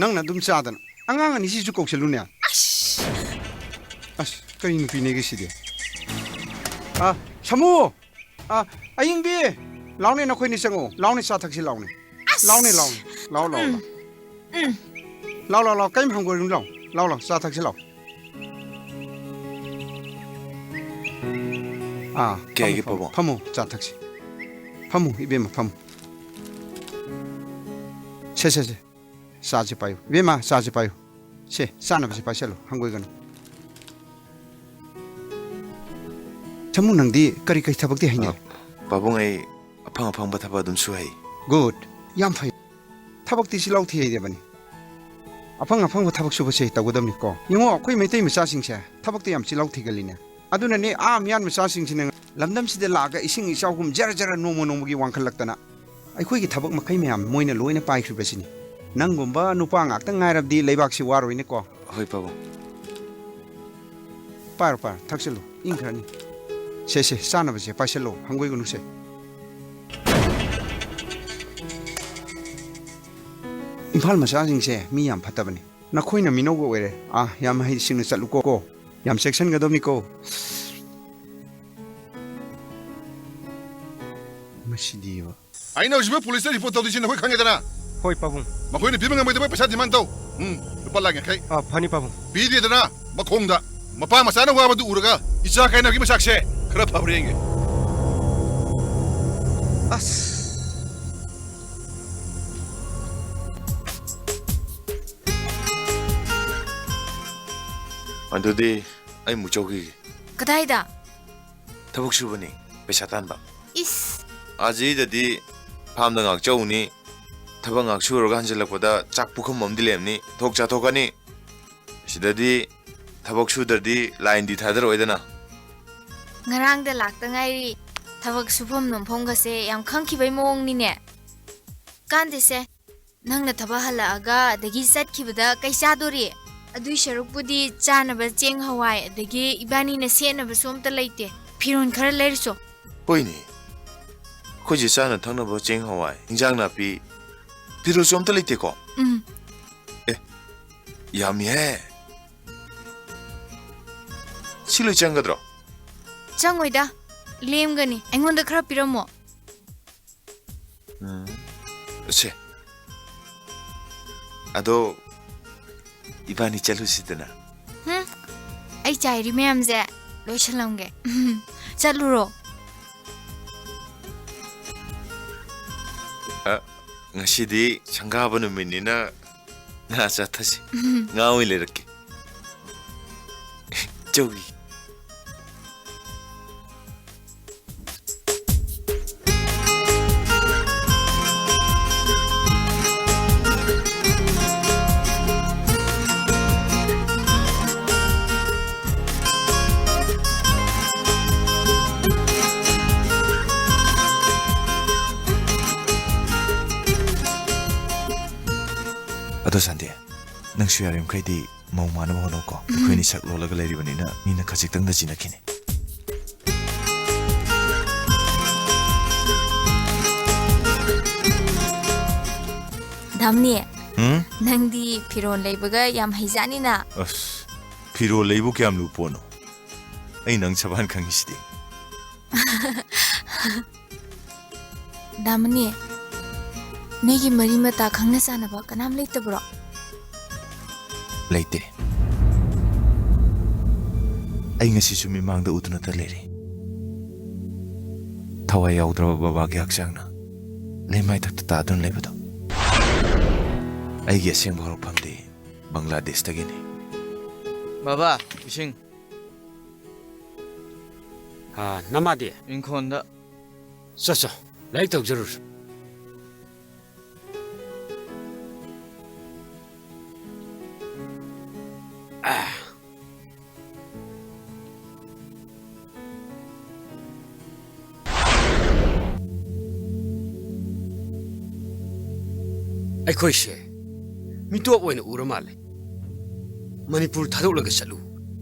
ꯅꯪꯅ ꯑꯗꯨꯝ ꯆꯥꯗꯅ꯫ ꯑꯉꯥꯡ ꯑꯅꯤꯁꯤꯁꯨ ꯀꯧꯁꯜꯂꯨꯅꯦ꯫ ꯑꯁ! ꯑꯁ, ꯀꯔꯤ ꯅꯨꯄꯤꯅꯦꯒꯦ ꯁꯤꯗꯤ? ꯑ, ꯁꯥꯃꯨ! ꯑ, ꯑꯌꯤꯡꯕꯤ! ꯂꯥꯎꯅꯦ, ꯅꯈꯣꯏꯅꯤ ꯆꯪꯉꯛꯑꯣ꯫ ꯂꯥꯎꯅꯦ, ꯆꯥ ꯊꯛꯁꯤ ꯂꯥꯎꯅꯦ꯫ ꯑꯁ! ꯂꯥꯎꯅꯦ, ꯂꯥꯎꯅꯦ꯫ ꯂꯥꯎ, ꯂꯥꯎ, ꯎꯝ꯫ ꯂꯥꯎ꯫ ꯎꯝ꯫ ꯂꯥꯎ, ꯂꯥꯎ, ꯂꯥꯎ꯫ ꯀꯩꯝ ꯍꯪꯒꯣꯏꯔꯨꯅꯨ, ꯂꯥꯎ꯫ ꯂꯥꯎ, ꯂꯥꯎ, ꯆꯥ ꯊꯛꯁꯤ ꯂꯥꯎ꯫ ꯑꯥ, ꯀꯩ ꯍꯥꯏꯒꯦ, ꯐꯝꯃꯨ, ꯐꯝꯃꯨ, ꯄꯥꯕꯨꯡ? ꯐꯝꯃꯨ, ꯆꯥ ꯊꯛꯁꯤ꯫ ꯐꯝꯃꯨ, ꯏꯕꯦꯝꯃ, ꯐꯝꯃꯨ꯫ ꯁꯦ, ꯁꯦ, ꯁꯦ꯫ ꯆꯥꯁꯦ ꯄꯥꯏꯌꯨ꯫ ꯏꯕꯦꯝꯃ, ꯆꯥꯁꯦ ꯄꯥꯏꯌꯨ꯫ ꯁꯦ, ꯆꯥꯅꯕꯁꯦ ꯄꯥꯏꯁꯜꯂꯨ, ꯍꯪꯒꯣꯏꯒꯅꯨ꯫ ꯁꯥꯃꯨ, ꯅꯪꯗꯤ ꯀꯔꯤ ꯀꯔꯤ ꯊꯕꯛꯇꯤ ꯍꯩꯅꯩ? ꯑ, ꯄꯥꯕꯨꯡ, ꯑꯩ ꯑꯐꯪ ꯑꯐꯪꯕ ꯊꯕꯛ ꯑꯗꯨꯝ ꯁꯨ ꯍꯩ꯫ Good, ꯌꯥꯝ ꯐꯩ꯫ ꯊꯕꯛꯇꯤ ꯆꯤꯜꯍꯥꯎ ꯊꯤ ꯍꯩꯔꯕꯅꯤ꯫ ꯑꯐꯪ ꯑꯐꯪꯕ ꯊꯕꯛ ꯁꯨꯕꯁꯦ ꯇꯧꯒꯗꯕꯅꯤꯀꯣ꯫ ꯌꯦꯡꯉꯣ, ꯑꯩꯈꯣꯏ ꯃꯩꯇꯩ ꯃꯆꯥꯁꯤꯡꯁꯦ ꯊꯕꯛꯇ ꯌꯥꯝ ꯆꯤꯜꯍꯥꯎ ꯊꯤꯒꯜꯂꯤꯅꯦ꯫ ꯑꯗꯨꯅꯅꯦ, ꯑꯥ ꯃꯤꯌꯥꯟ ꯃꯆꯥꯁꯤꯡꯁꯤꯅ ꯂꯝꯗꯝꯁꯤꯗ ꯂꯥꯛꯑꯒ ꯏꯁꯤꯡ ꯏꯆꯥꯎꯒꯨꯝ ꯖꯔ ꯖꯔ ꯅꯣꯡꯃ ꯅꯣꯡꯃꯒꯤ ꯋꯥꯡꯈꯠꯂꯛꯇꯅ ꯑꯩꯈꯣꯏꯒꯤ ꯊꯕꯛ ꯃꯈꯩ ꯃꯌꯥꯝ ꯃꯣꯏꯅ ꯂꯣꯏꯅ ꯄꯥꯏꯈ꯭ꯔꯤꯕꯁꯤꯅꯤ꯫ ꯅꯪꯒꯨꯝꯕ ꯅꯨꯄꯥ ꯉꯥꯛꯇ ꯉꯥꯏꯔꯕꯗꯤ ꯂꯩꯕꯥꯛꯁꯤ ꯋꯥꯔꯣꯏꯅꯦꯀꯣ꯫ ꯍꯣꯏ, ꯄꯥꯕꯨꯡ꯫ ꯄꯥꯏꯔꯣ, ꯄꯥꯏꯔꯣ, ꯊꯛꯆꯜꯂꯨ, ꯏꯪꯈ꯭ꯔꯅꯤ꯫ ꯁꯦ, ꯁꯦ, ꯆꯥꯅꯕꯁꯦ ꯄꯥꯏꯁꯜꯂꯣ, ꯍꯪꯒꯣꯏꯒꯅꯨꯁꯦ꯫ ꯏꯝꯐꯥꯜ ꯃꯆꯥꯁꯤꯡꯁꯦ ꯃꯤ ꯌꯥꯝ ꯐꯠꯇꯕꯅꯤ꯫ ꯅꯈꯣꯏꯅ ꯃꯤꯅꯧꯒ ꯑꯣꯏꯔꯦ꯫ ꯑꯥ, ꯌꯥꯝ ꯍꯩꯁꯤꯡꯅ ꯆꯠꯂꯨꯀꯣ, ꯀꯣ꯫ ꯌꯥꯝ ꯆꯦꯛꯁꯤꯟꯒꯗꯕꯅꯤꯀꯣ꯫ ꯃꯁꯤꯗꯤꯕ꯫ ꯑꯩꯅ ꯍꯧꯖꯤꯛꯃꯛ ꯄꯨꯂꯤꯁꯇ ꯔꯤꯄꯣꯔꯠ ꯇꯧꯗꯣꯏꯁꯤ ꯅꯈꯣꯏ ꯈꯪꯉꯦꯗꯅ? ꯍꯣꯏ, ꯄꯥꯕꯨꯡ꯫ ꯃꯈꯣꯏꯅ ꯄꯤꯕ ꯉꯝꯃꯣꯏꯗꯕ ꯄꯩꯁꯥ ꯗꯤꯃꯥꯟ ꯇꯧ꯫ ꯎꯝ, ꯂꯨꯄꯥ ꯂꯥꯈ ꯌꯥꯡꯈꯩ꯫ ꯑꯥ, ꯐꯅꯤ, ꯄꯥꯕꯨꯡ꯫ ꯄꯤꯗꯦꯗꯅ, ꯃꯈꯣꯡꯗ꯫ ꯃꯄꯥ ꯃꯆꯥꯅ ꯋꯥꯕꯗꯨ ꯎꯔꯒ ꯏꯆꯥ ꯀꯥꯏꯅꯕꯒꯤ ꯃꯆꯥꯛꯁꯦ ꯈꯔ ꯐꯕ꯭ꯔꯥ ꯌꯦꯡꯒꯦ꯫ ꯑꯁ꯫ ꯑꯗꯨꯗꯤ ꯑꯩ ꯑꯃꯨꯛ ꯆꯧꯈꯤꯒꯦ꯫ ꯀꯗꯥꯏꯗ? ꯊꯕꯛ ꯁꯨꯕꯅꯤ, ꯄꯩꯁꯥ ꯇꯥꯟꯕ꯫ ꯏꯁ! ꯑꯥꯖꯤꯗꯗꯤ ꯐꯥꯝꯗ ꯉꯥꯏꯍꯥꯛ ꯆꯧꯅꯤ, ꯊꯕꯛ ꯉꯥꯏꯍꯥꯛ ꯁꯨꯔꯒ ꯍꯟꯖꯤꯜꯂꯛꯄꯗ ꯆꯥꯛ ꯄꯨꯈꯝ ꯑꯃꯗꯤ ꯂꯩꯔꯝꯅꯤ, ꯊꯣꯛ ꯆꯥꯊꯣꯛꯀꯅꯤ꯫ ꯁꯤꯗꯗꯤ ꯊꯕꯛ ꯁꯨꯗ꯭ꯔꯗꯤ ꯂꯥꯏꯟꯗꯤ ꯊꯥꯗꯔꯛꯑꯣꯏꯗꯅ꯫ ꯉꯔꯥꯡꯗ ꯂꯥꯛꯇ ꯉꯥꯏꯔꯤ, ꯊꯕꯛ ꯁꯨꯐꯝ ꯅꯣꯝꯐꯝꯒꯁꯦ ꯌꯥꯝ ꯈꯪꯈꯤꯕꯩ ꯃꯑꯣꯡꯅꯤꯅꯦ꯫ ꯀꯥꯟꯗꯦꯁꯦ, ꯅꯪꯅ ꯊꯕꯛ ꯍꯜꯂꯛꯑꯒ ꯑꯗꯒꯤ ꯆꯠꯈꯤꯕꯗ ꯀꯩ ꯆꯥꯗꯣꯔꯤ? ꯑꯗꯨꯏ ꯁꯔꯨꯛꯄꯨꯗꯤ ꯆꯥꯅꯕ ꯆꯦꯡ ꯍꯋꯥꯏ ꯑꯗꯒꯤ ꯏꯕꯥꯅꯤꯅ ꯁꯦꯠꯅꯕꯁꯨ ꯑꯝꯇ ꯂꯩꯇꯦ꯫ ꯐꯤꯔꯣꯜ ꯈꯔ ꯂꯩꯔꯨꯆꯣ꯫ ꯍꯣꯏꯅꯦ, ꯑꯩꯈꯣꯏꯁꯦ ꯆꯥꯅ ꯊꯛꯅꯕ ꯆꯦꯡ ꯍꯋꯥꯏ, ꯏꯟꯖꯥꯡ ꯅꯥꯄꯤ, ꯐꯤꯔꯣꯜꯁꯨ ꯑꯝꯇ ꯂꯩꯇꯦꯀꯣ? ꯎꯝ꯫ ꯑꯦ, ꯌꯥꯝꯃꯤꯍꯦ꯫ ꯁꯤ ꯂꯣꯏ ꯆꯪꯒꯗ꯭ꯔꯣ? ꯆꯪꯉꯣꯏꯗ, ꯂꯦꯝꯒꯅꯤ꯫ ꯑꯩꯉꯣꯟꯗ ꯈꯔ ꯄꯤꯔꯝꯃꯣ꯫ ꯎꯝ꯫ ꯁꯦ꯫ ꯑꯗꯣ, ꯏꯕꯥꯅꯤ ꯆꯠꯂꯨꯁꯤꯗꯅ꯫ ꯍꯨꯝ, ꯑꯩ ꯆꯥꯏꯔꯤ ꯃꯌꯥꯝꯁꯦ ꯂꯣꯏꯁꯜꯂꯝꯒꯦ꯫ ꯆꯠꯂꯨꯔꯣ꯫ ꯑ, ꯉꯁꯤꯗꯤ ꯁꯪꯒꯥꯕ ꯅꯨꯃꯤꯠꯅꯤꯅ ꯉꯥ ꯆꯥꯊꯁꯤ꯫ ꯎꯝ꯫ ꯉꯥ ꯑꯣꯏꯅ ꯂꯩꯔꯛꯀꯦ꯫ ꯆꯧꯒꯤ꯫ ꯑꯗꯣ ꯁꯥꯟꯇꯤ, ꯅꯪꯁꯨ ꯌꯥꯔꯤꯃꯈꯩꯗꯤ ꯃꯧ ꯃꯥꯟꯅꯕ ꯍꯣꯠꯅꯧꯀꯣ꯫ ꯎꯝ꯫ ꯑꯩꯈꯣꯏꯅꯤ ꯁꯛ ꯂꯣꯜꯂꯒ ꯂꯩꯔꯤꯕꯅꯤꯅ ꯃꯤꯅ ꯈꯖꯤꯛꯇꯪꯗ ꯆꯤꯡꯅꯈꯤꯅꯤ꯫ ꯗꯥꯝꯅꯤ, ꯎꯝ? ꯅꯪꯗꯤ ꯐꯤꯔꯣꯜ ꯂꯩꯕꯒ ꯌꯥꯝ ꯍꯩꯖꯥꯠꯅꯤꯅ꯫ ꯑꯁ, ꯐꯤꯔꯣꯜ ꯂꯩꯕꯨ ꯀꯌꯥꯝ ꯂꯨ ꯄꯣꯠꯅꯣ? ꯑꯩ ꯅꯪ ꯁꯕꯥꯟ ꯈꯪꯉꯤꯁꯤꯗꯤ꯫ ꯗꯥꯃꯅꯤ, ꯅꯣꯏꯒꯤ ꯃꯔꯤ ꯃꯇꯥ ꯈꯪꯅ ꯆꯥꯟꯅꯕ ꯀꯅꯥꯝ ꯂꯩꯇꯕ꯭ꯔꯣ? ꯂꯩꯇꯦ꯫ ꯑꯩ ꯉꯁꯤꯁꯨ ꯃꯤꯃꯥꯡꯗ ꯎꯗꯨꯅꯇ ꯂꯩꯔꯤ꯫ ꯊꯋꯥꯏ ꯌꯥꯎꯗ꯭ꯔꯕ ꯕꯕꯥꯒꯤ ꯍꯛꯆꯥꯡꯅ ꯂꯩꯃꯥꯏꯊꯛꯇ ꯇꯥꯗꯨꯅ ꯂꯩꯕꯗꯣ꯫ ꯑꯩꯒꯤ ꯑꯁꯦꯡꯕ ꯍꯧꯔꯛꯐꯝꯗꯤ ꯕꯪꯒ꯭ꯂꯥꯗꯦꯁꯇꯒꯤꯅꯤ꯫ ꯕꯕꯥ, ꯏꯁꯤꯡ꯫ ꯑꯥ, ꯅꯃꯥꯗꯤ? ꯏꯪꯈꯣꯜꯗ꯫ ꯆꯣ, ꯆꯣ, ꯂꯥꯏꯔꯤꯛ ꯇꯧꯖꯔꯨꯔꯣ꯫ ꯑꯥ, ꯑꯩꯈꯣꯏꯁꯦ ꯃꯤꯇꯣꯞ ꯑꯣꯏꯅ ꯎꯔ ꯃꯥꯜꯂꯦ꯫ ꯃꯅꯤꯄꯨꯔ ꯊꯥꯗꯣꯛꯂꯒ ꯆꯠꯂꯨ,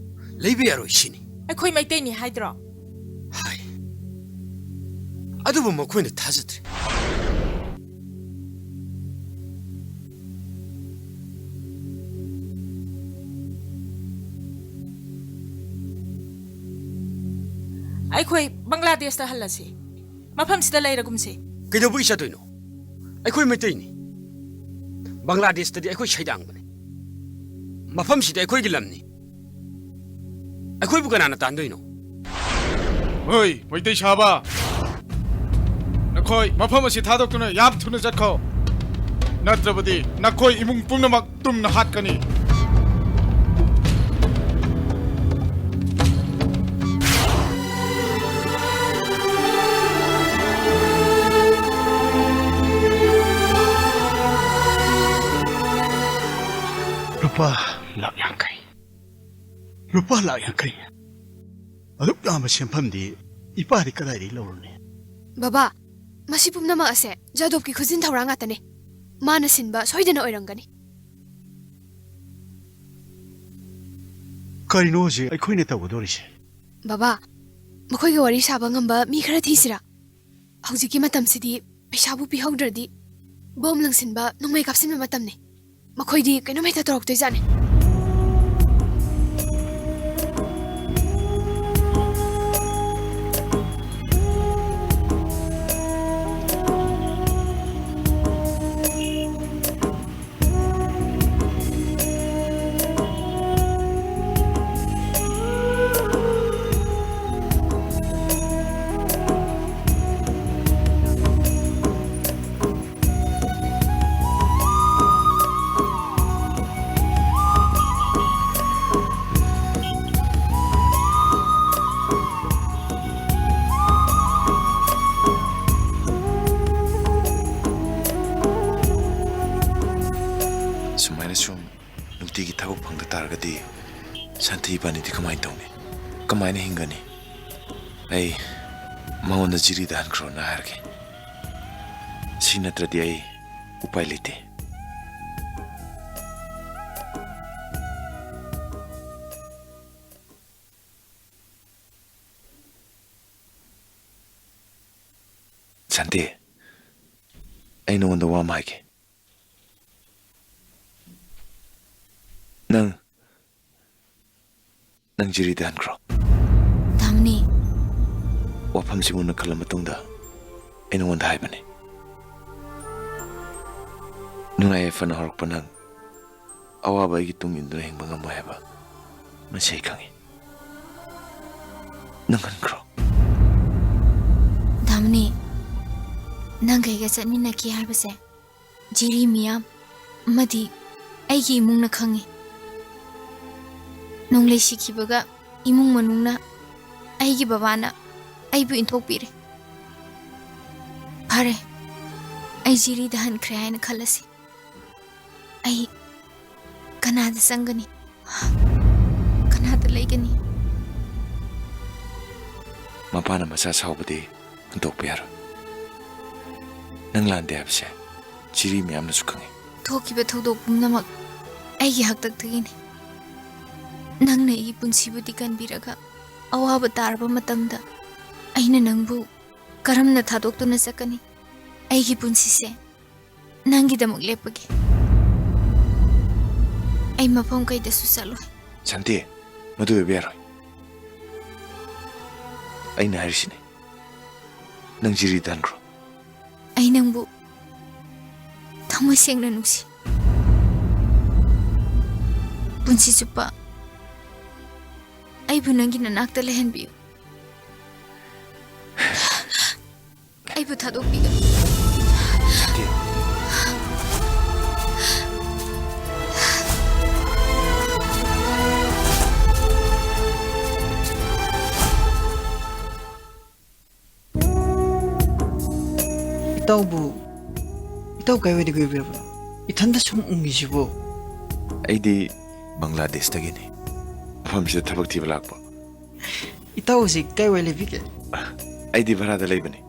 ꯂꯩꯕ ꯌꯥꯔꯣꯏ ꯁꯤꯅꯤ꯫ ꯑꯩꯈꯣꯏ ꯃꯩꯇꯩꯅꯤ ꯍꯥꯏꯗ꯭ꯔꯣ? ꯍꯥꯏ꯫ ꯑꯗꯨꯕꯨ ꯃꯈꯣꯏꯅ ꯊꯥꯖꯗ꯭ꯔꯦ꯫ ꯑꯩꯈꯣꯏ ꯕꯪꯒ꯭ꯂꯥꯗꯦꯁꯇ ꯍꯜꯂꯁꯤ꯫ ꯃꯐꯝꯁꯤꯗ ꯂꯩꯔꯒꯨꯝꯁꯤ꯫ ꯀꯩꯗꯧꯕꯒꯤ ꯆꯠꯇꯣꯏꯅꯣ? ꯑꯩꯈꯣꯏ ꯃꯩꯇꯩꯅꯤ꯫ ꯕꯪꯒ꯭ꯂꯥꯗꯦꯁꯇꯗꯤ ꯑꯩꯈꯣꯏ ꯁꯩꯗꯥꯡꯕꯅꯤ꯫ ꯃꯐꯝꯁꯤꯗꯤ ꯑꯩꯈꯣꯏꯒꯤ ꯂꯝꯅꯤ꯫ ꯑꯩꯈꯣꯏꯕꯨ ꯀꯅꯥꯅ ꯇꯥꯟꯗꯣꯏꯅꯣ? ꯍꯣꯏ, ꯃꯩꯇꯩ ꯁꯥꯕ! ꯅꯈꯣꯏ ꯃꯐꯝ ꯑꯁꯤ ꯊꯥꯗꯣꯛꯇꯨꯅ ꯌꯥꯝ ꯊꯨꯅ ꯆꯠꯈꯣ꯫ ꯅꯠꯇ꯭ꯔꯕꯗꯤ ꯅꯈꯣꯏ ꯏꯃꯨꯡ ꯄꯨꯝꯅꯃꯛ ꯇꯨꯝꯅ ꯍꯥꯠꯀꯅꯤ꯫ ꯂꯨꯄꯥ ꯂꯥꯛ ꯌꯥꯡꯈꯩ꯫ ꯂꯨꯄꯥ ꯂꯥꯛ ꯌꯥꯡꯈꯩ? ꯑꯗꯨꯛ ꯌꯥꯝꯕ ꯁꯦꯟꯐꯝꯗꯤ ꯏꯄꯥꯗꯤ ꯀꯗꯥꯏꯗꯒꯤ ꯂꯧꯔꯨꯅꯤ? ꯕꯕꯥ, ꯃꯁꯤ ꯄꯨꯝꯅꯃꯛ ꯑꯁꯦ ꯖꯥꯗꯣꯞꯀꯤ ꯈꯨꯖꯤꯟ ꯊꯧꯔꯥꯡ ꯉꯥꯛꯇꯅꯤ꯫ ꯃꯥꯅ ꯁꯤꯟꯕ ꯁꯣꯏꯗꯅ ꯑꯣꯏꯔꯝꯒꯅꯤ꯫ ꯀꯔꯤꯅꯣ ꯍꯧꯖꯤꯛ ꯑꯩꯈꯣꯏꯅ ꯇꯧꯒꯗꯧꯔꯤꯁꯦ? ꯕꯕꯥ, ꯃꯈꯣꯏꯒ ꯋꯥꯔꯤ ꯁꯥꯕ ꯉꯝꯕ ꯃꯤ ꯈꯔ ꯊꯤꯁꯤꯔꯥ? ꯍꯧꯖꯤꯛꯀꯤ ꯃꯇꯝꯁꯤꯗꯤ ꯄꯩꯁꯥꯕꯨ ꯄꯤꯍꯧꯗ꯭ꯔꯗꯤ ꯕꯣꯝ ꯂꯪꯁꯤꯟꯕ, ꯅꯣꯡꯃꯩ ꯀꯥꯞꯁꯤꯟꯕ ꯃꯇꯝꯅꯤ꯫ ꯃꯈꯣꯏꯗꯤ ꯀꯩꯅꯣꯝ ꯍꯦꯛꯇ ꯇꯧꯔꯛꯇꯣꯏꯖꯥꯠꯅꯤ꯫ ꯁꯨꯃꯥꯏꯅ ꯁꯨꯝ ꯅꯨꯡꯇꯤꯒꯤ ꯊꯕꯛ ꯐꯪꯗ ꯇꯥꯔꯒꯗꯤ ꯁꯥꯟꯇꯤ ꯏꯕꯥꯅꯤꯗꯤ ꯀꯃꯥꯏꯅ ꯇꯧꯅꯤ? ꯀꯃꯥꯏꯅ ꯍꯤꯡꯒꯅꯤ? ꯑꯩ ꯃꯉꯣꯟꯗ ꯖꯤꯔꯤꯗ ꯍꯟꯈ꯭ꯔꯣꯅ ꯍꯥꯏꯔꯒꯦ꯫ ꯁꯤ ꯅꯠꯇ꯭ꯔꯗꯤ ꯑꯩ ꯎꯄꯥꯏ ꯂꯩꯇꯦ꯫ ꯁꯥꯟꯇꯤ, ꯑꯩ ꯅꯉꯣꯟꯗ ꯋꯥ ꯑꯃ ꯍꯥꯏꯒꯦ꯫ ꯅꯪ, ꯅꯪ ꯖꯤꯔꯤꯗ ꯍꯟꯈ꯭ꯔꯣ꯫ ꯗꯥꯃꯤꯅꯤ꯫ ꯋꯥꯐꯝꯁꯤ ꯃꯨꯟꯅ ꯈꯜꯂ ꯃꯇꯨꯡꯗ ꯑꯩ ꯅꯉꯣꯟꯗ ꯍꯥꯏꯕꯅꯤ꯫ ꯅꯨꯡꯉꯥꯏ ꯌꯥꯏꯐꯅ ꯍꯧꯔꯛꯄ ꯅꯪ ꯑꯋꯥꯕ ꯑꯩꯒꯤ ꯇꯨꯡ ꯏꯟꯗꯨꯅ ꯍꯤꯡꯕ ꯉꯝꯃꯣꯏ ꯍꯥꯏꯕ ꯃꯁꯤ ꯑꯩ ꯈꯪꯏ꯫ ꯅꯪ ꯍꯟꯈ꯭ꯔꯣ꯫ ꯗꯥꯃꯤꯅꯤ, ꯅꯪꯒ ꯑꯩꯒ ꯆꯠꯃꯤꯟꯅꯈꯤ ꯍꯥꯏꯕꯁꯦ ꯖꯤꯔꯤ ꯃꯤꯌꯥꯝ ꯑꯃꯗꯤ ꯑꯩꯒꯤ ꯏꯃꯨꯡꯅ ꯈꯪꯏ꯫ ꯅꯣꯡꯂꯩ ꯁꯤꯈꯤꯕꯒ ꯏꯃꯨꯡ ꯃꯅꯨꯡꯅ, ꯑꯩꯒꯤ ꯕꯕꯥꯅ ꯑꯩꯕꯨ ꯏꯟꯊꯣꯛꯄꯤꯔꯦ꯫ ꯐꯔꯦ, ꯑꯩ ꯖꯤꯔꯤꯗ ꯍꯟꯈ꯭ꯔꯦ ꯍꯥꯏꯅ ꯈꯜꯂꯁꯤ꯫ ꯑꯩ ꯀꯅꯥꯗ ꯆꯪꯒꯅꯤ? ꯀꯅꯥꯗ ꯂꯩꯒꯅꯤ? ꯃꯄꯥꯅ ꯃꯆꯥ ꯁꯥꯎꯕꯗꯤ ꯍꯨꯟꯗꯣꯛꯄ ꯌꯥꯔꯣꯏ꯫ ꯅꯪ ꯂꯥꯟꯗꯦ ꯍꯥꯏꯕꯁꯦ ꯖꯤꯔꯤ ꯃꯌꯥꯝꯅꯁꯨ ꯈꯪꯏ꯫ ꯊꯣꯛꯈꯤꯕ ꯊꯧꯗꯣꯛ ꯄꯨꯝꯅꯃꯛ ꯑꯩꯒꯤ ꯍꯥꯛꯇꯛꯇꯒꯤꯅꯤ꯫ ꯅꯪꯅ ꯑꯩꯒꯤ ꯄꯨꯟꯁꯤꯕꯨꯗꯤ ꯀꯟꯕꯤꯔꯒ, ꯑꯋꯥꯕ ꯇꯥꯔꯕ ꯃꯇꯝꯗ ꯑꯩꯅ ꯅꯪꯕꯨ ꯀꯔꯝꯅ ꯊꯥꯗꯣꯛꯇꯨꯅ ꯆꯠꯀꯅꯤ? ꯑꯩꯒꯤ ꯄꯨꯟꯁꯤꯁꯦ ꯅꯪꯒꯤꯗꯃꯛ ꯂꯦꯞꯄꯒꯦ꯫ ꯑꯩ ꯃꯐꯝ ꯀꯩꯗꯁꯨ ꯆꯠꯂꯣꯏ꯫ ꯁꯥꯟꯇꯤ, ꯃꯗꯨ ꯑꯣꯏꯕ ꯌꯥꯔꯣꯏ꯫ ꯑꯩꯅ ꯍꯥꯏꯔꯤꯁꯤꯅꯤ, ꯅꯪ ꯖꯤꯔꯤꯗ ꯍꯟꯈ꯭ꯔꯣ꯫ ꯑꯩ ꯅꯪꯕꯨ ꯊꯃꯣꯏ ꯁꯦꯡꯅ ꯅꯨꯡꯁꯤ꯫ ꯄꯨꯟꯁꯤ ꯆꯨꯞꯄ ꯑꯩꯕꯨ ꯅꯪꯒꯤ ꯅꯅꯥꯛꯇ ꯂꯩꯍꯟꯕꯤꯌꯨ꯫ ꯑꯩꯕꯨ ꯊꯥꯗꯣꯛꯄꯤꯒꯅꯨ꯫ ꯁꯥꯟꯇꯤ꯫ ꯏꯇꯥꯎꯕꯨ, ꯏꯇꯥꯎ ꯀꯥꯏꯋꯥꯏꯗꯒꯤ ꯑꯣꯏꯕꯤꯔꯕꯅꯣ? ꯏꯊꯟꯗ ꯁꯨꯝ ꯎꯪꯉꯤꯁꯤꯕꯨ? ꯑꯩꯗꯤ ꯕꯪꯒ꯭ꯂꯥꯗꯦꯁꯇꯒꯤꯅꯤ꯫ ꯃꯐꯝꯁꯤꯗ ꯊꯕꯛ ꯊꯤꯕ ꯂꯥꯛꯄ꯫ ꯏꯇꯥꯎ ꯍꯧꯖꯤꯛ ꯀꯥꯏꯋꯥꯏ ꯂꯩꯕꯤꯒꯦ? ꯑꯩꯗꯤ ꯚꯔꯥꯗ ꯂꯩꯕꯅꯤ꯫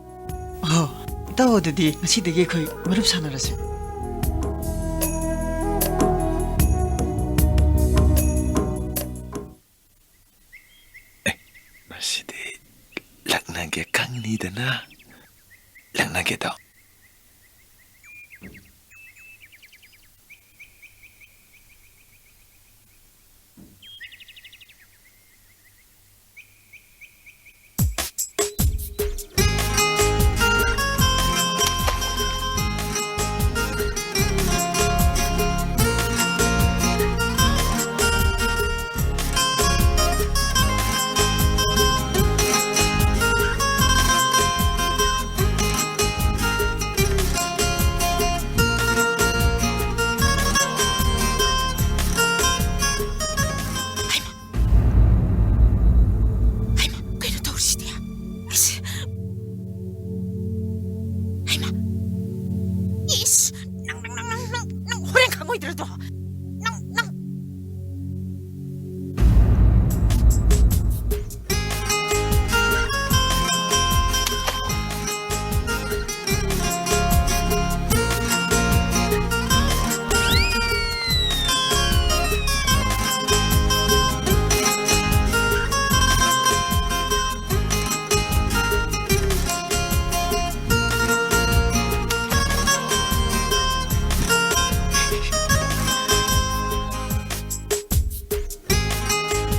ꯑꯣ, ꯏꯇꯥꯎ ꯑꯗꯨꯗꯤ ꯉꯁꯤꯗꯒꯤ ꯑꯩꯈꯣꯏ ꯃꯔꯨꯞ ꯁꯥꯟꯅꯔꯁꯦ꯫ ꯑꯦ, ꯃꯁꯤꯗꯤ ꯂꯛꯅꯒꯦ ꯈꯪꯅꯤꯗꯅ꯫ ꯂꯛꯅꯒꯦꯗꯣ꯫ ꯍꯩꯃꯥ, ꯀꯩꯅꯣ ꯇꯧꯔꯤꯁꯤꯗꯤ? ꯑꯁ꯫ ꯍꯩꯃꯥ꯫ ꯏꯁ, ꯅꯪ, ꯅꯪ, ꯅꯪ, ꯅꯪ, ꯅꯪ, ꯅꯪ ꯍꯣꯔꯦꯟ ꯈꯪꯉꯣꯏꯗ꯭ꯔꯗꯣ? ꯅꯪ, ꯅꯪ꯫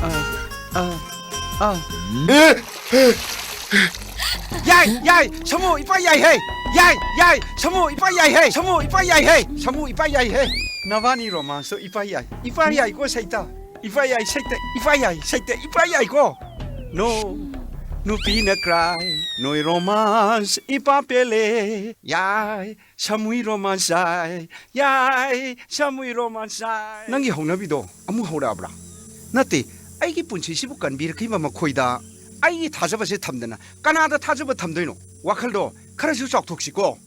ꯑꯥ, ꯑꯥ, ꯑꯥ꯫ ꯌꯥꯏ, ꯌꯥꯏ, ꯁꯥꯃꯨ ꯏꯄꯥ ꯌꯥꯏ ꯍꯦ꯫ ꯌꯥꯏ, ꯌꯥꯏ, ꯁꯥꯃꯨ ꯏꯄꯥ ꯌꯥꯏ ꯍꯦ꯫ ꯁꯥꯃꯨ ꯏꯄꯥ ꯌꯥꯏ ꯍꯦ꯫ ꯁꯥꯃꯨ ꯏꯄꯥ ꯌꯥꯏ ꯍꯦ꯫ ꯅꯕꯥꯅꯤ romance ꯇꯣ ꯏꯄꯥ ꯌꯥꯏ꯫ ꯏꯄꯥ ꯌꯥꯏꯀꯣ ꯁꯩꯇ꯫ ꯏꯄꯥ ꯌꯥꯏ ꯁꯩꯇ꯫ ꯏꯄꯥ ꯌꯥꯏ ꯁꯩꯇ꯫ ꯏꯄꯥ ꯌꯥꯏꯀꯣ꯫ No, ꯅꯨꯄꯤꯅ cry, ꯅꯣꯏ romance ꯏꯄꯥ ꯄꯦꯜꯂꯦ꯫ ꯌꯥꯏ, ꯁꯥꯃꯨꯏ romance ꯌꯥꯏ꯫ ꯌꯥꯏ, ꯁꯥꯃꯨꯏ romance ꯌꯥꯏ꯫ ꯅꯪꯒꯤ ꯍꯧꯅꯕꯤꯗꯣ ꯑꯃꯨꯛ ꯍꯧꯔꯛꯑꯕ꯭ꯔꯥ? ꯅꯠꯇꯦ, ꯑꯩꯒꯤ ꯄꯨꯟꯁꯤꯁꯤꯕꯨ ꯀꯟꯕꯤꯔꯛꯈꯤꯕ ꯃꯈꯣꯏꯗ ꯑꯩꯒꯤ ꯊꯥꯖꯕꯁꯦ ꯊꯝꯗꯅ ꯀꯅꯥꯗ ꯊꯥꯖꯕ ꯊꯝꯗꯣꯏꯅꯣ? ꯋꯥꯈꯜꯗꯣ ꯈꯔꯁꯨ ꯆꯥꯎꯊꯣꯛꯁꯤꯀꯣ꯫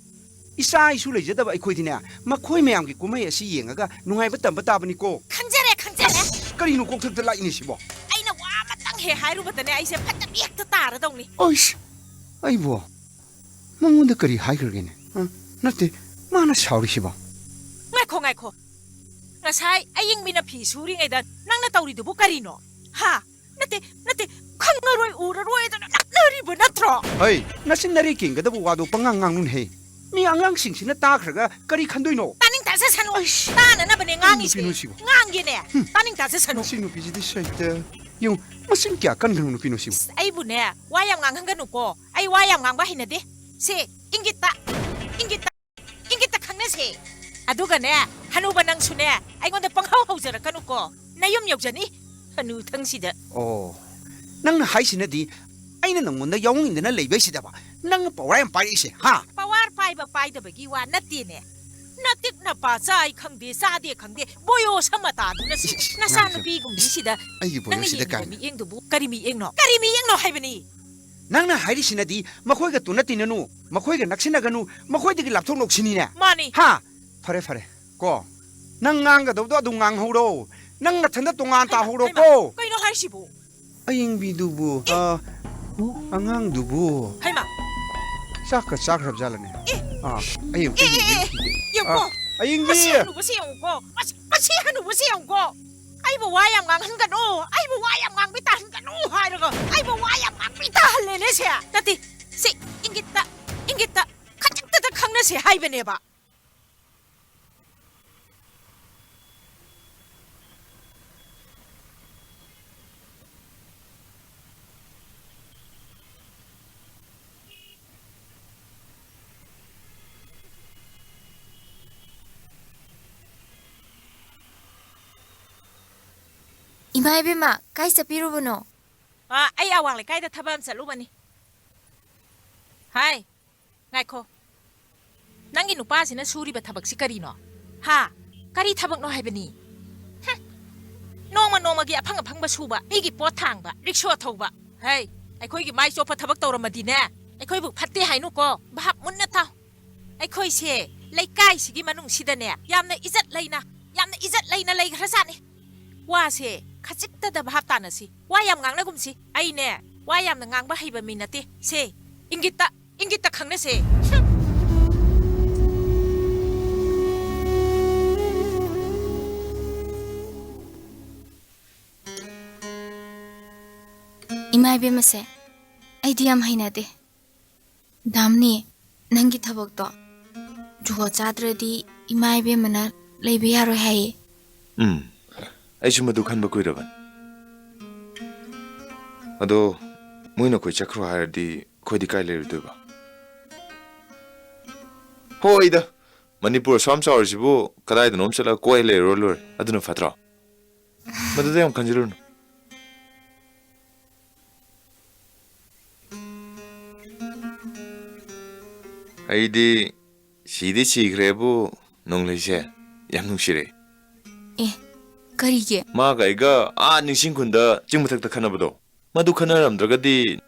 ꯏꯆꯥ ꯏꯁꯨ ꯂꯩꯖꯗꯕ ꯑꯩꯈꯣꯏꯗꯤꯅꯦ, ꯃꯈꯣꯏ ꯃꯌꯥꯝꯒꯤ ꯀꯨꯝꯍꯩ ꯑꯁꯤ ꯌꯦꯡꯉꯒ ꯅꯨꯡꯉꯥꯏꯕ ꯇꯝꯕ ꯇꯥꯕꯅꯤꯀꯣ꯫ ꯈꯪꯖꯔꯦ, ꯈꯪꯖꯔꯦ꯫ ꯑꯁ, ꯀꯔꯤꯅꯣ ꯀꯣꯛꯊꯛꯇ ꯂꯥꯛꯏꯅꯦ ꯁꯤꯕꯣ? ꯑꯩꯅ ꯋꯥ ꯑꯃꯇꯪ ꯍꯦꯛ ꯍꯥꯏꯔꯨꯕꯗꯅꯦ, ꯑꯩꯁꯦ ꯐꯠꯇꯕꯤ ꯍꯦꯛꯇ ꯇꯥꯔꯗꯧꯅꯤ꯫ ꯑꯩꯁ, ꯑꯩꯕꯣ ꯃꯉꯣꯟꯗ ꯀꯔꯤ ꯍꯥꯏꯈ꯭ꯔꯒꯦꯅꯦ? ꯑ, ꯅꯠꯇꯦ, ꯃꯥꯅ ꯁꯥꯎꯔꯤꯁꯤꯕꯣ? ꯉꯥꯏꯈꯣ, ꯉꯥꯏꯈꯣ꯫ ꯉꯁꯥꯏ ꯑꯌꯤꯡꯕꯤꯅ ꯐꯤ ꯁꯨꯔꯤꯉꯩꯗ ꯅꯪꯅ ꯇꯧꯔꯤꯗꯨꯕꯨ ꯀꯔꯤꯅꯣ? ꯍꯥ? ꯅꯠꯇꯦ, ꯅꯠꯇꯦ, ꯈꯪꯉꯔꯣꯏ, ꯎꯔꯔꯣꯏꯗꯅ ꯂꯥꯛꯅꯔꯤꯕ ꯅꯠꯇ꯭ꯔꯣ? ꯅꯠꯇ꯭ꯔꯣ? ꯍꯩ, ꯅꯆꯤꯟ ꯅꯔꯤ ꯀꯦꯟꯒꯗꯕ ꯋꯥꯗꯣ ꯄꯉꯥꯡ ꯉꯥꯡꯅꯨꯅꯦꯍꯦ꯫ ꯃꯤ ꯑꯉꯥꯡꯁꯤꯡꯁꯤꯅ ꯇꯥꯈ꯭ꯔꯒ ꯀꯔꯤ ꯈꯟꯗꯣꯏꯅꯣ? ꯇꯥꯅꯤꯡ ꯇꯥꯖꯁꯅꯨ꯫ ꯑꯩꯁ, ꯇꯥꯅꯅꯕꯅꯦ ꯉꯥꯡꯉꯤꯁꯦ꯫ ꯀꯔꯤ ꯅꯨꯄꯤꯅꯣ ꯁꯤꯕꯨ? ꯉꯥꯡꯒꯦꯅꯦ꯫ ꯍꯨꯝ꯫ ꯇꯥꯅꯤꯡ ꯇꯥꯖꯁꯅꯨ꯫ ꯃꯁꯤ ꯅꯨꯄꯤꯁꯤꯗꯤ ꯁꯩꯇ꯫ ꯌꯦꯡꯉꯨ, ꯃꯆꯤꯟ ꯀꯌꯥ ꯀꯟꯈ꯭ꯔꯕ ꯅꯨꯄꯤꯅꯣ ꯁꯤꯕꯨ? ꯑꯁ, ꯑꯩꯕꯨꯅꯦ, ꯋꯥ ꯌꯥꯝ ꯉꯥꯡꯍꯟꯒꯅꯨꯀꯣ꯫ ꯑꯩ ꯋꯥ ꯌꯥꯝ ꯉꯥꯡꯕ ꯍꯩꯅꯗꯦ꯫ ꯁꯦ, ꯏꯪꯒꯤꯠꯇ, ꯏꯪꯒꯤꯠꯇ, ꯏꯪꯒꯤꯠꯇ ꯈꯪꯅꯁꯦ꯫ ꯑꯗꯨꯒꯅꯦ, ꯍꯅꯨꯕ ꯅꯪꯁꯨꯅꯦ, ꯑꯩꯉꯣꯟꯗ ꯄꯪꯍꯧ ꯍꯧꯖꯔꯛꯀꯅꯨꯀꯣ꯫ ꯅꯌꯨꯝ ꯌꯧꯖꯅꯤ, ꯍꯅꯨꯊꯪꯁꯤꯗ꯫ ꯑꯣ, ꯅꯪꯅ ꯍꯥꯏꯁꯤꯅꯗꯤ ꯑꯩꯅ ꯅꯪꯉꯣꯟꯗ ꯌꯥꯎꯅꯤꯡꯗꯅ ꯂꯩꯕꯩꯁꯤꯗꯕ ꯅꯪꯅ ꯄꯋꯥꯔ ꯌꯥꯝ ꯄꯥꯏꯔꯛꯏꯁꯦ, ꯍꯥ? ꯄꯋꯥꯔ ꯄꯥꯏꯕ ꯄꯥꯏꯗꯕꯒꯤ ꯋꯥ ꯅꯠꯇꯦꯅꯦ꯫ ꯅꯇꯤꯛ ꯅꯄꯥ ꯆꯥꯏ ꯈꯪꯗꯦ, ꯆꯥꯗꯦ ꯈꯪꯗꯦ, ꯕꯣꯌꯣ ꯁꯃꯇꯥꯗꯨꯅꯁꯨ ꯏꯁ, ꯏꯁ, ꯅꯆꯥꯅꯨꯄꯤꯒꯨꯝꯕꯤꯁꯤꯗ ꯑꯩꯒꯤ ꯅꯪꯅ ꯕꯣꯌꯣꯁꯤꯗ ꯌꯦꯡꯉꯤꯕ ꯀꯥꯏꯅ꯫ ꯃꯤꯠꯌꯦꯡꯗꯨꯕꯨ ꯀꯔꯤ ꯃꯤꯠꯌꯦꯡꯅꯣ? ꯀꯔꯤ ꯃꯤꯠꯌꯦꯡꯅꯣ ꯍꯥꯏꯕꯅꯤ? ꯅꯪꯅ ꯍꯥꯏꯔꯤꯁꯤꯅꯗꯤ ꯃꯈꯣꯏꯒ ꯇꯨꯅ ꯇꯤꯟꯅꯅꯨ, ꯃꯈꯣꯏꯒ ꯅꯛꯁꯤꯟꯅꯒꯅꯨ, ꯃꯈꯣꯏꯗꯒꯤ ꯂꯥꯞꯊꯣꯛꯅꯧ ꯁꯤꯅꯤꯅꯦ? ꯃꯥꯅꯤ꯫ ꯍꯥ? ꯐꯔꯦ, ꯐꯔꯦ꯫ ꯀꯣ, ꯅꯪ ꯉꯥꯡꯒꯗꯧꯗꯣ ꯑꯗꯨꯝ ꯉꯥꯡꯍꯧꯔꯣ꯫ ꯅꯪ ꯅꯊꯟꯗ ꯇꯣꯉꯥꯟ ꯍꯩꯃꯥ, ꯇꯥꯍꯧꯔꯣ ꯍꯩꯃꯥ, ꯀꯣ꯫ ꯀꯩꯅꯣ ꯍꯥꯏꯁꯤꯕꯨ? ꯑꯌꯤꯡꯕꯤꯗꯨꯕꯨ, ꯑꯦ꯫ ꯑ, ꯑꯉꯥꯡꯗꯨꯕꯨ ꯍꯩꯃꯥ꯫ ꯆꯥꯛꯀ ꯆꯥꯈ꯭ꯔꯕ ꯖꯥꯠꯂꯅꯦ? ꯑꯦ꯫ ꯑꯥ, ꯑꯩ ꯑꯃꯨꯛꯇ ꯑꯦ, ꯑꯦ, ꯑꯦ, ꯌꯦꯡꯒꯦ꯫ ꯌꯦꯡꯉꯨꯀꯣ꯫ ꯑꯥ, ꯑꯌꯤꯡꯕꯤ! ꯃꯁꯤ ꯍꯅꯨꯕꯁꯤ ꯌꯦꯡꯉꯨꯀꯣ꯫ ꯃꯁꯤ, ꯃꯁꯤ ꯍꯅꯨꯕꯁꯤ ꯌꯦꯡꯉꯨꯀꯣ꯫ ꯑꯩꯕꯨ ꯋꯥ ꯌꯥꯝ ꯉꯥꯡꯍꯟꯒꯅꯨ, ꯑꯩꯕꯨ ꯋꯥ ꯌꯥꯝ ꯉꯥꯡꯕꯤ ꯇꯥꯍꯟꯒꯅꯨ ꯍꯥꯏꯔꯒ ꯑꯩꯕꯨ ꯋꯥ ꯌꯥꯝ ꯉꯥꯡꯕꯤ ꯇꯥꯍꯜꯂꯦꯅꯦ ꯁꯦ꯫ ꯅꯠꯇꯦ, ꯁꯤ ꯏꯪꯒꯤꯠꯇ, ꯏꯪꯒꯤꯠꯇ ꯈꯖꯤꯛꯇꯗ ꯈꯪꯅꯁꯦ ꯍꯥꯏꯕꯅꯦꯕ꯫ ꯏꯃꯥ ꯏꯕꯦꯝꯃ, ꯀꯥꯏ ꯆꯠꯄꯤꯔꯨꯕꯅꯣ? ꯑꯥ, ꯑꯩ ꯑꯋꯥꯡ ꯂꯩꯀꯥꯏꯗ ꯊꯕꯛ ꯑꯃ ꯆꯠꯂꯨꯕꯅꯤ꯫ ꯍꯥꯏ, ꯉꯥꯏꯈꯣ꯫ ꯅꯪꯒꯤ ꯅꯨꯄꯥꯁꯤꯅ ꯁꯨꯔꯤꯕ ꯊꯕꯛꯁꯤ ꯀꯔꯤꯅꯣ? ꯍꯥ? ꯀꯔꯤ ꯊꯕꯛꯅꯣ ꯍꯥꯏꯕꯅꯤ? ꯍꯨꯝ! ꯅꯣꯡꯃ ꯅꯣꯡꯃꯒꯤ ꯑꯐꯪ ꯑꯐꯪꯕ ꯁꯨꯕ, ꯃꯤꯒꯤ ꯄꯣꯠ ꯊꯥꯡꯕ, ꯔꯤꯛꯁꯣ ꯊꯧꯕ꯫ ꯍꯩ, ꯑꯩꯈꯣꯏꯒꯤ ꯃꯥꯏ ꯆꯣꯞꯄ ꯊꯕꯛ ꯇꯧꯔꯝꯃꯗꯤꯅꯦ, ꯑꯩꯈꯣꯏꯕꯨ ꯐꯠꯇꯦ ꯍꯥꯏꯅꯨꯀꯣ꯫ ꯚꯥꯞ ꯃꯨꯟꯅ ꯇꯥꯎ꯫ ꯑꯩꯈꯣꯏꯁꯦ ꯂꯩꯀꯥꯏꯁꯤꯒꯤ ꯃꯅꯨꯡꯁꯤꯗꯅꯦ, ꯌꯥꯝꯅ ꯏꯖꯠ ꯂꯩꯅ, ꯌꯥꯝꯅ ꯏꯖꯠ ꯂꯩꯅ ꯂꯩꯈ꯭ꯔꯖꯥꯠꯅꯤ꯫ ꯋꯥꯁꯦ ꯈꯖꯤꯛꯇꯗ ꯚꯥꯞ ꯇꯥꯅꯁꯤ꯫ ꯋꯥ ꯌꯥꯝ ꯉꯥꯡꯅꯒꯨꯝꯁꯤ꯫ ꯑꯩꯅꯦ, ꯋꯥ ꯌꯥꯝꯅ ꯉꯥꯡꯕ ꯍꯩꯕ ꯃꯤ ꯅꯠꯇꯦ꯫ ꯁꯦ, ꯏꯪꯒꯤꯠꯇ, ꯏꯪꯒꯤꯠꯇ ꯈꯪꯅꯁꯦ꯫ ꯍꯨꯝ꯫ ꯏꯃꯥ ꯏꯕꯦꯝꯃꯁꯦ, ꯑꯩꯗꯤ ꯌꯥꯝ ꯍꯩꯅꯗꯦ꯫ ꯗꯥꯝꯅꯤ, ꯅꯪꯒꯤ ꯊꯕꯛꯇꯣ ꯖꯨꯍꯣ ꯆꯥꯗ꯭ꯔꯗꯤ ꯏꯃꯥ ꯏꯕꯦꯝꯃꯅ ꯂꯩꯕ ꯌꯥꯔꯣꯏ ꯍꯥꯏꯌꯦ꯫ ꯎꯝ, ꯑꯩꯁꯨ ꯃꯗꯨ ꯈꯟꯕ ꯀꯨꯏꯔꯕꯅꯤ꯫ ꯑꯗꯣ ꯃꯣꯏꯅ ꯑꯩꯈꯣꯏ ꯆꯠꯈ꯭ꯔꯣ ꯍꯥꯏꯔꯗꯤ ꯑꯩꯈꯣꯏꯗꯤ ꯀꯥꯏ ꯂꯩꯔꯨꯗꯣꯏꯕ? ꯍꯣꯏꯗ, ꯃꯅꯤꯄꯨꯔ ꯑꯁꯨꯛ ꯌꯥꯝ ꯆꯥꯎꯔꯤꯁꯤꯕꯨ ꯀꯗꯥꯏꯗꯅꯣꯝ ꯆꯠꯂꯒ ꯀꯣꯏ ꯂꯩꯔꯨꯔ ꯂꯣꯏꯔꯦ, ꯑꯗꯨꯅ ꯐꯠꯇ꯭ꯔꯣ? ꯃꯗꯨꯗ ꯌꯥꯝ ꯈꯟꯖꯤꯜꯂꯨꯅꯨ꯫ ꯑꯩꯗꯤ ꯁꯤꯗꯤ ꯁꯤꯈ꯭ꯔꯦꯕꯨ, ꯅꯣꯡꯂꯩꯁꯦ ꯌꯥꯝ ꯅꯨꯡꯁꯤꯔꯦ꯫ ꯑꯦ, ꯀꯔꯤꯒꯤ? ꯃꯥꯒ ꯑꯩꯒ ꯑꯥ ꯅꯤꯡꯁꯤꯡ ꯈꯨꯟꯗ ꯆꯤꯡ ꯃꯊꯛꯇ ꯈꯟꯅꯕꯗꯣ, ꯃꯗꯨ ꯈꯟꯅꯔꯝꯗ꯭ꯔꯒꯗꯤ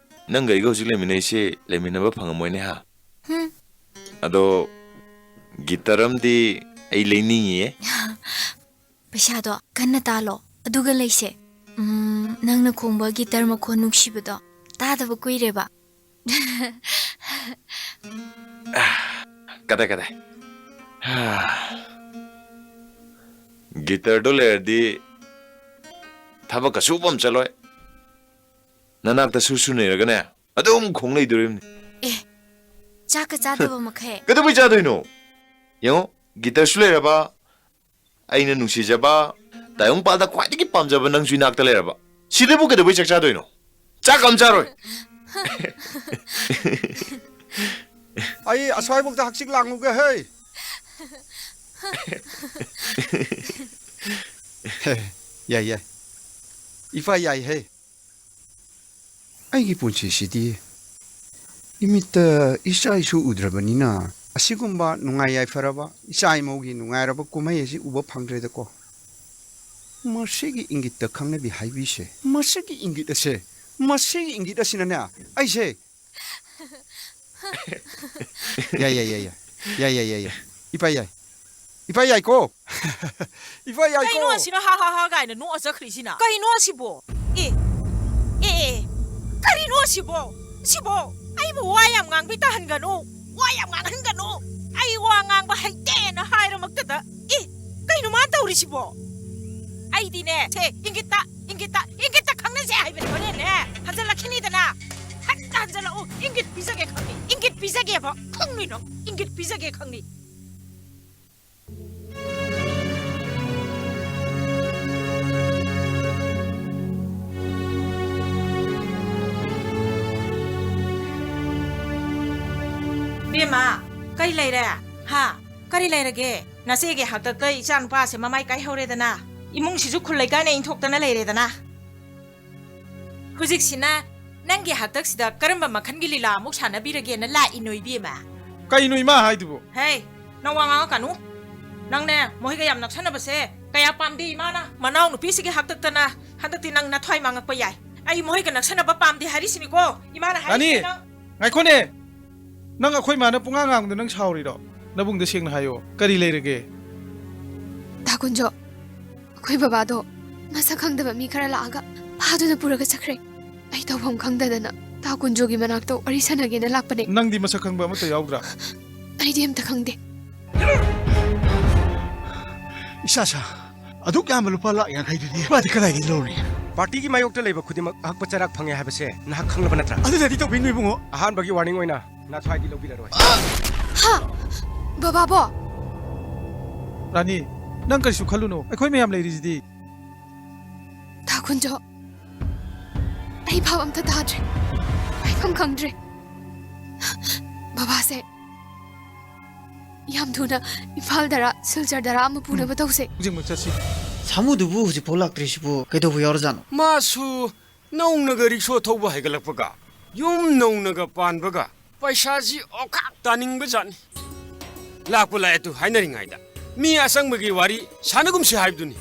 ꯅꯪꯒ ꯑꯩꯒ ꯍꯧꯖꯤꯛ ꯂꯩꯃꯤꯟꯅꯩꯁꯦ ꯂꯩꯃꯤꯟꯅꯕ ꯐꯪꯉꯝꯃꯣꯏꯅꯦ ꯍꯥ? ꯍꯨꯝ꯫ ꯑꯗꯣ ꯒꯤꯇꯔ ꯑꯃꯗꯤ ꯑꯩ ꯂꯩꯅꯤꯡꯉꯤꯌꯦ꯫ ꯄꯩꯁꯥꯗꯣ ꯀꯟꯅ ꯇꯥꯜꯂꯣ, ꯑꯗꯨꯒ ꯂꯩꯁꯦ꯫ ꯎꯝ, ꯅꯪꯅ ꯈꯣꯡꯕ ꯒꯤꯇꯔ ꯃꯈꯣꯟ ꯅꯨꯡꯁꯤꯕꯗꯣ ꯇꯥꯗꯕ ꯀꯨꯏꯔꯦꯕ꯫ ꯀꯗꯥꯏ, ꯀꯗꯥꯏ? ꯒꯤꯇꯔꯗꯣ ꯂꯩꯔꯗꯤ ꯊꯕꯛꯀ ꯁꯨꯕ ꯑꯃ ꯆꯠꯂꯣꯏ꯫ ꯅꯅꯥꯛꯇ ꯁꯨꯔ ꯁꯨꯔ ꯅꯩꯔꯒꯅꯦ, ꯑꯗꯨꯝ ꯈꯣꯡ ꯂꯩꯗꯣꯔꯤꯕꯅꯤ꯫ ꯑꯦ, ꯆꯥꯛꯀ ꯆꯥꯗꯕ ꯃꯈꯩ꯫ ꯀꯩꯗꯧꯕꯩ ꯆꯥꯗꯣꯏꯅꯣ? ꯌꯦꯡꯉꯣ, ꯒꯤꯇꯔꯁꯨ ꯂꯩꯔꯕ, ꯑꯩꯅ ꯅꯨꯡꯁꯤꯖꯕ, ꯇꯥꯏꯕꯪꯄꯥꯜꯗ ꯈ꯭ꯋꯥꯏꯗꯒꯤ ꯄꯥꯝꯖꯕ ꯅꯪꯁꯨ ꯏꯅꯥꯛꯇ ꯂꯩꯔꯕ꯫ ꯁꯤꯗꯕꯨ ꯀꯩꯗꯧꯕꯩ ꯆꯥꯛ ꯆꯥꯗꯣꯏꯅꯣ? ꯆꯥꯛ ꯑꯃ ꯆꯥꯔꯣꯏ꯫ ꯑꯩ ꯑꯁ꯭ꯋꯥꯏꯕꯧꯇ ꯍꯛꯆꯤꯛ ꯂꯥꯡꯉꯨꯒꯦ ꯍꯩ꯫ ꯍꯦ, ꯌꯥꯏ, ꯌꯥꯏ꯫ ꯏꯄꯥ ꯌꯥꯏ ꯍꯩ꯫ ꯑꯩꯒꯤ ꯄꯨꯟꯁꯤꯁꯤꯗꯤ ꯏꯃꯤꯠꯇ ꯏꯆꯥ ꯏꯁꯨ ꯎꯗ꯭ꯔꯕꯅꯤꯅ, ꯑꯁꯤꯒꯨꯝꯕ ꯅꯨꯡꯉꯥꯏ ꯌꯥꯏꯐꯔꯕ ꯏꯆꯥ ꯏꯃꯧꯒꯤ ꯅꯨꯡꯉꯥꯏꯔꯕ ꯀꯨꯝꯍꯩ ꯑꯁꯤ ꯎꯕ ꯐꯪꯗ꯭ꯔꯦꯗꯀꯣ꯫ ꯃꯁꯤꯒꯤ ꯏꯪꯒꯤꯠꯇ ꯈꯪꯅꯕꯤ ꯍꯥꯏꯕꯤꯁꯦ, ꯃꯁꯤꯒꯤ ꯏꯪꯒꯤꯠ ꯑꯁꯦ, ꯃꯁꯤꯒꯤ ꯏꯪꯒꯤꯠ ꯑꯁꯤꯅꯅꯦ, ꯑꯩꯁꯦ ꯌꯥꯏ, ꯌꯥꯏ, ꯌꯥꯏ, ꯌꯥꯏ꯫ ꯌꯥꯏ, ꯌꯥꯏ, ꯌꯥꯏ, ꯌꯥꯏ꯫ ꯏꯄꯥ ꯌꯥꯏ꯫ ꯏꯄꯥ ꯌꯥꯏꯀꯣ? ꯏꯄꯥ ꯌꯥꯏꯀꯣ? ꯀꯩꯅꯣ ꯑꯁꯤꯅ ꯍꯥ ꯍꯥ ꯍꯥ ꯀꯥꯏꯅ ꯅꯣꯛꯑ ꯆꯠꯈ꯭ꯔꯤꯁꯤꯅ? ꯀꯩꯅꯣ ꯑꯁꯤꯕꯣ? ꯑꯦ, ꯑꯦ, ꯑꯦ, ꯀꯔꯤꯅꯣ ꯑꯁꯤꯕꯣ? ꯁꯤꯕꯣ ꯑꯩꯕꯨ ꯋꯥ ꯌꯥꯝ ꯉꯥꯡꯕꯤ ꯇꯥꯍꯟꯒꯅꯨ꯫ ꯋꯥ ꯌꯥꯝ ꯉꯥꯡꯍꯟꯒꯅꯨ꯫ ꯑꯩ ꯋꯥ ꯉꯥꯡꯕ ꯍꯩꯇꯦꯅ ꯍꯥꯏꯔꯃꯛꯇꯗ꯫ ꯑꯦ, ꯀꯩꯅꯣ ꯃꯥꯅ ꯇꯧꯔꯤꯁꯤꯕꯣ? ꯑꯩꯗꯤꯅꯦ, ꯁꯦ, ꯏꯪꯒꯤꯠꯇ, ꯏꯪꯒꯤꯠꯇ, ꯏꯪꯒꯤꯠꯇ ꯈꯪꯅꯁꯦ ꯍꯥꯏꯕꯅꯦ, ꯍꯣꯔꯦꯟꯅꯦ ꯍꯟꯖꯜꯂꯛꯈꯤꯅꯤꯗꯅ꯫ ꯍꯠ! ꯍꯥꯏꯖꯜꯂꯛꯎ꯫ ꯏꯪꯒꯤꯠ ꯄꯤꯖꯒꯦ ꯈꯪꯅꯤ, ꯏꯪꯒꯤꯠ ꯄꯤꯖꯒꯦꯕ ꯈꯪꯅꯤ ꯅꯪ, ꯏꯪꯒꯤꯠ ꯄꯤꯖꯒꯦ ꯈꯪꯅꯤ꯫ ꯕꯦꯝꯃ, ꯀꯔꯤ ꯂꯩꯔꯦ? ꯍꯥ? ꯀꯔꯤ ꯂꯩꯔꯒꯦ? ꯅꯆꯦꯒꯤ ꯍꯥꯛꯇꯛꯇ ꯏꯆꯥ ꯅꯨꯄꯥꯁꯦ ꯃꯃꯥꯏ ꯀꯥꯏꯍꯧꯔꯦꯗꯅ, ꯏꯃꯨꯡꯁꯤꯁꯨ ꯈꯨꯜ ꯂꯩꯀꯥꯏꯅ ꯏꯟꯊꯣꯛꯇꯅ ꯂꯩꯔꯦꯗꯅ꯫ ꯍꯧꯖꯤꯛꯁꯤꯅ ꯅꯪꯒꯤ ꯍꯥꯛꯇꯛꯁꯤꯗ ꯀꯔꯝꯕ ꯃꯈꯜꯒꯤ ꯂꯤꯂꯥ ꯑꯃꯨꯛ ꯁꯥꯟꯅꯕꯤꯔꯒꯦꯅ ꯂꯥꯛꯏꯅꯣ, ꯏꯕꯦꯝꯃ? ꯀꯩꯅꯣ ꯏꯃꯥ ꯍꯥꯏꯗꯨꯕꯨ? ꯍꯦ, ꯅꯪ ꯋꯥ ꯉꯥꯡꯉꯛꯀꯅꯨ꯫ ꯅꯪꯅꯦ, ꯃꯈꯣꯏꯒ ꯌꯥꯝ ꯅꯛꯁꯟꯅꯕꯁꯦ ꯀꯌꯥ ꯄꯥꯝꯗꯦ ꯏꯃꯥꯅ꯫ ꯃꯅꯥꯎꯅꯨꯄꯤꯁꯤꯒꯤ ꯍꯥꯛꯇꯛꯇꯅ ꯍꯟꯗꯛꯇꯤ ꯅꯪ ꯅꯊ꯭ꯋꯥꯏ ꯃꯥꯡꯉꯛꯄ ꯌꯥꯏ꯫ ꯑꯩ ꯃꯈꯣꯏꯒ ꯅꯛꯁꯟꯅꯕ ꯄꯥꯝꯗꯦ ꯍꯥꯏꯔꯤꯁꯤꯅꯤꯀꯣ, ꯏꯃꯥꯅ ꯍꯥꯏꯔꯤꯁꯦ ꯔꯥꯅꯤ, ꯅꯪ꯫ ꯉꯥꯏꯈꯣꯅꯦ꯫ ꯅꯪ ꯑꯩꯈꯣꯏ ꯃꯥꯅ ꯄꯨꯡꯉꯥꯡ ꯉꯥꯡꯕꯗ ꯅꯪ ꯁꯥꯎꯔꯤꯔꯣ? ꯅꯕꯨꯡꯗ ꯁꯦꯡꯅ ꯍꯥꯏꯌꯣ, ꯀꯔꯤ ꯂꯩꯔꯒꯦ? ꯇꯥ ꯀꯨꯟꯖꯣ, ꯑꯩꯈꯣꯏ ꯕꯕꯥꯗꯣ ꯃꯁꯛ ꯈꯪꯗꯕ ꯃꯤ ꯈꯔ ꯂꯥꯛꯑꯒ ꯐꯥꯗꯨꯅ ꯄꯨꯔꯒ ꯆꯠꯈ꯭ꯔꯦ꯫ ꯑꯩ ꯇꯧꯐꯝ ꯈꯪꯗꯗꯅ ꯇꯥ ꯀꯨꯟꯖꯣꯒꯤ ꯃꯅꯥꯛꯇ ꯋꯥꯔꯤ ꯁꯥꯟꯅꯒꯦꯅ ꯂꯥꯛꯄꯅꯦ꯫ ꯅꯪꯗꯤ ꯃꯁꯛ ꯈꯪꯕ ꯑꯃꯠꯇ ꯌꯥꯎꯗ꯭ꯔꯥ? ꯑꯩꯗꯤ ꯑꯝꯇ ꯈꯪꯗꯦ꯫ ꯏꯁꯥ ꯁꯥ, ꯑꯗꯨꯛ ꯌꯥꯝꯕ ꯂꯨꯄꯥ ꯂꯥꯛ ꯌꯥꯡꯈꯩꯗꯨꯗꯤ ꯃꯥꯗꯤ ꯀꯗꯥꯏꯗꯒꯤ ꯂꯧꯔꯨꯅꯤ? ꯄꯥꯔꯇꯤꯒꯤ ꯃꯥꯌꯣꯛꯇ ꯂꯩꯕ ꯈꯨꯗꯤꯡꯃꯛ ꯑꯍꯛꯄ ꯆꯔꯥꯛ ꯐꯪꯉꯦ ꯍꯥꯏꯕꯁꯦ ꯅꯍꯥꯛ ꯈꯪꯂꯕ ꯅꯠꯇ꯭ꯔꯥ? ꯑꯗꯨꯗꯗꯤ ꯇꯧꯕꯤꯅꯨ ꯏꯕꯨꯡꯉꯣ꯫ ꯑꯍꯥꯟꯕꯒꯤ ꯋꯥꯔꯅꯤꯡ ꯑꯣꯏꯅ ꯅꯊ꯭ꯋꯥꯏꯗꯤ ꯂꯧꯕꯤꯔꯔꯣꯏ꯫ ꯍꯥ! ꯕꯕꯥꯕꯣ! ꯔꯥꯅꯤ, ꯅꯪ ꯀꯔꯤꯁꯨ ꯈꯜꯂꯨꯅꯨ, ꯑꯩꯈꯣꯏ ꯃꯌꯥꯝ ꯂꯩꯔꯤꯁꯤꯗꯤ꯫ ꯇꯥ ꯀꯨꯟꯖꯣ, ꯑꯩ ꯚꯥꯞ ꯑꯝꯇ ꯇꯥꯗ꯭ꯔꯦ꯫ ꯍꯥꯏꯐꯝ ꯈꯪꯗ꯭ꯔꯦ꯫ ꯕꯕꯥꯁꯦ ꯌꯥꯝ ꯊꯨꯅ ꯏꯝꯐꯥꯜꯗꯔ ꯁꯤꯜꯆꯔꯗꯔ ꯑꯃ ꯄꯨꯅꯕ ꯇꯧꯁꯦ꯫ ꯍꯧꯖꯤꯛꯃꯛ ꯆꯠꯁꯤ꯫ ꯁꯥꯃꯨꯗꯨꯕꯨ ꯍꯧꯖꯤꯛꯐꯥꯎ ꯂꯥꯛꯇ꯭ꯔꯤꯁꯤꯕꯨ ꯀꯩꯗꯧꯕ ꯌꯥꯎꯔꯖꯥꯠꯅꯣ? ꯃꯥꯁꯨ ꯅꯧꯅꯒ ꯔꯤꯛꯁꯣ ꯊꯧꯕ ꯍꯩꯒꯠꯂꯛꯄꯒ, ꯌꯨꯝ ꯅꯧꯅꯒ ꯄꯥꯟꯕꯒ, ꯄꯩꯁꯥꯁꯤ ꯑꯣꯈꯥꯛ ꯇꯥꯅꯤꯡꯕ ꯖꯥꯠꯅꯤ꯫ ꯂꯥꯛꯄ ꯂꯥꯛꯑꯦ ꯇꯨ ꯍꯥꯏꯅꯔꯤꯉꯩꯗ ꯃꯤ ꯑꯆꯪꯕꯒꯤ ꯋꯥꯔꯤ ꯁꯥꯟꯅꯒꯨꯝꯁꯤ ꯍꯥꯏꯕꯗꯨꯅꯤ꯫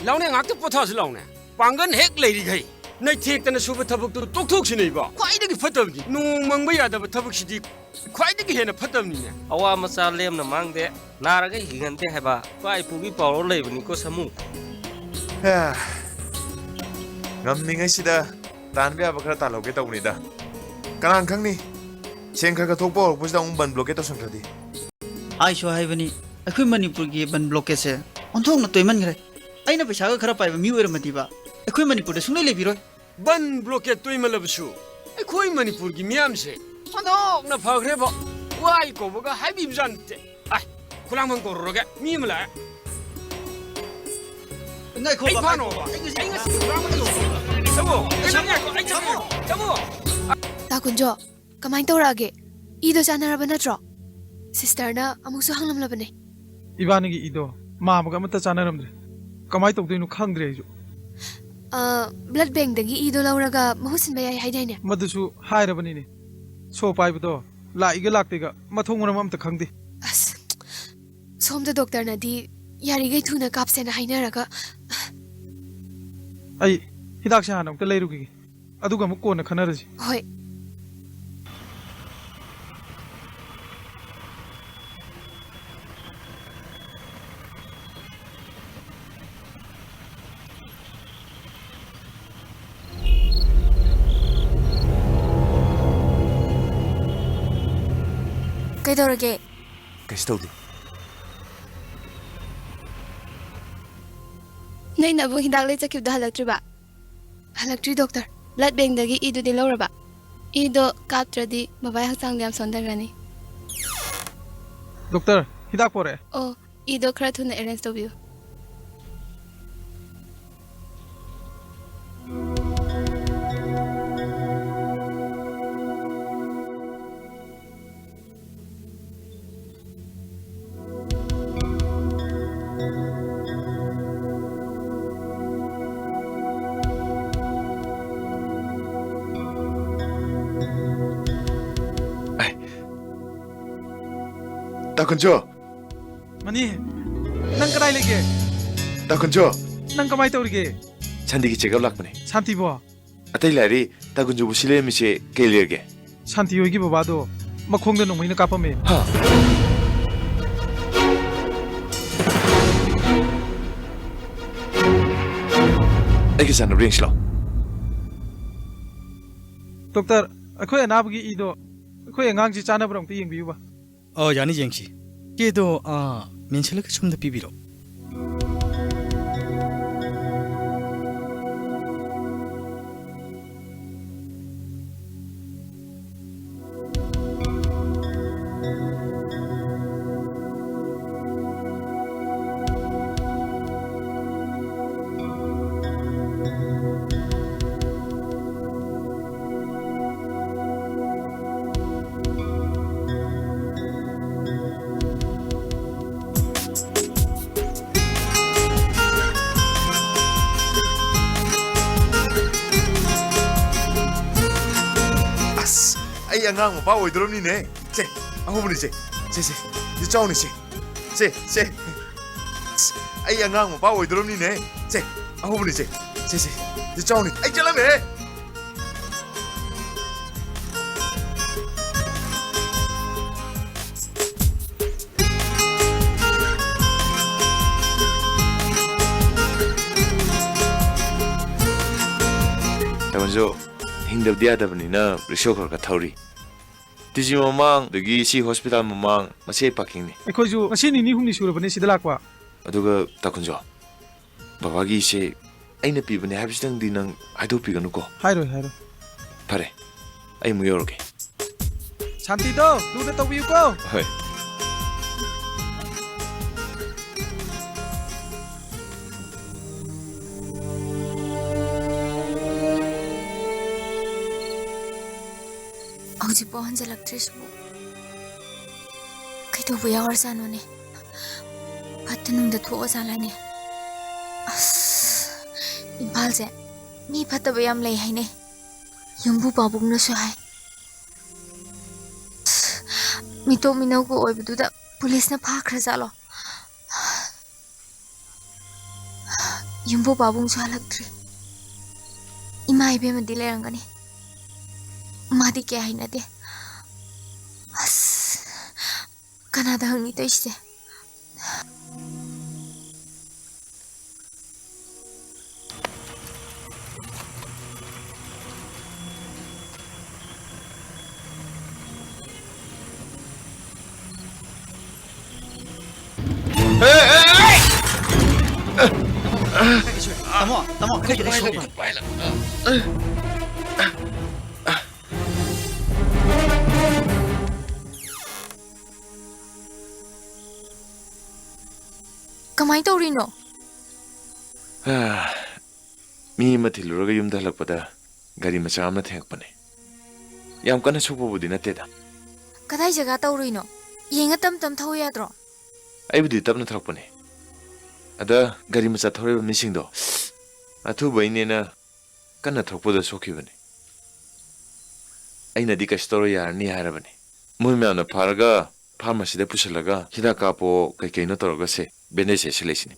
ꯂꯥꯎꯅꯦ, ꯉꯥꯛꯇ ꯄꯣꯊꯥꯁꯤ ꯂꯥꯎꯅꯦ꯫ ꯄꯥꯡꯒꯜ ꯍꯦꯛ ꯂꯩꯔꯤꯈꯩ ꯅꯩꯊꯦꯛꯇꯅ ꯁꯨꯕ ꯊꯕꯛꯇꯨ ꯇꯣꯛꯊꯣꯛꯁꯤꯅꯦ ꯏꯕꯣ꯫ ꯈ꯭ꯋꯥꯏꯗꯒꯤ ꯐꯠꯇꯕꯅꯤ꯫ ꯅꯣꯡ ꯃꯪꯕ ꯌꯥꯗꯕ ꯊꯕꯛꯁꯤꯗꯤ ꯈ꯭ꯋꯥꯏꯗꯒꯤ ꯍꯦꯟꯅ ꯐꯠꯇꯕꯅꯤꯅꯦ꯫ ꯑꯋꯥ ꯃꯆꯥ ꯂꯦꯝꯅ ꯃꯥꯡꯗꯦ, ꯅꯥꯔꯒ ꯍꯤꯡꯍꯟꯗꯦ ꯍꯥꯏꯕ ꯏꯄꯥ ꯏꯄꯨꯒꯤ ꯄꯥꯎꯔꯧ ꯂꯩꯕꯅꯤꯀꯣ ꯁꯥꯃꯨ꯫ ꯑꯦ, ꯉꯝꯃꯤꯉꯩꯁꯤꯗ ꯇꯥꯟꯕ ꯌꯥꯕ ꯈꯔ ꯇꯥꯜꯍꯧꯒꯦ ꯇꯧꯕꯅꯤꯗ꯫ ꯀꯅꯥꯅ ꯈꯪꯅꯤ, ꯁꯦꯟ ꯈꯔ ꯈꯔ ꯊꯣꯛꯄ ꯍꯧꯔꯛꯄꯁꯤꯗ ꯑꯃꯨꯛ ꯕꯟ ꯕ꯭ꯂꯣꯀꯦꯠ ꯇꯧꯁꯟꯈ꯭ꯔꯗꯤ꯫ ꯍꯥꯏꯁꯨ ꯍꯥꯏꯕꯅꯤ, ꯑꯩꯈꯣꯏ ꯃꯅꯤꯄꯨꯔꯒꯤ ꯕꯟ ꯕ꯭ꯂꯣꯀꯦꯠꯁꯦ ꯑꯣꯟꯊꯣꯛꯅ ꯇꯣꯏꯃꯟꯈ꯭ꯔꯦ꯫ ꯑꯩꯅ ꯄꯩꯁꯥꯒ ꯈꯔ ꯄꯥꯏꯕ ꯃꯤ ꯑꯣꯏꯔꯝꯃꯗꯤꯕ, ꯑꯩꯈꯣꯏ ꯃꯅꯤꯄꯨꯔꯗ ꯁꯨꯡꯂꯩ ꯂꯩꯕꯤꯔꯣꯏ꯫ ꯕꯟ ꯕ꯭ꯂꯣꯀꯦꯠ ꯇꯣꯏꯃꯜꯂꯕꯁꯨ ꯑꯩꯈꯣꯏ ꯃꯅꯤꯄꯨꯔꯒꯤ ꯃꯤꯌꯥꯝꯁꯦ ꯑꯣꯟꯊꯣꯛꯅ ꯐꯈ꯭ꯔꯦꯕꯣ꯫ ꯋꯥꯏ ꯀꯧꯕꯒ ꯍꯥꯏꯕꯤꯕꯖꯥꯠ ꯅꯠꯇꯦ꯫ ꯑꯥꯏ, ꯈꯨꯂꯥꯡꯕꯝ ꯀꯧꯔꯨꯔꯒꯦ꯫ ꯃꯤ ꯑꯃ ꯂꯥꯛꯑꯦ꯫ ꯉꯥꯏꯈꯣ, ꯑꯩ ꯉꯥꯏꯈꯣ, ꯐꯥꯅꯣꯕ꯫ ꯉꯥꯏꯈꯣ, ꯑꯩ ꯉꯁꯤ ꯈꯨꯂꯥꯡꯕꯝ ꯀꯧꯔꯨꯔꯒꯦ꯫ ꯆꯪꯉꯣ, ꯉꯥꯏꯈꯣ, ꯉꯥꯏꯈꯣ, ꯑꯩ ꯆꯪꯉꯣ, ꯆꯪꯉꯣ꯫ ꯇꯥ ꯀꯨꯟꯖꯣ, ꯀꯃꯥꯏꯅ ꯇꯧꯔꯛꯑꯒꯦ? ꯏꯗꯣ ꯆꯥꯟꯅꯔꯕ ꯅꯠꯇ꯭ꯔꯣ? ꯁꯤꯁꯇꯔꯅ ꯑꯃꯨꯛꯁꯨ ꯍꯪꯂꯝꯂꯕꯅꯦ꯫ ꯏꯕꯥꯅꯤꯒꯤ ꯏꯗꯣ ꯃꯥꯟꯕꯒ ꯑꯃꯠꯇ ꯆꯥꯟꯅꯔꯝꯗ꯭ꯔꯦ꯫ ꯀꯃꯥꯏꯅ ꯇꯧꯗꯣꯏꯅꯣ ꯈꯪꯗ꯭ꯔꯦ ꯑꯩꯁꯨ꯫ ꯑ, ꯕ꯭ꯂꯗ ꯕꯦꯡꯛꯇꯒꯤ ꯏꯗꯣ ꯂꯧꯔꯒ ꯃꯍꯨꯠ ꯁꯤꯟꯕ ꯌꯥꯏ ꯍꯥꯏꯗꯥꯏꯅꯦ? ꯃꯗꯨꯁꯨ ꯍꯥꯏꯔꯕꯅꯤꯅꯦ꯫ ꯁꯣ ꯄꯥꯏꯕꯗꯣ ꯂꯥꯛꯏꯒ ꯂꯥꯛꯇꯦꯒ ꯃꯊꯣꯡ ꯃꯔꯝ ꯑꯝꯇ ꯈꯪꯗꯦ꯫ ꯑꯁ, ꯁꯣꯝꯗ ꯗꯣꯛꯇꯔꯅꯗꯤ ꯌꯥꯔꯤꯈꯩ ꯊꯨꯅ ꯀꯥꯞꯁꯦꯅ ꯍꯥꯏꯅꯔꯒ꯫ ꯑꯩ ꯍꯤꯗꯥꯛꯁꯦ ꯍꯥꯟꯅ ꯑꯃꯨꯛꯇ ꯂꯩꯔꯨꯈꯤꯒꯦ꯫ ꯑꯗꯨꯒ ꯑꯃꯨꯛ ꯀꯣꯟꯅ ꯈꯟꯅꯔꯁꯤ꯫ ꯍꯣꯏ꯫ ꯀꯩꯗꯧꯔꯒꯦ? ꯀꯩꯁꯨ ꯇꯧꯗꯦ꯫ ꯅꯣꯏ ꯅꯕꯨꯡ ꯍꯤꯗꯥꯛ ꯂꯩ ꯆꯠꯈꯤꯕꯗꯣ ꯍꯜꯂꯛꯇ꯭ꯔꯤꯕ? ꯍꯜꯂꯛꯇ꯭ꯔꯤ, ꯗꯣꯛꯇꯔ꯫ ꯕ꯭ꯂꯗ ꯕꯦꯡꯗꯒꯤ ꯏꯗꯨꯗꯤ ꯂꯧꯔꯕ? ꯏꯗꯣ ꯀꯥꯞꯇ꯭ꯔꯗꯤ ꯕꯕꯥꯒꯤ ꯍꯛꯆꯥꯡꯗ ꯌꯥꯝ ꯁꯣꯟꯊꯈ꯭ꯔꯅꯤ꯫ ꯗꯣꯛꯇꯔ, ꯍꯤꯗꯥꯛ ꯄꯣꯔꯛꯑꯦ꯫ ꯑꯣ, ꯏꯗꯣ ꯈꯔ ꯊꯨꯅ ꯑꯦꯔꯦꯟꯖ ꯇꯧꯕꯤꯌꯨ꯫ ꯑꯥꯏ꯫ ꯇꯥ ꯀꯨꯟꯖꯣ꯫ ꯃꯅꯤ, ꯅꯪ ꯀꯗꯥꯏ ꯂꯩꯒꯦ? ꯇꯥ ꯀꯨꯟꯖꯣ꯫ ꯅꯪ ꯀꯃꯥꯏ ꯇꯧꯔꯤꯒꯦ? ꯁꯥꯟꯇꯤꯒꯤ ꯆꯦꯛꯑꯞ ꯂꯥꯛꯄꯅꯦ꯫ ꯁꯥꯟꯇꯤꯕꯣ? ꯑꯇꯩ ꯂꯥꯏꯔꯤ, ꯇꯥ ꯀꯨꯟꯖꯣꯕꯨ ꯁꯤ ꯂꯩꯔꯝꯃꯤꯁꯦ ꯀꯩ ꯂꯩꯔꯒꯦ? ꯁꯥꯟꯇꯤ ꯍꯣꯏꯒꯤ ꯕꯕꯥꯗꯣ ꯃꯈꯣꯡꯗ ꯅꯣꯡꯃꯩꯅ ꯀꯥꯞꯄꯝꯃꯦ꯫ ꯍꯥ? ꯑꯩꯒ ꯆꯥꯟꯅꯕ꯭ꯔꯥ ꯌꯦꯡꯁꯤ ꯂꯥꯎ꯫ ꯗꯣꯛꯇꯔ, ꯑꯩꯈꯣꯏ ꯑꯅꯥꯕꯒꯤ ꯏꯗꯣ ꯑꯩꯈꯣꯏ ꯑꯉꯥꯡꯁꯤ ꯆꯥꯟꯅꯕ꯭ꯔꯥ ꯑꯝꯇ ꯌꯦꯡꯕꯤꯌꯨꯕ꯫ ꯑꯣ, ꯌꯥꯅꯤ, ꯌꯦꯡꯁꯤ꯫ ꯆꯦꯗꯣ, ꯑꯥ, ꯃꯦꯟꯁꯤꯜꯂꯒ ꯁꯣꯝꯗ ꯄꯤꯕꯤꯔꯣ꯫ ꯑꯩ ꯑꯉꯥꯡ ꯃꯄꯥ ꯑꯣꯏꯗꯣꯔꯕꯅꯤꯅꯦ꯫ ꯁꯦ, ꯑꯍꯧꯕꯅꯤ ꯁꯦ꯫ ꯁꯦ, ꯁꯦ꯫ ꯁꯤ ꯆꯥꯎꯅꯤ ꯁꯦ꯫ ꯁꯦ, ꯁꯦ꯫ ꯑꯩ ꯑꯉꯥꯡ ꯃꯄꯥ ꯑꯣꯏꯗꯣꯔꯕꯅꯤꯅꯦ꯫ ꯁꯦ, ꯑꯍꯧꯕꯅꯤ ꯁꯦ꯫ ꯁꯦ, ꯁꯦ꯫ ꯁꯤ ꯆꯥꯎꯅꯤ꯫ ꯑꯩ ꯆꯠꯂꯝꯃꯦ꯫ ꯇꯥꯃꯣꯁꯨ ꯍꯤꯡꯗꯕꯗꯤ ꯌꯥꯗꯕꯅꯤꯅ ꯔꯤꯛꯁꯣ ꯈꯔ ꯈꯔ ꯊꯧꯔꯤ꯫ ꯇꯤ ꯖꯤ ꯃꯃꯥꯡ, ꯑꯗꯒꯤ ꯁꯤ ꯍꯣꯁꯄꯤꯇꯥꯜ ꯃꯃꯥꯡ, ꯃꯁꯤ ꯑꯩ ꯄꯥꯔꯀꯤꯡꯅꯤ꯫ ꯑꯩꯈꯣꯏꯁꯨ ꯉꯁꯤ ꯅꯤꯅꯤ ꯍꯨꯝꯅꯤ ꯁꯨꯔꯕꯅꯦ ꯁꯤꯗ ꯂꯥꯛꯄ꯫ ꯑꯗꯨꯒ ꯇꯥ ꯈꯨꯟꯖꯣ, ꯕꯕꯥꯒꯤ ꯏꯁꯩ ꯑꯩꯅ ꯄꯤꯕꯅꯦ ꯍꯥꯏꯕꯁꯤꯗꯪꯗꯤ ꯅꯪ ꯍꯥꯏꯗꯣꯛꯄꯤꯒꯅꯨꯀꯣ꯫ ꯍꯥꯏꯔꯣꯏ, ꯍꯥꯏꯔꯣꯏ꯫ ꯐꯔꯦ, ꯑꯩ ꯑꯃꯨꯛ ꯌꯧꯔꯒꯦ꯫ ꯁꯥꯟꯇꯤꯗꯣ ꯂꯨꯅ ꯇꯧꯕꯤꯌꯨꯀꯣ꯫ ꯍꯣꯏ꯫ ꯍꯧꯖꯤꯛꯐꯥꯎ ꯍꯟꯖꯤꯜꯂꯛꯇ꯭ꯔꯤꯁꯤꯕꯨ ꯀꯩꯗꯧꯕ ꯌꯥꯎꯔꯖꯥꯠꯅꯣꯅꯦ? ꯐꯠꯇ ꯅꯨꯡꯗ ꯊꯣꯛꯑꯖꯥꯠꯂꯅꯦ? ꯑꯁ, ꯏꯝꯐꯥꯜꯁꯦ ꯃꯤ ꯐꯠꯇꯕ ꯌꯥꯝ ꯂꯩ ꯍꯥꯏꯅꯦ꯫ ꯌꯨꯝꯕꯨ ꯄꯥꯕꯨꯡꯅꯁꯨ ꯍꯥꯏ꯫ ꯃꯤꯇꯣꯞ ꯃꯤꯅꯧꯒ ꯑꯣꯏꯕꯗꯨꯗ ꯄꯨꯂꯤꯁꯅ ꯐꯥꯈ꯭ꯔꯖꯥꯠꯂꯣ? ꯌꯨꯝꯕꯨ ꯄꯥꯕꯨꯡꯁꯨ ꯍꯜꯂꯛꯇ꯭ꯔꯤ꯫ ꯏꯃꯥ ꯏꯕꯦꯝꯃꯗꯤ ꯂꯩꯔꯝꯒꯅꯤ꯫ ꯃꯥꯗꯤ ꯀꯌꯥ ꯍꯩꯅꯗꯦ꯫ ꯑꯁ, ꯀꯅꯥꯗ ꯍꯪꯅꯤ ꯇꯧꯏꯁꯦ? ꯇꯥꯃꯣ, ꯇꯥꯃꯣ, ꯀꯗꯥꯏ ꯆꯠꯂꯤꯅꯣ? ꯀꯃꯥꯏ ꯇꯧꯔꯤꯅꯣ? ꯃꯤ ꯑꯃ ꯊꯤꯜꯂꯨꯔꯒ ꯌꯨꯝꯗ ꯍꯜꯂꯛꯄꯗ ꯒꯥꯔꯤ ꯃꯆꯥ ꯑꯃꯅ ꯊꯦꯡꯉꯛꯄꯅꯦ꯫ ꯌꯥꯝ ꯀꯟꯅ ꯁꯣꯛꯄꯕꯨꯗꯤ ꯅꯠꯇꯦꯗ꯫ ꯀꯗꯥꯏ ꯖꯒꯥ ꯇꯧꯔꯨꯏꯅꯣ? ꯌꯦꯡꯉ ꯇꯝ ꯇꯝ ꯊꯧ ꯌꯥꯗ꯭ꯔꯣ? ꯑꯩꯕꯨꯗꯤ ꯇꯞꯅ ꯊꯧꯔꯛꯄꯅꯦ꯫ ꯑꯗ ꯒꯥꯔꯤ ꯃꯆꯥ ꯊꯧꯔꯤꯕ ꯃꯤꯁꯤꯡꯗꯣ ꯑꯊꯨꯕꯩꯅꯦꯅ ꯀꯟꯅ ꯊꯧꯔꯛꯄꯗ ꯁꯣꯛꯈꯤꯕꯅꯦ꯫ ꯑꯩꯅꯗꯤ ꯀꯩꯁꯨ ꯇꯧꯔꯣꯏ, ꯌꯥꯔꯅꯤ ꯍꯥꯏꯔꯕꯅꯤ꯫ ꯃꯣꯏ ꯃꯌꯥꯝꯅ ꯐꯥꯔꯒ ꯐꯥꯔꯃꯥꯁꯤꯗ ꯄꯨꯁꯤꯜꯂꯒ ꯍꯤꯗꯥꯛ ꯀꯥꯞꯄꯣ, ꯀꯩ ꯀꯩꯅꯣ ꯇꯧꯔꯒ ꯁꯦ, ꯕꯦꯟꯗꯦꯖ ꯁꯦ ꯁꯤꯜꯂꯛꯏꯁꯤꯅꯤ꯫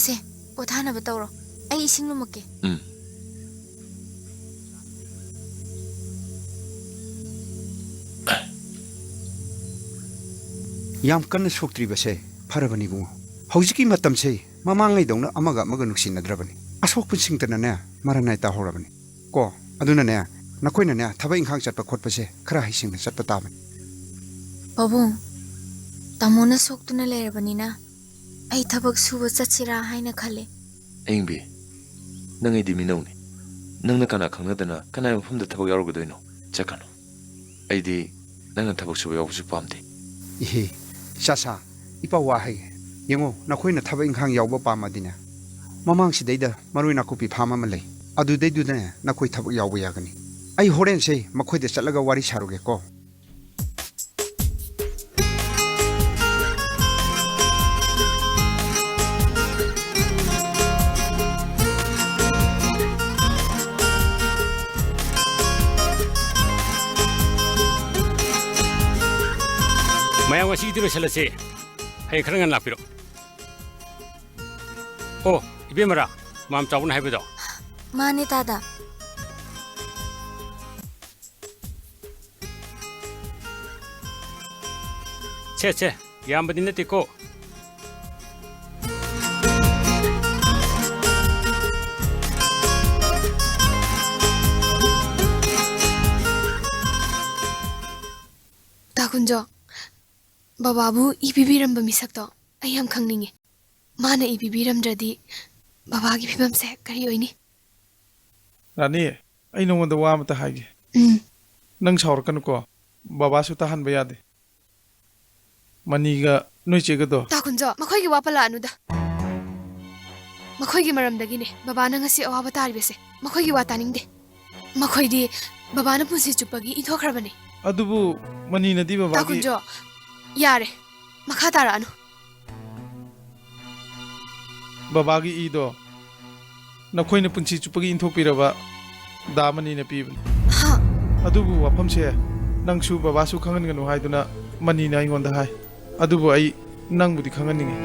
ꯁꯦ, ꯄꯣꯊꯥꯅꯕ ꯇꯧꯔꯣ꯫ ꯑꯩ ꯏꯁꯤꯡ ꯂꯨꯝꯃꯛꯀꯦ꯫ ꯎꯝ꯫ ꯌꯥꯝ ꯀꯟꯅ ꯁꯣꯛꯇ꯭ꯔꯤꯕꯁꯦ ꯐꯔꯕꯅꯤ ꯏꯕꯨꯡꯉꯣ꯫ ꯍꯧꯖꯤꯛꯀꯤ ꯃꯇꯝꯁꯦ ꯃꯃꯥꯡꯉꯩꯗꯧꯅ ꯑꯃꯒ ꯑꯃꯒ ꯅꯨꯡꯁꯤꯅꯗ꯭ꯔꯕꯅꯤ꯫ ꯑꯁꯣꯛꯄꯁꯤꯡꯇꯅꯅꯦ ꯃꯔꯟ ꯅꯥꯏ ꯇꯥꯍꯧꯔꯕꯅꯤ꯫ ꯀꯣ, ꯑꯗꯨꯅꯅꯦ, ꯅꯈꯣꯏꯅꯅꯦ ꯊꯕꯛ ꯏꯪꯈꯥꯡ ꯆꯠꯄ ꯈꯣꯠꯄꯁꯦ ꯈꯔ ꯍꯩꯁꯤꯡꯅ ꯆꯠꯄ ꯇꯥꯕꯅꯤ꯫ ꯄꯥꯕꯨꯡ, ꯇꯥꯃꯣꯅ ꯁꯣꯛꯇꯨꯅ ꯂꯩꯔꯕꯅꯤꯅ ꯑꯩ ꯊꯕꯛ ꯁꯨꯕ ꯆꯠꯁꯤꯔꯥ ꯍꯥꯏꯅ ꯈꯜꯂꯦ꯫ ꯑꯌꯤꯡꯕꯤ, ꯅꯪ ꯑꯩꯗꯤ ꯃꯤꯅꯧꯅꯤ꯫ ꯅꯪꯅ ꯀꯅꯥ ꯈꯪꯅꯗꯅ ꯀꯅꯥꯒꯤ ꯃꯐꯝꯗ ꯊꯕꯛ ꯌꯥꯎꯔꯨꯒꯗꯣꯏꯅꯣ? ꯆꯠꯀꯅꯨ꯫ ꯑꯩꯗꯤ ꯅꯪꯅ ꯊꯕꯛ ꯁꯨꯕ ꯌꯥꯎꯕꯁꯨ ꯄꯥꯝꯗꯦ꯫ ꯏꯍꯦ, ꯆꯥꯁꯥ, ꯏꯄꯥ ꯋꯥ ꯍꯥꯏꯒꯦ꯫ ꯌꯦꯡꯉꯣ, ꯅꯈꯣꯏꯅ ꯊꯕꯛ ꯏꯪꯈꯥꯡ ꯌꯥꯎꯕ ꯄꯥꯝꯃꯗꯤꯅꯦ, ꯃꯃꯥꯡꯁꯤꯗꯩꯗ ꯃꯔꯣꯏ ꯅꯥꯀꯨꯞꯄꯤ ꯐꯥꯝ ꯑꯃ ꯂꯩ, ꯑꯗꯨꯗꯩꯗꯨꯗꯅꯦ ꯅꯈꯣꯏ ꯊꯕꯛ ꯌꯥꯎꯕ ꯌꯥꯒꯅꯤ꯫ ꯑꯩ ꯍꯣꯔꯦꯟꯁꯦ ꯃꯈꯣꯏꯗ ꯆꯠꯂꯒ ꯋꯥꯔꯤ ꯁꯥꯔꯨꯒꯦꯀꯣ꯫ ꯃꯌꯥꯝ, ꯉꯁꯤꯒꯤꯗꯤ ꯂꯣꯏꯁꯤꯜꯂꯁꯤ꯫ ꯍꯌꯦꯡ ꯈꯔ ꯉꯟꯅ ꯂꯥꯛꯄꯤꯔꯣ꯫ ꯑꯣ, ꯏꯕꯦꯝꯃꯔꯥ, ꯃꯥꯝ ꯆꯥꯎꯕꯅ ꯍꯥꯏꯕꯗꯣ? ꯃꯥꯅꯦ, ꯇꯥꯗ꯫ ꯁꯦ, ꯁꯦ, ꯌꯥꯝꯕꯗꯤ ꯅꯠꯇꯦꯀꯣ꯫ ꯇꯥ ꯀꯨꯟꯖꯣ, ꯕꯕꯥꯕꯨ ꯏ ꯄꯤꯕꯤꯔꯝꯕ ꯃꯤꯁꯛꯇꯣ ꯑꯩ ꯌꯥꯝ ꯈꯪꯅꯤꯡꯉꯤ꯫ ꯃꯥꯅ ꯏ ꯄꯤꯕꯤꯔꯝꯗ꯭ꯔꯗꯤ ꯕꯕꯥꯒꯤ ꯐꯤꯕꯝꯁꯦ ꯀꯔꯤ ꯑꯣꯏꯅꯤ? ꯔꯥꯅꯤ, ꯑꯩ ꯅꯉꯣꯟꯗ ꯋꯥ ꯑꯃꯇ ꯍꯥꯏꯒꯦ꯫ ꯎꯝ꯫ ꯅꯪ ꯁꯥꯎꯔꯛꯀꯅꯨꯀꯣ꯫ ꯕꯕꯥꯁꯨ ꯇꯥꯍꯟꯕ ꯌꯥꯗꯦ꯫ ꯃꯅꯤꯒ ꯅꯣꯏ ꯆꯦꯒꯗꯣ꯫ ꯇꯥ ꯀꯨꯟꯖꯣ, ꯃꯈꯣꯏꯒꯤ ꯋꯥ ꯄꯜꯂꯛꯑꯅꯨꯗ꯫ ꯃꯈꯣꯏꯒꯤ ꯃꯔꯝꯗꯒꯤꯅꯦ ꯕꯕꯥꯅ ꯉꯁꯤ ꯑꯋꯥꯕ ꯇꯥꯔꯤꯕꯁꯦ꯫ ꯃꯈꯣꯏꯒꯤ ꯋꯥ ꯇꯥꯅꯤꯡꯗꯦ꯫ ꯃꯈꯣꯏꯗꯤ ꯕꯕꯥꯅ ꯄꯨꯟꯁꯤ ꯆꯨꯞꯄꯒꯤ ꯏꯟꯊꯣꯛꯈ꯭ꯔꯕꯅꯤ꯫ ꯑꯗꯨꯕꯨ ꯃꯅꯤꯅꯗꯤ ꯕꯕꯥꯒꯤ ꯇꯥ ꯀꯨꯟꯖꯣ, ꯌꯥꯔꯦ꯫ ꯃꯈꯥ ꯇꯥꯔꯛꯑꯅꯨ꯫ ꯕꯕꯥꯒꯤ ꯏꯗꯣ ꯅꯈꯣꯏꯅ ꯄꯨꯟꯁꯤ ꯆꯨꯞꯄꯒꯤ ꯏꯟꯊꯣꯛꯄꯤꯔꯕ ꯗꯥ ꯃꯅꯤꯅ ꯄꯤꯕꯅꯤ꯫ ꯑꯗꯨꯕꯨ ꯋꯥꯐꯝꯁꯦ ꯅꯪꯁꯨ ꯕꯕꯥꯁꯨ ꯈꯪꯍꯟꯒꯅꯨ ꯍꯥꯏꯗꯨꯅ ꯃꯅꯤꯅ ꯑꯩꯉꯣꯟꯗ ꯍꯥꯏ꯫ ꯑꯗꯨꯕꯨ ꯑꯩ ꯅꯪꯕꯨꯗꯤ ꯈꯪꯍꯟꯅꯤꯡꯉꯤ꯫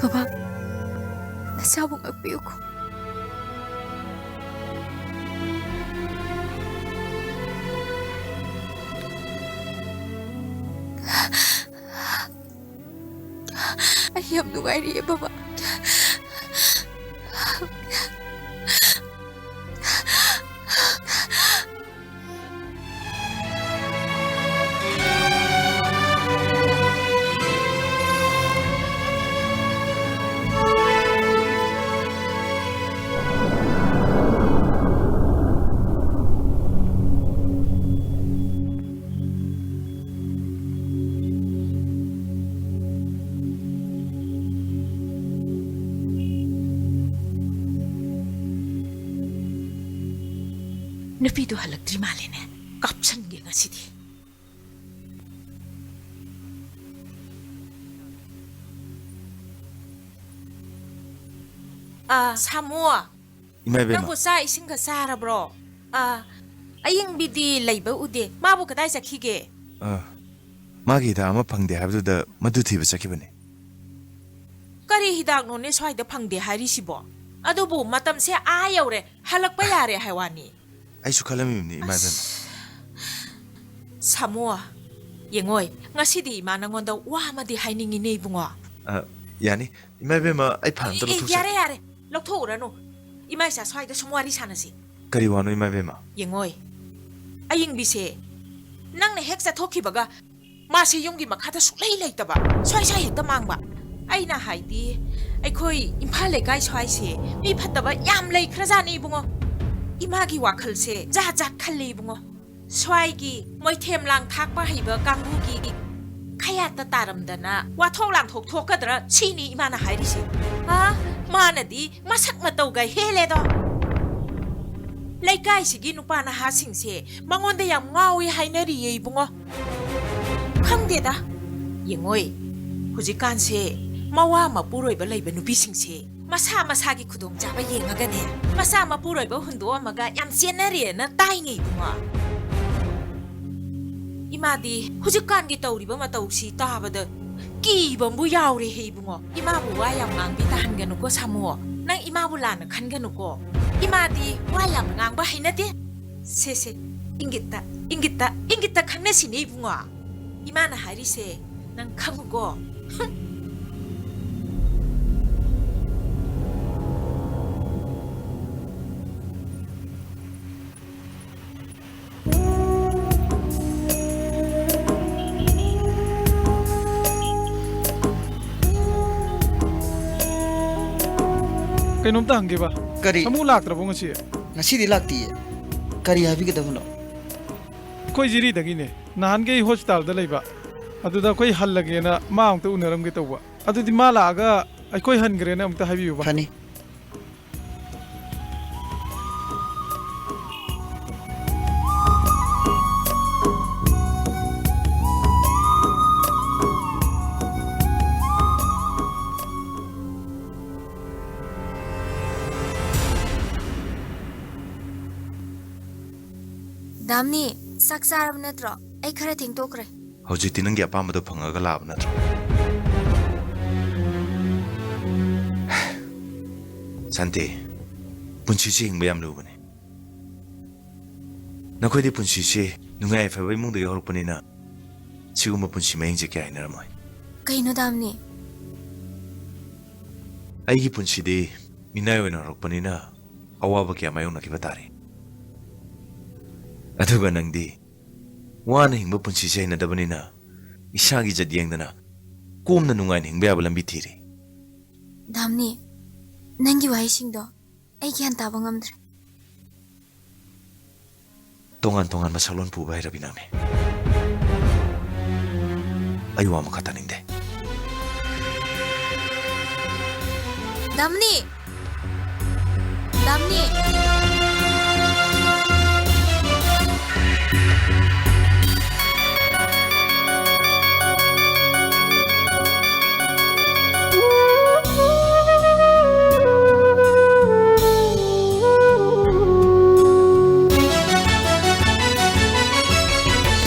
ꯕꯕꯥ, ꯅꯆꯥꯕꯨ ꯉꯥꯛꯄꯤꯌꯨꯀꯣ꯫ ꯑꯩ ꯌꯥꯝ ꯅꯨꯡꯉꯥꯏꯔꯤꯌꯦ, ꯕꯕꯥ꯫ ꯅꯨꯄꯤꯗꯨ ꯍꯜꯂꯛꯇ꯭ꯔꯤ ꯃꯥꯜꯂꯦꯅꯦ꯫ ꯀꯥꯞꯁꯟꯒꯦ ꯉꯁꯤꯗꯤ꯫ ꯑꯥ, ꯁꯥꯃꯨ, ꯏꯃꯥ ꯏꯕꯦꯝꯃ꯫ ꯅꯪꯕꯨ ꯆꯥꯛ ꯏꯁꯤꯡꯒ ꯆꯥꯔꯕ꯭ꯔꯣ? ꯑꯥ, ꯑꯌꯤꯡꯕꯤꯗꯤ ꯂꯩꯕ ꯎꯗꯦ꯫ ꯃꯥꯕꯨ ꯀꯗꯥꯏ ꯆꯠꯈꯤꯒꯦ? ꯑꯥ, ꯃꯥꯒꯤ ꯍꯤꯗꯥꯛ ꯑꯃ ꯐꯪꯗꯦ ꯍꯥꯏꯕꯗꯨꯗ ꯃꯗꯨ ꯊꯤꯕ ꯆꯠꯈꯤꯕꯅꯦ꯫ ꯀꯔꯤ ꯍꯤꯗꯥꯛꯅꯣꯅꯦ ꯁ꯭ꯋꯥꯏꯗ ꯐꯪꯗꯦ ꯍꯥꯏꯔꯤꯁꯤꯕꯣ? ꯑꯗꯨꯕꯨ ꯃꯇꯝꯁꯦ ꯑꯥ ꯌꯧꯔꯦ, ꯍꯜꯂꯛꯄ ꯌꯥꯔꯦ ꯍꯥꯏ ꯋꯥꯅꯤ꯫ ꯑꯩꯁꯨ ꯈꯜꯂꯝꯃꯤꯕꯅꯤ, ꯏꯃꯥ ꯏꯕꯦꯝꯃ꯫ ꯑꯁ, ꯁꯥꯃꯨ, ꯌꯦꯡꯉꯣꯏ, ꯉꯁꯤꯗꯤ ꯏꯃꯥ ꯅꯪꯉꯣꯟꯗ ꯋꯥ ꯑꯃꯗꯤ ꯍꯥꯏꯅꯤꯡꯉꯤꯅꯦ, ꯏꯕꯨꯡꯉꯣ꯫ ꯑ, ꯌꯥꯅꯤ꯫ ꯏꯃꯥ ꯏꯕꯦꯝꯃ, ꯑꯩ ꯐꯥꯟ ꯑꯝꯇ ꯑꯦ, ꯑꯦ, ꯂꯧꯊꯣꯛꯆꯒꯦ꯫ ꯌꯥꯔꯦ, ꯌꯥꯔꯦ꯫ ꯂꯧꯊꯣꯛꯎꯔꯅꯨ꯫ ꯏꯃꯥ ꯏꯆꯥ ꯁ꯭ꯋꯥꯏꯗ ꯁꯨꯝ ꯋꯥꯔꯤ ꯁꯥꯟꯅꯁꯤ꯫ ꯀꯔꯤ ꯋꯥꯅꯣ, ꯏꯃꯥ ꯏꯕꯦꯝꯃ? ꯌꯦꯡꯉꯣꯏ, ꯑꯌꯤꯡꯕꯤꯁꯦ ꯅꯪꯅ ꯍꯦꯛ ꯆꯠꯊꯣꯛꯈꯤꯕꯒ ꯃꯥꯁꯦ ꯌꯨꯝꯒꯤ ꯃꯈꯥꯗ ꯁꯨꯛꯂꯩ ꯂꯩꯇꯕ, ꯁ꯭ꯋꯥꯏ ꯁ꯭ꯋꯥꯏ ꯍꯦꯛꯇ ꯃꯥꯡꯕ꯫ ꯑꯩꯅ ꯍꯥꯏꯗꯤ, ꯑꯩꯈꯣꯏ ꯏꯝꯐꯥꯜ ꯂꯩꯀꯥꯏ ꯁ꯭ꯋꯥꯏꯁꯦ ꯃꯤ ꯐꯠꯇꯕ ꯌꯥꯝ ꯂꯩꯈ꯭ꯔꯖꯥꯠꯅꯤ, ꯏꯕꯨꯡꯉꯣ꯫ ꯏꯃꯥꯒꯤ ꯋꯥꯈꯜꯁꯦ ꯖꯥꯠ ꯖꯥꯠ ꯈꯜꯂꯦ, ꯏꯕꯨꯡꯉꯣ꯫ ꯁ꯭ꯋꯥꯏꯒꯤ ꯃꯣꯏꯊꯦꯝ ꯂꯥꯡ ꯊꯥꯛꯄ ꯍꯩꯕ ꯀꯥꯡꯕꯨꯒꯤ ꯈꯌꯥꯠꯇ ꯇꯥꯔꯝꯗꯅ ꯋꯥꯊꯣꯛ ꯂꯥꯟꯊꯣꯛ ꯊꯣꯛꯀꯗ꯭ꯔꯥ ꯁꯤꯅꯤ ꯏꯃꯥꯅ ꯍꯥꯏꯔꯤꯁꯦ꯫ ꯑ, ꯃꯥꯅꯗꯤ ꯃꯁꯛ ꯃꯇꯧꯒ ꯍꯦꯜꯂꯦꯗꯣ꯫ ꯂꯩꯀꯥꯏꯁꯤꯒꯤ ꯅꯨꯄꯥ ꯅꯍꯥꯁꯤꯡꯁꯦ ꯃꯉꯣꯟꯗ ꯌꯥꯝ ꯉꯥꯎꯏ ꯍꯥꯏꯅꯔꯤꯌꯦ, ꯏꯕꯨꯡꯉꯣ꯫ ꯈꯪꯗꯦꯗ꯫ ꯌꯦꯡꯉꯣꯏ, ꯍꯧꯖꯤꯛꯀꯥꯟꯁꯦ ꯃꯋꯥ ꯃꯄꯨꯔꯣꯏꯕ ꯂꯩꯕ ꯅꯨꯄꯤꯁꯤꯡꯁꯦ ꯃꯁꯥ ꯃꯁꯥꯒꯤ ꯈꯨꯗꯣꯡꯆꯥꯕ ꯌꯦꯡꯉꯒꯅꯦ, ꯃꯆꯥ ꯃꯄꯨꯔꯣꯏꯕ ꯍꯨꯟꯗꯣꯛꯑꯝꯃꯒ ꯌꯥꯝ ꯆꯦꯟꯅꯔꯦꯅ ꯇꯥꯏꯅꯦ, ꯏꯕꯨꯡꯉꯣ꯫ ꯏꯃꯥꯗꯤ ꯍꯧꯖꯤꯛꯀꯥꯟꯒꯤ ꯇꯧꯔꯤꯕ ꯃꯇꯧꯁꯤ ꯇꯥꯕꯗ ꯀꯤꯕ ꯑꯃꯕꯨ ꯌꯥꯎꯔꯦꯍꯦ, ꯏꯕꯨꯡꯉꯣ꯫ ꯏꯃꯥꯕꯨ ꯋꯥ ꯌꯥꯝ ꯉꯥꯡꯕꯤ ꯇꯥꯍꯟꯒꯅꯨꯀꯣ, ꯁꯥꯃꯨ꯫ ꯅꯪ ꯏꯃꯥꯕꯨ ꯂꯥꯟꯅ ꯈꯟꯒꯅꯨꯀꯣ꯫ ꯏꯃꯥꯗꯤ ꯋꯥ ꯌꯥꯝ ꯉꯥꯡꯕ ꯍꯩꯅꯗꯦ꯫ ꯁꯦ, ꯁꯦ, ꯏꯪꯒꯤꯠꯇ, ꯏꯪꯒꯤꯠꯇ, ꯏꯪꯒꯤꯠꯇ ꯈꯪꯅꯁꯤꯅꯦ, ꯏꯕꯨꯡꯉꯣ꯫ ꯏꯃꯥꯅ ꯍꯥꯏꯔꯤꯁꯦ ꯅꯪ ꯈꯪꯉꯨꯀꯣ꯫ ꯍꯨꯝ꯫ ꯀꯩꯅꯣꯝꯇ ꯍꯪꯒꯦꯕ꯫ ꯀꯔꯤ? ꯁꯥꯃꯨ ꯂꯥꯛꯇ꯭ꯔꯕꯣ ꯉꯁꯤ? ꯉꯁꯤꯗꯤ ꯂꯥꯛꯇꯤꯌꯦ꯫ ꯀꯔꯤ ꯍꯥꯏꯕꯤꯒꯗꯕꯅꯣ? ꯑꯩꯈꯣꯏ ꯖꯤꯔꯤꯗꯒꯤꯅꯦ꯫ ꯅꯍꯥꯟꯒꯩ ꯍꯣꯁꯄꯤꯇꯥꯜꯗ ꯂꯩꯕ꯫ ꯑꯗꯨꯗ ꯑꯩꯈꯣꯏ ꯍꯜꯂꯒꯦꯅ ꯃꯥ ꯑꯃꯨꯛꯇ ꯎꯅꯔꯝꯒꯦ ꯇꯧꯕ꯫ ꯑꯗꯨꯗꯤ ꯃꯥ ꯂꯥꯛꯑꯒ ꯑꯩꯈꯣꯏ ꯍꯟꯈ꯭ꯔꯦꯅ ꯑꯃꯨꯛꯇ ꯍꯥꯏꯕꯤꯌꯨꯕ꯫ ꯐꯅꯤ꯫ ꯗꯥꯝꯅꯤ, ꯆꯥꯛ ꯆꯥꯔꯕ ꯅꯠꯇ꯭ꯔꯣ? ꯑꯩ ꯈꯔ ꯊꯦꯡꯗꯣꯛꯈ꯭ꯔꯦ꯫ ꯍꯧꯖꯤꯛꯇꯤ ꯅꯪꯒꯤ ꯑꯄꯥꯝꯕꯗꯣ ꯐꯪꯉꯒ ꯂꯥꯛꯑꯕ ꯅꯠꯇ꯭ꯔꯣ? ꯁꯥꯟꯇꯤ, ꯄꯨꯟꯁꯤꯁꯦ ꯍꯤꯡꯕ ꯌꯥꯝ ꯂꯨꯕꯅꯤ꯫ ꯅꯈꯣꯏꯗꯤ ꯄꯨꯟꯁꯤꯁꯦ ꯅꯨꯡꯉꯥꯏ ꯌꯥꯏꯐꯕ ꯏꯃꯨꯡꯗꯒꯤ ꯍꯧꯔꯛꯄꯅꯤꯅ ꯁꯤꯒꯨꯝꯕ ꯄꯨꯟꯁꯤ ꯃꯍꯤꯡꯁꯦ ꯀꯌꯥ ꯍꯩꯅꯔꯝꯃꯣꯏ꯫ ꯀꯩꯅꯣ ꯗꯥꯝꯅꯤ? ꯑꯩꯒꯤ ꯄꯨꯟꯁꯤꯗꯤ ꯃꯤꯅꯥꯏ ꯑꯣꯏꯅ ꯍꯧꯔꯛꯄꯅꯤꯅ ꯑꯋꯥꯕ ꯀꯌꯥ ꯃꯥꯌꯣꯛꯅꯈꯤꯕ ꯇꯥꯔꯦ꯫ ꯑꯗꯨꯒ ꯅꯪꯗꯤ ꯋꯥꯅ ꯍꯤꯡꯕ ꯄꯨꯟꯁꯤꯁꯦ ꯍꯩꯅꯗꯕꯅꯤꯅ ꯏꯁꯥꯒꯤ ꯏꯖꯠ ꯌꯦꯡꯗꯅ ꯀꯣꯝꯅ ꯅꯨꯡꯉꯥꯏꯅ ꯍꯤꯡꯕ ꯌꯥꯕ ꯂꯝꯕꯤ ꯊꯤꯔꯤ꯫ ꯗꯥꯝꯅꯤ, ꯅꯪꯒꯤ ꯋꯥꯍꯩꯁꯤꯡꯗꯣ ꯑꯩ ꯒ꯭ꯌꯥꯟ ꯇꯥꯕ ꯉꯝꯗ꯭ꯔꯦ꯫ ꯇꯣꯉꯥꯟ ꯇꯣꯉꯥꯟꯕ ꯁꯛꯂꯣꯟ ꯄꯨꯕ ꯍꯩꯔꯕꯤ ꯅꯪꯅꯦ꯫ ꯑꯩ ꯋꯥ ꯃꯈꯥ ꯇꯥꯅꯤꯡꯗꯦ꯫ ꯗꯥꯝꯅꯤ! ꯗꯥꯝꯅꯤ!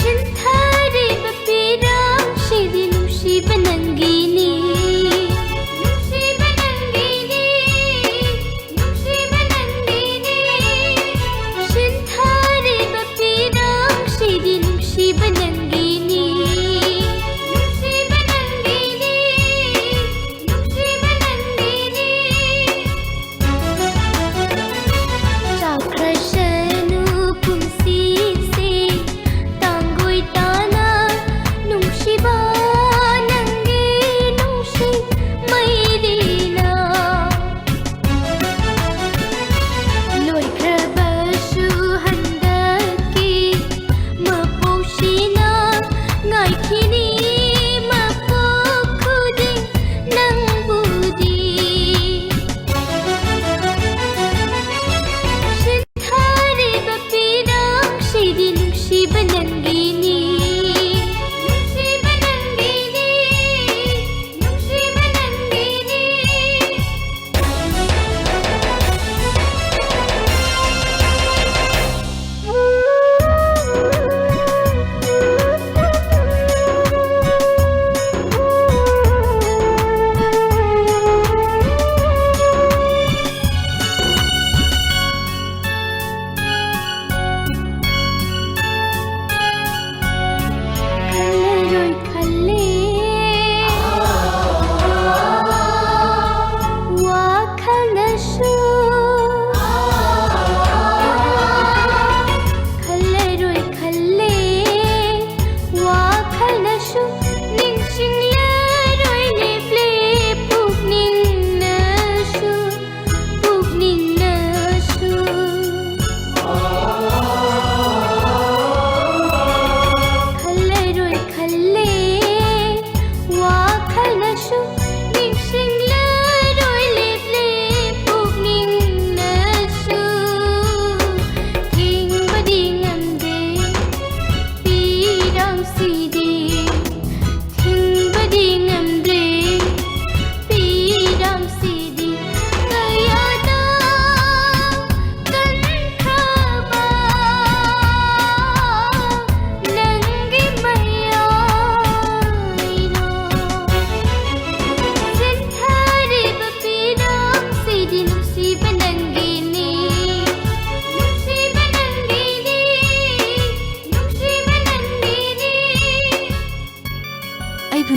ꯁꯤꯟꯊꯔꯤꯕ ꯄꯤꯔꯥꯡꯁꯤꯗꯤ ꯅꯨꯡꯁꯤꯕ ꯅꯪꯒꯤꯅꯤ꯫ ꯅꯨꯡꯁꯤꯕ ꯅꯪꯒꯤꯅꯤ, ꯅꯨꯡꯁꯤꯕ ꯅꯪꯒꯤꯅꯤ꯫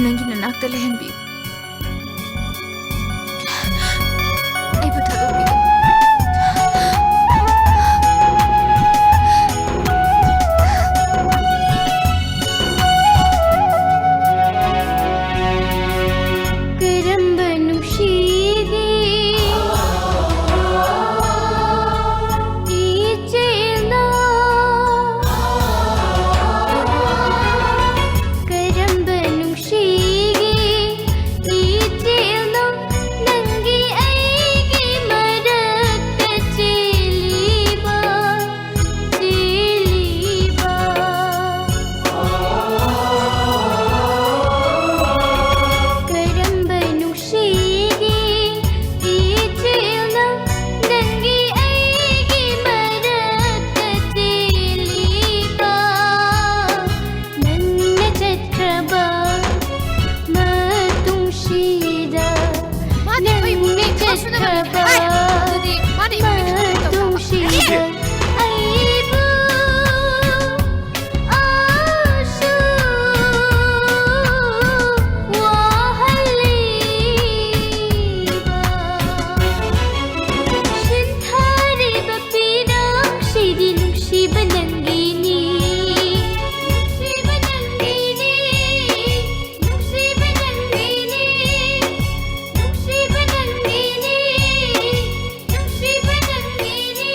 ꯅꯪꯒꯤ ꯅꯅꯥꯛꯇ ꯂꯩꯍꯟꯕꯤꯌꯨ꯫ ꯑꯩꯕꯨ ꯊꯥꯗꯣꯛꯄꯤꯒꯅꯨ꯫ ꯀꯔꯝꯕ ꯅꯨꯡꯁꯤꯒꯦ ꯏꯆꯦꯜꯅꯣ? ꯀꯔꯝꯕ ꯅꯨꯡꯁꯤꯒꯦ ꯏꯆꯦꯜꯅꯣ? ꯅꯪꯒꯤ ꯑꯩꯒꯤ ꯃꯔꯛꯇ ꯆꯦꯜꯂꯤꯕ, ꯆꯦꯜꯂꯤꯕ꯫ ꯀꯔꯝꯕ ꯅꯨꯡꯁꯤꯒꯦ ꯏꯆꯦꯜꯅꯣ? ꯅꯪꯒꯤ ꯑꯩꯒꯤ ꯃꯔꯛꯇ ꯆꯦꯜꯂꯤꯕ, ꯅꯪꯅ ꯆꯠꯈ꯭ꯔꯕ ꯃꯇꯨꯡꯁꯤꯗ, ꯃꯥꯗꯤ ꯑꯩꯈꯣꯏ ꯏꯃꯨꯡꯒꯤ ꯅꯪꯅ ꯊꯕꯛ ꯁꯨꯅꯕ ꯃꯤꯅꯦ꯫ ꯆꯠꯈ꯭ꯔꯕ ꯍꯥꯏ, ꯑꯗꯨꯗꯤ ꯃꯥꯅ ꯏꯃꯨꯡꯒꯤ ꯊꯕꯛ ꯇꯧꯕ꯫ ꯃꯇꯨꯡꯁꯤꯗ ꯑꯩꯕꯨ ꯑꯁꯨꯛ ꯋꯥꯍꯜꯂꯤꯕ꯫ ꯁꯤꯟꯊꯥꯔꯤꯕ ꯄꯤꯔꯥꯡꯁꯤꯗꯤ ꯅꯨꯡꯁꯤꯕ ꯅꯪꯒꯤꯅꯤ꯫ ꯅꯨꯡꯁꯤꯕ ꯅꯪꯒꯤꯅꯤ꯫ ꯅꯨꯡꯁꯤꯕ ꯅꯪꯒꯤꯅꯤ꯫ ꯅꯨꯡꯁꯤꯕ ꯅꯪꯒꯤꯅꯤ꯫ ꯅꯨꯡꯁꯤꯕ ꯅꯪꯒꯤꯅꯤ꯫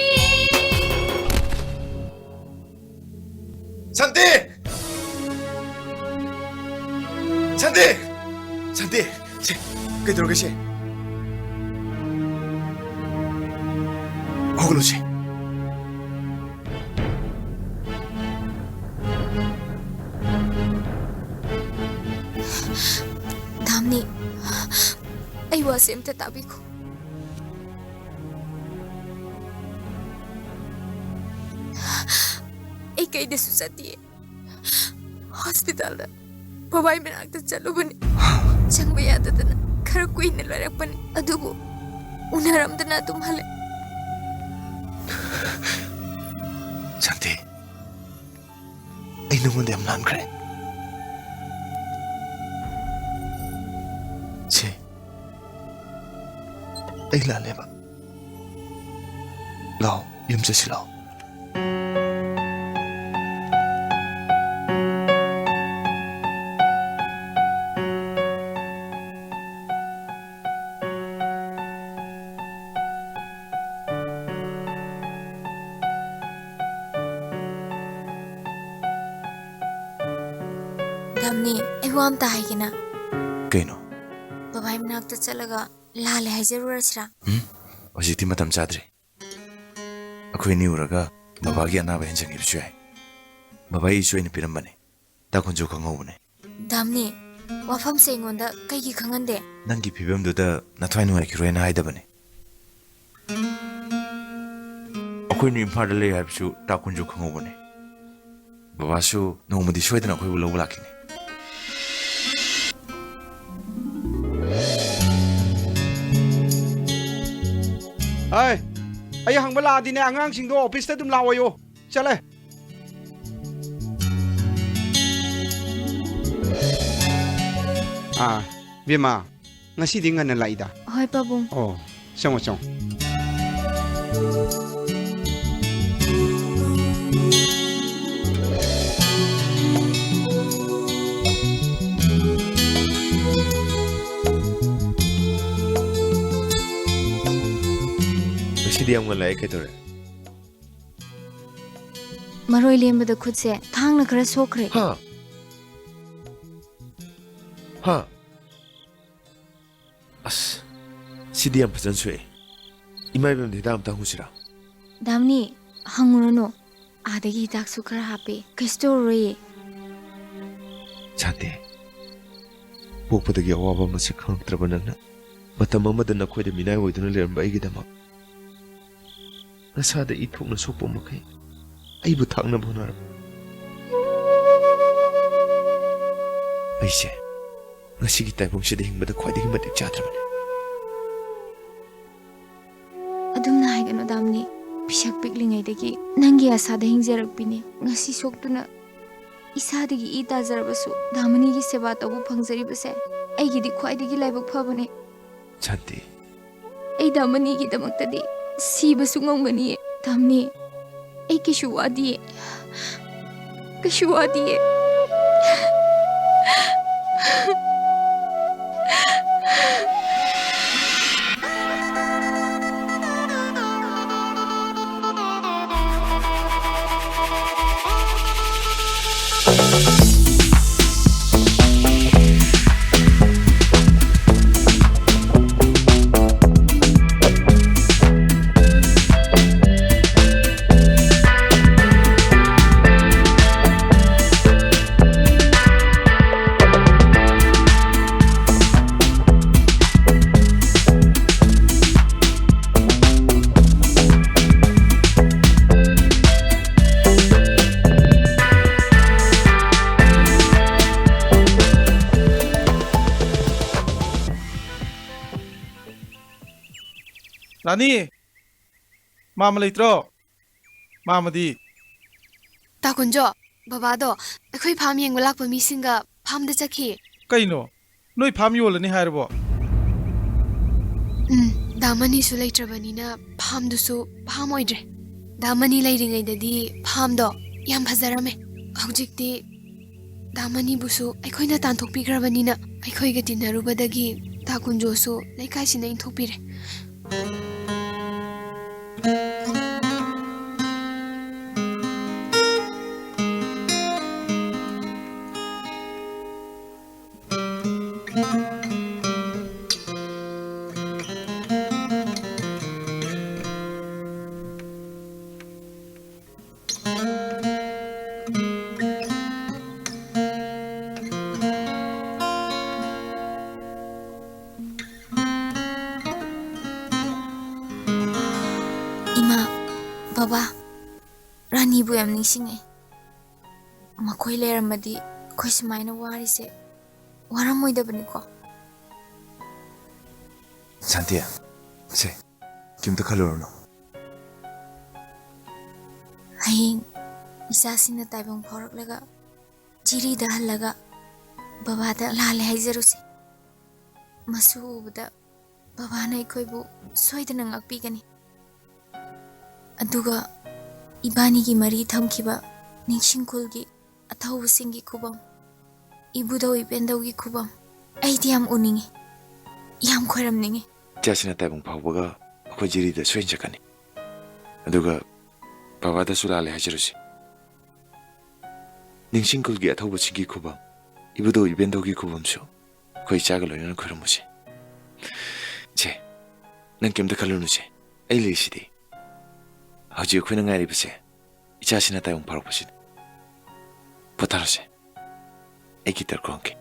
ꯁꯥꯟꯇꯤ! ꯁꯥꯟꯇꯤ! ꯁꯥꯟꯇꯤ! ꯁꯦ, ꯀꯩꯗꯧꯔꯒꯦ ꯁꯦ? ꯍꯧꯒꯠꯂꯣ ꯁꯦ꯫ ꯗꯥꯝꯅꯤ, ꯑꯩ ꯋꯥꯁꯦ ꯑꯝꯇ ꯇꯥꯕꯤꯈꯣ꯫ ꯑꯩ ꯀꯩꯗꯁꯨ ꯆꯠꯇꯤꯌꯦ꯫ ꯍꯣꯁꯄꯤꯇꯥꯜꯗ ꯕꯕꯥꯏ ꯃꯅꯥꯛꯇ ꯆꯠꯂꯨꯕꯅꯤ꯫ ꯆꯪꯕ ꯌꯥꯗꯗꯅ ꯈꯔ ꯀꯨꯏꯅ ꯂꯩꯔꯛꯄꯅꯤ꯫ ꯑꯗꯨꯕꯨ ꯎꯅꯔꯝꯗꯅ ꯑꯗꯨꯝ ꯍꯜꯂꯛꯑꯦ꯫ ꯁꯥꯟꯇꯤ, ꯑꯩ ꯅꯉꯣꯟꯗ ꯌꯥꯝ ꯂꯥꯟꯈ꯭ꯔꯦ꯫ ꯁꯦ, ꯑꯩ ꯂꯥꯜꯂꯦꯕ꯫ ꯂꯥꯛꯑꯣ, ꯌꯨꯝ ꯆꯠꯁꯤ ꯂꯥꯛꯑꯣ꯫ ꯗꯥꯝꯅꯤ, ꯑꯩ ꯋꯥ ꯑꯝꯇ ꯍꯥꯏꯒꯦꯅ꯫ ꯀꯩꯅꯣ? ꯕꯕꯥꯒꯤ ꯃꯅꯥꯛꯇ ꯆꯠꯂꯒ ꯂꯥꯜꯂꯦ ꯍꯥꯏꯖꯔꯨꯔꯁꯤꯔꯥ? ꯎꯝ, ꯍꯧꯖꯤꯛꯇꯤ ꯃꯇꯝ ꯆꯥꯗ꯭ꯔꯤ꯫ ꯑꯩꯈꯣꯏ ꯑꯅꯤ ꯎꯔꯒ ꯕꯕꯥꯒꯤ ꯑꯅꯥꯕ ꯍꯦꯟꯖꯟꯈꯤꯕꯁꯨ ꯌꯥꯏ꯫ ꯕꯕꯥ ꯑꯩꯁꯨ ꯑꯩꯅ ꯄꯤꯔꯝꯕꯅꯦ꯫ ꯇꯥ ꯈꯨꯟꯖꯨ ꯈꯪꯍꯧꯕꯅꯦ꯫ ꯗꯥꯝꯅꯤ, ꯋꯥꯐꯝꯁꯦ ꯑꯩꯉꯣꯟꯗ ꯀꯩꯒꯤ ꯈꯪꯍꯟꯗꯦ? ꯅꯪꯒꯤ ꯐꯤꯕꯝꯗꯨꯗ ꯅꯊ꯭ꯋꯥꯏ ꯅꯨꯡꯉꯥꯏꯈꯤꯔꯣꯏꯅ ꯍꯥꯏꯗꯕꯅꯦ꯫ ꯑꯩꯈꯣꯏꯅ ꯏꯝꯐꯥꯜꯗ ꯂꯩ ꯍꯥꯏꯕꯁꯨ ꯇꯥ ꯈꯨꯟꯖꯨ ꯈꯪꯍꯧꯕꯅꯦ꯫ ꯕꯕꯥꯁꯨ ꯅꯣꯡꯃꯗꯤ ꯁꯣꯏꯗꯅ ꯑꯩꯈꯣꯏꯕꯨ ꯂꯧꯕ ꯂꯥꯛꯈꯤꯅꯤ꯫ ꯑꯩ, ꯑꯩ ꯍꯪꯕ ꯂꯥꯛꯑꯗꯤꯅꯦ, ꯑꯉꯥꯡꯁꯤꯡꯗꯣ ꯑꯣꯐꯤꯁꯇ ꯑꯗꯨꯝ ꯂꯥꯛꯑꯣꯌꯣ꯫ ꯆꯠꯂꯦ꯫ ꯑꯥ, ꯕꯦꯝꯃ, ꯉꯁꯤꯗꯤ ꯉꯟꯅ ꯂꯥꯛꯏꯗ꯫ ꯍꯣꯏ, ꯄꯥꯕꯨꯡ꯫ ꯑꯣ, ꯆꯪꯉꯣ, ꯆꯪꯉꯣ꯫ ꯉꯁꯤꯗꯤ ꯌꯥꯝ ꯉꯜꯂꯦ, ꯑꯩ ꯀꯩꯗꯧꯔꯦ? ꯃꯔꯣꯏ ꯂꯦꯝꯕꯗ ꯈꯨꯠꯁꯦ ꯊꯥꯡꯅ ꯈꯔ ꯁꯣꯛꯈ꯭ꯔꯦ꯫ ꯍꯥ? ꯍꯥ? ꯑꯁ, ꯁꯤꯗꯤ ꯌꯥꯝ ꯐꯖꯅ ꯁꯣꯛꯑꯦ꯫ ꯏꯃꯥ ꯏꯕꯦꯝꯗ ꯍꯤꯗꯥꯛ ꯑꯝꯇ ꯍꯪꯉꯨꯁꯤꯔꯥ? ꯗꯥꯝꯅꯤ, ꯍꯪꯉꯨꯔꯅꯨ꯫ ꯑꯥꯗꯒꯤ ꯍꯤꯗꯥꯛꯁꯨ ꯈꯔ ꯍꯥꯞꯄꯦ꯫ ꯀꯩꯁꯨ ꯇꯧꯔꯔꯣꯏꯌꯦ꯫ ꯁꯥꯟꯇꯤ, ꯄꯣꯛꯄꯗꯒꯤ ꯑꯋꯥꯕ ꯃꯁꯛ ꯈꯪꯉꯛꯇ꯭ꯔꯕ ꯅꯪꯅ ꯃꯇꯝ ꯑꯃꯗ ꯅꯈꯣꯏꯗ ꯃꯤꯅꯥꯏ ꯑꯣꯏꯗꯨꯅ ꯂꯩꯔꯝꯕ ꯑꯩꯒꯤꯗꯃꯛ ꯅꯁꯥꯗ ꯏ ꯊꯣꯛꯅ ꯁꯣꯛꯄ ꯃꯈꯩ ꯑꯩꯕꯨ ꯊꯥꯛꯅꯕ ꯍꯣꯠꯅꯔꯕ꯫ ꯑꯩꯁꯦ ꯉꯁꯤꯒꯤ ꯇꯥꯏꯕꯪꯁꯤꯗ ꯍꯤꯡꯕꯗ ꯈ꯭ꯋꯥꯏꯗꯒꯤ ꯃꯇꯤꯛ ꯆꯥꯗ꯭ꯔꯕꯅꯤ꯫ ꯑꯗꯨꯝꯅ ꯍꯥꯏꯒꯅꯨ, ꯗꯥꯝꯅꯤ꯫ ꯄꯤꯁꯛ ꯄꯤꯛꯂꯤꯉꯩꯗꯒꯤ ꯅꯪꯒꯤ ꯑꯁꯥꯗ ꯍꯤꯡꯖꯔꯛꯄꯤꯅꯤ꯫ ꯉꯁꯤ ꯁꯣꯛꯇꯨꯅ ꯏꯁꯥꯗꯒꯤ ꯏ ꯇꯥꯖꯔꯕꯁꯨ ꯗꯥꯃꯅꯤꯒꯤ ꯁꯦꯕꯥ ꯇꯧꯕ ꯐꯪꯖꯔꯤꯕꯁꯦ ꯑꯩꯒꯤꯗꯤ ꯈ꯭ꯋꯥꯏꯗꯒꯤ ꯂꯥꯏꯕꯛ ꯐꯕꯅꯦ꯫ ꯁꯥꯟꯇꯤ꯫ ꯑꯩ ꯗꯥꯃꯅꯤꯒꯤꯗꯃꯛꯇꯗꯤ ꯁꯤꯕꯁꯨ ꯉꯝꯒꯅꯤꯌꯦ, ꯗꯥꯃꯅꯤ꯫ ꯑꯩ ꯀꯩꯁꯨ ꯋꯥꯗꯤꯌꯦ꯫ ꯀꯩꯁꯨ ꯋꯥꯗꯤꯌꯦ꯫ ꯔꯥꯅꯤ! ꯃꯥꯃ ꯂꯩꯇ꯭ꯔꯣ? ꯃꯥꯃꯗꯤ? ꯇꯥ ꯀꯨꯟꯖꯣ, ꯕꯕꯥꯗꯣ ꯑꯩꯈꯣꯏ ꯐꯥꯝ ꯌꯦꯡꯕ ꯂꯥꯛꯄ ꯃꯤꯁꯤꯡꯒ ꯐꯥꯝꯗ ꯆꯠꯈꯤ꯫ ꯀꯩꯅꯣ? ꯅꯣꯏ ꯐꯥꯝ ꯌꯣꯜꯂꯅꯤ ꯍꯥꯏꯔꯕꯣ? ꯎꯝ, ꯗꯥ ꯃꯅꯤꯁꯨ ꯂꯩꯇ꯭ꯔꯕꯅꯤꯅ ꯐꯥꯝꯗꯨꯁꯨ ꯐꯥꯝ ꯑꯣꯏꯗ꯭ꯔꯦ꯫ ꯗꯥ ꯃꯅꯤ ꯂꯩꯔꯤꯉꯩꯗꯗꯤ ꯐꯥꯝꯗꯣ ꯌꯥꯝ ꯐꯖꯔꯝꯃꯦ꯫ ꯍꯧꯖꯤꯛꯇꯤ ꯗꯥ ꯃꯅꯤꯕꯨꯁꯨ ꯑꯩꯈꯣꯏꯅ ꯇꯥꯟꯊꯣꯛꯄꯤꯈ꯭ꯔꯕꯅꯤꯅ ꯑꯩꯈꯣꯏꯒ ꯇꯤꯟꯅꯔꯨꯕꯗꯒꯤ ꯇꯥ ꯀꯨꯟꯖꯣꯁꯨ ꯂꯩꯀꯥꯏꯁꯤꯅ ꯏꯟꯊꯣꯛꯄꯤꯔꯦ꯫ ꯏꯃꯥ, ꯕꯕꯥ, ꯔꯥꯅꯤꯕꯨ ꯌꯥꯝ ꯅꯤꯡꯁꯤꯡꯉꯦ꯫ ꯃꯈꯣꯏ ꯂꯩꯔꯝꯃꯗꯤ ꯑꯩꯈꯣꯏ ꯁꯨꯃꯥꯏꯅ ꯋꯥꯔꯤꯁꯦ ꯋꯥꯔꯝꯃꯣꯏꯗꯕꯅꯤꯀꯣ꯫ ꯁꯥꯟꯇꯤ, ꯁꯦ, ꯀꯩꯝꯇ ꯈꯜꯂꯨꯔꯅꯨ꯫ ꯍꯌꯦꯡ ꯏꯆꯥꯁꯤꯡꯅ ꯇꯥꯏꯕꯪ ꯐꯥꯎꯔꯛꯂꯒ ꯖꯤꯔꯤꯗ ꯍꯜꯂꯒ ꯕꯕꯥꯗ ꯂꯥꯜꯂꯦ ꯍꯥꯏꯖꯔꯨꯁꯦ꯫ ꯃꯁꯨ ꯎꯕꯗ ꯕꯕꯥꯅ ꯑꯩꯈꯣꯏꯕꯨ ꯁꯣꯏꯗꯅ ꯉꯥꯛꯄꯤꯒꯅꯤ꯫ ꯑꯗꯨꯒ ꯏꯕꯥꯅꯤꯒꯤ ꯃꯔꯤ ꯊꯝꯈꯤꯕ ꯅꯤꯡꯁꯤꯡꯈꯨꯜꯒꯤ ꯑꯊꯧꯕꯁꯤꯡꯒꯤ ꯈꯨꯕꯝ, ꯏꯕꯨꯙꯧ ꯏꯕꯦꯟꯙꯧꯒꯤ ꯈꯨꯕꯝ, ꯑꯩꯗꯤ ꯌꯥꯝ ꯎꯅꯤꯡꯉꯤ, ꯌꯥꯝ ꯈꯣꯏꯔꯝꯅꯤꯡꯉꯤ꯫ ꯏꯆꯥꯁꯤꯅ ꯇꯥꯏꯕꯪ ꯐꯥꯎꯕꯒ ꯑꯩꯈꯣꯏ ꯖꯤꯔꯤꯗ ꯁꯣꯏꯅ ꯆꯠꯀꯅꯤ꯫ ꯑꯗꯨꯒ ꯕꯕꯥꯗꯁꯨ ꯂꯥꯜꯂꯦ ꯍꯥꯏꯖꯔꯨꯁꯤ꯫ ꯅꯤꯡꯁꯤꯡꯈꯨꯜꯒꯤ ꯑꯊꯧꯕꯁꯤꯡꯒꯤ ꯈꯨꯕꯝ, ꯏꯕꯨꯙꯧ ꯏꯕꯦꯟꯙꯧꯒꯤ ꯈꯨꯕꯝꯁꯨ ꯑꯩꯈꯣꯏ ꯏꯆꯥꯒ ꯂꯣꯏꯅꯅ ꯈꯣꯏꯔꯝꯃꯨꯁꯦ꯫ ꯏꯆꯦ, ꯅꯪ ꯀꯩꯝꯇ ꯈꯜꯂꯨꯅꯨꯁꯦ, ꯑꯩ ꯂꯩꯔꯤꯁꯤꯗꯤ꯫ ꯍꯧꯖꯤꯛ ꯑꯩꯈꯣꯏꯅ ꯉꯥꯏꯔꯤꯕꯁꯦ ꯏꯆꯥꯁꯤꯅ ꯇꯥꯏꯕꯪ ꯐꯥꯔꯛꯄꯁꯤꯅꯤ꯫ ꯄꯣꯊꯥꯔꯁꯦ, ꯑꯩ ꯒꯤꯇꯔ ꯈꯣꯡꯒꯦ꯫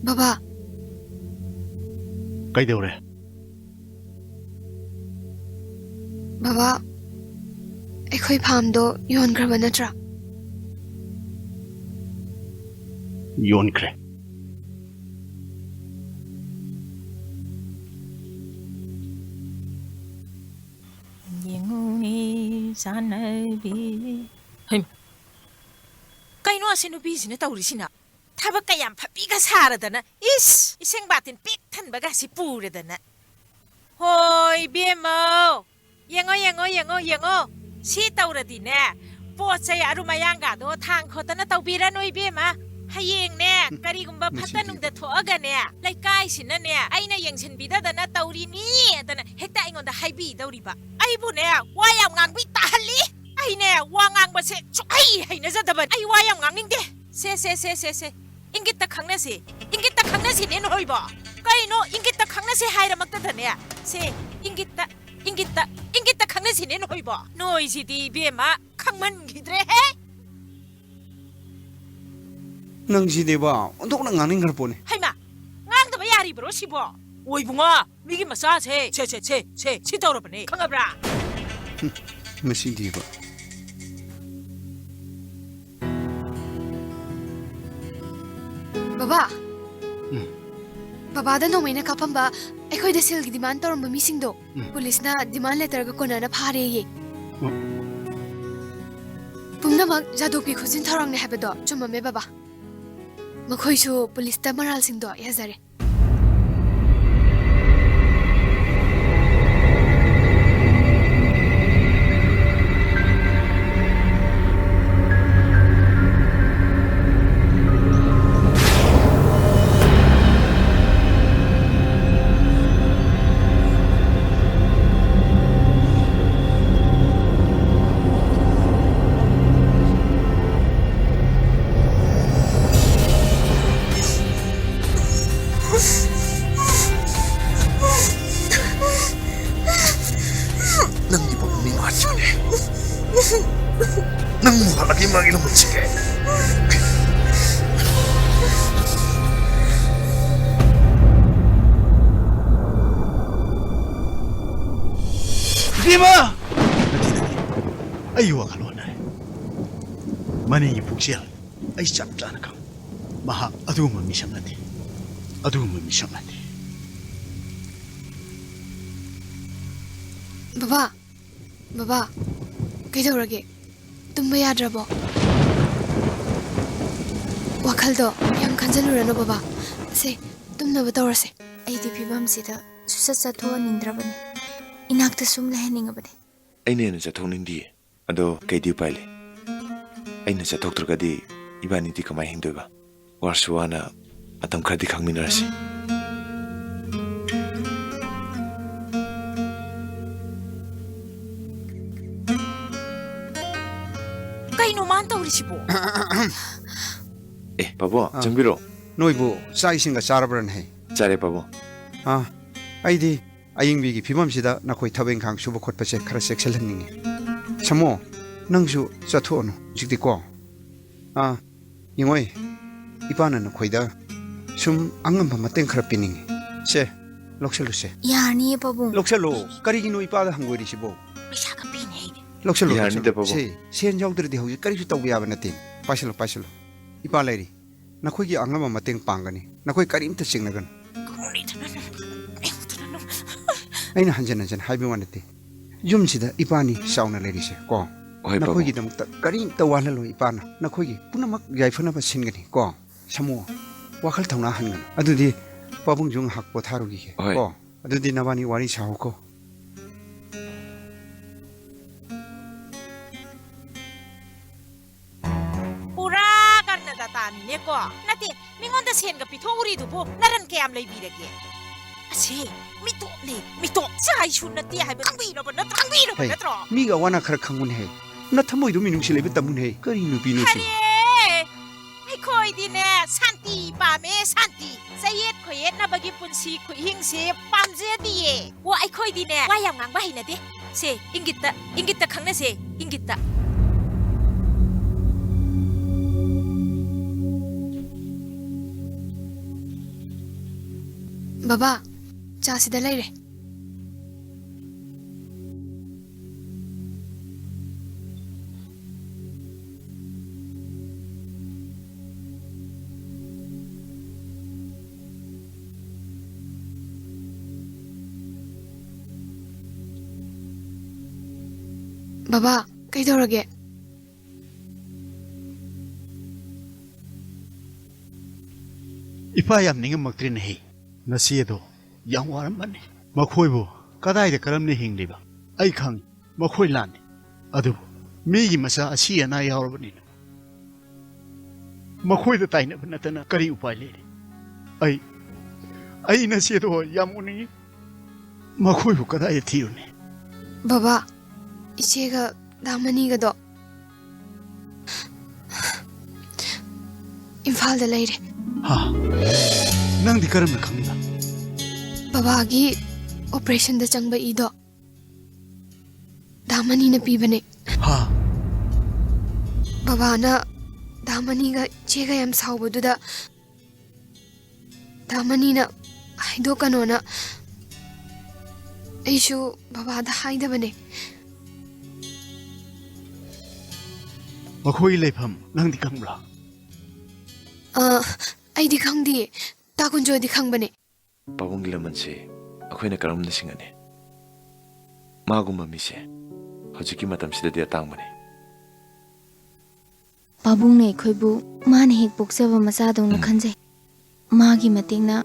ꯕꯕꯥ꯫ ꯀꯩꯗꯧꯔꯦ? ꯕꯕꯥ, ꯑꯩꯈꯣꯏ ꯐꯥꯝꯗꯣ ꯌꯣꯟꯈ꯭ꯔꯕ ꯅꯠꯇ꯭ꯔꯥ? ꯌꯣꯟꯈ꯭ꯔꯦ꯫ ꯌꯦꯡꯉꯨꯅꯦ ꯆꯥꯟꯅꯕꯤ꯫ ꯍꯩꯃꯥ! ꯀꯩꯅꯣ ꯑꯁꯤ ꯅꯨꯄꯤꯁꯤꯅ ꯇꯧꯔꯤꯁꯤꯅ? ꯊꯕꯛ ꯀꯌꯥꯝ ꯐꯕꯤꯒ ꯁꯥꯔꯗꯅ, ꯏꯁ! ꯏꯁꯤꯡ ꯕꯥꯇꯤꯟ ꯄꯤꯛ ꯊꯟꯕꯒ ꯑꯁꯤ ꯄꯨꯔꯗꯅ꯫ ꯍꯣꯏ, ꯏꯕꯦꯝꯃꯧ꯫ ꯌꯦꯡꯉꯣ, ꯌꯦꯡꯉꯣ, ꯌꯦꯡꯉꯣ, ꯌꯦꯡꯉꯣ꯫ ꯁꯤ ꯇꯧꯔꯗꯤꯅꯦ, ꯄꯣꯠ ꯆꯩ ꯑꯔꯨꯝ ꯑꯌꯥꯡꯒꯗꯣ ꯊꯥꯡ ꯈꯣꯠꯇꯅ ꯇꯧꯕꯤꯔꯅꯨ, ꯏꯕꯦꯝꯃ꯫ ꯍꯌꯦꯡꯅꯦ, ꯎꯝ, ꯀꯔꯤꯒꯨꯝꯕ ꯐꯠꯇ ꯃꯁꯤꯗꯤ ꯅꯨꯡꯗ ꯊꯣꯛꯑꯒꯅꯦ, ꯂꯩꯀꯥꯏꯁꯤꯅꯅꯦ, ꯑꯩꯅ ꯌꯦꯡꯁꯤꯟꯕꯤꯗꯗꯅ ꯇꯧꯔꯤꯅꯤ ꯑꯗꯅ ꯍꯦꯛꯇ ꯑꯩꯉꯣꯟꯗ ꯍꯥꯏꯕꯤꯗꯧꯔꯤꯕ꯫ ꯑꯩꯕꯨꯅꯦ, ꯋꯥ ꯌꯥꯝ ꯉꯥꯡꯕꯤ ꯇꯥꯍꯜꯂꯤ꯫ ꯑꯩꯅꯦ, ꯋꯥ ꯉꯥꯡꯕꯁꯦ ꯁꯨꯛꯍꯩ ꯍꯩꯅꯖꯗꯕꯅꯤ꯫ ꯑꯩ ꯋꯥ ꯌꯥꯝ ꯉꯥꯡꯅꯤꯡꯗꯦ꯫ ꯁꯦ, ꯁꯦ, ꯁꯦ, ꯁꯦ, ꯁꯦ꯫ ꯏꯪꯒꯤꯠꯇ ꯈꯪꯅꯁꯦ꯫ ꯏꯪꯒꯤꯠꯇ ꯈꯪꯅꯁꯤꯅꯦ ꯅꯣꯏꯕꯣ꯫ ꯀꯩꯅꯣ ꯏꯪꯒꯤꯠꯇ ꯈꯪꯅꯁꯦ ꯍꯥꯏꯔꯃꯛꯇꯗꯅꯦ? ꯁꯦ, ꯏꯪꯒꯤꯠꯇ, ꯏꯪꯒꯤꯠꯇ, ꯏꯪꯒꯤꯠꯇ ꯈꯪꯅꯁꯤꯅꯦ ꯅꯣꯏꯕꯣ꯫ ꯅꯣꯏꯁꯤꯗꯤ ꯏꯕꯦꯝꯃ ꯈꯪꯃꯟꯈꯤꯗ꯭ꯔꯦꯍꯦ꯫ ꯅꯪꯁꯤꯗꯤꯕ ꯑꯣꯟꯊꯣꯛꯅ ꯉꯥꯡꯅꯤꯡꯈ꯭ꯔ ꯄꯣꯠꯅꯤ꯫ ꯍꯩꯃꯥ! ꯉꯥꯡꯗꯕ ꯌꯥꯔꯤꯕ꯭ꯔꯣ ꯁꯤꯕꯣ? ꯑꯣꯏ ꯏꯕꯨꯡꯉꯣ, ꯃꯤꯒꯤ ꯃꯆꯥꯁꯦ ꯁꯦ, ꯁꯦ, ꯁꯦ, ꯁꯦ, ꯁꯤ ꯇꯧꯔꯕꯅꯦ, ꯈꯪꯉꯕ꯭ꯔꯥ? ꯍꯨꯝ, ꯃꯁꯤꯗꯤꯕ꯫ ꯕꯕꯥ! ꯎꯝ꯫ ꯕꯕꯥꯗ ꯅꯣꯡꯃꯩꯅ ꯀꯥꯞꯄꯝꯕ ꯑꯩꯈꯣꯏꯗ ꯁꯦꯜꯒꯤ demand ꯇꯧꯔꯝꯕ ꯃꯤꯁꯤꯡꯗꯣ ꯎꯝ꯫ ꯄꯨꯂꯤꯁꯅ demand letterꯒ ꯀꯣꯟꯅꯅ ꯐꯥꯔꯦꯌꯦ꯫ ꯎꯝ꯫ ꯄꯨꯝꯅꯃꯛ ꯖꯥꯗꯣꯛꯄꯤ ꯈꯨꯖꯤꯟ ꯊꯧꯔꯥꯡꯅꯦ ꯍꯥꯏꯕꯗꯣ ꯆꯨꯝꯃꯝꯃꯦ ꯕꯕꯥ꯫ ꯃꯈꯣꯏꯁꯨ ꯄꯨꯂꯤꯁꯇ ꯃꯔꯥꯜꯁꯤꯡꯗꯣ ꯌꯥꯖꯔꯦ꯫ ꯅꯪꯒꯤ ꯄꯥꯕꯨꯡ ꯃꯤ ꯃꯥꯁꯤꯕꯅꯦ꯫ ꯅꯪ ꯃꯨꯍꯜꯂꯒ ꯃꯥꯒꯤ ꯂꯝ ꯍꯨꯠꯁꯤꯒꯦ꯫ ꯏꯕꯦꯝꯃ! ꯅꯠꯇꯦ, ꯅꯠꯇꯦ꯫ ꯑꯩ ꯋꯥꯈꯜꯂꯣꯟ ꯍꯥꯏ꯫ ꯃꯅꯤꯒꯤ ꯄꯨꯛꯆꯦꯜ ꯑꯩ ꯆꯞ ꯆꯥꯅ ꯈꯪ꯫ ꯃꯍꯥꯛ ꯑꯗꯨꯒꯨꯝꯕ ꯃꯤꯁꯛ ꯅꯠꯇꯦ꯫ ꯑꯗꯨꯒꯨꯝꯕ ꯃꯤꯁꯛ ꯅꯠꯇꯦ꯫ ꯕꯕꯥ, ꯕꯕꯥ, ꯀꯩꯗꯧꯔꯒꯦ? ꯇꯨꯝꯕ ꯌꯥꯗ꯭ꯔꯕꯣ? ꯋꯥꯈꯜꯗꯣ ꯌꯥꯝ ꯈꯟꯖꯜꯂꯨꯔꯅꯨ ꯕꯕꯥ꯫ ꯁꯦ, ꯇꯨꯝꯅꯕ ꯇꯧꯔꯁꯦ꯫ ꯑꯩꯗꯤ ꯐꯤꯕꯝꯁꯤꯗ ꯁꯨꯆꯠ ꯆꯠꯊꯣꯛꯍꯟꯅꯤꯡꯗ꯭ꯔꯕꯅꯤ꯫ ꯏꯅꯥꯛꯇ ꯁꯨꯝ ꯂꯩꯍꯟꯅꯤꯡꯉꯕꯅꯤ꯫ ꯑꯩꯅ ꯍꯦꯟꯅ ꯆꯠꯊꯣꯛꯅꯤꯡꯗꯤꯌꯦ꯫ ꯑꯗꯣ ꯀꯩꯗꯤ ꯎꯄꯥꯏ ꯂꯩ? ꯑꯩꯅ ꯆꯠꯊꯣꯛꯇ꯭ꯔꯒꯗꯤ ꯏꯕꯥꯅꯤꯗꯤ ꯀꯃꯥꯏ ꯍꯤꯡꯗꯣꯏꯕ? ꯋꯥꯔꯁꯨ ꯋꯥꯅ ꯃꯇꯝ ꯈꯔꯗꯤ ꯈꯥꯡꯃꯤꯟꯅꯔꯁꯤ꯫ ꯀꯩꯅꯣ ꯃꯥꯅ ꯇꯧꯔꯤꯁꯤꯕꯣ? ꯑꯦ, ꯄꯥꯕꯨꯡ, ꯑꯥ꯫ ꯆꯪꯕꯤꯔꯣ꯫ ꯅꯣꯏꯕꯨ ꯆꯥꯛ ꯏꯁꯤꯡꯒ ꯆꯥꯔꯕ꯭ꯔꯅꯦ? ꯆꯥꯔꯦ, ꯄꯥꯕꯨꯡ꯫ ꯑꯥ, ꯑꯩꯗꯤ ꯑꯏꯪꯕꯤꯒꯤ ꯐꯤꯕꯝꯁꯤꯗ ꯅꯈꯣꯏ ꯊꯕꯛ ꯏꯪꯈꯥꯡ ꯁꯨꯕ ꯈꯣꯠꯄꯁꯦ ꯈꯔ ꯆꯦꯛꯁꯤꯜꯍꯟꯅꯤꯡꯉꯤ꯫ ꯁꯥꯃꯣ, ꯅꯪꯁꯨ ꯆꯠꯊꯣꯛꯑꯅꯨ ꯍꯧꯖꯤꯛꯇꯤꯀꯣ꯫ ꯑꯥ, ꯌꯦꯡꯉꯣꯏ, ꯏꯄꯥꯅ ꯅꯈꯣꯏꯗ ꯁꯨꯝ ꯑꯉꯝꯕ ꯃꯇꯦꯡ ꯈꯔ ꯄꯤꯅꯤꯡꯉꯤ꯫ ꯁꯦ, ꯂꯧꯁꯜꯂꯨꯁꯦ꯫ ꯌꯥꯔꯅꯤꯌꯦ, ꯄꯥꯕꯨꯡ꯫ ꯂꯧꯁꯜꯂꯣ꯫ ꯀꯔꯤꯒꯤꯅꯣ ꯏꯄꯥꯗ ꯍꯪꯒꯣꯏꯔꯤꯁꯤꯕꯣ? ꯄꯩꯁꯥꯒ ꯄꯤꯅꯤ ꯑꯩꯗꯤ꯫ ꯂꯧꯁꯜꯂꯣ, ꯌꯥꯔꯅꯤꯗ, ꯂꯧꯁꯜꯂꯣ꯫ ꯄꯥꯕꯨꯡ꯫ ꯁꯦ, ꯁꯦꯟ ꯌꯥꯎꯗ꯭ꯔꯗꯤ ꯍꯧꯖꯤꯛ ꯀꯔꯤꯁꯨ ꯇꯧꯕ ꯌꯥꯕ ꯅꯠꯇꯦ꯫ ꯄꯥꯏꯁꯜꯂꯣ, ꯄꯥꯏꯁꯜꯂꯣ꯫ ꯏꯄꯥ ꯂꯩꯔꯤ꯫ ꯅꯈꯣꯏꯒꯤ ꯑꯉꯝꯕ ꯃꯇꯦꯡ ꯄꯥꯡꯒꯅꯤ꯫ ꯅꯈꯣꯏ ꯀꯔꯤꯝꯇ ꯆꯤꯡꯅꯒꯅꯨ꯫ ꯑꯩꯅ ꯍꯟꯖꯟ ꯍꯟꯖꯟ ꯍꯥꯏꯕ ꯋꯥ ꯅꯠꯇꯦ꯫ ꯌꯨꯝꯁꯤꯗ ꯏꯄꯥꯅꯤ ꯆꯥꯎꯅ ꯂꯩꯔꯤꯁꯦ ꯀꯣ꯫ ꯍꯣꯏ, ꯄꯥꯕꯨꯡ꯫ ꯅꯈꯣꯏꯒꯤꯗꯃꯛꯇ ꯀꯔꯤꯝꯇ ꯋꯥꯍꯜꯂꯣꯏ ꯏꯄꯥꯅ꯫ ꯅꯈꯣꯏꯒꯤ ꯄꯨꯝꯅꯃꯛ ꯌꯥꯏꯐꯅꯕ ꯁꯤꯟꯒꯅꯤ ꯀꯣ꯫ ꯁꯥꯃꯨ, ꯋꯥꯈꯜ ꯊꯧꯅꯥ ꯍꯟꯒꯅꯨ꯫ ꯑꯗꯨꯗꯤ ꯄꯥꯕꯨꯡꯁꯨ ꯉꯥꯏꯍꯥꯛ ꯄꯣꯊꯥꯔꯨꯈꯤꯒꯦ ꯍꯣꯏ꯫ ꯀꯣ꯫ ꯑꯗꯨꯗꯤ ꯅꯕꯥꯅꯤ ꯋꯥꯔꯤ ꯁꯥꯎꯀꯣ꯫ ꯄꯨꯔꯥ ꯀꯔꯅ ꯗꯇꯥꯅꯤꯅꯦꯀꯣ꯫ ꯅꯠꯇꯦ, ꯃꯤꯉꯣꯟꯗ ꯁꯦꯟꯒ ꯄꯤꯊꯣꯛꯎꯔꯤꯗꯨꯕꯨ ꯅꯔꯟ ꯀꯌꯥꯝ ꯂꯩꯕꯤꯔꯒꯦ? ꯑꯁꯤ ꯃꯤꯇꯣꯞꯅꯦ, ꯃꯤꯇꯣꯞ꯫ ꯆꯥꯏꯁꯨ ꯅꯠꯇꯦ ꯍꯥꯏꯕ ꯈꯪꯕꯤꯔꯕ ꯅꯠꯇ꯭ꯔꯣ? ꯈꯪꯕꯤꯔꯕ ꯍꯦ, ꯅꯠꯇ꯭ꯔꯣ? ꯃꯤꯒ ꯑꯋꯥ ꯑꯅꯥ ꯈꯔ ꯈꯪꯉꯨꯅꯦꯍꯦ꯫ ꯅꯊꯃꯣꯏꯗꯣ ꯃꯤꯅꯨꯡꯁꯤ ꯂꯩꯕ ꯇꯝꯃꯨꯅꯦꯍꯦ꯫ ꯀꯔꯤ ꯅꯨꯄꯤꯅꯣ ꯁꯤ? ꯐꯔꯦ, ꯑꯩꯈꯣꯏꯗꯤꯅꯦ ꯁꯥꯟꯇꯤ ꯄꯥꯝꯃꯦ, ꯁꯥꯟꯇꯤ꯫ ꯆꯌꯦꯠ ꯈꯣꯏꯌꯦꯠꯅꯕꯒꯤ ꯄꯨꯟꯁꯤ ꯈꯨꯍꯤꯡꯁꯦ ꯄꯥꯝꯖꯗꯤꯌꯦ꯫ ꯑꯣ, ꯑꯩꯈꯣꯏꯗꯤꯅꯦ ꯋꯥ ꯌꯥꯝ ꯉꯥꯡꯕ ꯍꯩꯅꯗꯦ꯫ ꯁꯦ, ꯏꯪꯒꯤꯠꯇ, ꯏꯪꯒꯤꯠꯇ ꯈꯪꯅꯁꯦ, ꯏꯪꯒꯤꯠꯇ꯫ ꯕꯕꯥ, ꯆꯥ ꯁꯤꯗ ꯂꯩꯔꯦ꯫ ꯕꯕꯥ, ꯀꯩꯗꯧꯔꯒꯦ? ꯏꯄꯥ ꯌꯥꯝ ꯅꯤꯡꯉꯝꯃꯛꯇ꯭ꯔꯦꯅꯦꯍꯦ꯫ ꯅꯆꯦ ꯑꯗꯣ ꯌꯥꯝ ꯋꯥꯔꯝꯃꯅꯤ꯫ ꯃꯈꯣꯏꯕꯨ ꯀꯗꯥꯏꯗ ꯀꯔꯝꯅ ꯍꯤꯡꯂꯤꯕ? ꯑꯩ ꯈꯪꯏ, ꯃꯈꯣꯏ ꯂꯥꯟꯅꯤ꯫ ꯑꯗꯨꯕꯨ ꯃꯤꯒꯤ ꯃꯆꯥ ꯑꯁꯤ ꯑꯅꯥ ꯌꯥꯎꯔꯕꯅꯤꯅ ꯃꯈꯣꯏꯗ ꯇꯥꯏꯅꯕ ꯅꯠꯇꯅ ꯀꯔꯤ ꯎꯄꯥꯏ ꯂꯩꯔꯤ? ꯑꯩ, ꯑꯩ ꯅꯆꯦꯗꯣ ꯌꯥꯝ ꯎꯅꯤꯡꯏ꯫ ꯃꯈꯣꯏꯕꯨ ꯀꯗꯥꯏꯗ ꯊꯤꯔꯨꯅꯤ? ꯕꯕꯥ, ꯏꯆꯦꯒ ꯗꯥ ꯃꯅꯤꯒꯗꯣ ꯏꯝꯐꯥꯜꯗ ꯂꯩꯔꯦ꯫ ꯍꯥ? ꯅꯪꯗꯤ ꯀꯔꯝꯅ ꯈꯪꯂꯤꯕ? ꯕꯕꯥꯒꯤ ꯑꯣꯄꯔꯦꯁꯟꯗ ꯆꯪꯕ ꯏꯗꯣ ꯗꯥ ꯃꯅꯤꯅ ꯄꯤꯕꯅꯦ꯫ ꯍꯥ? ꯕꯕꯥꯅ ꯗꯥ ꯃꯅꯤꯒ ꯏꯆꯦꯒ ꯌꯥꯝ ꯁꯥꯎꯕꯗꯨꯗ ꯗꯥ ꯃꯅꯤꯅ ꯍꯥꯏꯗꯣꯛꯀꯅꯣꯅ ꯑꯩꯁꯨ ꯕꯕꯥꯗ ꯍꯥꯏꯗꯕꯅꯦ꯫ ꯃꯈꯣꯏꯒꯤ ꯂꯩꯐꯝ ꯅꯪꯗꯤ ꯈꯪꯕ꯭ꯔꯥ? ꯑ, ꯑꯩꯗꯤ ꯈꯪꯗꯤꯌꯦ꯫ ꯇꯥ ꯀꯨꯟꯖꯣꯗꯤ ꯈꯪꯕꯅꯦ꯫ ꯄꯥꯕꯨꯡꯒꯤ ꯂꯃꯟꯁꯦ ꯑꯩꯈꯣꯏꯅ ꯀꯔꯝꯅ ꯁꯤꯡꯒꯅꯤ? ꯃꯥꯒꯨꯝꯕ ꯃꯤꯁꯦ ꯍꯧꯖꯤꯛꯀꯤ ꯃꯇꯝꯁꯤꯗꯗꯤ ꯑꯇꯥꯡꯕꯅꯤ꯫ ꯄꯥꯕꯨꯡꯅ ꯑꯩꯈꯣꯏꯕꯨ ꯃꯥꯅ ꯍꯦꯛ ꯄꯣꯛꯆꯕ ꯃꯆꯥꯗꯧꯅ ꯎꯝ꯫ ꯈꯟꯖꯩ꯫ ꯃꯥꯒꯤ ꯃꯇꯦꯡꯅ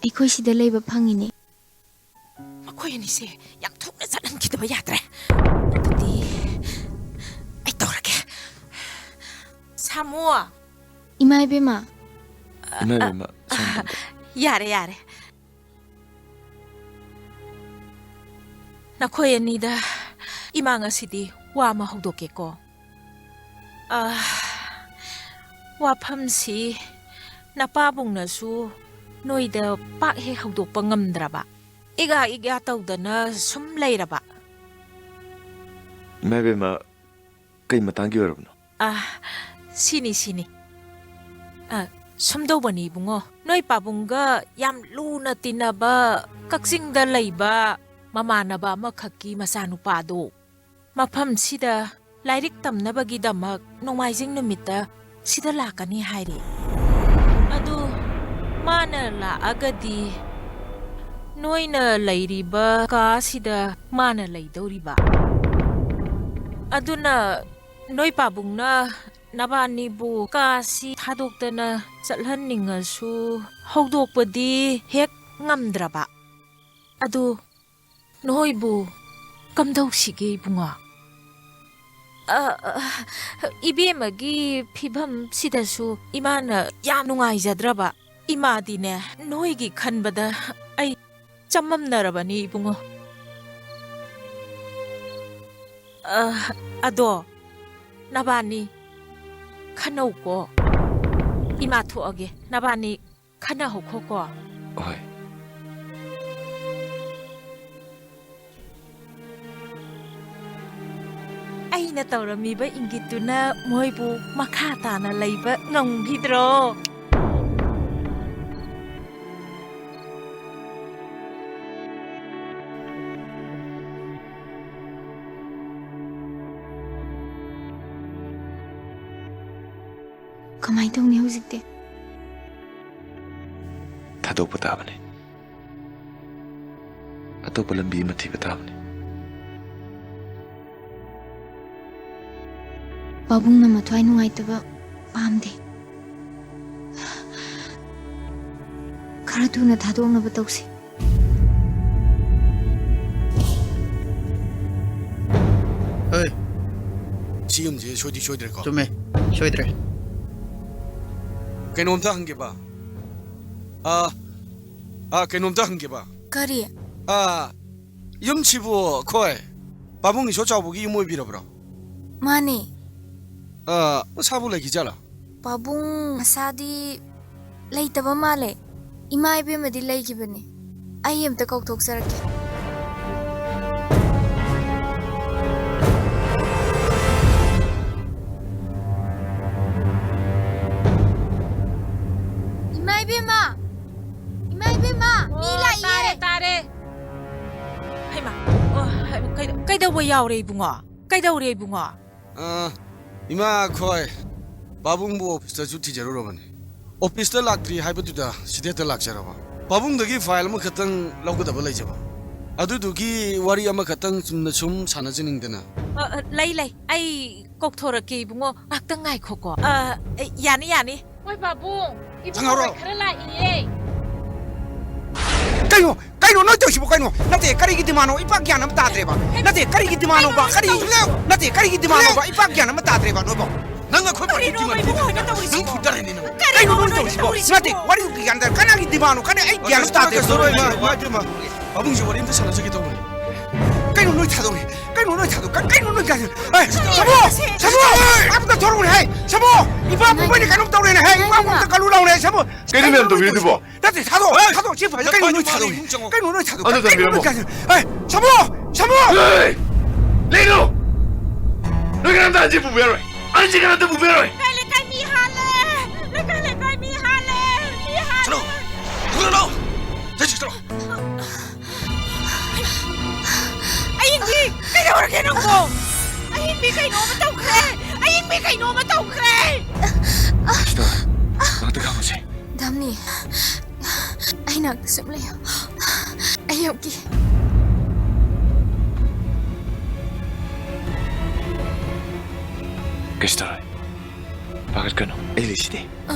ꯑꯩꯈꯣꯏ ꯁꯤꯗ ꯂꯩꯕ ꯐꯪꯉꯤꯅꯦ꯫ ꯃꯈꯣꯏ ꯑꯅꯤꯁꯦ ꯌꯥꯝ ꯊꯨꯅ ꯆꯠꯍꯟꯈꯤꯗꯕ ꯌꯥꯗ꯭ꯔꯦ꯫ ꯑꯗꯨꯗꯤ ꯑꯩ ꯇꯧꯔꯒꯦ꯫ ꯁꯥꯃꯨ꯫ ꯏꯃꯥ ꯏꯕꯦꯝꯃ꯫ ꯏꯃꯥ ꯏꯕꯦꯝꯃ, ꯁꯣꯝꯗ ꯑꯝꯇ꯫ ꯌꯥꯔꯦ, ꯌꯥꯔꯦ꯫ ꯅꯈꯣꯏ ꯑꯅꯤꯗ ꯏꯃꯥ ꯉꯁꯤꯗꯤ ꯋꯥ ꯑꯃ ꯍꯧꯗꯣꯛꯀꯦꯀꯣ꯫ ꯑ, ꯋꯥꯐꯝꯁꯤ ꯅꯄꯥꯕꯨꯡꯅꯁꯨ ꯅꯣꯏꯗ ꯄꯥꯛ ꯍꯦꯛ ꯍꯧꯗꯣꯛꯄ ꯉꯝꯗ꯭ꯔꯕ, ꯏꯒꯥ ꯏꯒꯥ ꯇꯧꯗꯅ ꯁꯨꯝ ꯂꯩꯔꯕ꯫ ꯏꯃꯥ ꯏꯕꯦꯝꯃ, ꯀꯩ ꯃꯇꯥꯡꯒꯤ ꯑꯣꯏꯔꯕꯅꯣ? ꯑ, ꯁꯤꯅꯤ, ꯁꯤꯅꯤ꯫ ꯑ, ꯁꯨꯝꯗꯧꯕꯅꯤ ꯏꯕꯨꯡꯉꯣ, ꯅꯣꯏ ꯄꯥꯕꯨꯡꯒ ꯌꯥꯝ ꯂꯨꯅ ꯇꯤꯟꯅꯕ ꯀꯛꯆꯤꯡꯗ ꯂꯩꯕ ꯃꯃꯥꯟꯅꯕ ꯑꯃꯈꯛꯀꯤ ꯃꯆꯥꯅꯨꯄꯥꯗꯣ ꯃꯐꯝꯁꯤꯗ ꯂꯥꯏꯔꯤꯛ ꯇꯝꯅꯕꯒꯤꯗꯃꯛ ꯅꯣꯡꯃꯥꯏꯖꯤꯡ ꯅꯨꯃꯤꯠꯇ ꯁꯤꯗ ꯂꯥꯛꯀꯅꯤ ꯍꯥꯏꯔꯤ꯫ ꯑꯗꯨ ꯃꯥꯅ ꯂꯥꯛꯑꯒꯗꯤ ꯅꯣꯏꯅ ꯂꯩꯔꯤꯕ ꯀꯥꯁꯤꯗ ꯃꯥꯅ ꯂꯩꯗꯧꯔꯤꯕ꯫ ꯑꯗꯨꯅ ꯅꯣꯏ ꯄꯥꯕꯨꯡꯅ ꯅꯕꯥꯅꯤꯕꯨ ꯀꯥꯁꯤ ꯊꯥꯗꯣꯛꯇꯅ ꯆꯠꯍꯟꯅꯤꯡꯉꯁꯨ ꯍꯧꯗꯣꯛꯄꯗꯤ ꯍꯦꯛ ꯉꯝꯗ꯭ꯔꯕ꯫ ꯑꯗꯨ ꯅꯣꯏꯕꯨ ꯀꯝꯗꯧꯁꯤꯒꯦ ꯏꯕꯨꯡꯉꯣ? ꯑ, ꯑ, ꯏꯕꯦꯝꯃꯒꯤ ꯐꯤꯕꯝꯁꯤꯗꯁꯨ ꯏꯃꯥꯅ ꯌꯥꯝ ꯅꯨꯡꯉꯥꯏꯖꯗ꯭ꯔꯕ꯫ ꯏꯃꯥꯗꯤꯅꯦ, ꯅꯣꯏꯒꯤ ꯈꯟꯕꯗ ꯑꯩ ꯆꯃꯝꯅꯔꯕꯅꯤ ꯏꯕꯨꯡꯉꯣ꯫ ꯑ, ꯑꯗꯣ ꯅꯕꯥꯅꯤ ꯈꯟꯅꯧꯀꯣ꯫ ꯏꯃꯥ ꯊꯣꯛꯑꯒꯦ, ꯅꯕꯥꯅꯤ ꯈꯟꯅꯍꯧꯈꯣꯀꯣ꯫ ꯍꯣꯏ꯫ ꯑꯩꯅ ꯇꯧꯔꯝꯃꯤꯕ ꯏꯪꯒꯤꯠꯇꯨꯅ ꯃꯣꯏꯕꯨ ꯃꯈꯥ ꯇꯥꯅ ꯂꯩꯕ ꯉꯝꯈꯤꯗ꯭ꯔꯣ? ꯀꯃꯥꯏ ꯇꯧꯅꯤ ꯍꯧꯖꯤꯛꯇꯤ? ꯊꯥꯗꯣꯛꯄ ꯇꯥꯕꯅꯤ꯫ ꯑꯇꯣꯞꯄ ꯂꯝꯕꯤ ꯑꯃ ꯊꯤꯕ ꯇꯥꯕꯅꯤ꯫ ꯄꯥꯕꯨꯡꯅ ꯃꯊ꯭ꯋꯥꯏ ꯅꯨꯡꯉꯥꯏꯇꯕ ꯄꯥꯝꯗꯦ꯫ ꯈꯔ ꯊꯨꯅ ꯊꯥꯗꯣꯛꯅꯕ ꯇꯧꯁꯤ꯫ ꯑꯦ, ꯁꯤ ꯌꯨꯝꯁꯦ ꯁꯣꯏꯗꯤ ꯁꯣꯏꯗ꯭ꯔꯦꯀꯣ? ꯆꯨꯝꯃꯦ, ꯁꯣꯏꯗ꯭ꯔꯦ꯫ ꯀꯩꯅꯣꯝꯇ ꯍꯪꯒꯦꯕ꯫ ꯑꯥ, ꯑꯥ, ꯀꯩꯅꯣꯝꯇ ꯍꯪꯒꯦꯕ꯫ ꯀꯔꯤ? ꯑꯥ, ꯌꯨꯝꯁꯤꯕꯨ ꯑꯩꯈꯣꯏ ꯄꯥꯕꯨꯡ ꯏꯁꯣꯔ ꯆꯥꯎꯕꯒꯤ ꯌꯨꯝ ꯑꯣꯏꯕꯤꯔꯕ꯭ꯔꯣ? ꯃꯥꯅꯦ꯫ ꯑꯥ, ꯃꯁꯥꯕꯨ ꯂꯩꯈꯤꯖꯥꯠꯂꯥ? ꯄꯥꯕꯨꯡ ꯃꯁꯥꯗꯤ ꯂꯩꯇꯕ ꯃꯥꯜꯂꯦ꯫ ꯏꯃꯥ ꯏꯕꯦꯝꯃꯗꯤ ꯂꯩꯈꯤꯕꯅꯦ꯫ ꯑꯩ ꯑꯝꯇ ꯀꯧꯊꯣꯛꯆꯔꯛꯀꯦ꯫ ꯏꯃꯥ ꯏꯕꯦꯝꯃ! ꯏꯃꯥ ꯏꯕꯦꯝꯃ! ꯃꯤ ꯑꯣ, ꯂꯥꯛꯏꯌꯦ! ꯇꯥꯔꯦ, ꯇꯥꯔꯦ꯫ ꯍꯩꯃꯥ, ꯑꯣ, ꯍꯩꯃꯥ, ꯀꯩꯗ-, ꯀꯩꯗꯧꯕ ꯌꯥꯎꯔꯦ ꯏꯕꯨꯡꯉꯣ? ꯀꯩꯗꯧꯔꯦ ꯏꯕꯨꯡꯉꯣ? ꯑ, ꯏꯃꯥ, ꯑꯩꯈꯣꯏ ꯄꯥꯕꯨꯡꯕꯨ ꯑꯣꯐꯤꯁꯇꯁꯨ ꯊꯤꯖꯔꯨꯔꯕꯅꯤ꯫ ꯑꯣꯐꯤꯁꯇ ꯂꯥꯛꯇ꯭ꯔꯤ ꯍꯥꯏꯕꯗꯨꯗ ꯁꯤꯗ ꯍꯦꯛꯇ ꯂꯥꯛꯆꯔꯕ꯫ ꯄꯥꯕꯨꯡꯗꯒꯤ ꯐꯥꯏꯜ ꯑꯃꯈꯛꯇꯪ ꯂꯧꯒꯗꯕ ꯂꯩꯖꯕ꯫ ꯑꯗꯨꯗꯨꯒꯤ ꯋꯥꯔꯤ ꯑꯃꯈꯛꯇꯪ ꯆꯨꯝꯅ ꯁꯨꯝ ꯁꯥꯟꯅꯖꯅꯤꯡꯗꯅ꯫ ꯑ, ꯑ, ꯂꯩ, ꯂꯩ꯫ ꯑꯩ ꯀꯧꯊꯣꯔꯛꯀꯦ ꯏꯕꯨꯡꯉꯣ꯫ ꯉꯥꯛꯇꯪ ꯉꯥꯏꯈꯣꯀꯣ꯫ ꯑ, ꯑ, ꯌꯥꯅꯤ, ꯌꯥꯅꯤ꯫ ꯍꯣꯏ, ꯄꯥꯕꯨꯡ, ꯏꯕꯨꯡꯉꯣ ꯆꯪꯍꯧꯔꯣ꯫ ꯍꯣꯏ ꯈꯔ ꯂꯥꯛꯏꯌꯦ꯫ ꯀꯩꯅꯣ? ꯀꯩꯅꯣ ꯅꯣꯏ ꯇꯧꯔꯤꯁꯤꯕꯣ ꯀꯩꯅꯣ? ꯅꯠꯇꯦ, ꯀꯔꯤꯒꯤ ꯗꯤꯃꯥꯟꯅꯣ? ꯑꯩ ꯚꯥꯞ ꯒ꯭ꯌꯥꯟ ꯑꯃ ꯇꯥꯗ꯭ꯔꯦꯕ꯫ ꯅꯠꯇꯦ, ꯀꯔꯤꯒꯤ ꯗꯤꯃꯥꯟꯅꯣꯕ? ꯀꯔꯤ? ꯅꯠꯇꯦ, ꯀꯔꯤꯒꯤ ꯗꯤꯃꯥꯟꯅꯣꯕ? ꯑꯩ ꯚꯥꯞ ꯒ꯭ꯌꯥꯟ ꯑꯃ ꯇꯥꯗ꯭ꯔꯦꯕ ꯅꯣꯏꯕꯣ꯫ ꯅꯪ ꯑꯩꯈꯣꯏ ꯄꯥꯔꯇꯤ ꯀꯔꯤꯅꯣ ꯗꯤꯃꯥꯟ ꯏꯕꯨꯡꯉꯣ ꯍꯣꯏꯅ ꯇꯧꯔꯤꯁꯤꯕꯣ? ꯅꯪ ꯐꯨꯗꯔꯅꯤ ꯅꯪ꯫ ꯀꯔꯤꯅꯣ ꯀꯩꯅꯣ ꯅꯣꯏ ꯅꯣꯏꯅ ꯇꯧꯔꯤꯁꯤꯕꯣ? ꯇꯧꯔꯤꯁꯤꯕꯣ? ꯅꯠꯇꯦ, ꯋꯥꯔꯤ ꯒ꯭ꯌꯥꯟ ꯇꯥ-, ꯀꯅꯥꯒꯤ ꯗꯤꯃꯥꯟꯅꯣ? ꯀꯔꯤ ꯑꯩ ꯒ꯭ꯌꯥꯟ ꯑꯃ ꯇꯥꯗ꯭ꯔꯦꯕ ꯅꯣꯏꯕꯣ꯫ ꯏꯃꯥ, ꯏꯃꯥ, ꯄꯥꯕꯨꯡꯁꯦ ꯋꯥꯔꯤ ꯑꯝꯇ ꯁꯥꯟꯅꯖꯒꯦ ꯇꯧꯕꯅꯦ꯫ ꯀꯩꯅꯣ ꯅꯣꯏ ꯊꯥꯗꯣꯛꯔꯤ? ꯀꯩꯅꯣ ꯅꯣꯏ ꯊꯥꯗꯣꯛ-, ꯀꯩ-, ꯀꯩꯅꯣ ꯅꯣꯏ ꯊꯥꯗꯣꯛ-, ꯑꯦ, ꯁꯥꯃꯨ! ꯁꯥꯃꯨ! ꯑꯝꯇ ꯊꯣꯔꯛꯎꯅꯦ, ꯍꯦ! ꯁꯥꯃꯨ! ꯏꯄꯥ ꯄꯨꯝꯕꯩꯅ ꯀꯩꯅꯣꯝ ꯇꯧꯔꯦꯅꯦ, ꯍꯦ! ꯏꯄꯥ ꯄꯨꯝꯕ ꯑꯝꯇ ꯀꯜꯂꯨ ꯂꯥꯎꯅꯦ, ꯁꯥꯃꯨ! ꯀꯩꯅꯣ ꯃꯌꯥꯝ ꯇꯧꯕꯤꯔꯤꯗꯨꯕꯣ? ꯅꯠꯇꯦ, ꯊꯥꯗꯣꯛ, ꯊꯥꯗꯣꯛ, ꯁꯤ ꯐꯖ-, ꯀꯩꯅꯣ ꯅꯣꯏ ꯊꯥꯗꯣꯛ-, ꯀꯩꯅꯣ ꯅꯣꯏ ꯊꯥꯗꯣꯛ-, ꯑꯝꯇ ꯀꯩꯅꯣ ꯅꯣꯏ ꯊꯥꯗꯣꯛ-, ꯑꯝꯇ ꯀꯩꯅꯣ ꯅꯣꯏ ꯊꯝꯕꯤꯔꯝꯃꯣ꯫ ꯊꯥꯗꯣꯛ-, ꯍꯦ! ꯁꯥꯃꯨ! ꯁꯥꯃꯨ! ꯍꯦ! ꯂꯩꯅꯨ! ꯀꯅꯥꯝꯇ ꯍꯟꯖꯤꯟ ꯄꯨꯕ ꯌꯥꯔꯣꯏ꯫ ꯍꯟꯖꯤꯟ ꯀꯅꯥꯝꯇ ꯄꯨꯕ ꯌꯥꯔꯣꯏ꯫ ꯂꯩꯀꯥꯏ, ꯂꯩꯀꯥꯏ ꯃꯤ ꯍꯥꯠꯂꯦ꯫ ꯂꯩꯀꯥꯏ, ꯂꯩꯀꯥꯏ ꯃꯤ ꯍꯥꯠꯂꯦ꯫ ꯃꯤ ꯍꯥꯠꯂꯦ꯫ ꯆꯠꯂꯣ꯫ ꯊꯨꯅ ꯂꯥꯛꯑꯣ꯫ ꯆꯠꯁꯤ, ꯆꯠꯂꯣ꯫ ꯑꯌꯤꯡꯕꯤ, ꯀꯩꯗꯧꯔꯒꯦ ꯅꯪꯕꯣ? ꯑꯌꯤꯡꯕꯤ, ꯀꯩꯅꯣꯝꯃ ꯇꯧꯈ꯭ꯔꯦ꯫ ꯑꯌꯤꯡꯕꯤ, ꯀꯩꯅꯣꯝꯃ ꯇꯧꯈ꯭ꯔꯦ꯫ ꯁꯤꯁꯇꯔ, ꯉꯥꯛꯇ ꯈꯥꯡꯉꯨꯁꯦ꯫ ꯗꯥꯝꯅꯤ, ꯑꯩ ꯅꯥꯛꯇ ꯁꯨꯝ ꯂꯩꯌꯨ꯫ ꯑꯩ ꯌꯧꯒꯦ꯫ ꯀꯩꯁꯨ ꯇꯧꯔꯣꯏ꯫ ꯄꯥꯈꯠꯀꯅꯨ, ꯑꯩ ꯂꯩꯁꯤꯗꯤ꯫ ꯑ꯫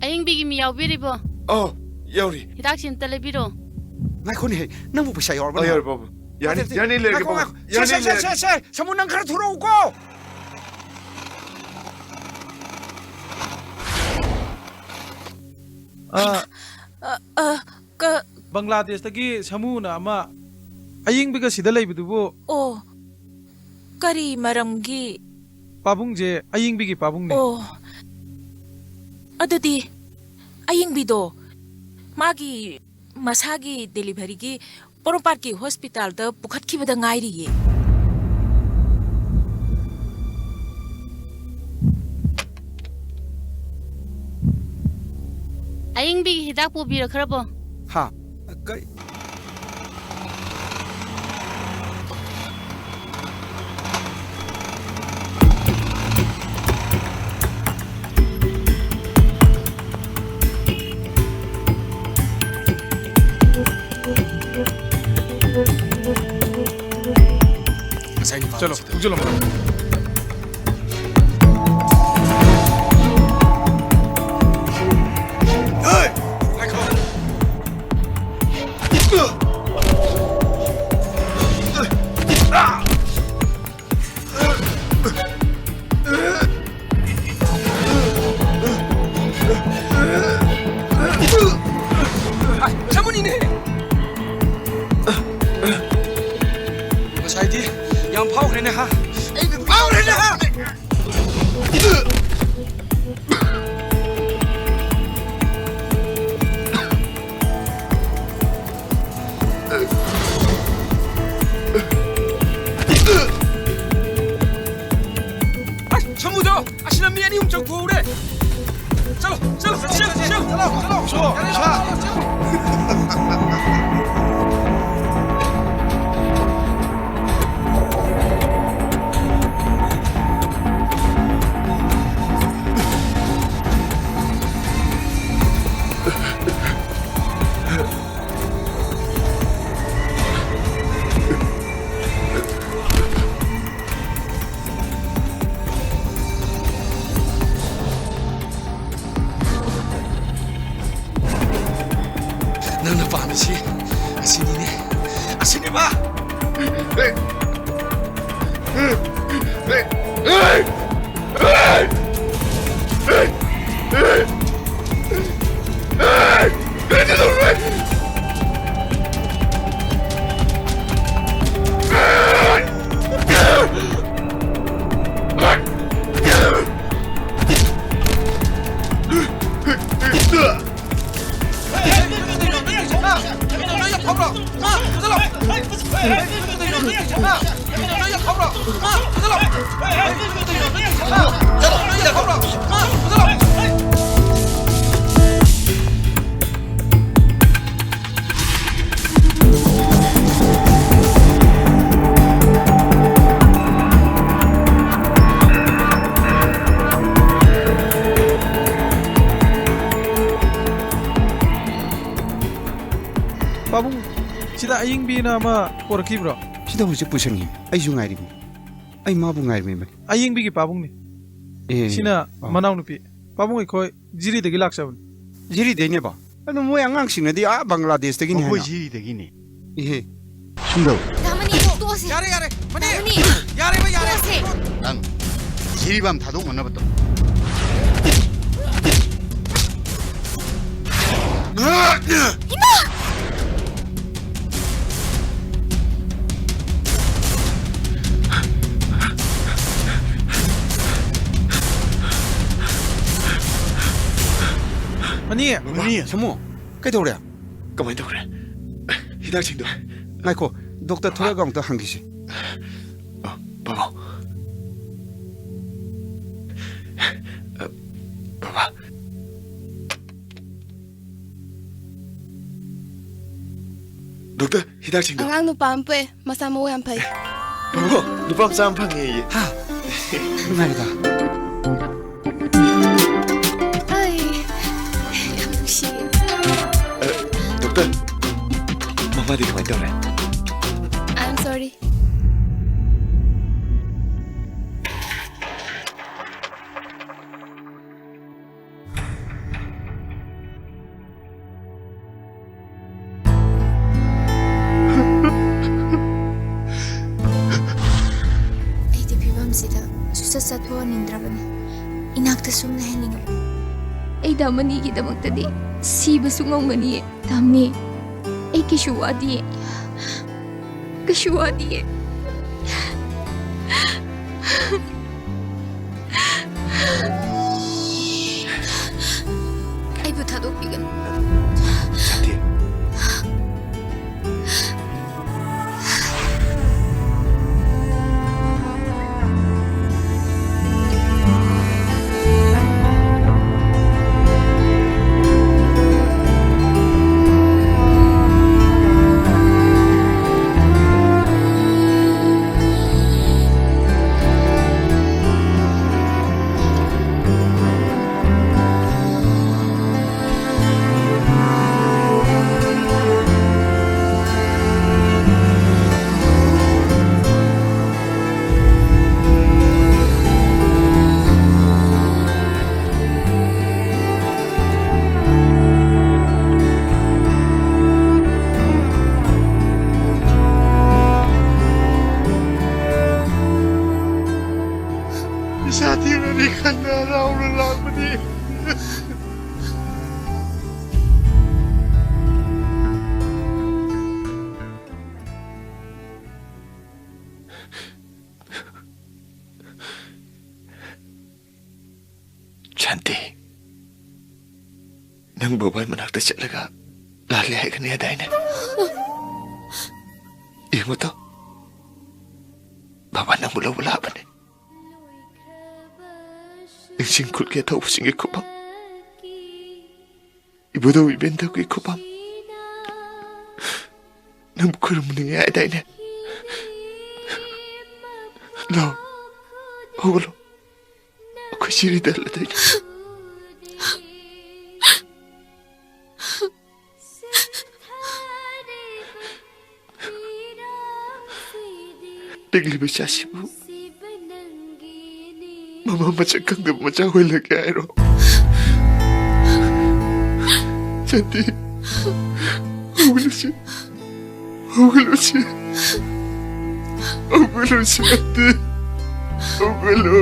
ꯑꯌꯤꯡꯕꯤꯒꯤ ꯃꯤ ꯌꯥꯎꯕꯤꯔꯤꯕꯣ? ꯑꯧ, ꯌꯥꯎꯔꯤ꯫ ꯍꯤꯗꯥꯛꯁꯤ ꯑꯝꯇ ꯂꯩꯕꯤꯔꯣ꯫ ꯉꯥꯏꯈꯣꯅꯦꯍꯦ, ꯅꯪꯕꯨ ꯄꯩꯁꯥ ꯌꯥꯎꯔꯕꯅꯦ? ꯑꯧ, ꯌꯥꯎꯔꯤ, ꯄꯥꯕꯨꯡ꯫ ꯌꯥꯅꯤ, ꯅꯠꯇꯦ, ꯅꯠꯇꯦ꯫ ꯌꯥꯅꯤ, ꯂꯩꯔꯒꯦ, ꯉꯥꯏꯈꯣ, ꯄꯥꯕꯨꯡ꯫ ꯉꯥꯏꯈꯣ꯫ ꯌꯥꯅꯤ, ꯁꯦ, ꯁꯦ, ꯂꯩꯔꯒꯦ꯫ ꯁꯦ, ꯁꯦ, ꯁꯥꯃꯨ, ꯅꯪ ꯈꯔ ꯊꯣꯔꯛꯎꯀꯣ꯫ ꯑ, ꯑ, ꯑ, ꯀ- ꯕꯪꯒ꯭ꯂꯥꯗꯦꯁꯇꯒꯤ ꯁꯥꯃꯨꯅ ꯑꯃ꯫ ꯑꯌꯤꯡꯕꯤꯒ ꯁꯤꯗ ꯂꯩꯕꯗꯨꯕꯨ? ꯑꯣ, ꯀꯔꯤ ꯃꯔꯝꯒꯤ? ꯄꯥꯕꯨꯡꯁꯦ ꯑꯌꯤꯡꯕꯤꯒꯤ ꯄꯥꯕꯨꯡꯅꯦ꯫ ꯑꯣ, ꯑꯗꯨꯗꯤ ꯑꯌꯤꯡꯕꯤꯗꯣ ꯃꯥꯒꯤ ꯃꯁꯥꯒꯤ ꯗꯦꯂꯤꯚꯔꯤꯒꯤ ꯄꯣꯔꯣꯝꯄꯥꯠꯀꯤ ꯍꯣꯁꯄꯤꯇꯥꯜꯗ ꯄꯨꯈꯠꯈꯤꯕꯗ ꯉꯥꯏꯔꯤꯌꯦ꯫ ꯑꯌꯤꯡꯕꯤꯒꯤ ꯍꯤꯗꯥꯛ ꯄꯨꯕꯤꯔꯛꯈ꯭ꯔꯕꯣ? ꯍꯥ? ꯀꯩ? ꯉꯁꯥꯏ ꯅꯨꯄꯥꯗꯣ ꯆꯠꯂꯣ, ꯁꯤꯗ꯫ ꯊꯣꯛꯆꯜꯂꯝꯃꯣ꯫ ꯍꯦ! ꯉꯥꯏꯈꯣ꯫ ꯑꯁ, ꯁꯥꯃꯨꯅꯤꯅꯦ꯫ ꯉꯁꯥꯏꯗꯤ ꯌꯥꯝ ꯅꯪꯅ ꯄꯥꯝꯃꯤꯁꯤ ꯑꯁꯤꯅꯤꯅꯦ꯫ ꯑꯁꯤꯅꯦꯕ꯫ ꯄꯥꯕꯨꯡ, ꯁꯤꯗ ꯑꯌꯤꯡꯕꯤꯅ ꯑꯃ ꯄꯣꯔꯛꯈꯤꯕ꯭ꯔꯣ? ꯁꯤꯗ ꯍꯧꯖꯤꯛ ꯄꯨꯁꯟꯈꯤ꯫ ꯑꯩꯁꯨ ꯉꯥꯏꯔꯤꯕꯅꯤ꯫ ꯑꯩ ꯃꯥꯕꯨ ꯉꯥꯏꯔꯤꯕꯅꯤ꯫ ꯑꯌꯤꯡꯕꯤꯒꯤ ꯄꯥꯕꯨꯡꯅꯤ꯫ ꯑꯦ, ꯁꯤꯅ ꯑꯥ꯫ ꯃꯅꯥꯎꯅꯨꯄꯤ꯫ ꯄꯥꯕꯨꯡ, ꯑꯩꯈꯣꯏ ꯖꯤꯔꯤꯗꯒꯤ ꯂꯥꯛꯆꯕꯅꯤ꯫ ꯖꯤꯔꯤꯗꯩꯅꯦꯕ? ꯑꯗꯨ ꯃꯣꯏ ꯑꯉꯥꯡꯁꯤꯡꯅꯗꯤ ꯑꯥ ꯕꯪꯒ꯭ꯂꯥꯗꯦꯁꯇꯒꯤꯅꯤ ꯃꯈꯣꯏ ꯍꯥꯏꯅ꯫ ꯖꯤꯔꯤꯗꯒꯤꯅꯤ꯫ ꯏꯍꯦ꯫ ꯁꯨꯝꯗꯧ꯫ ꯗꯥ ꯃꯅꯤ, ꯇꯣꯛꯑꯁꯦ꯫ ꯌꯥꯔꯦ, ꯌꯥꯔꯦ꯫ ꯃꯅꯤ, ꯗꯥ ꯃꯅꯤ, ꯌꯥꯔꯦꯕ, ꯌꯥꯔꯦ꯫ ꯇꯣꯛꯑꯁꯦ꯫ ꯅꯪ ꯖꯤꯔꯤꯕꯥꯝ ꯊꯥꯗꯣꯛꯅꯅꯕ ꯇꯧ꯫ ꯏꯃꯥ! ꯃꯅꯤ! ꯃꯅꯤ! ꯁꯥꯃꯨ, ꯀꯩꯗꯧꯔꯦ? ꯀꯃꯥꯏꯅ ꯇꯧꯈ꯭ꯔꯦ? ꯍꯤꯗꯥꯛꯁꯤꯡꯗꯣ? ꯉꯥꯏꯈꯣ, ꯗꯣꯛꯇꯔ ꯊꯣꯔꯛꯑꯒ ꯑꯃꯨꯛꯇ ꯍꯪꯈꯤꯁꯤ꯫ ꯑ, ꯄꯥꯕꯨꯡ꯫ ꯑ, ꯕꯕꯥ꯫ ꯗꯣꯛꯇꯔ, ꯍꯤꯗꯥꯛꯁꯤꯡꯗꯣ꯫ ꯑꯉꯥꯡ ꯅꯨꯄꯥ ꯑꯃ ꯄꯣꯛꯑꯦ, ꯃꯁꯥ ꯃꯎ ꯌꯥꯝ ꯐꯩ꯫ ꯕꯕꯨ, ꯅꯨꯄꯥ ꯃꯆꯥ ꯑꯃ ꯐꯪꯉꯦꯌꯦ꯫ ꯍꯥ? ꯅꯨꯡꯉꯥꯏꯔꯤꯗ꯫ ꯑꯩ ꯌꯥꯝ ꯅꯨꯡꯁꯤꯌꯦ꯫ ꯑ, ꯗꯣꯛꯇꯔ, ꯃꯃꯥꯗꯤ ꯀꯃꯥꯏ ꯇꯧꯔꯦ? I am sorry. ꯑꯩꯗꯤ ꯐꯤꯕꯝꯁꯤꯗ ꯁꯨꯡꯆꯠ ꯆꯠꯊꯣꯛꯍꯟꯅꯤꯡꯗ꯭ꯔꯕꯅꯤ꯫ ꯏꯅꯥꯛꯇ ꯁꯨꯝ ꯂꯩꯍꯟꯅꯤꯡꯉꯕꯅꯤ꯫ ꯑꯩꯗ ꯑꯃꯅꯤꯒꯤꯗꯃꯛꯇꯗꯤ ꯁꯤꯕꯁꯨ ꯉꯝꯒꯅꯤꯌꯦ꯫ ꯇꯥꯝꯃꯤ, ꯑꯩ ꯀꯩꯁꯨ ꯋꯥꯗꯤꯌꯦ꯫ ꯀꯩꯁꯨ ꯋꯥꯗꯤꯌꯦ꯫ ꯑꯩꯕꯨ ꯊꯥꯗꯣꯛꯄꯤꯒꯅꯨ꯫ ꯁꯥꯟꯇꯤ꯫ ꯏꯁꯥ ꯊꯤꯅꯅꯤ ꯈꯟꯅ ꯍꯔꯥꯎꯅ ꯂꯥꯛꯄꯅꯤ꯫ ꯁꯥꯟꯇꯤ, ꯅꯪ ꯕꯕꯥꯒꯤ ꯃꯅꯥꯛꯇ ꯆꯠꯂꯒ ꯂꯥꯜꯂꯦ ꯍꯥꯏꯒꯅꯤ ꯍꯥꯏꯗꯥꯏꯅꯦ? ꯌꯦꯡꯉꯨ ꯇꯣ, ꯕꯕꯥ ꯅꯪꯕꯨ ꯂꯧꯕ ꯂꯥꯛꯑꯕꯅꯦ꯫ ꯅꯤꯡꯁꯤꯡ ꯈꯨꯠꯀꯤ ꯑꯊꯧꯕꯁꯤꯡꯒꯤ ꯈꯨꯐꯝ, ꯏꯕꯨꯙꯧ ꯏꯕꯦꯟꯗꯧꯒꯤ ꯈꯨꯐꯝ, ꯅꯪꯕꯨ ꯈꯨꯔꯨꯝꯅꯤꯡꯉꯦ ꯍꯥꯏꯗꯥꯏꯅꯦ? ꯂꯥꯛꯑꯣ, ꯍꯧꯒꯠꯂꯣ, ꯑꯩꯈꯣꯏ ꯁꯤꯔꯤꯗ ꯍꯜꯂꯗꯣꯏꯅꯦ꯫ ꯄꯤꯛꯂꯤꯕ ꯏꯆꯥꯁꯤꯕꯨ ꯃꯃꯥ ꯃꯁꯛ ꯈꯪꯗꯕ ꯃꯆꯥ ꯑꯣꯏꯍꯜꯂꯒꯦ ꯍꯥꯏꯔꯣ? ꯁꯥꯟꯇꯤ, ꯍꯧꯒꯠꯂꯨꯁꯤ, ꯍꯧꯒꯠꯂꯨꯁꯤ, ꯍꯧꯒꯠꯂꯨꯁꯤ, ꯁꯥꯟꯇꯤ, ꯍꯧꯒꯠꯂꯨ꯫